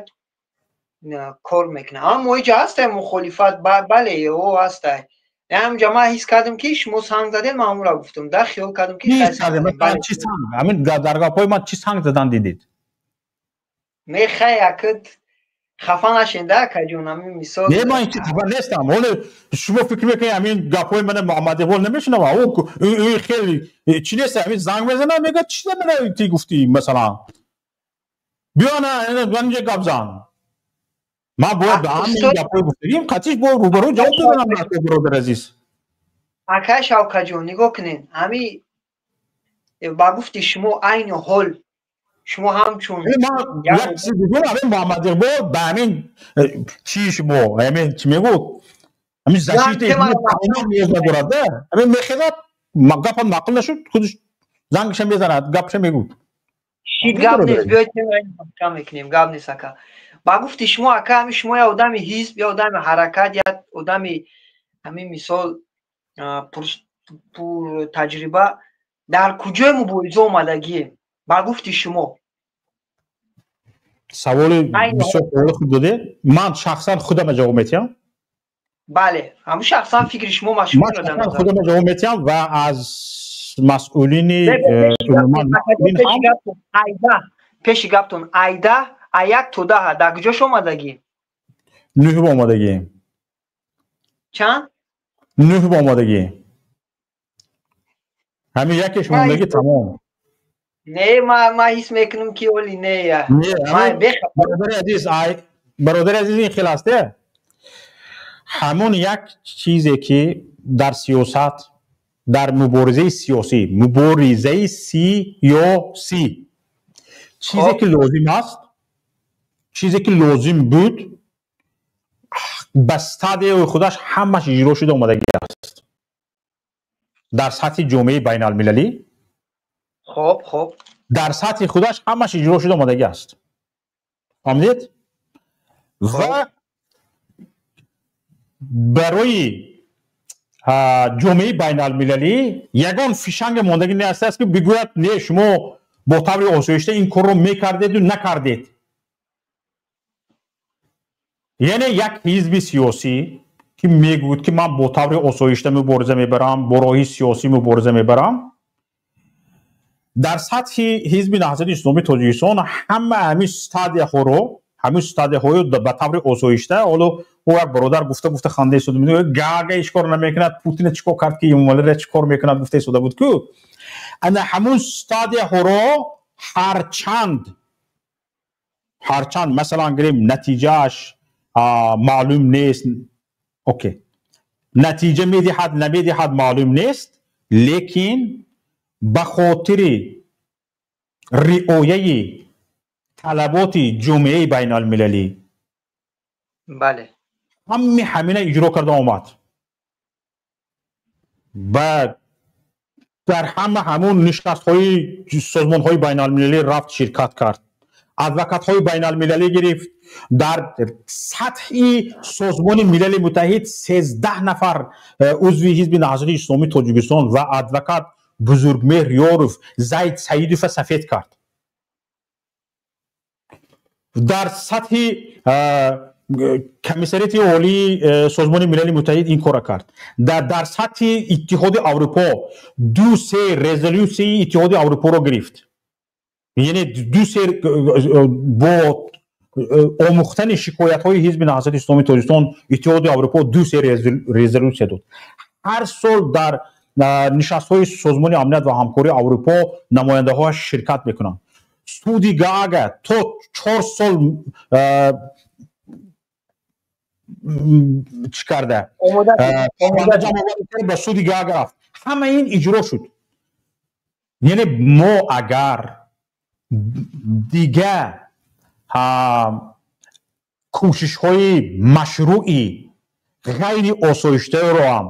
кор мекунад. Аммо иҷа ҳастай мухолифат, бале, о ҳастай. Ҳамҷа ман ҳис кардам, ки шумо санг задед, ман ҳамонро гуфтам да, хиёл кардам, ки чӣ санг? Ҳамин дар гапҳои ман чӣ санг задан дидед? Не, хай, ака, хафа нашен да, акаҷон, ҳамин мисол. Не, ман ҳеҷ хафа нестам. Ҳоле шумо фикр мекунед, ҳамин гапҳои мана Муҳаммад Иқбол намешунава? Ӯ хеле чӣ нест, ҳамин занг мезанад, мегӯяд, чӣ мана ти гуфтӣ, масалан, биё на инҷа гап зан. Ман бояд ба ҳамин гапҳои гуфтагим қатиш бо рӯбарӯ ҷавоб доданам, бародар азиз. Акай Шавкатҷон, нигоҳ кунед, ҳами ба гуфти шумо, айни ҳол шумо ҳамчун Як чизи бигӯям, ҳамин Муҳаммад Иқбол ба ҳамин чии шумо, ҳамин чӣ мегӯд, ҳамин защита ниёз надорад да. Ҳамин мехезад, гапам маъқул нашуд, худаш зангша мезанад, гапша мегӯд. Шид, гап нест, биёед мекунем, гап нест, ака. Ба гуфти шумо, ака, ҳами шумо я одами ҳизб, я одами ҳаракат, я одами ҳамин мисол пуртаҷриба, дар куҷои мубориза омадагием ба гуфти шумо? Саволи бисёр саволи хуб додед. Ман шахсан худама ҷавоб метиҳам. Бале, ҳамун шахсан фикри шумо. Ман худама ҷавоб метиҳам ва аз масъулини Пеши гаптон, айда а 1 то 10 дар куҷош омадагӣ? 9 ба омадагӣ. Чанд? 9 ба омадагӣ. Ҳамин якеш мондагӣ, тамом. Не, ман ҳис мекунам, ки оли не. Бародари азиз, бародари азиз, ин хел аст, ҳамон як чизе ки дар сиёсат, дар муборизаи сиёсӣ, муборизаи сиёсӣ чизе ки лозим аст, чизе ки лозим буд, ба стадияи худаш ҳамаш иҷро шуда омадагӣ аст дар сатҳи ҷомеаи байналмилалӣ. Хоб, хоб. Дар сатҳи худаш ҳамаш иҷро шуда омадагӣ аст, фаҳмидед? Ва барои ҷомеаи байналмилалӣ ягон фишанге мондагӣ нест аст, ки бигӯяд, не, шумо бо таври осоишта ин корро мекардеду накардед. Яъне як ҳизби сиёсӣ, ки мегӯяд, ки ман бо таври осоишта мубориза мебарам, бо роҳи сиёсӣ мубориза мебарам, дар сатҳи Ҳизби Наҳзати Исломии Тоҷикистон ҳама ҳамин стадияҳоро, Ҳамин стадияҳои ба таври осоишта, ҳоло ӯ як бародар гуфта гуфта ханда истода, мегӯяд Гаага ҳеҷ кор намекунад, Путина чӣ кор кард, ки Эмомалиро чӣ кор мекунад, гуфта истода буд ку. Ана ҳамун стадияҳоро ҳарчанд масалан гирем, натиҷааш маълум нест, окей, натиҷа медиҳад намедиҳад маълум нест, лекин ба хотири риояи талаботи ҷомеаи байналмилалӣ бале ҳами ҳамина иҷро карда омад. Ба дар ҳама ҳамун нишастҳои созмонҳои байналмилалӣ рафт, ширкат кард, адвокатҳои байналмилалӣ гирифт. Дар сатҳи Созмони Милали Муттаҳид 13 нафар узви Ҳизби Наҳзати Исломии Тоҷикистон ва адвокат Бузургмеҳр Ёров Зайд Саидова сафед кард. Дар сатҳи Комиссариати Олии Созмони Милали Муттаҳид ин корро кард. Дар сатҳи Иттиҳоди Аврупо 2-3 резолюсияи Иттиҳоди Аврупоро гирифт. Яъне 2-3 бо омӯхтани шикоятҳои Ҳизби Наҳзати Исломии Тоҷикистон Иттиҳоди Аврупо 2-3 резолюсия дод. Ҳар сол дар нишастҳои Созмони Амният ва Ҳамкории Аврупо намояндаҳояш ширкат мекунанд. Суди Гаага то 4 сол чӣ карда, ба суди Гаага рафт. Ҳама ин иҷро шуд. Яъне мо агар дига кӯшишҳои машрӯи ғайри осоиштаро ҳам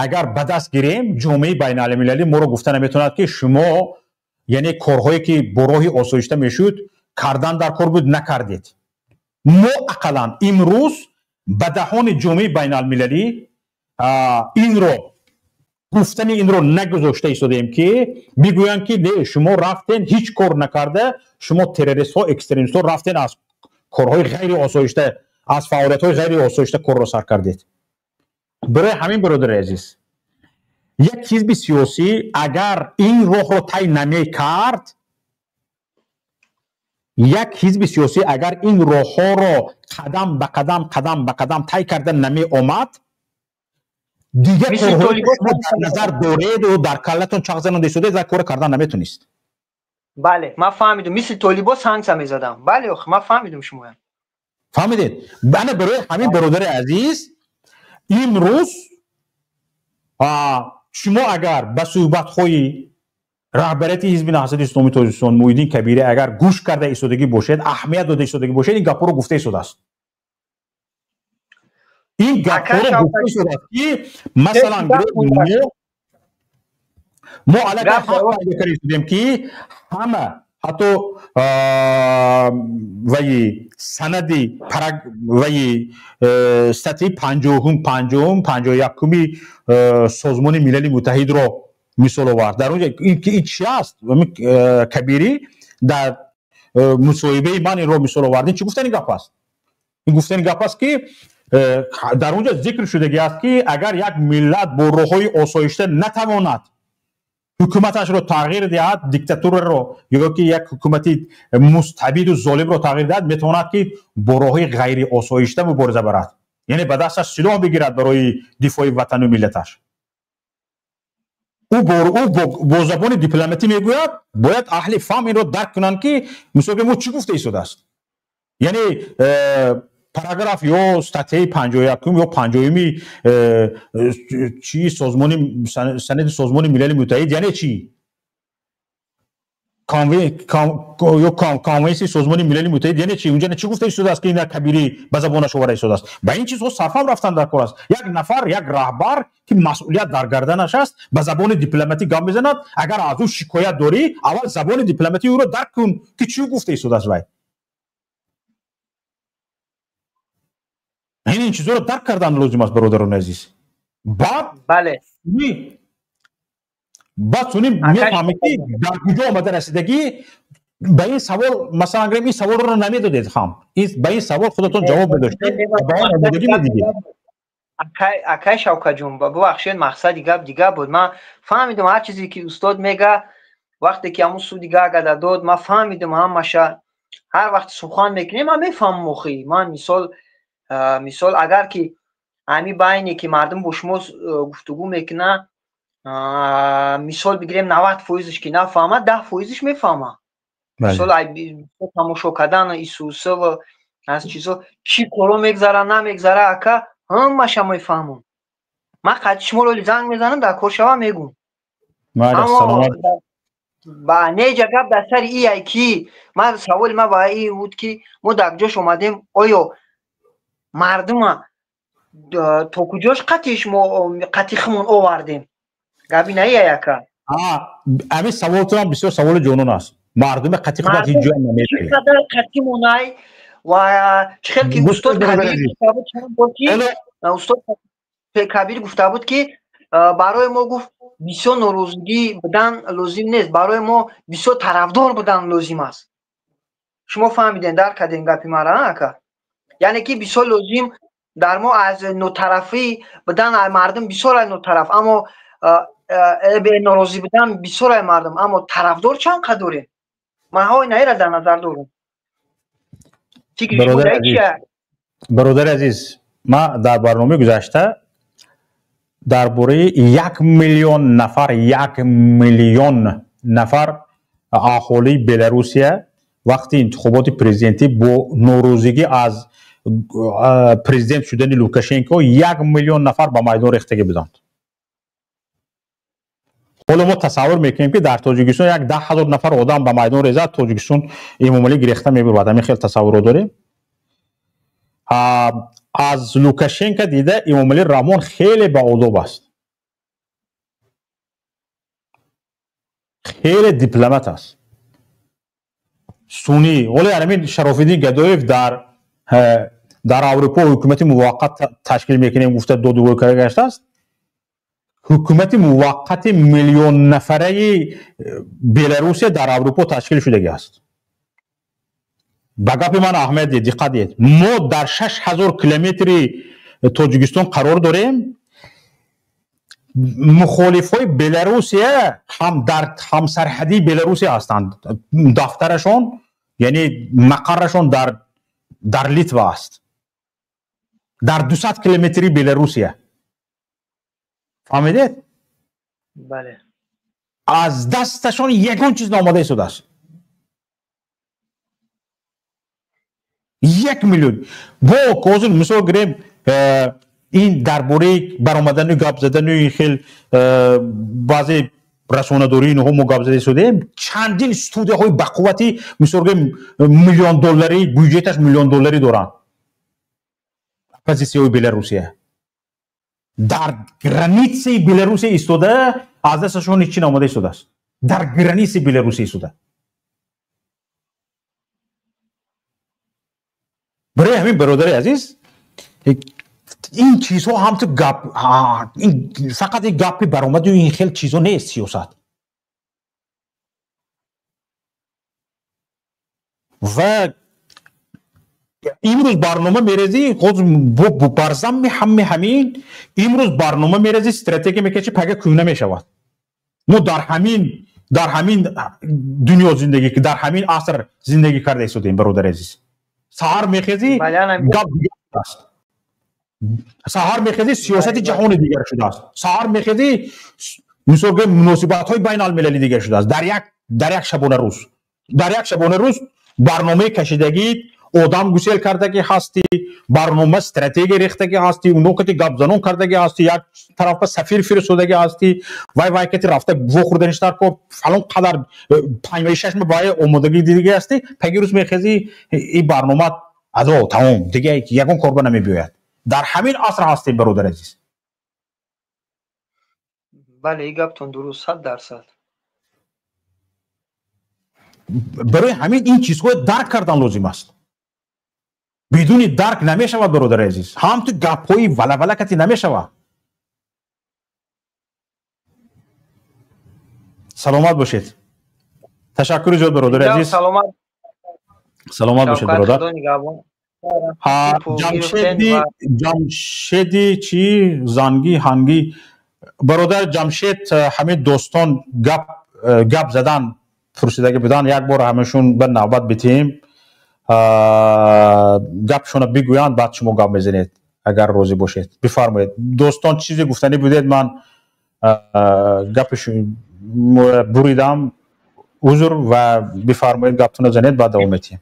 агар ба даст гирем, ҷомеаи байналмилалӣ моро гуфта наметавонад, ки шумо яъне корҳое ки бо роҳи осоишта мешуд кардан дар кор буд, накардед. Мо ақаллан имрӯз ба даҳони ҷомеаи байналмилалӣ инро гуфтани инро нагузошта истодаем, ки бигӯянд, ки не, шумо рафтен ҳеҷ кор накарда, шумо террористҳо, экстремистҳо рафтен аз корҳои ғайриосоишта, аз фаъолиятҳои ғайриосоишта корро сар кардед. Барои ҳамин, бародари азиз, як ҳизби сиёсӣ агар ин роҳро тай намекард, як ҳизби сиёсӣ агар ин роҳҳоро қадам ба қадам, қадам ба қадам тай карда намеомад, дигар корҳое ки шумо дар назар дореду дар каллатон чағ занонда истодаед, вай корро кардан наметонист. Бале, ман фаҳмидум, мисли толибо санксия мезадам. Бале, ох, ман фаҳмидум шумоям. Фаҳмидед? Ана барои ҳамин, бародари азиз, имрӯз шумо агар ба суҳбатҳои раҳбарияти Ҳизби Наҳзати Исломии Тоҷикистон Муҳиддин Кабирӣ агар гӯш карда истодагӣ бошед, аҳамият дода истодагӣ бошед, ин гапҳоро гуфта истодааст. Ин гапҳоро гуфта истодааст, ки масалан мо аллакай ҳақ пайдо карда истодем, ки ҳама ҳатто ваи санади ваи статьи 50-ум, 50-ум, 51-уми Созмони Милали Муттаҳидро мисол овард. Дар онҷо ин чи аст? Кабирӣ дар мусоҳибаи ман инро мисол овард. Ин чӣ гуфтани гап аст? Ин гуфтани гап аст, ки дар онҷо зикр шудагӣ аст, ки агар як миллат бо роҳҳои осоишта натавонад ҳукуматашро тағйир диҳад, диктатураро ё ки як ҳукумати мустабиду золимро тағйир диҳад, метавонад, ки бо роҳҳои ғайриосоишта мубориза барад, яъне ба дасташ силоҳ бигирад барои дифои ватану миллаташ. Ӯ бо забони дипломатӣ мегӯяд, бояд аҳли фаҳм инро дарк кунанд, ки мисол мо чӣ гуфта истодааст. Яъне параграф ё статьяи 51-ум ё 50-уми чи созмони санади Созмони Милали Муттаҳид, яъне чи ё конвенсияи Созмони Милали Муттаҳид, яъне чи унҷа чӣ гуфта истодааст, ки ина Кабирӣ ба забонаш оварда истодааст. Ба ин чизҳо сарфам рафтан дар кор аст. Як нафар, як раҳбар, ки масъулият дар гарданаш аст, ба забони дипломатӣ гап мезанад. Агар аз ӯ шикоят дорӣ, аввал забони дипломатии ӯро дарк кун, ки чӣ гуфта истодааст вай. Ин чизҳоро дарк кардан лозим аст, бародарони азиз. Баъд бале, баъд сунӣ мефаҳмед, ки дар куҷо омада расидагӣ. Ба ин савол, масалан гирем, ин саволро намедодед ҳам, ба ин савол худатон ҷавоб медоштед, ба он омодагӣ медидед. Акай Шавкатҷон, бубахшед, мақсади гап дигар буд. Ман фаҳмидам ҳар чизе ки устод мега, вақте ки ҳамун суди Гаага дод, ман фаҳмидам ҳамаша. Ҳар вақт сухан мекунем, ман мефаҳмам охи. Ман мисол агар ки ҳами байне ки мардум бо шумо гуфтугӯ мекунад, мисол бигирем 90%-ш ки нафаҳмад, 10%-ш мефаҳмад. Мисол тамошо кардан Исусов аз чизо чӣ коро мегзара, намегзара, ака ҳамаша мефаҳмам. Ман қати шуморо занг мезанам, дар кор шава мегӯм. Ба неҷа гап дар сари ияй ки ман саволи ман ба ин буд ки мо дар куҷош омадем, оё мардума то куҷош қатиш мо қати химон овардем? Габи на ияй ака. Ҳамин саволтон бисёр саволи ҷонон аст. Мардуми қати худат ҳеҷ ҷоя намебарад. Чӣ қадар қатимонай ва чӣ хел ки устод Кабир устод Кабир гуфта буд ки барои мо гуфт бисёр норозигӣ будан лозим нест, барои мо бисёр тарафдор будан лозим аст. Шумо фаҳмидем, дарк кардем гапи мара, ака? Яъне ки бисёр лозим дар мо аз нотарафӣ будан мардум бисёр ай нотараф, аммо норозӣ будан бисёр ай мардум, аммо тарафдор чанд қад дорем? Ман ҳои наира дар назар дорам. Бародари азиз, ман дар барномаи гузашта дар бораи 1 миллион нафар, 1 миллион нафар аҳолии Беларусия вақти интихоботи президентӣ бо норозигӣ аз президент шудани Лукашенко 1 миллион нафар ба майдон рехтагӣ буданд. Ҳоло мо тасаввур мекунем ки дар Тоҷикистон як 10 ҳазор нафар одам ба майдон резад, Тоҷикистон Эмомалӣ гирехта мебурад. Ҳамин хел тасаввурро дорем. Аз Лукашенко дида Эмомалӣ Раҳмон хеле баодоб аст, хеле дипломат аст. Сунӣ ҳоло ҳамин Шарофиддин Гадоев дар Аврупо ҳукумати муваққат ташкил мекунем гуфта додугӯй карда гаштааст. Ҳукумати муваққати миллионнафараи Беларусия дар Аврупо ташкил шудагӣ аст. Ба гапи ман аҳамият диҳед, диққат диҳед. Мо дар 6000 километри Тоҷикистон қарор дорем. Мухолифҳои Беларусия ҳам дар ҳамсарҳадии Беларусия ҳастанд. Дафтарашон, яъне мақаррашон дар Литва аст. Дар 200 километри Беларусия. Фаҳмидед? Бале. Аз дасташон ягон чиз наомада истодааст. 1 миллион. Бо ҳозир мисол гирем, ин дар бораи баромадану гап задану ин хел баъзе расонадории инҳо мо гап зада истодаем. Чандин студияҳои бақуввати мисол гирем миллион долларӣ, бюҷеташ миллион долларӣ доранд оппозитсияҳои Беларусия. Дар границаи Беларусия истода аз дасташон ҳеҷ чи наомада истодааст. Дар границаи Беларусия истода. Барои ҳамин бародари азиз, ин чизҳо ҳамту гап, фақат ин гапи баромаду ин хел чизҳо нест сиёсат. Ва имрӯз барнома мерезӣ, бар замми ҳамми ҳамин имрӯз барнома мерезӣ, стратегия мекашӣ, пага кӯҳна мешавад. Мо дар ҳамин дунё зиндагӣ, дар ҳамин аср зиндагӣ карда истодаем, бародари азиз. Саҳар мехезӣ, гап дигар аст. Саҳар мехезӣ, сиёсати ҷаҳони дигар шудааст. Саҳар мехезӣ, мисол гӯем, муносибатҳои байналмилалӣ дигар шудааст. Дар як шабонарӯз, дар як шабонарӯз барномаи кашидагӣ, одам гусел кардагӣ ҳастӣ, барнома стратегия рехтагӣ ҳастӣ, уно кати гапзанон кардагӣ ҳастӣ, як тарафа сафир фиристодагӣ ҳастӣ, вай вай кати рафта вохӯрданиш дар кор, фалон қадар 5-6 моҳ баъд омодагӣ дидагӣ ҳастӣ, паги рӯз мехезӣ, ин барнома адо тамом, дига ягон корба намебиёяд. Дар ҳамин аср ҳастем, бародари азиз. Бале, ин гаптон дуруст, 100%. Барои ҳамин ин чизҳоро дарк кардан лозим аст. Бидуни дарк намешавад, бародари азиз. Ҳам ту гапҳои валавала кати намешавад. Саломат бошед. Ташаккури зиёд, бародари азиз. Саломат бошед, бародар. Ҷамшеди чӣ занги ҳангӣ, бародар Ҷамшед, ҳамин достон гап задан пурсидагӣ будан, як бор ҳамашон ба навбат битиҳем. Гапшона бигӯянд, баъд шумо гап мезанед, агар розӣ бошед. Бифармоед. Дӯстон, чизе гуфтанӣ будед, ман гапи буридам, узр, ва бифармоед, гаптона занед, баъд давом метиҳем.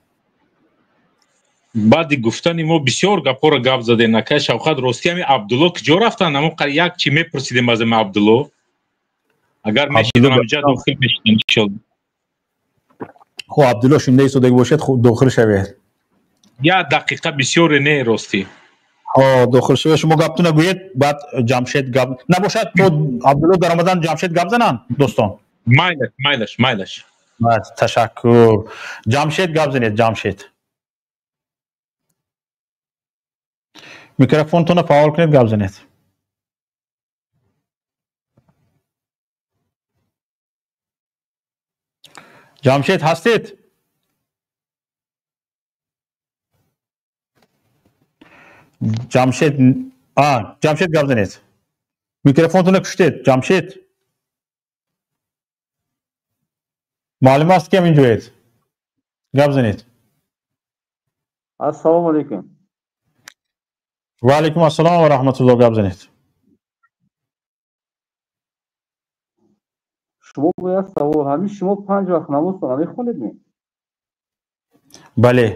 Баъди гуфтани мо бисёр гапҳоро гап задем. Акай Шавқат, ростӣ ҳами Абдулло куҷо рафтанд? Ҳамон як чи мепурсидем аз ами Абдулло. Агар мешидам ҳамҷа дохил мешидам, иншолло. Хуб, Абдулло шинда истодаги бошед, дохил шавед. Як дақиқа бисёре не, ростӣ. Дохил шавед, шумо гаптона гӯед, баъд Ҷамшед гап набошад, то Абдулло даромадан Ҷамшед гап зананд, дӯстон. Майлаш, майлаш, майлаш. Ташаккур. Ҷамшед гап занед, Ҷамшед. Микрофонтонро фаъол кунед, гап занед. Ҷамшед ҳастед? Ҷамшед, Ҷамшед гап занед. Микрофонтонро куштед, Ҷамшед. Маълум аст ки ҳамин ҷоед. Гап занед. Ассалому алайкум. Ва алайкум ассалом ва раҳматуллоҳ, гап занед. Шумо бояд савол, ҳамин шумо 5 вақт намозро намехонед ми? Бале.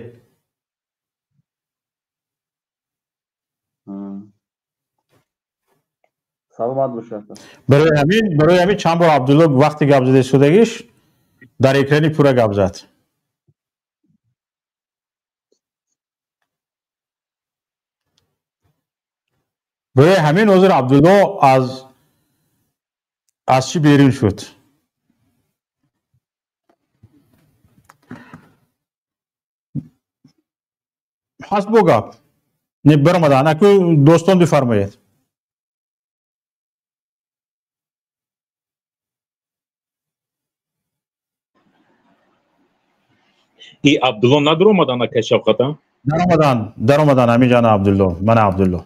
Саломат бошед. Барои ҳамин чанд бор Абдулло вақти гап зада истодагиш дар экрани пурра гап зад. Барои ҳамин ҳозир Абдулло аз чӣ берун шуд? Ҳаст бо гап? Не, баромадан. Аку дӯстон бифармоед. И Абдулло надуромадан, акай Шавқат? Даромадан, даромадан, ҳамин ҷана Абдулло, мана Абдулло.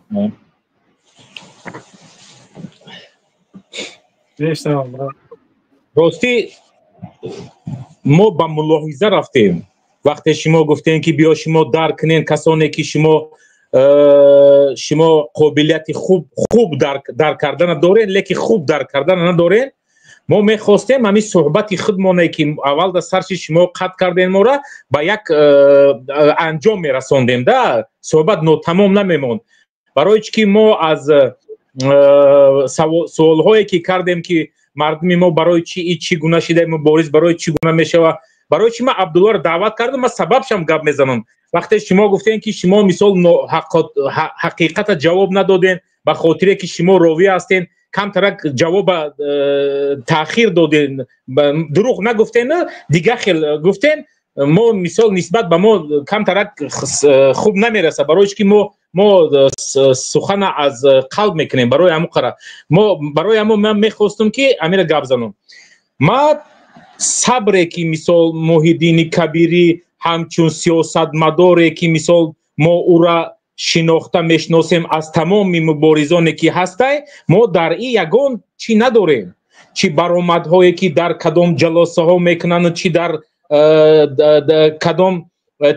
Ростӣ мо ба мулоҳиза рафтем. Вақте шумо гуфтем ки биё шумо дарк кунед касоне ки шумо қобилияти хуб дарк кардана доред, лекин хуб дарк кардана надоред. Мо мехостем ҳамин суҳбати худмоне ки аввал дар сарши шумо қатъ кардем, моро ба як анҷом мерасондем, да суҳбат нотамом намемонд. Барои чӣ ки мо аз суолҳое ки кардем ки мардуми мо барои чӣ и чӣ гуна шида, мубориз барои чӣ гуна мешава, барои чӣ ман Абдуллоро даъват кардам, ман сабабшам гап мезанам. Вақте шумо гуфтем ки шумо мисол ҳақиқата ҷавоб надодем, ба хотире ки шумо ровӣ ҳастен, камтарак ҷавоба таъхир додем, дурӯғ нагуфтен, дигар хел гуфтен, мо мисол нисбат ба мо камтарак хуб намераса, барои чӣ ки мо сухана аз қалб мекунем. Барои ҳамон қара мо барои ҳамон ман мехостум ки амира гап занам. Ма сабре ки мисол Муҳиддини Кабирӣ ҳамчун сиёсатмадоре ки мисол мо ӯра шинохта мешиносем аз тамоми муборизоне ки ҳастай, мо дар ин ягон чӣ надорем, чӣ баромадҳое ки дар кадом ҷалосаҳо мекунанду чӣ дар кадом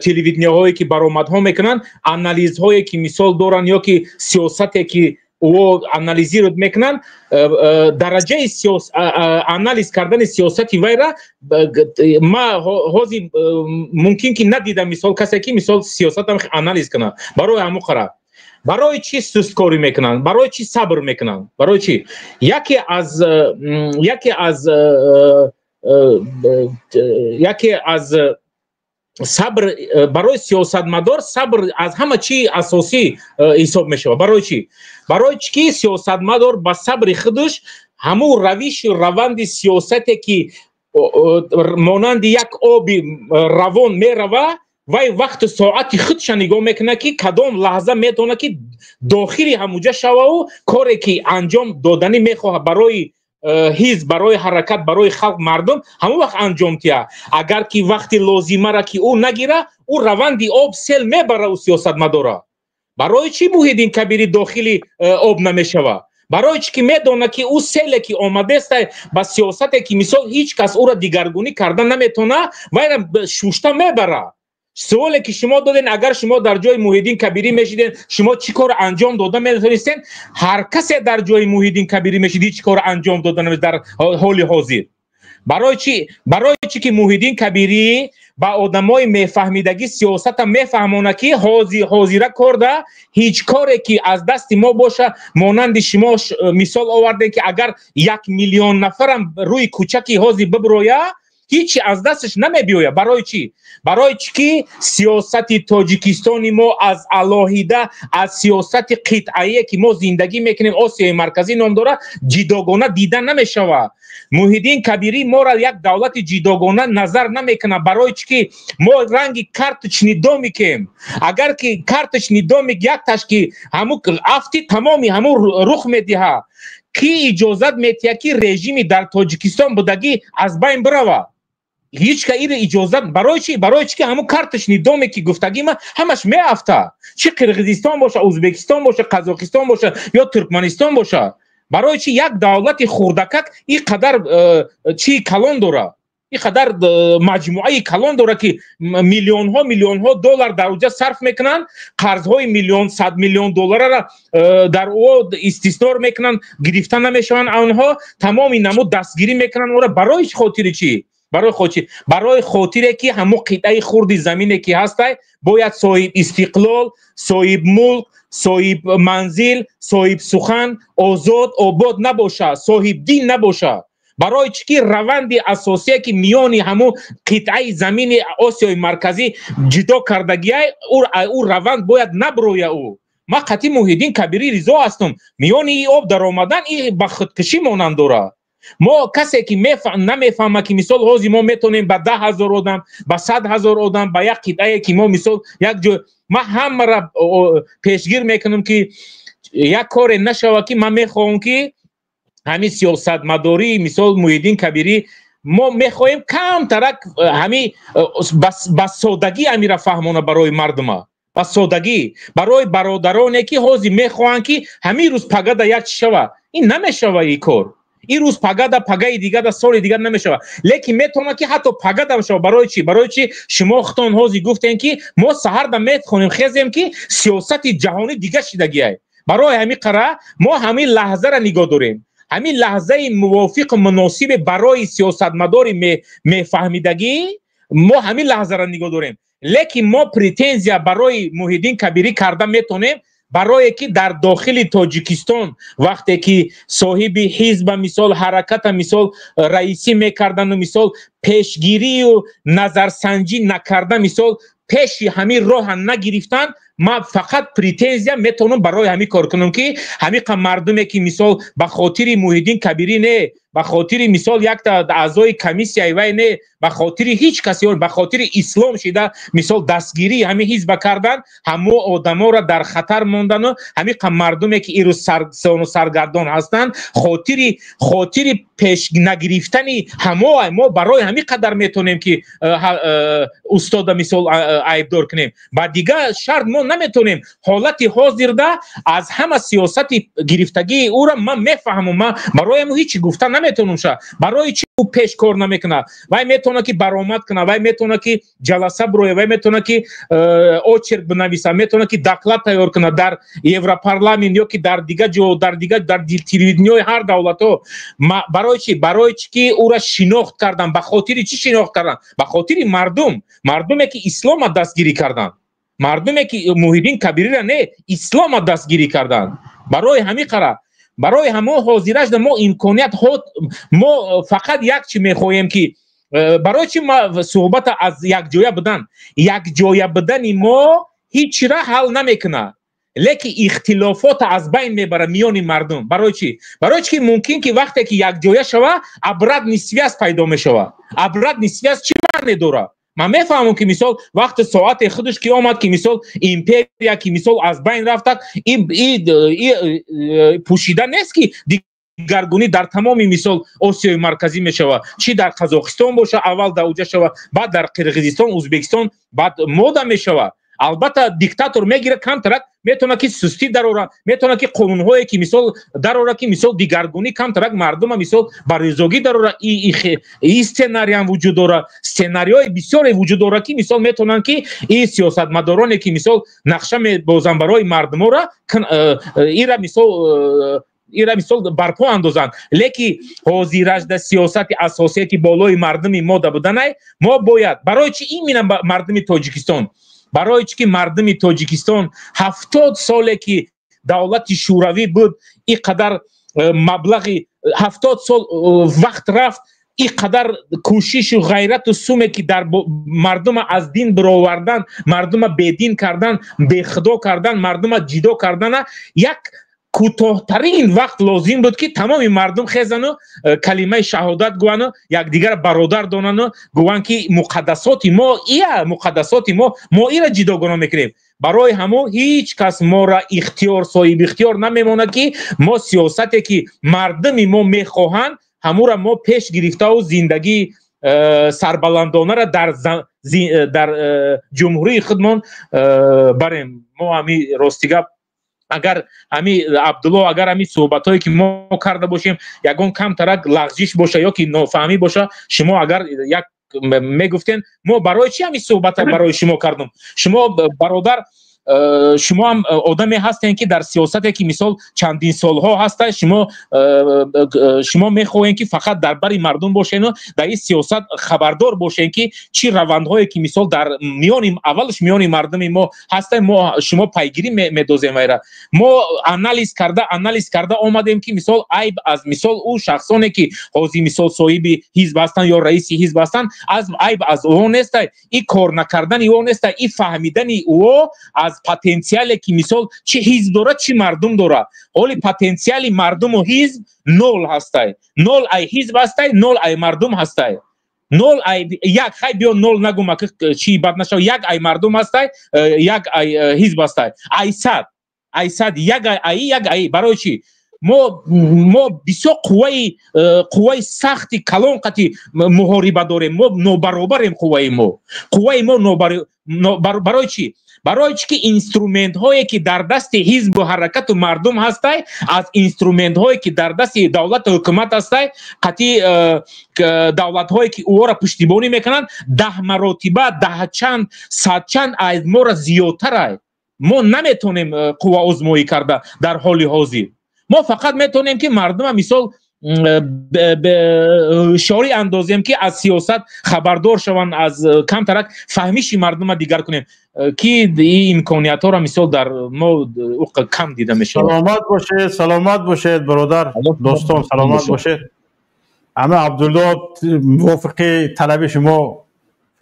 телевидениҳое ки баромадҳо мекунанд, анализҳое ки мисол доранд ё ки сиёсате ки ӯ анализировать мекунанд, дараҷаи анализ кардани сиёсати вайра ма ҳозир мумкин ки надидам мисол касе ки мисол сиёсатам анализ кунад. Барои ҳамон қара барои чӣ сусткорӣ мекунанд, барои чӣ сабр мекунанд, барои чӣ? Яке аз сабр барои сиёсатмадор сабр аз ҳама чӣ асосӣ ҳисоб мешавад. Барои чӣ? Барои чӣ ки сиёсатмадор ба сабри худаш ҳамун равишу раванди сиёсате ки монанди як оби равон мерава, вай вақту соати худша нигоҳ мекунад ки кадом лаҳза метавонад ки дохили ҳамуҷа шававу коре ки анҷом доданӣ мехоҳад барои ҳизб, барои ҳаракат, барои халқ, мардум, ҳамон вақт анҷом тия. Агар ки вақти лозимара ки ӯ нагира, ӯ раванди об сел мебара ӯ сиёсатмадора. Барои чӣ Муҳиддин Кабирӣ дохили об намешава? Барои чӣ ки медонад ки ӯ селе ки омадеста ба сиёсате ки мисол ҳеҷ кас ӯро дигаргунӣ карда наметавона, вайра шушта мебара. Суоле ки шумо доден, агар шумо дар ҷои Муҳиддин Кабирӣ мешиден, шумо чӣ кор анҷом дода метавонистен? Ҳар касе дар ҷои Муҳиддин Кабирӣ мешид, ҳеҷ кор анҷом дода намешид дар ҳоли ҳозир. Барои чӣ? Барои чӣ ки Муҳиддин Кабирӣ ба одамои мефаҳмидагӣ сиёсата мефаҳмонад, ки ҳозира корда ҳеҷ коре ки аз дасти мо боша, монанди шумо мисол овардем, ки агар 1 миллион нафарам рӯи кӯчаки ҳозир биброя, ҳичи аз дасташ намебиёяд. Барои чӣ? Барои чӣ ки сиёсати Тоҷикистони мо аз алоҳида аз сиёсати қитъае ки мо зиндагӣ мекунем, Осиёи Марказӣ ном дорад, ҷидогона дида намешавад. Муҳиддин Кабирӣ моро як давлати ҷидогона назар намекунад. Барои чӣ ки мо ранги карточный домикем. Агар ки карточный домик якташ ки ҳаму афти, тамоми ҳаму рух медиҳад. Кӣ иҷозат метиҳад, ки режими дар Тоҷикистон будагӣ аз байн бирава? Ҳеҷ ка иро иҷозат. Барои чӣ? Барои чӣ ки ҳамун карточный доме ки гуфтагӣ ма, ҳамаш меафта, чӣ Қирғизистон боша, Ӯзбекистон боша, Қазоқистон боша ё Туркманистон боша. Барои чӣ як давлати хурдакак ин қадар чӣ калон дора, ин қадар маҷмӯаи калон дора, ки миллионҳо миллионҳо доллар дар уҷа сарф мекунанд, қарзҳои миллион сад миллион долларара дар о истисмор мекунанд, гирифта намешаванд онҳо, тамоми намуд дастгирӣ мекунанд ора. Барои хотири чӣ? Барои хотир, барои хотире ки ҳамун қитъаи хурди замине ки ҳастай, бояд соҳиб истиқлол, соҳиб мулк, соҳиб манзил, соҳиб сухан, озод, обод набоша, соҳиб дин набоша. Барои чӣ ки раванди асосие ки миёни ҳамун қитъаи замини Осиёи Марказӣ ҷудо кардагиай, ӯ раванд бояд наброя. Ӯ ман қатъи Муҳиддин Кабирӣ ризо ҳастам. Миёни и об даромадан и ба худкушӣ монанд дорад. Мо касе ки намефаҳма, ки мисол ҳозир мо метавонем ба 10 000 одам, ба 100 000 одам, ба як қитъае ки мо мисол як ҷой, ман ҳамаро пешгир мекунам, ки як коре нашавад, ки ман мехоҳам, ки ҳамин сиёсатмадории мисол Муҳиддин Кабирӣ, мо мехоҳем камтарак ҳами ба содагӣ ҳамира фаҳмона барои мардума, ба содагӣ, барои бародароне ки ҳозир мехоҳанд, ки ҳамин рӯз пагада як чӣ шава. Ин намешава. Ин кор ин рӯз пагада, пагаи дигада, соли дигар намешавад, лекин метавонад, ки ҳатто пагада шавад. Барои чӣ? Барои чӣ шумо худтон ҳозир гуфтем, ки мо саҳарда мехонем, хезем, ки сиёсати ҷаҳонӣ дига шидагиай. Барои ҳамин қара мо ҳамин лаҳзара нигоҳ дорем, ҳамин лаҳзаи мувофиқу муносибе барои сиёсатмадори мефаҳмидагӣ, мо ҳамин лаҳзара нигоҳ дорем. Лекин мо претензия барои Муҳиддин Кабирӣ карда метавонем, барое ки дар дохили Тоҷикистон вақте ки соҳиби ҳизба, мисол ҳараката, мисол раисӣ мекардану мисол пешгирию назарсанҷӣ накарда, мисол пеши ҳамин роҳа нагирифтан, ман фақат претензия метавонам барои ҳамин кор кунам, ки ҳамиқа мардуме ки мисол ба хотири Муҳиддин Кабирӣ не, ба хотири мисол якта аъзои комиссияи вай не, ба хотири ҳеҷ касе, ба хотири ислом шида, мисол дастгирии ҳамин ҳизба кардан, ҳамо одаморо дар хатар мондану ҳамиқа мардуме ки ирӯз сарсону саргардон ҳастанд, хотири пеш нагирифтани ҳамо, мо барои ҳамин қадар метавонем, ки устода мисол айбдор кунем. Ба дигар шарт мо наметавонем. Ҳолати ҳозирда аз ҳама сиёсати гирифтагии ӯра ман мефаҳмам, ман барои ҳамн ҳеҷ гуфта наметавонам ша. Барои чӣ ӯ пеш кор намекунад? Вай метавонад, ки баромад кунад, вай метавонад, ки ҷаласа бирояд, вай метавонад, ки очерк бинависад, метавонад, ки доклад тайёр кунад дар Европарламент ё ки дар дигар ҷо, дар дигар, дар телевидениҳои ҳар давлатҳо. Барои чӣ? Барои чӣ ки ӯра шинохт кардан. Ба хотири чӣ шинохт кардан? Ба хотири мардум, мардуме ки ислома дастгирӣ карданд, мардуме ки Муҳиддин Кабириро не, ислома дастгирӣ карданд. Барои ҳамин қара, барои ҳамон ҳозирашда мо имконият, мо фақат як чӣ мехоҳем, ки барои чӣ суҳбата аз якҷоя будан. Якҷоя будани мо ҳеҷ чира ҳал намекунад, лекин ихтилофота аз байн мебарад миёни мардум. Барои чӣ? Барои чӣ ки мумкин ки вақте ки якҷоя шава, обратный связь пайдо мешавад. Обратный связь чӣ маъне дорад? Ман мефаҳмам, ки мисол вақти соате худаш ки омад, ки мисол империя ки мисол аз байн рафтад, пӯшида нест, ки дигаргунӣ дар тамоми мисол Осиёи Марказӣ мешавад. Чӣ дар Қазоқистон боша, аввал дар уҷа шава, баъд дар Қирғизистон, Ӯзбекистон, баъд мода мешавад. Албатта, диктатор мегирад, камтарак Метавонад ки сустӣ дарора, метавонад ки қонунҳое ки мисол дарора, ки мисол дигаргунӣ камтарак мардума мисол ба ризогӣ дарора. И сценариям вуҷуд дорад, сценариҳои бисёре вуҷуд дорад, ки мисол метавонанд ки и сиёсатмадороне ки мисол нақша мебозанд барои мардумора, ира мисол ира мисол барпо андозанд. Леки ҳозиражда сиёсати асосие ки болои мардуми мо да буданай, мо бояд барои чи именно мардуми Тоҷикистон, барои чи ки мардуми Тоҷикистон 70 соле ки давлати Шӯравӣ буд, и қадар маблағи 70 сол вақт рафт, и қадар кӯшишу ғайрату суме ки дар мардума аз дин бировардан, мардума бедин кардан, бехудо кардан, мардума ҷидо кардана як кӯтоҳтарин вақт лозим буд, ки тамоми мардум хезану калимаи шаҳодат гӯяну якдигар бародар донану гӯянд, ки муқаддасоти мо ия, муқаддасоти мо, мо ира ҷидогона мекунем. Барои ҳамон ҳеҷ кас моро ихтиёр, соҳиби ихтиёр намемонад, ки мо сиёсате ки мардуми мо мехоҳанд, ҳамура мо пеш гирифтаву зиндагии сарбаландонара дар ҷумҳурии худмон барем. Мо ҳами рости гап, агар ҳами Абдулло, агар ҳами суҳбатҳое ки мо карда бошем, ягон камтарак лағжиш боша ё ки нофаҳмӣ боша, шумо агар як мегуфтен. Мо барои чи ҳами суҳбата барои шумо кардум? Шумо бародар, шумо ҳам одаме ҳастем, ки дар сиёсате ки мисол чандин солҳо ҳаста, шумо мехоҳем, ки фақат дар бари мардум бошену дар ин сиёсат хабардор бошем, ки чӣ равандҳое ки мисол дар миёни аввалш миёни мардуми мо ҳаста, мо шумо пайгирӣ медозем. Вайра мо анализ карда омадем, ки мисол айб аз мисол ӯ шахсоне ки ҳозир мисол соҳиби ҳизб ҳастанд ё раиси ҳизб ҳастанд, аз айб аз ӯ неста, и кор накардани ӯ неста, и фаҳмидани ӯ аз потенсиале ки мисол чӣ ҳизб дорад, чӣ мардум дорад. Ҳоли потенсиали мардуму ҳизб нол ҳастай, нол ай ҳизб ҳастай, нол ай мардум ҳастай, нол ай як, хай биё нол нагум, чи бад нашав, як ай мардум ҳастай, як ай ҳизб ҳастай, ай 100, ай 100 як ай, як ай. Барои чӣ мо бисёр қувваи сахти калон қати муҳориба дорем, мо нобаробарем қувваи мо. Барои чӣ? Барои чӣ ки инструментҳое ки дар дасти ҳизбу ҳаракату мардум ҳастай, аз инструментҳое ки дар дасти давлату ҳукумат ҳастай, қатъи давлатҳое ки ӯҳоро пуштибонӣ мекунанд, 10 маротиба, даҳчанд, садчанд аз моро зиёдтарай. Мо наметонем қувваозмоӣ карда дар ҳоли ҳозир. Мо фақат метавонем, ки мардума мисол ҳушёрӣ андозем, ки аз сиёсат хабардор шаванд, аз камтарак фаҳмиши мардума дигар кунем, ки ин имкониятҳоро мисол дар мо кам дида мешавад. Саломат бошед, саломат бошед, бародар, дӯстон, саломат бошед. Ама Абдулло мувофиқи талаби шумо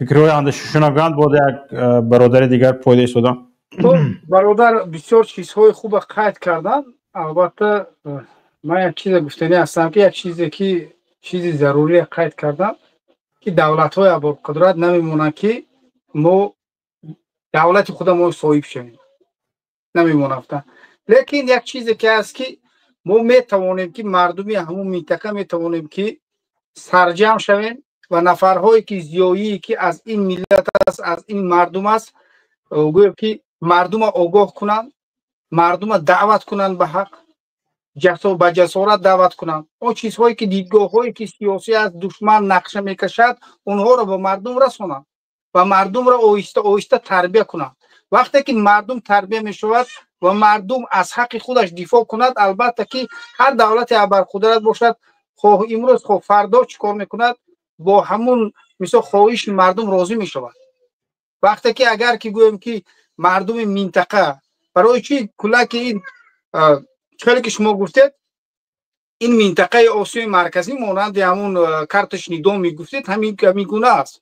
фикрҳои андешашона гӯянд, боз як бародари дигар пойда истодам. Бародар бисёр чизҳои хуба қайд карданд. Албатта, ман як чизе гуфтанӣ ҳастам, ки як чизе ки чизи зарурие қайд кардам, ки давлатҳои абарқудрат намемонанд, ки мо давлати худамо соҳиб шавем, намемонанд. Лекин як чизе ки ҳаст, ки мо метавонем, ки мардуми ҳамун минтақа метавонем, ки сарҷамъ шавем ва нафарҳое ки зиёие ки аз ин миллат аст, аз ин мардум аст, гӯем, ки мардума огоҳ кунанд, мардума даъват кунанд ба ҳақ, ба ҷасорат даъват кунанд. Он чизҳое ки дидгоҳҳое ки сиёсӣ аст, душман нақша мекашад, онҳоро ба мардум расонанд ва мардумро оҳиста оҳиста тарбия кунанд. Вақте ки мардум тарбия мешавад ва мардум аз ҳаққи худаш дифоъ кунад, албатта ки ҳар давлате абарқудрат бошад, хоҳ имрӯз, хоҳ фардо, чӣ кор мекунад? Бо ҳамун мисол хоҳиши мардум розӣ мешавад. Вақте ки агар ки гӯем, ки мардуми минтақа барои чӣ куллаки ин хеле ки шумо гуфтед, ин минтақаи Осиёи Марказӣ монанди ҳамун карточный домик гуфтед, ҳамин гуна аст.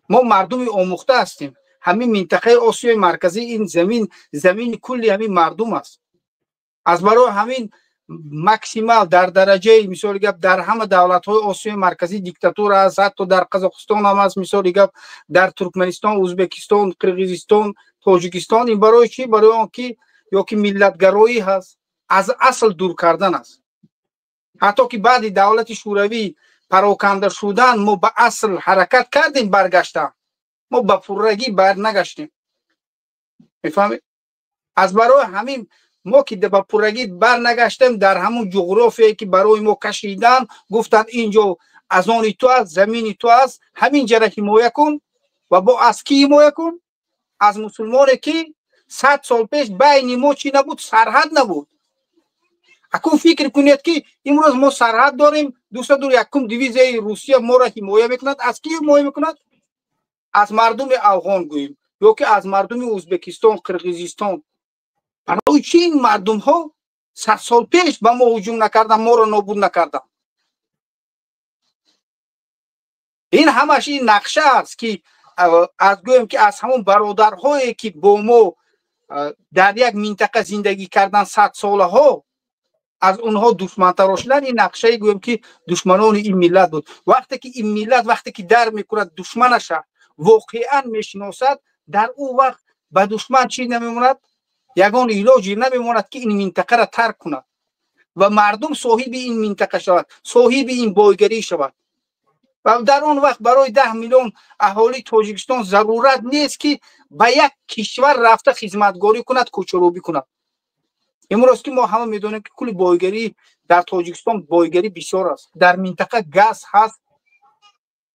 Мо мардуми омӯхта ҳастем. Ҳамин минтақаи Осиёи Марказӣ, ин замин замини кулли ҳамин мардум аст. Аз барои ҳамин максимал дар дараҷаи, мисоли гап, дар ҳама давлатҳои Осиёи Марказӣ диктатура аст, ҳатто дар Қазоқистон ҳам аст, мисоли гап, дар Туркманистон, Ӯзбекистон, Қирғизистон, Тоҷикистон. Ин барои чӣ? Барои он ки ё ки миллатгароӣ ҳаст, аз асл дур кардан аст. Ҳатто ки баъди давлати Шӯравӣ пароканда шудан, мо ба асл ҳаракат кардем баргаштан, мо ба пуррагӣ барнагаштем, мефаҳмед? Аз барои ҳамин мо ки ба пуррагӣ барнагаштем, дар ҳамун ҷуғрофие ки барои мо кашидан, гуфтанд инҷо аз они ту аст, замини ту аст, ҳамин ҷара ҳимоя кун. Ва бо аз кӣ ҳимоя кун? Аз мусулмоне ки 100 сол пеш байни мо чӣ набуд? Сарҳад набуд. Акун фикр кунед ки имрӯз мо сарҳад дорем, 201 дивизияи Русия моро ҳимоя мекунад. Аз кӣ ҳимоя мекунад? Аз мардуми афғон гӯем ё ки аз мардуми Ӯзбекистон, Қирғизистон. Барои чӣ ин мардумҳо 100 сол пеш ба мо ҳуҷум накарданд, моро нобуд накарданд? Ин ҳамаш ин нақша аст ки аз гӯем ки аз ҳамон бародарҳое ки бо мо дар як минтақа зиндагӣ кардан 100 солаҳо, аз онҳо душмантаро шудан. Ин нақшаи гӯем ки душманони ин миллат буд. Вақте ки ин миллат вақте ки дар мекунад душманаша воқеан мешиносад, дар ӯ вақт ба душман чӣ намемонад? Ягон илоҷе намемонад ки ин минтақаро тарк кунад ва мардум соҳиби ин минтақа шавад, соҳиби ин бойгарӣ шавад. Ва дар он вақт барои 10 миллион аҳолии Тоҷикистон зарурат нест ки ба як кишвар рафта хизматгорӣ кунад, кӯчаробӣ кунад. Имрӯз ки мо ҳама медонем ки кулли бойгарӣ дар Тоҷикистон бойгарӣ бисёр аст. Дар минтақа газ ҳаст,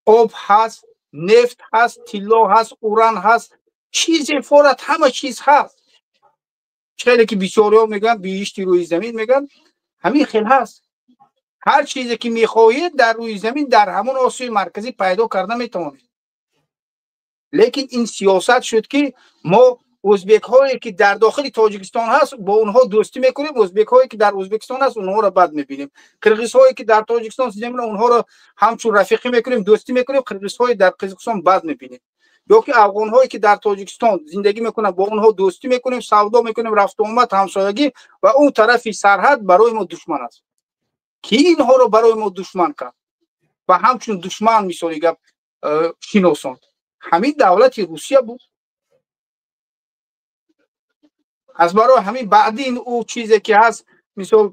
об ҳаст, нефт ҳаст, тилло ҳаст, уран ҳаст, чизе форат, ҳама чиз ҳаст. Хеле ки бисёриҳо мегӯянд биҳишти рӯи замин мегӯянд, ҳамин хел ҳаст. Ҳар чизе ки мехоҳед дар рӯи замин дар ҳамон Осиёи Марказӣ пайдо карда метавонед. Лекин ин сиёсат шуд ки мо ӯзбекҳое ки дар дохили Тоҷикистон ҳаст бо онҳо дӯстӣ мекунем, ӯзбекҳое ки дар Ӯзбекистон ҳаст онҳоро бад мебинем, қирғизҳое ки дар Тоҷикистон зиндагӣ мекунанд онҳоро ҳамчун рафиқӣ мекунем, дӯстӣ мекунем, қирғизҳое дар Қирғизистон бад мебинем, ё ки афғонҳое ки дар Тоҷикистон зиндагӣ мекунанд бо онҳо дӯстӣ мекунем, савдо мекунем, рафту омад, ҳамсоягӣ, ва он тарафи сарҳад барои мо душман аст. Ки инҳоро барои мо душман кард ва ҳамчун душман мисоли гап шиносонд? Ҳамин давлати Русия буд. Аз барои ҳамин баъдин ӯ чизе ки ҳаст, мисол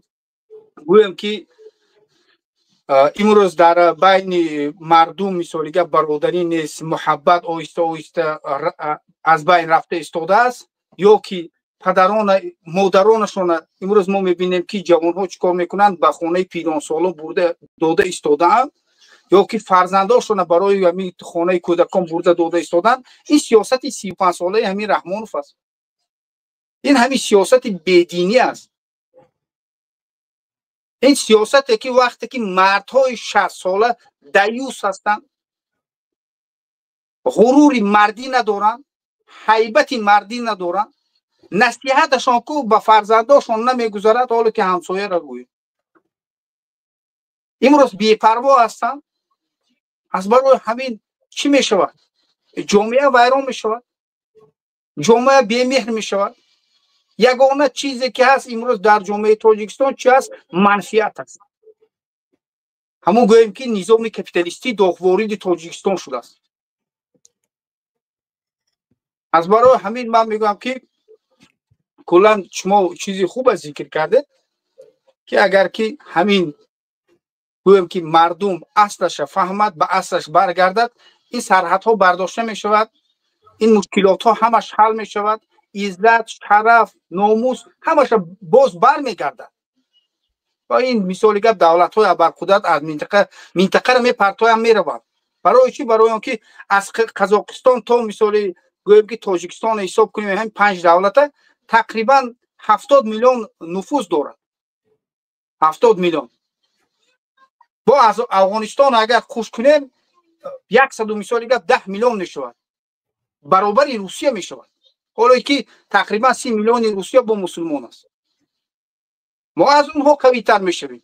гӯем ки имрӯз дар байни мардум мисоли гап бародарӣ нест, муҳаббат оҳиста оҳиста аз байн рафта истодааст, ё ки падарона модаронашона имрӯз мо мебинем ки ҷавонҳо чӣ кор мекунанд, ба хонаи пиронсолон бурда дода истодаанд, ё ки фарзандошона барои ҳамин хонаи кӯдакон бурда дода истодаанд. Ин сиёсати 35-солаи ҳамин Раҳмонов аст. Ин ҳамин сиёсати бединӣ аст. Ин сиёсате ки вақте ки мардҳои 60-сола даюс ҳастанд, ғурури мардӣ надоранд, ҳайбати мардӣ надоранд, насиҳаташон ку ба фарзандошон намегузарад, ҳоло ки ҳамсояро гӯем. Имрӯз бепарво ҳастанд. Аз барои ҳамин чӣ мешавад? Ҷомеа вайрон мешавад, ҷомеа бемеҳр мешавад. Ягона чизе ки ҳаст имрӯз дар ҷомеаи Тоҷикистон чи ҳаст? Манфиат аст. Ҳамон гӯем ки низоми капиталистӣ вориди Тоҷикистон шудааст. Аз барои ҳамин ман мегӯям ки куллан шумо чизи хуб зикр кардед ки агар ки ҳамин гӯем ки мардум аслаша фаҳмад, ба аслаш баргардад, ин сарҳадҳо бардошта мешавад, ин мушкилотҳо ҳамаш ҳал мешавад, иззат, шараф, номус ҳамаша боз бармегардад. Ва ин мисоли гап давлатҳои абарқудрат аз минтақаро мепартоянд, мераванд. Барои чӣ? Барои он ки аз Қазоқистон то мисоли гӯем ки Тоҷикистон ҳисоб кунем, ҳамин 5 давлата тақрибан 70 миллион нуфуз дорад. 70 миллион. Бо аз Афғонистон агар хуш кунем, 100 мисоли гап 10 миллион мешавад, баробари Русия мешавад. Ҳоло ки тақрибан 30 миллиони Русия бо мусулмон аст. Мо аз онҳо қавитар мешавем.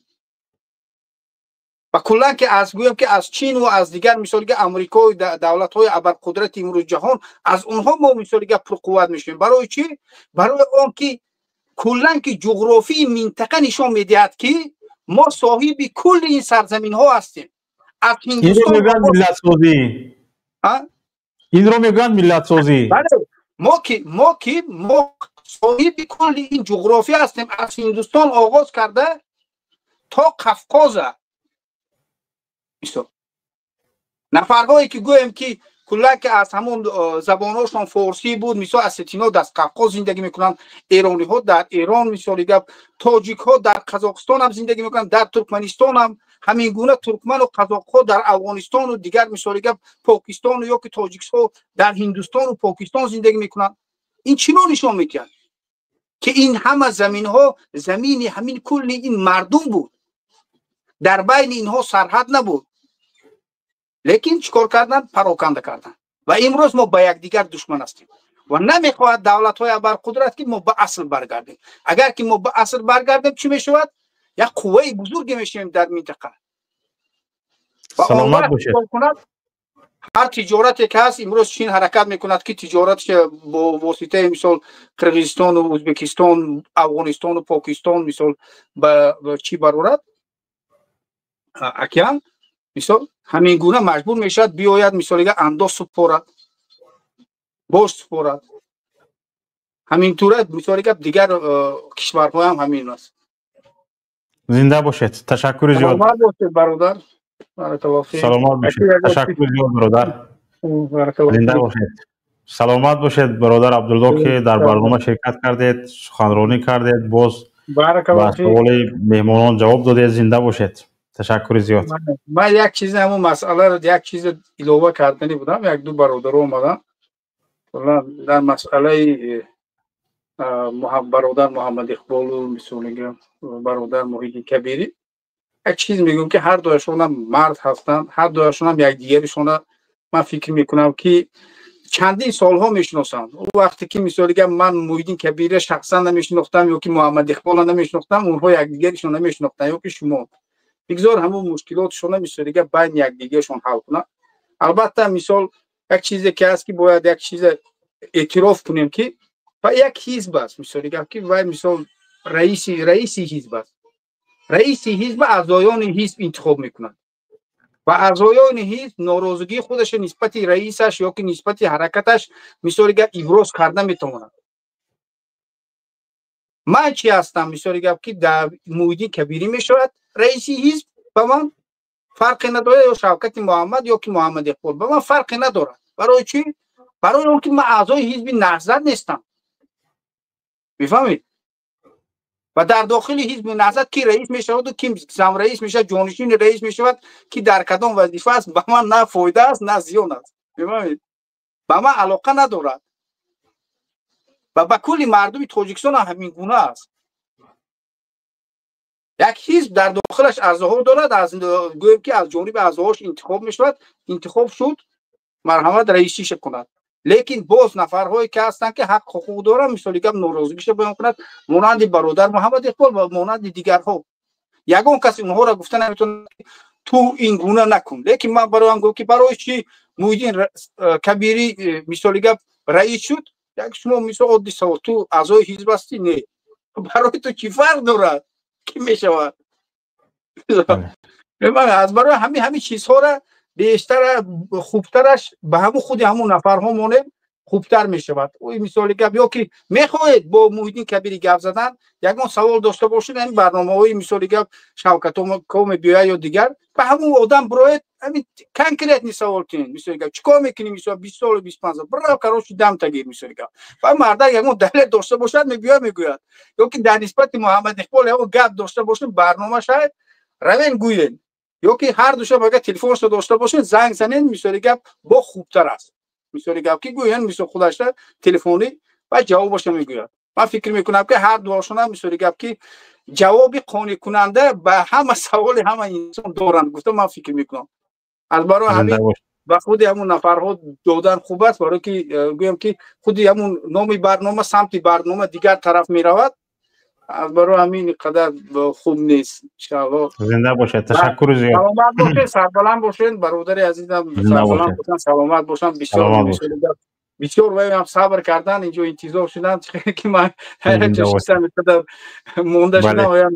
Ва куллан ки аз гӯям ки аз Чин ва аз дигар мисоли га Амрикои давлатҳои абарқудрати имрӯз ҷаҳон, аз онҳо мо мисоли га пурқувват мешавем. Барои чӣ? Барои он ки куллан ки ҷуғрофии минтақа нишон медиҳад ки мо соҳиби кулли ин сарзаминҳо ҳастем. Аз Ҳиндустон миллатсозӣ. Инро мегӯянд миллатсозӣ. Бале, мо соҳиби кулли ин ҷуғрофия ҳастем, аз Ҳиндустон оғоз карда то Қафқоза. Нафарҳое ки гӯем ки Куллан ки аз ҳамон забонҳошон форсӣ буд, мисол осетино дар Қавқоз зиндагӣ мекунанд, эрониҳо дар Эрон, мисоли гап, тоҷикҳо дар Қазоқистон ҳам зиндагӣ мекунанд, дар Туркманистон ҳам ҳамин гуна туркману қазоқҳо дар Афғонистону дигар, мисоли гап, Покистону ё ки тоҷикҳо дар Ҳиндустону Покистон зиндагӣ мекунанд. Ин чиро нишон медиҳад? Ки ин ҳама заминҳо замини ҳамин кулли ин мардум буд, дар байни инҳо сарҳад набуд, лекин чӣ кор карданд? Пароканда карданд ва имрӯз мо ба якдигар душман ҳастем ва намехоҳад давлатҳои абарқудрат, ки мо ба асл баргардем. Агар ки мо ба асл баргардем, чӣ мешавад? Як қувваи бузурге мешавем дар минтақа. Саломат бошед. Ҳар тиҷорате ки ҳаст, имрӯз Чин ҳаракат мекунад, ки тиҷоратш бо воситаи, мисол, Қирғизистону Ӯзбекистон, Афғонистону Покистон, мисол, ба чӣ барорад, океан, мисол, ҳамин гуна маҷбур мешавад биёяд, мисолига, андоз супорад, бош супорад. Ҳамин тура, мисоли гап, дигар кишварҳоям ҳамин аст. Зинда бошед, ташаккури зиёд. Саломат бошед, бародар. Саломат бошед, ташаккури зиёд, бародар, зинда бошед. Саломат бошед, бародар Абдулло, ки дар барнома ширкат кардед, суханронӣ кардед, боз ба саволи меҳмонон ҷавоб додед. Зинда бошед, ташаккури зиёд. Ман як чиз, ҳамун масъаларо як чиз илова карданӣ будам. Як ду бародаро омадам дар масъалаи бародар Муҳаммад Иқболу, мисолига, бародар Муҳиддин Кабирӣ. Як чиз мегӯям, ки ҳар дуяшонам мард ҳастанд, ҳар дуяшонам якдигаришона, ман фикр мекунам, ки чандин солҳо мешиносам. Ӯ вақте ки, мисолига, ман Муҳиддин Кабирро шахсан намешинохтам ё ки Муҳаммад Иқболро намешинохтам, онҳо якдигаришон намешинохтанд ё ки шумо. Бигзор ҳамун мушкилотшона, мисолига, байни якдигаршон ҳал кунанд. Албатта, мисол, як чизе ки ҳаст, ки бояд як чизе эътироф кунем, ки ва як ҳизб аст, мисоли гап, ки вай, мисол, раиси ҳизб аст. Раиси ҳизб аъзоёни ҳизб интихоб мекунад ва аъзоёни ҳизб норозигии худашро нисбати раисаш ё ки нисбати ҳаракаташ, мисоли гап, иброз карда метавонад. Ман чӣ ҳастам, мисоли гап, ки дар Муҳиддин Кабирӣ мешавад раиси ҳизб, ба ман фарқе надорад, ё Шавкати Муҳаммад, ё ки Муҳаммад Иқбол, ба ман фарқе надорад. Барои чӣ? Барои он ки ман аъзои ҳизби Наҳзат нестам, мефаҳмед? Ва дар дохили ҳизби Наҳзат ки раис мешаваду ки замраис мешавад, ҷонишини раис мешавад, ки дар кадом вазифа аст, ба ман на фоида аст, на зиён аст, мефаҳмед? Ба ман алоқа надорад ва ба кулли мардуми Тоҷикистон ҳам ҳамин гуна аст. Як ҳизб дар дохилаш аъзоҳо дорад, аз гӯем ки аз ҷониби аъзоҳош интихоб мешавад. Интихоб шуд, марҳамат, раисиша кунад. Лекин боз нафарҳое ки ҳастанд, ки ҳақ ҳуқуқ доранд, мисоли гап, норозигиша баён кунад, монанди бародар Муҳаммад Иқбол ва монанди дигарҳо. Ягон кас онҳоро гуфта наметавонад, ту ин гуна накун. Лекин ман бароям гуфт, ки барои чӣ Муҳиддин Кабирӣ, мисоли гап, раис шуд? Як шумо, мисол, оддӣ савол: ту аъзои ҳизб ҳастӣ? Не. Барои ту чӣ фарқ дорад, ки мешавад? Аз барои ҳамин чизҳоро бештар хубтараш ба ҳамун худи ҳамун нафарҳо монем, хубтар мешавад. Мисоли гап, ё ки мехоҳед бо Муҳиддин Кабири гап задан, ягон савол дошта бошед, ҳамин барномаҳои, мисоли гап, Шавкатоко мебиёяд ё дигар, ба ҳамун одам бироед, ҳамин конкретный савол кунед, мисоли гап, чӣ кор мекунӣ, мисол, 20 солу 25 сол, бирав, короче, дам тагир, мисоли гап. Ва мардак ягон далел дошта бошад, мебиёяд, мегӯяд. Ё ки дар нисбати Муҳаммад Иқбол ягон гап дошта бошед, барнома шавад, равен, гӯед. Ё ки ҳар душаб агар телефоншо дошта бошед, занг занед, мисоли гап, бо хубтар аст, мисоли гап, ки гӯянд, мисол, худашра телефонӣ ва ҷавобашо мегӯяд. Ман фикр мекунам, ки ҳар дуошона, мисоли гап, ки ҷавоби қонеъкунанда ба ҳама саволи ҳама инсон доранд, гуфта ман фикр мекунам. Аз барои ҳамин ба худи ҳамун нафарҳо додан хуб аст, барое ки гӯям, ки худи ҳамун номи барнома, самти барнома дигар тараф меравад. Аз барои ҳамин қадар хуб нест, иншаалло. Зинда бошед, ташаккури зиёд. Саломат бошед, сарбаланд бошед, бародари азизам, сарбаланд бошанд, саломат бошанд. Бисёр бисёр ваям сабр кардан, инҷо интизор шудан, ки ман қадар монда шудам, ваям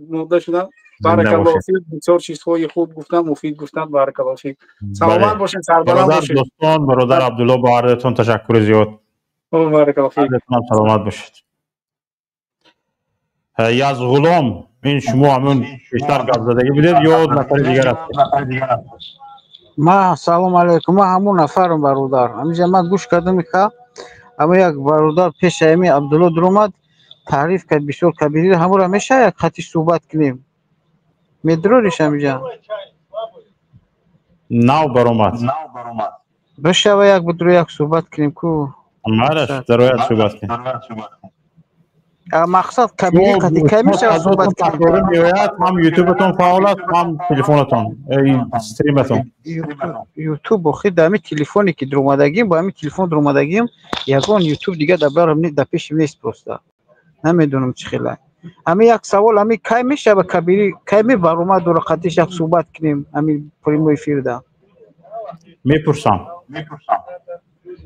монда шудам. Баракаллоҳу фик, бисёр чизҳои хуб гуфтам, муфид гуфтам. Баракаллоҳу фик, саломат бошед, сарбаланд бошед. Дӯстон, бародар Абдулло, ба ҳардуятон ташаккури зиёд. Баракаллоҳу фик, саломат бошед. Язғулом, ин шумо ҳамун бештар гап задагӣ будед ё нафари дигар аст? Ма салом алейкум, ма ҳамун нафарам бародар. Ҳаминҷа ма гӯш кардам ка ҳама як бародар пеши ҳами Абдулло дуромад, таъриф кард бисёр кабири, ҳамура меша як хати суҳбат кунем. Медрориш ҳаминҷа? Нав баромад. Бишава як будро як суҳбат кунем ку. Мараш, дарояд суҳбат кунем. Мақсад кабири қати кай мешава суҳбат кунем? Меояд, ҳам ютубатон фаъол аст, ҳам телефонатон, стриматон. Ютуб охир дар ҳамин телефоне ки дуромадагим, бо ҳамин телефон дуромадагим, ягон ютуб дига дар барам дар пешим нест просто. Намедонам чӣ хела. Ҳамин як савол, ҳамин кай мешава кабири, кай мебаромад дура қатиш як суҳбат кунем ҳамин прямой эфирда? Мепурсам.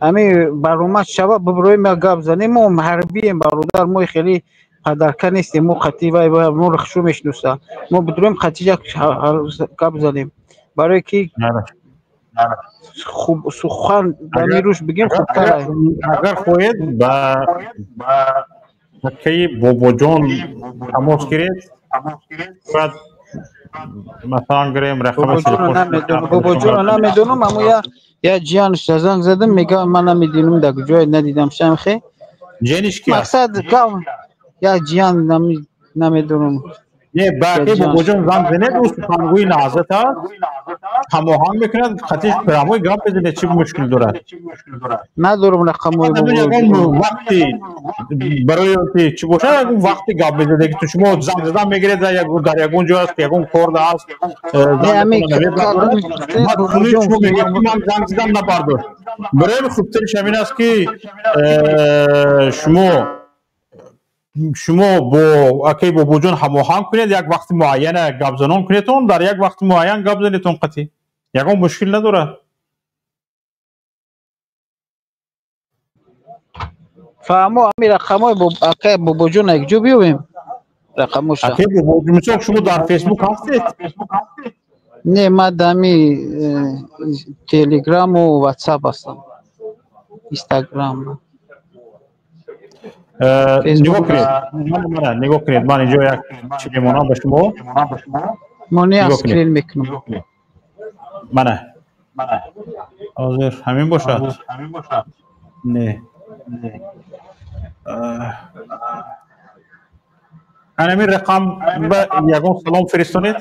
Ҳамин баромад шава, биброем як гап занем. Мо ҳарбием бародар, мо хеле падарка нестем, мо қатӣ вай моро хушу мешиносад. Мо бидроем қатӣ як гап занем, барое ки хуб сухан ба мируш бигем хубтар. Агар хоҳед ба акаи Бобоҷон тамос гиред, баъд масалан гирем рақами телефон. Бобоҷонро намедонам, аммо я ҷиянаш занг задам, мегӯям ман намедонам дар куҷое надидам шамхе. Ҷияниш ки аст? Мақсад я ҷиян намедонам. Не, ба акаи Бобоҷон занг занед, ӯ сухангӯи наҳзат аст, ҳамоҳанг мекунад, қатиш прямой гап мезанед, чӣ мушкил дорад? Надорам рақамҳои Бобоҷон. Вақти барои ки чӣ бошад, ягон вақти гап мезанед, ки шумо занг задан мегиред, дар ягон ҷо аст, ягон кор аст, шумо мегӯед ки ман занг задам набардошт. Барои хубтариш ҳамин аст ки шумо бо акаи Бобоҷон ҳамоҳанг кунед, як вақти муайяна гапзанон кунедтон, дар як вақти муайян гап занедтон қатъӣ. Ягон мушкил надорад. Фаҳмо, ҳамин рақамҳои акаи Бобоҷон якҷо биёбем? Рақамоша. Акаи Бобоҷон, мисол шумо дар Фейсбук ҳастед? Не, ман дар ҳамин Телеграму Ватсап ҳастам. Инстаграм. Нигоҳ кунед, нигоҳ кунед, ман инҷо як чӣ мемонам ба шумо. Монеа скрин мекунам. Мана. Ҳозир ҳамин бошад? Не. Ҳамин рақам ба ягон салом фиристонед?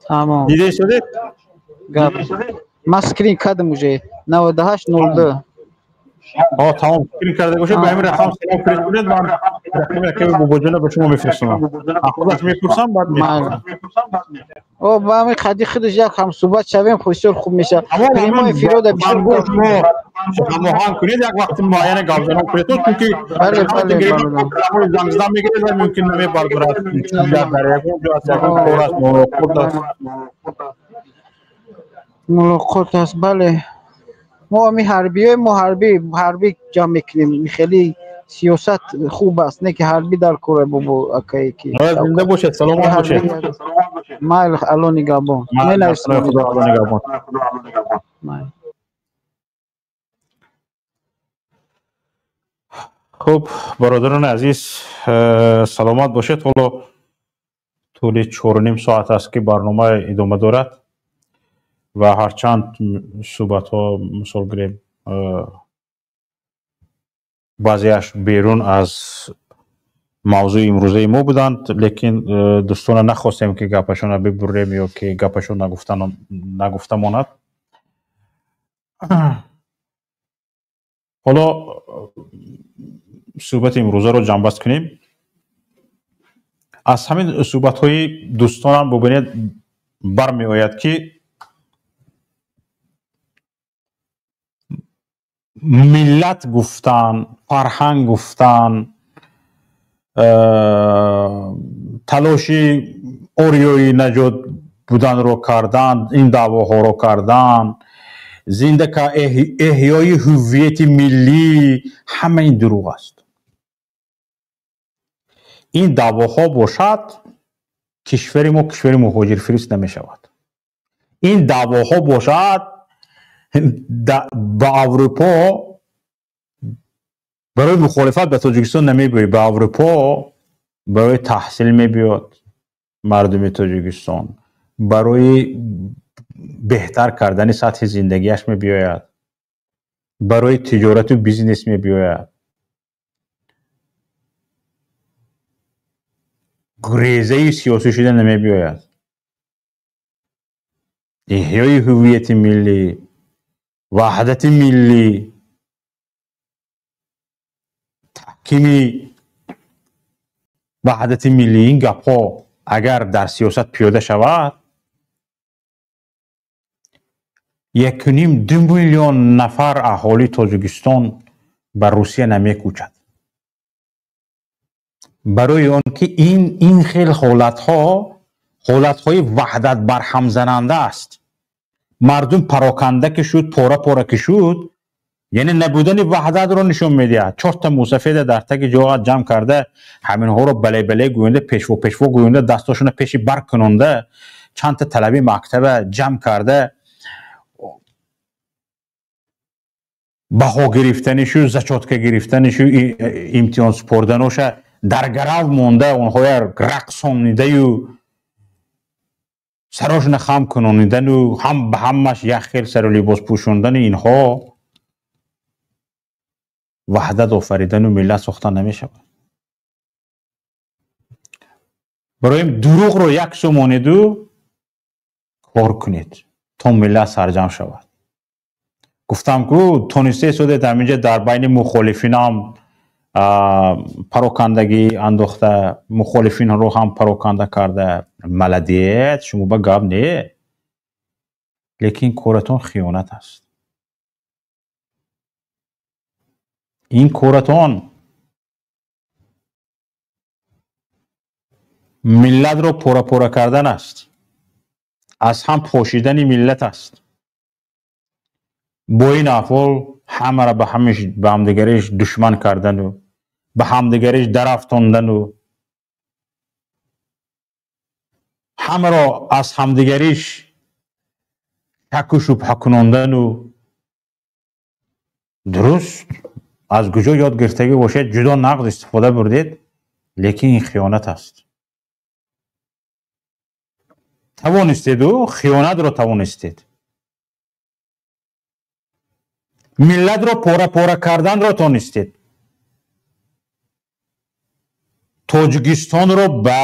Тамом. Дида истодед? Гап. Ман скрин кардам уже. 9802. Тамом, скрин карда бошед, ба ҳамин рақам салом фиристонед, ман рақами акаи Бобоҷонро ба шумо мефиристонам. Худаш мепурсам, баъд мефиристонам. О, ба ҳамин қади худаш як ҳамсуҳбат шавем, бисёр хуб мешавад. Прямой эфирода бисёр ҳамоҳанг кунед, як вақти муайяна гапзанон кунед, чунки занг задан мегиред ва мумкин намебардорад. Дар ягон ҷо аст, ягон кор аст, мулоқот аст. Мулоқот аст, бале. Мо ҳамин ҳарбиҳои мо ҳарбӣ ҷамъ мекунем. Хеле сиёсат хуб аст, не ки ҳарбӣ дар кора бобо акае ки. Зинда бошед, саломат бошед. Майл, Алло нигаҳбон. Менависам. Худо Алло нигаҳбон. Хуб, бародарони азиз, саломат бошед. Ҳоло тӯли 4.5 соат аст ки барнома идома дорад ва ҳарчанд суҳбатҳо мисол гирем баъзеаш берун аз мавзӯи имрӯзаи мо буданд, лекин дӯстона нахостем ки гапашонро бибурем ё ки гапашон нагуфта монад. Ҳоло суҳбати имрӯзаро ҷамъбаст кунем. Аз ҳамин суҳбатҳои дӯстонам бубинед бармеояд ки миллат гуфтан, фарҳанг гуфтан, талоши ориёи наҷот буданро кардан, ин даъвоҳоро кардан, зинда эҳёи ҳуввияти миллӣ, ҳама ин дурӯғ аст. Ин даъвоҳо бошад, кишвари мо кишвари муҳоҷирфирист намешавад. Ин даъвоҳо бошад, ба Аврупо барои мухолифат ба Тоҷикистон намебиёй, ба Аврупо барои таҳсил мебиёд мардуми Тоҷикистон, Барои беҳтар кардани сатҳи зиндагиаш мебиёяд, барои тиҷорату бизнес мебиёяд. Гурезаи сиёсӣ шуда намебиёяд. Эҳёи ҳуввияти миллӣ, ваҳдати миллӣ, таҳкими ваҳдати миллӣ, ин гапҳо агар дар сиёсат пиёда шавад, 1,5-2 миллион нафар аҳолии Тоҷикистон ба Русия намекӯчад. Барои он ки ин хел ҳолатҳо ҳолатҳои ваҳдат барҳамзананда аст. Мардум пароканда ки шуд, пора пора ки шуд, яъне набудани ваҳдатро нишон медиҳад. Чорта мусафеда дар таги ҷоат ҷамъ карда, ҳаминҳоро бале-бале гӯёнда, пешво пешво гӯёнда, дастошона пеши барг кунонда, чандта талаби мактаба ҷамъ карда, баҳо гирифтанишу, зачётка гирифтанишу, имтиҳон супорданоша дар гарав монда, онҳоя рақсонидаю сарошона хам кунонидану ҳам ба ҳамаш як хел сару либос пӯшондани инҳо ваҳдат офаридану миллат сохта намешавад. Барои дурӯғро як су монеду кор кунед то миллат сарҷамъ шавад. Гуфтам ку тонистаи содед ҳаминҷа дар байни мухолифинам парокандагӣ андохта, мухолифинро ҳам пароканда карда. Молодец, шумо ба гап не, лекин коратон хиёнат аст. Ин коратон миллатро пора-пора кардан аст, аз ҳам пошидани миллат аст. Бо ин аҳвол ҳамаро ба ҳамдигариш душман кардану ба ҳамдигариш дарафтондану ҳамаро аз ҳамдигариш шаку шубҳа кунондану дуруст аз куҷо ёд гирифтагӣ бошед, ҷудо нақд истифода бурдед, лекин ин хиёнат аст. Тавонистеду хиёнатро тавонистед, миллатро пора-пора карданро тонистед, Тоҷикистонро ба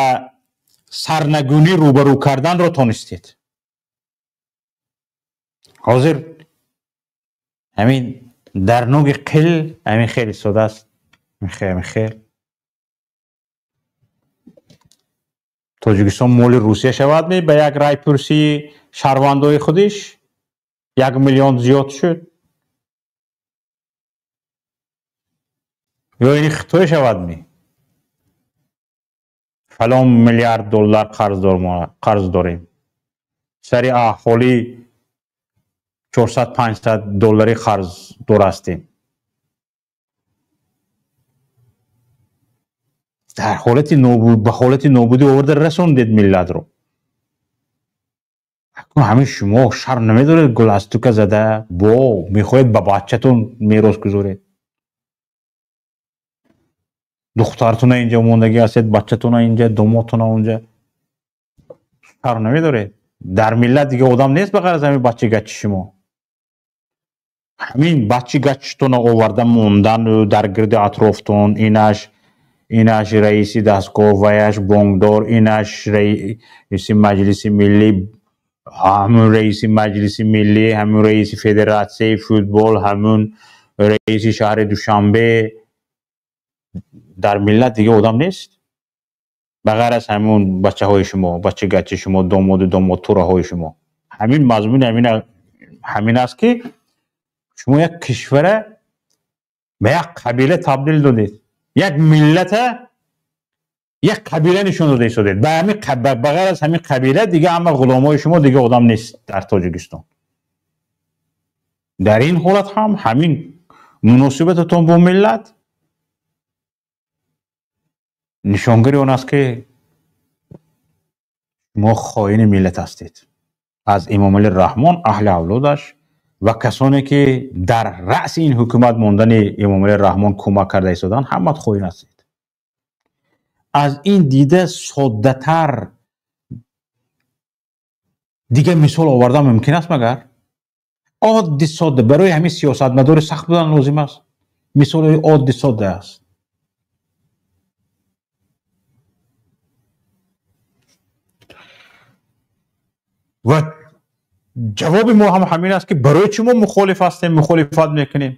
сарнагунӣ рӯбарӯ карданро тонистед. Ҳозир ҳамин дар нуги қил ҳамин хел истодааст, ҳамин хел. Тоҷикистон моли Русия шавад ми ба як райпурсии шаҳрвандои худиш 1 миллион зиёд шуд, ё ини Хитой шавад ми фалон миллиард доллар қарз дорем, сари аҳолӣ 400-500 доллари қарздор ҳастем. Дар ҳолати нобуд, ба ҳолати нобудӣ оварда расондед миллатро. Акнун ҳамин шумо шарм намедоред гуластука зада бо мехоҳед ба бачатон мерос гузоред. Духтартона инҷа мондагӣ ҳастед, бачатона инҷа, домотона онҷа. Шарм намедоред? Дар миллат дига одам нест ба ғайр аз ҳамин бачаи гачи шумо. Ҳамин бачаи гачитона оварда мондану дар гирди атрофтон, инаш раиси дастгоҳ, ваяш бонкдор, инаш раиси маҷлиси миллӣ, ҳамун раиси маҷлиси миллӣ, ҳамун раиси федератсияи футбол, ҳамун раиси шаҳри Душанбе. Дар миллат дига одам нест ба ғайр аз ҳамун бачаҳои шумо, бачагачи шумо, домоду домодтураҳои шумо. Ҳамин мазмуни ҳамин аст ки шумо як кишвара ба як қабила табдил додед, як миллата як қабила нишон дода истодед. Ба ғайр аз ҳамин қабила дига ҳама ғуломҳои шумо, дига одам нест дар Тоҷикистон. Дар ин ҳолат ҳам ҳамин муносибататон бо миллат нишонгари он аст ки шумо хоини миллат ҳастед. Аз Эмомалӣ Раҳмон, аҳли авлодаш ва касоне ки дар раъси ин ҳукумат мондани Эмомалӣ Раҳмон кӯмак карда истоданд, ҳамат хоин ҳастед. Аз ин дида соддатар Дигар мисол овардан мумкин аст магар? Оддӣ содда барои ҳамин сиёсатмадори сахт будан лозим аст. Мисоли оддӣ содда аст. Ва ҷавоби мо ҳам ҳамин аст, ки барои чӣ мо мухолиф ҳастем, мухолифат мекунем.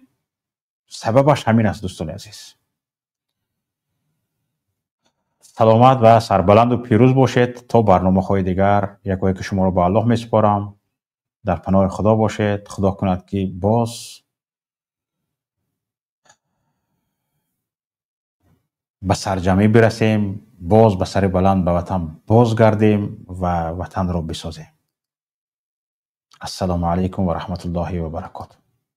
Сабабаш ҳамин аст, дӯстони азиз. Саломат ва сарбаланду пирӯз бошед то барномаҳои дигар. Якое ки шуморо ба Аллоҳ месупорам. Дар паноҳи Худо бошед. Худо кунад, ки боз ба сарҷамъӣ бирасем, боз ба сари баланд ба ватан бозгардем ва ватанро бисозем. Ассалому алайкум ва раҳматуллоҳи ва баракотуҳ.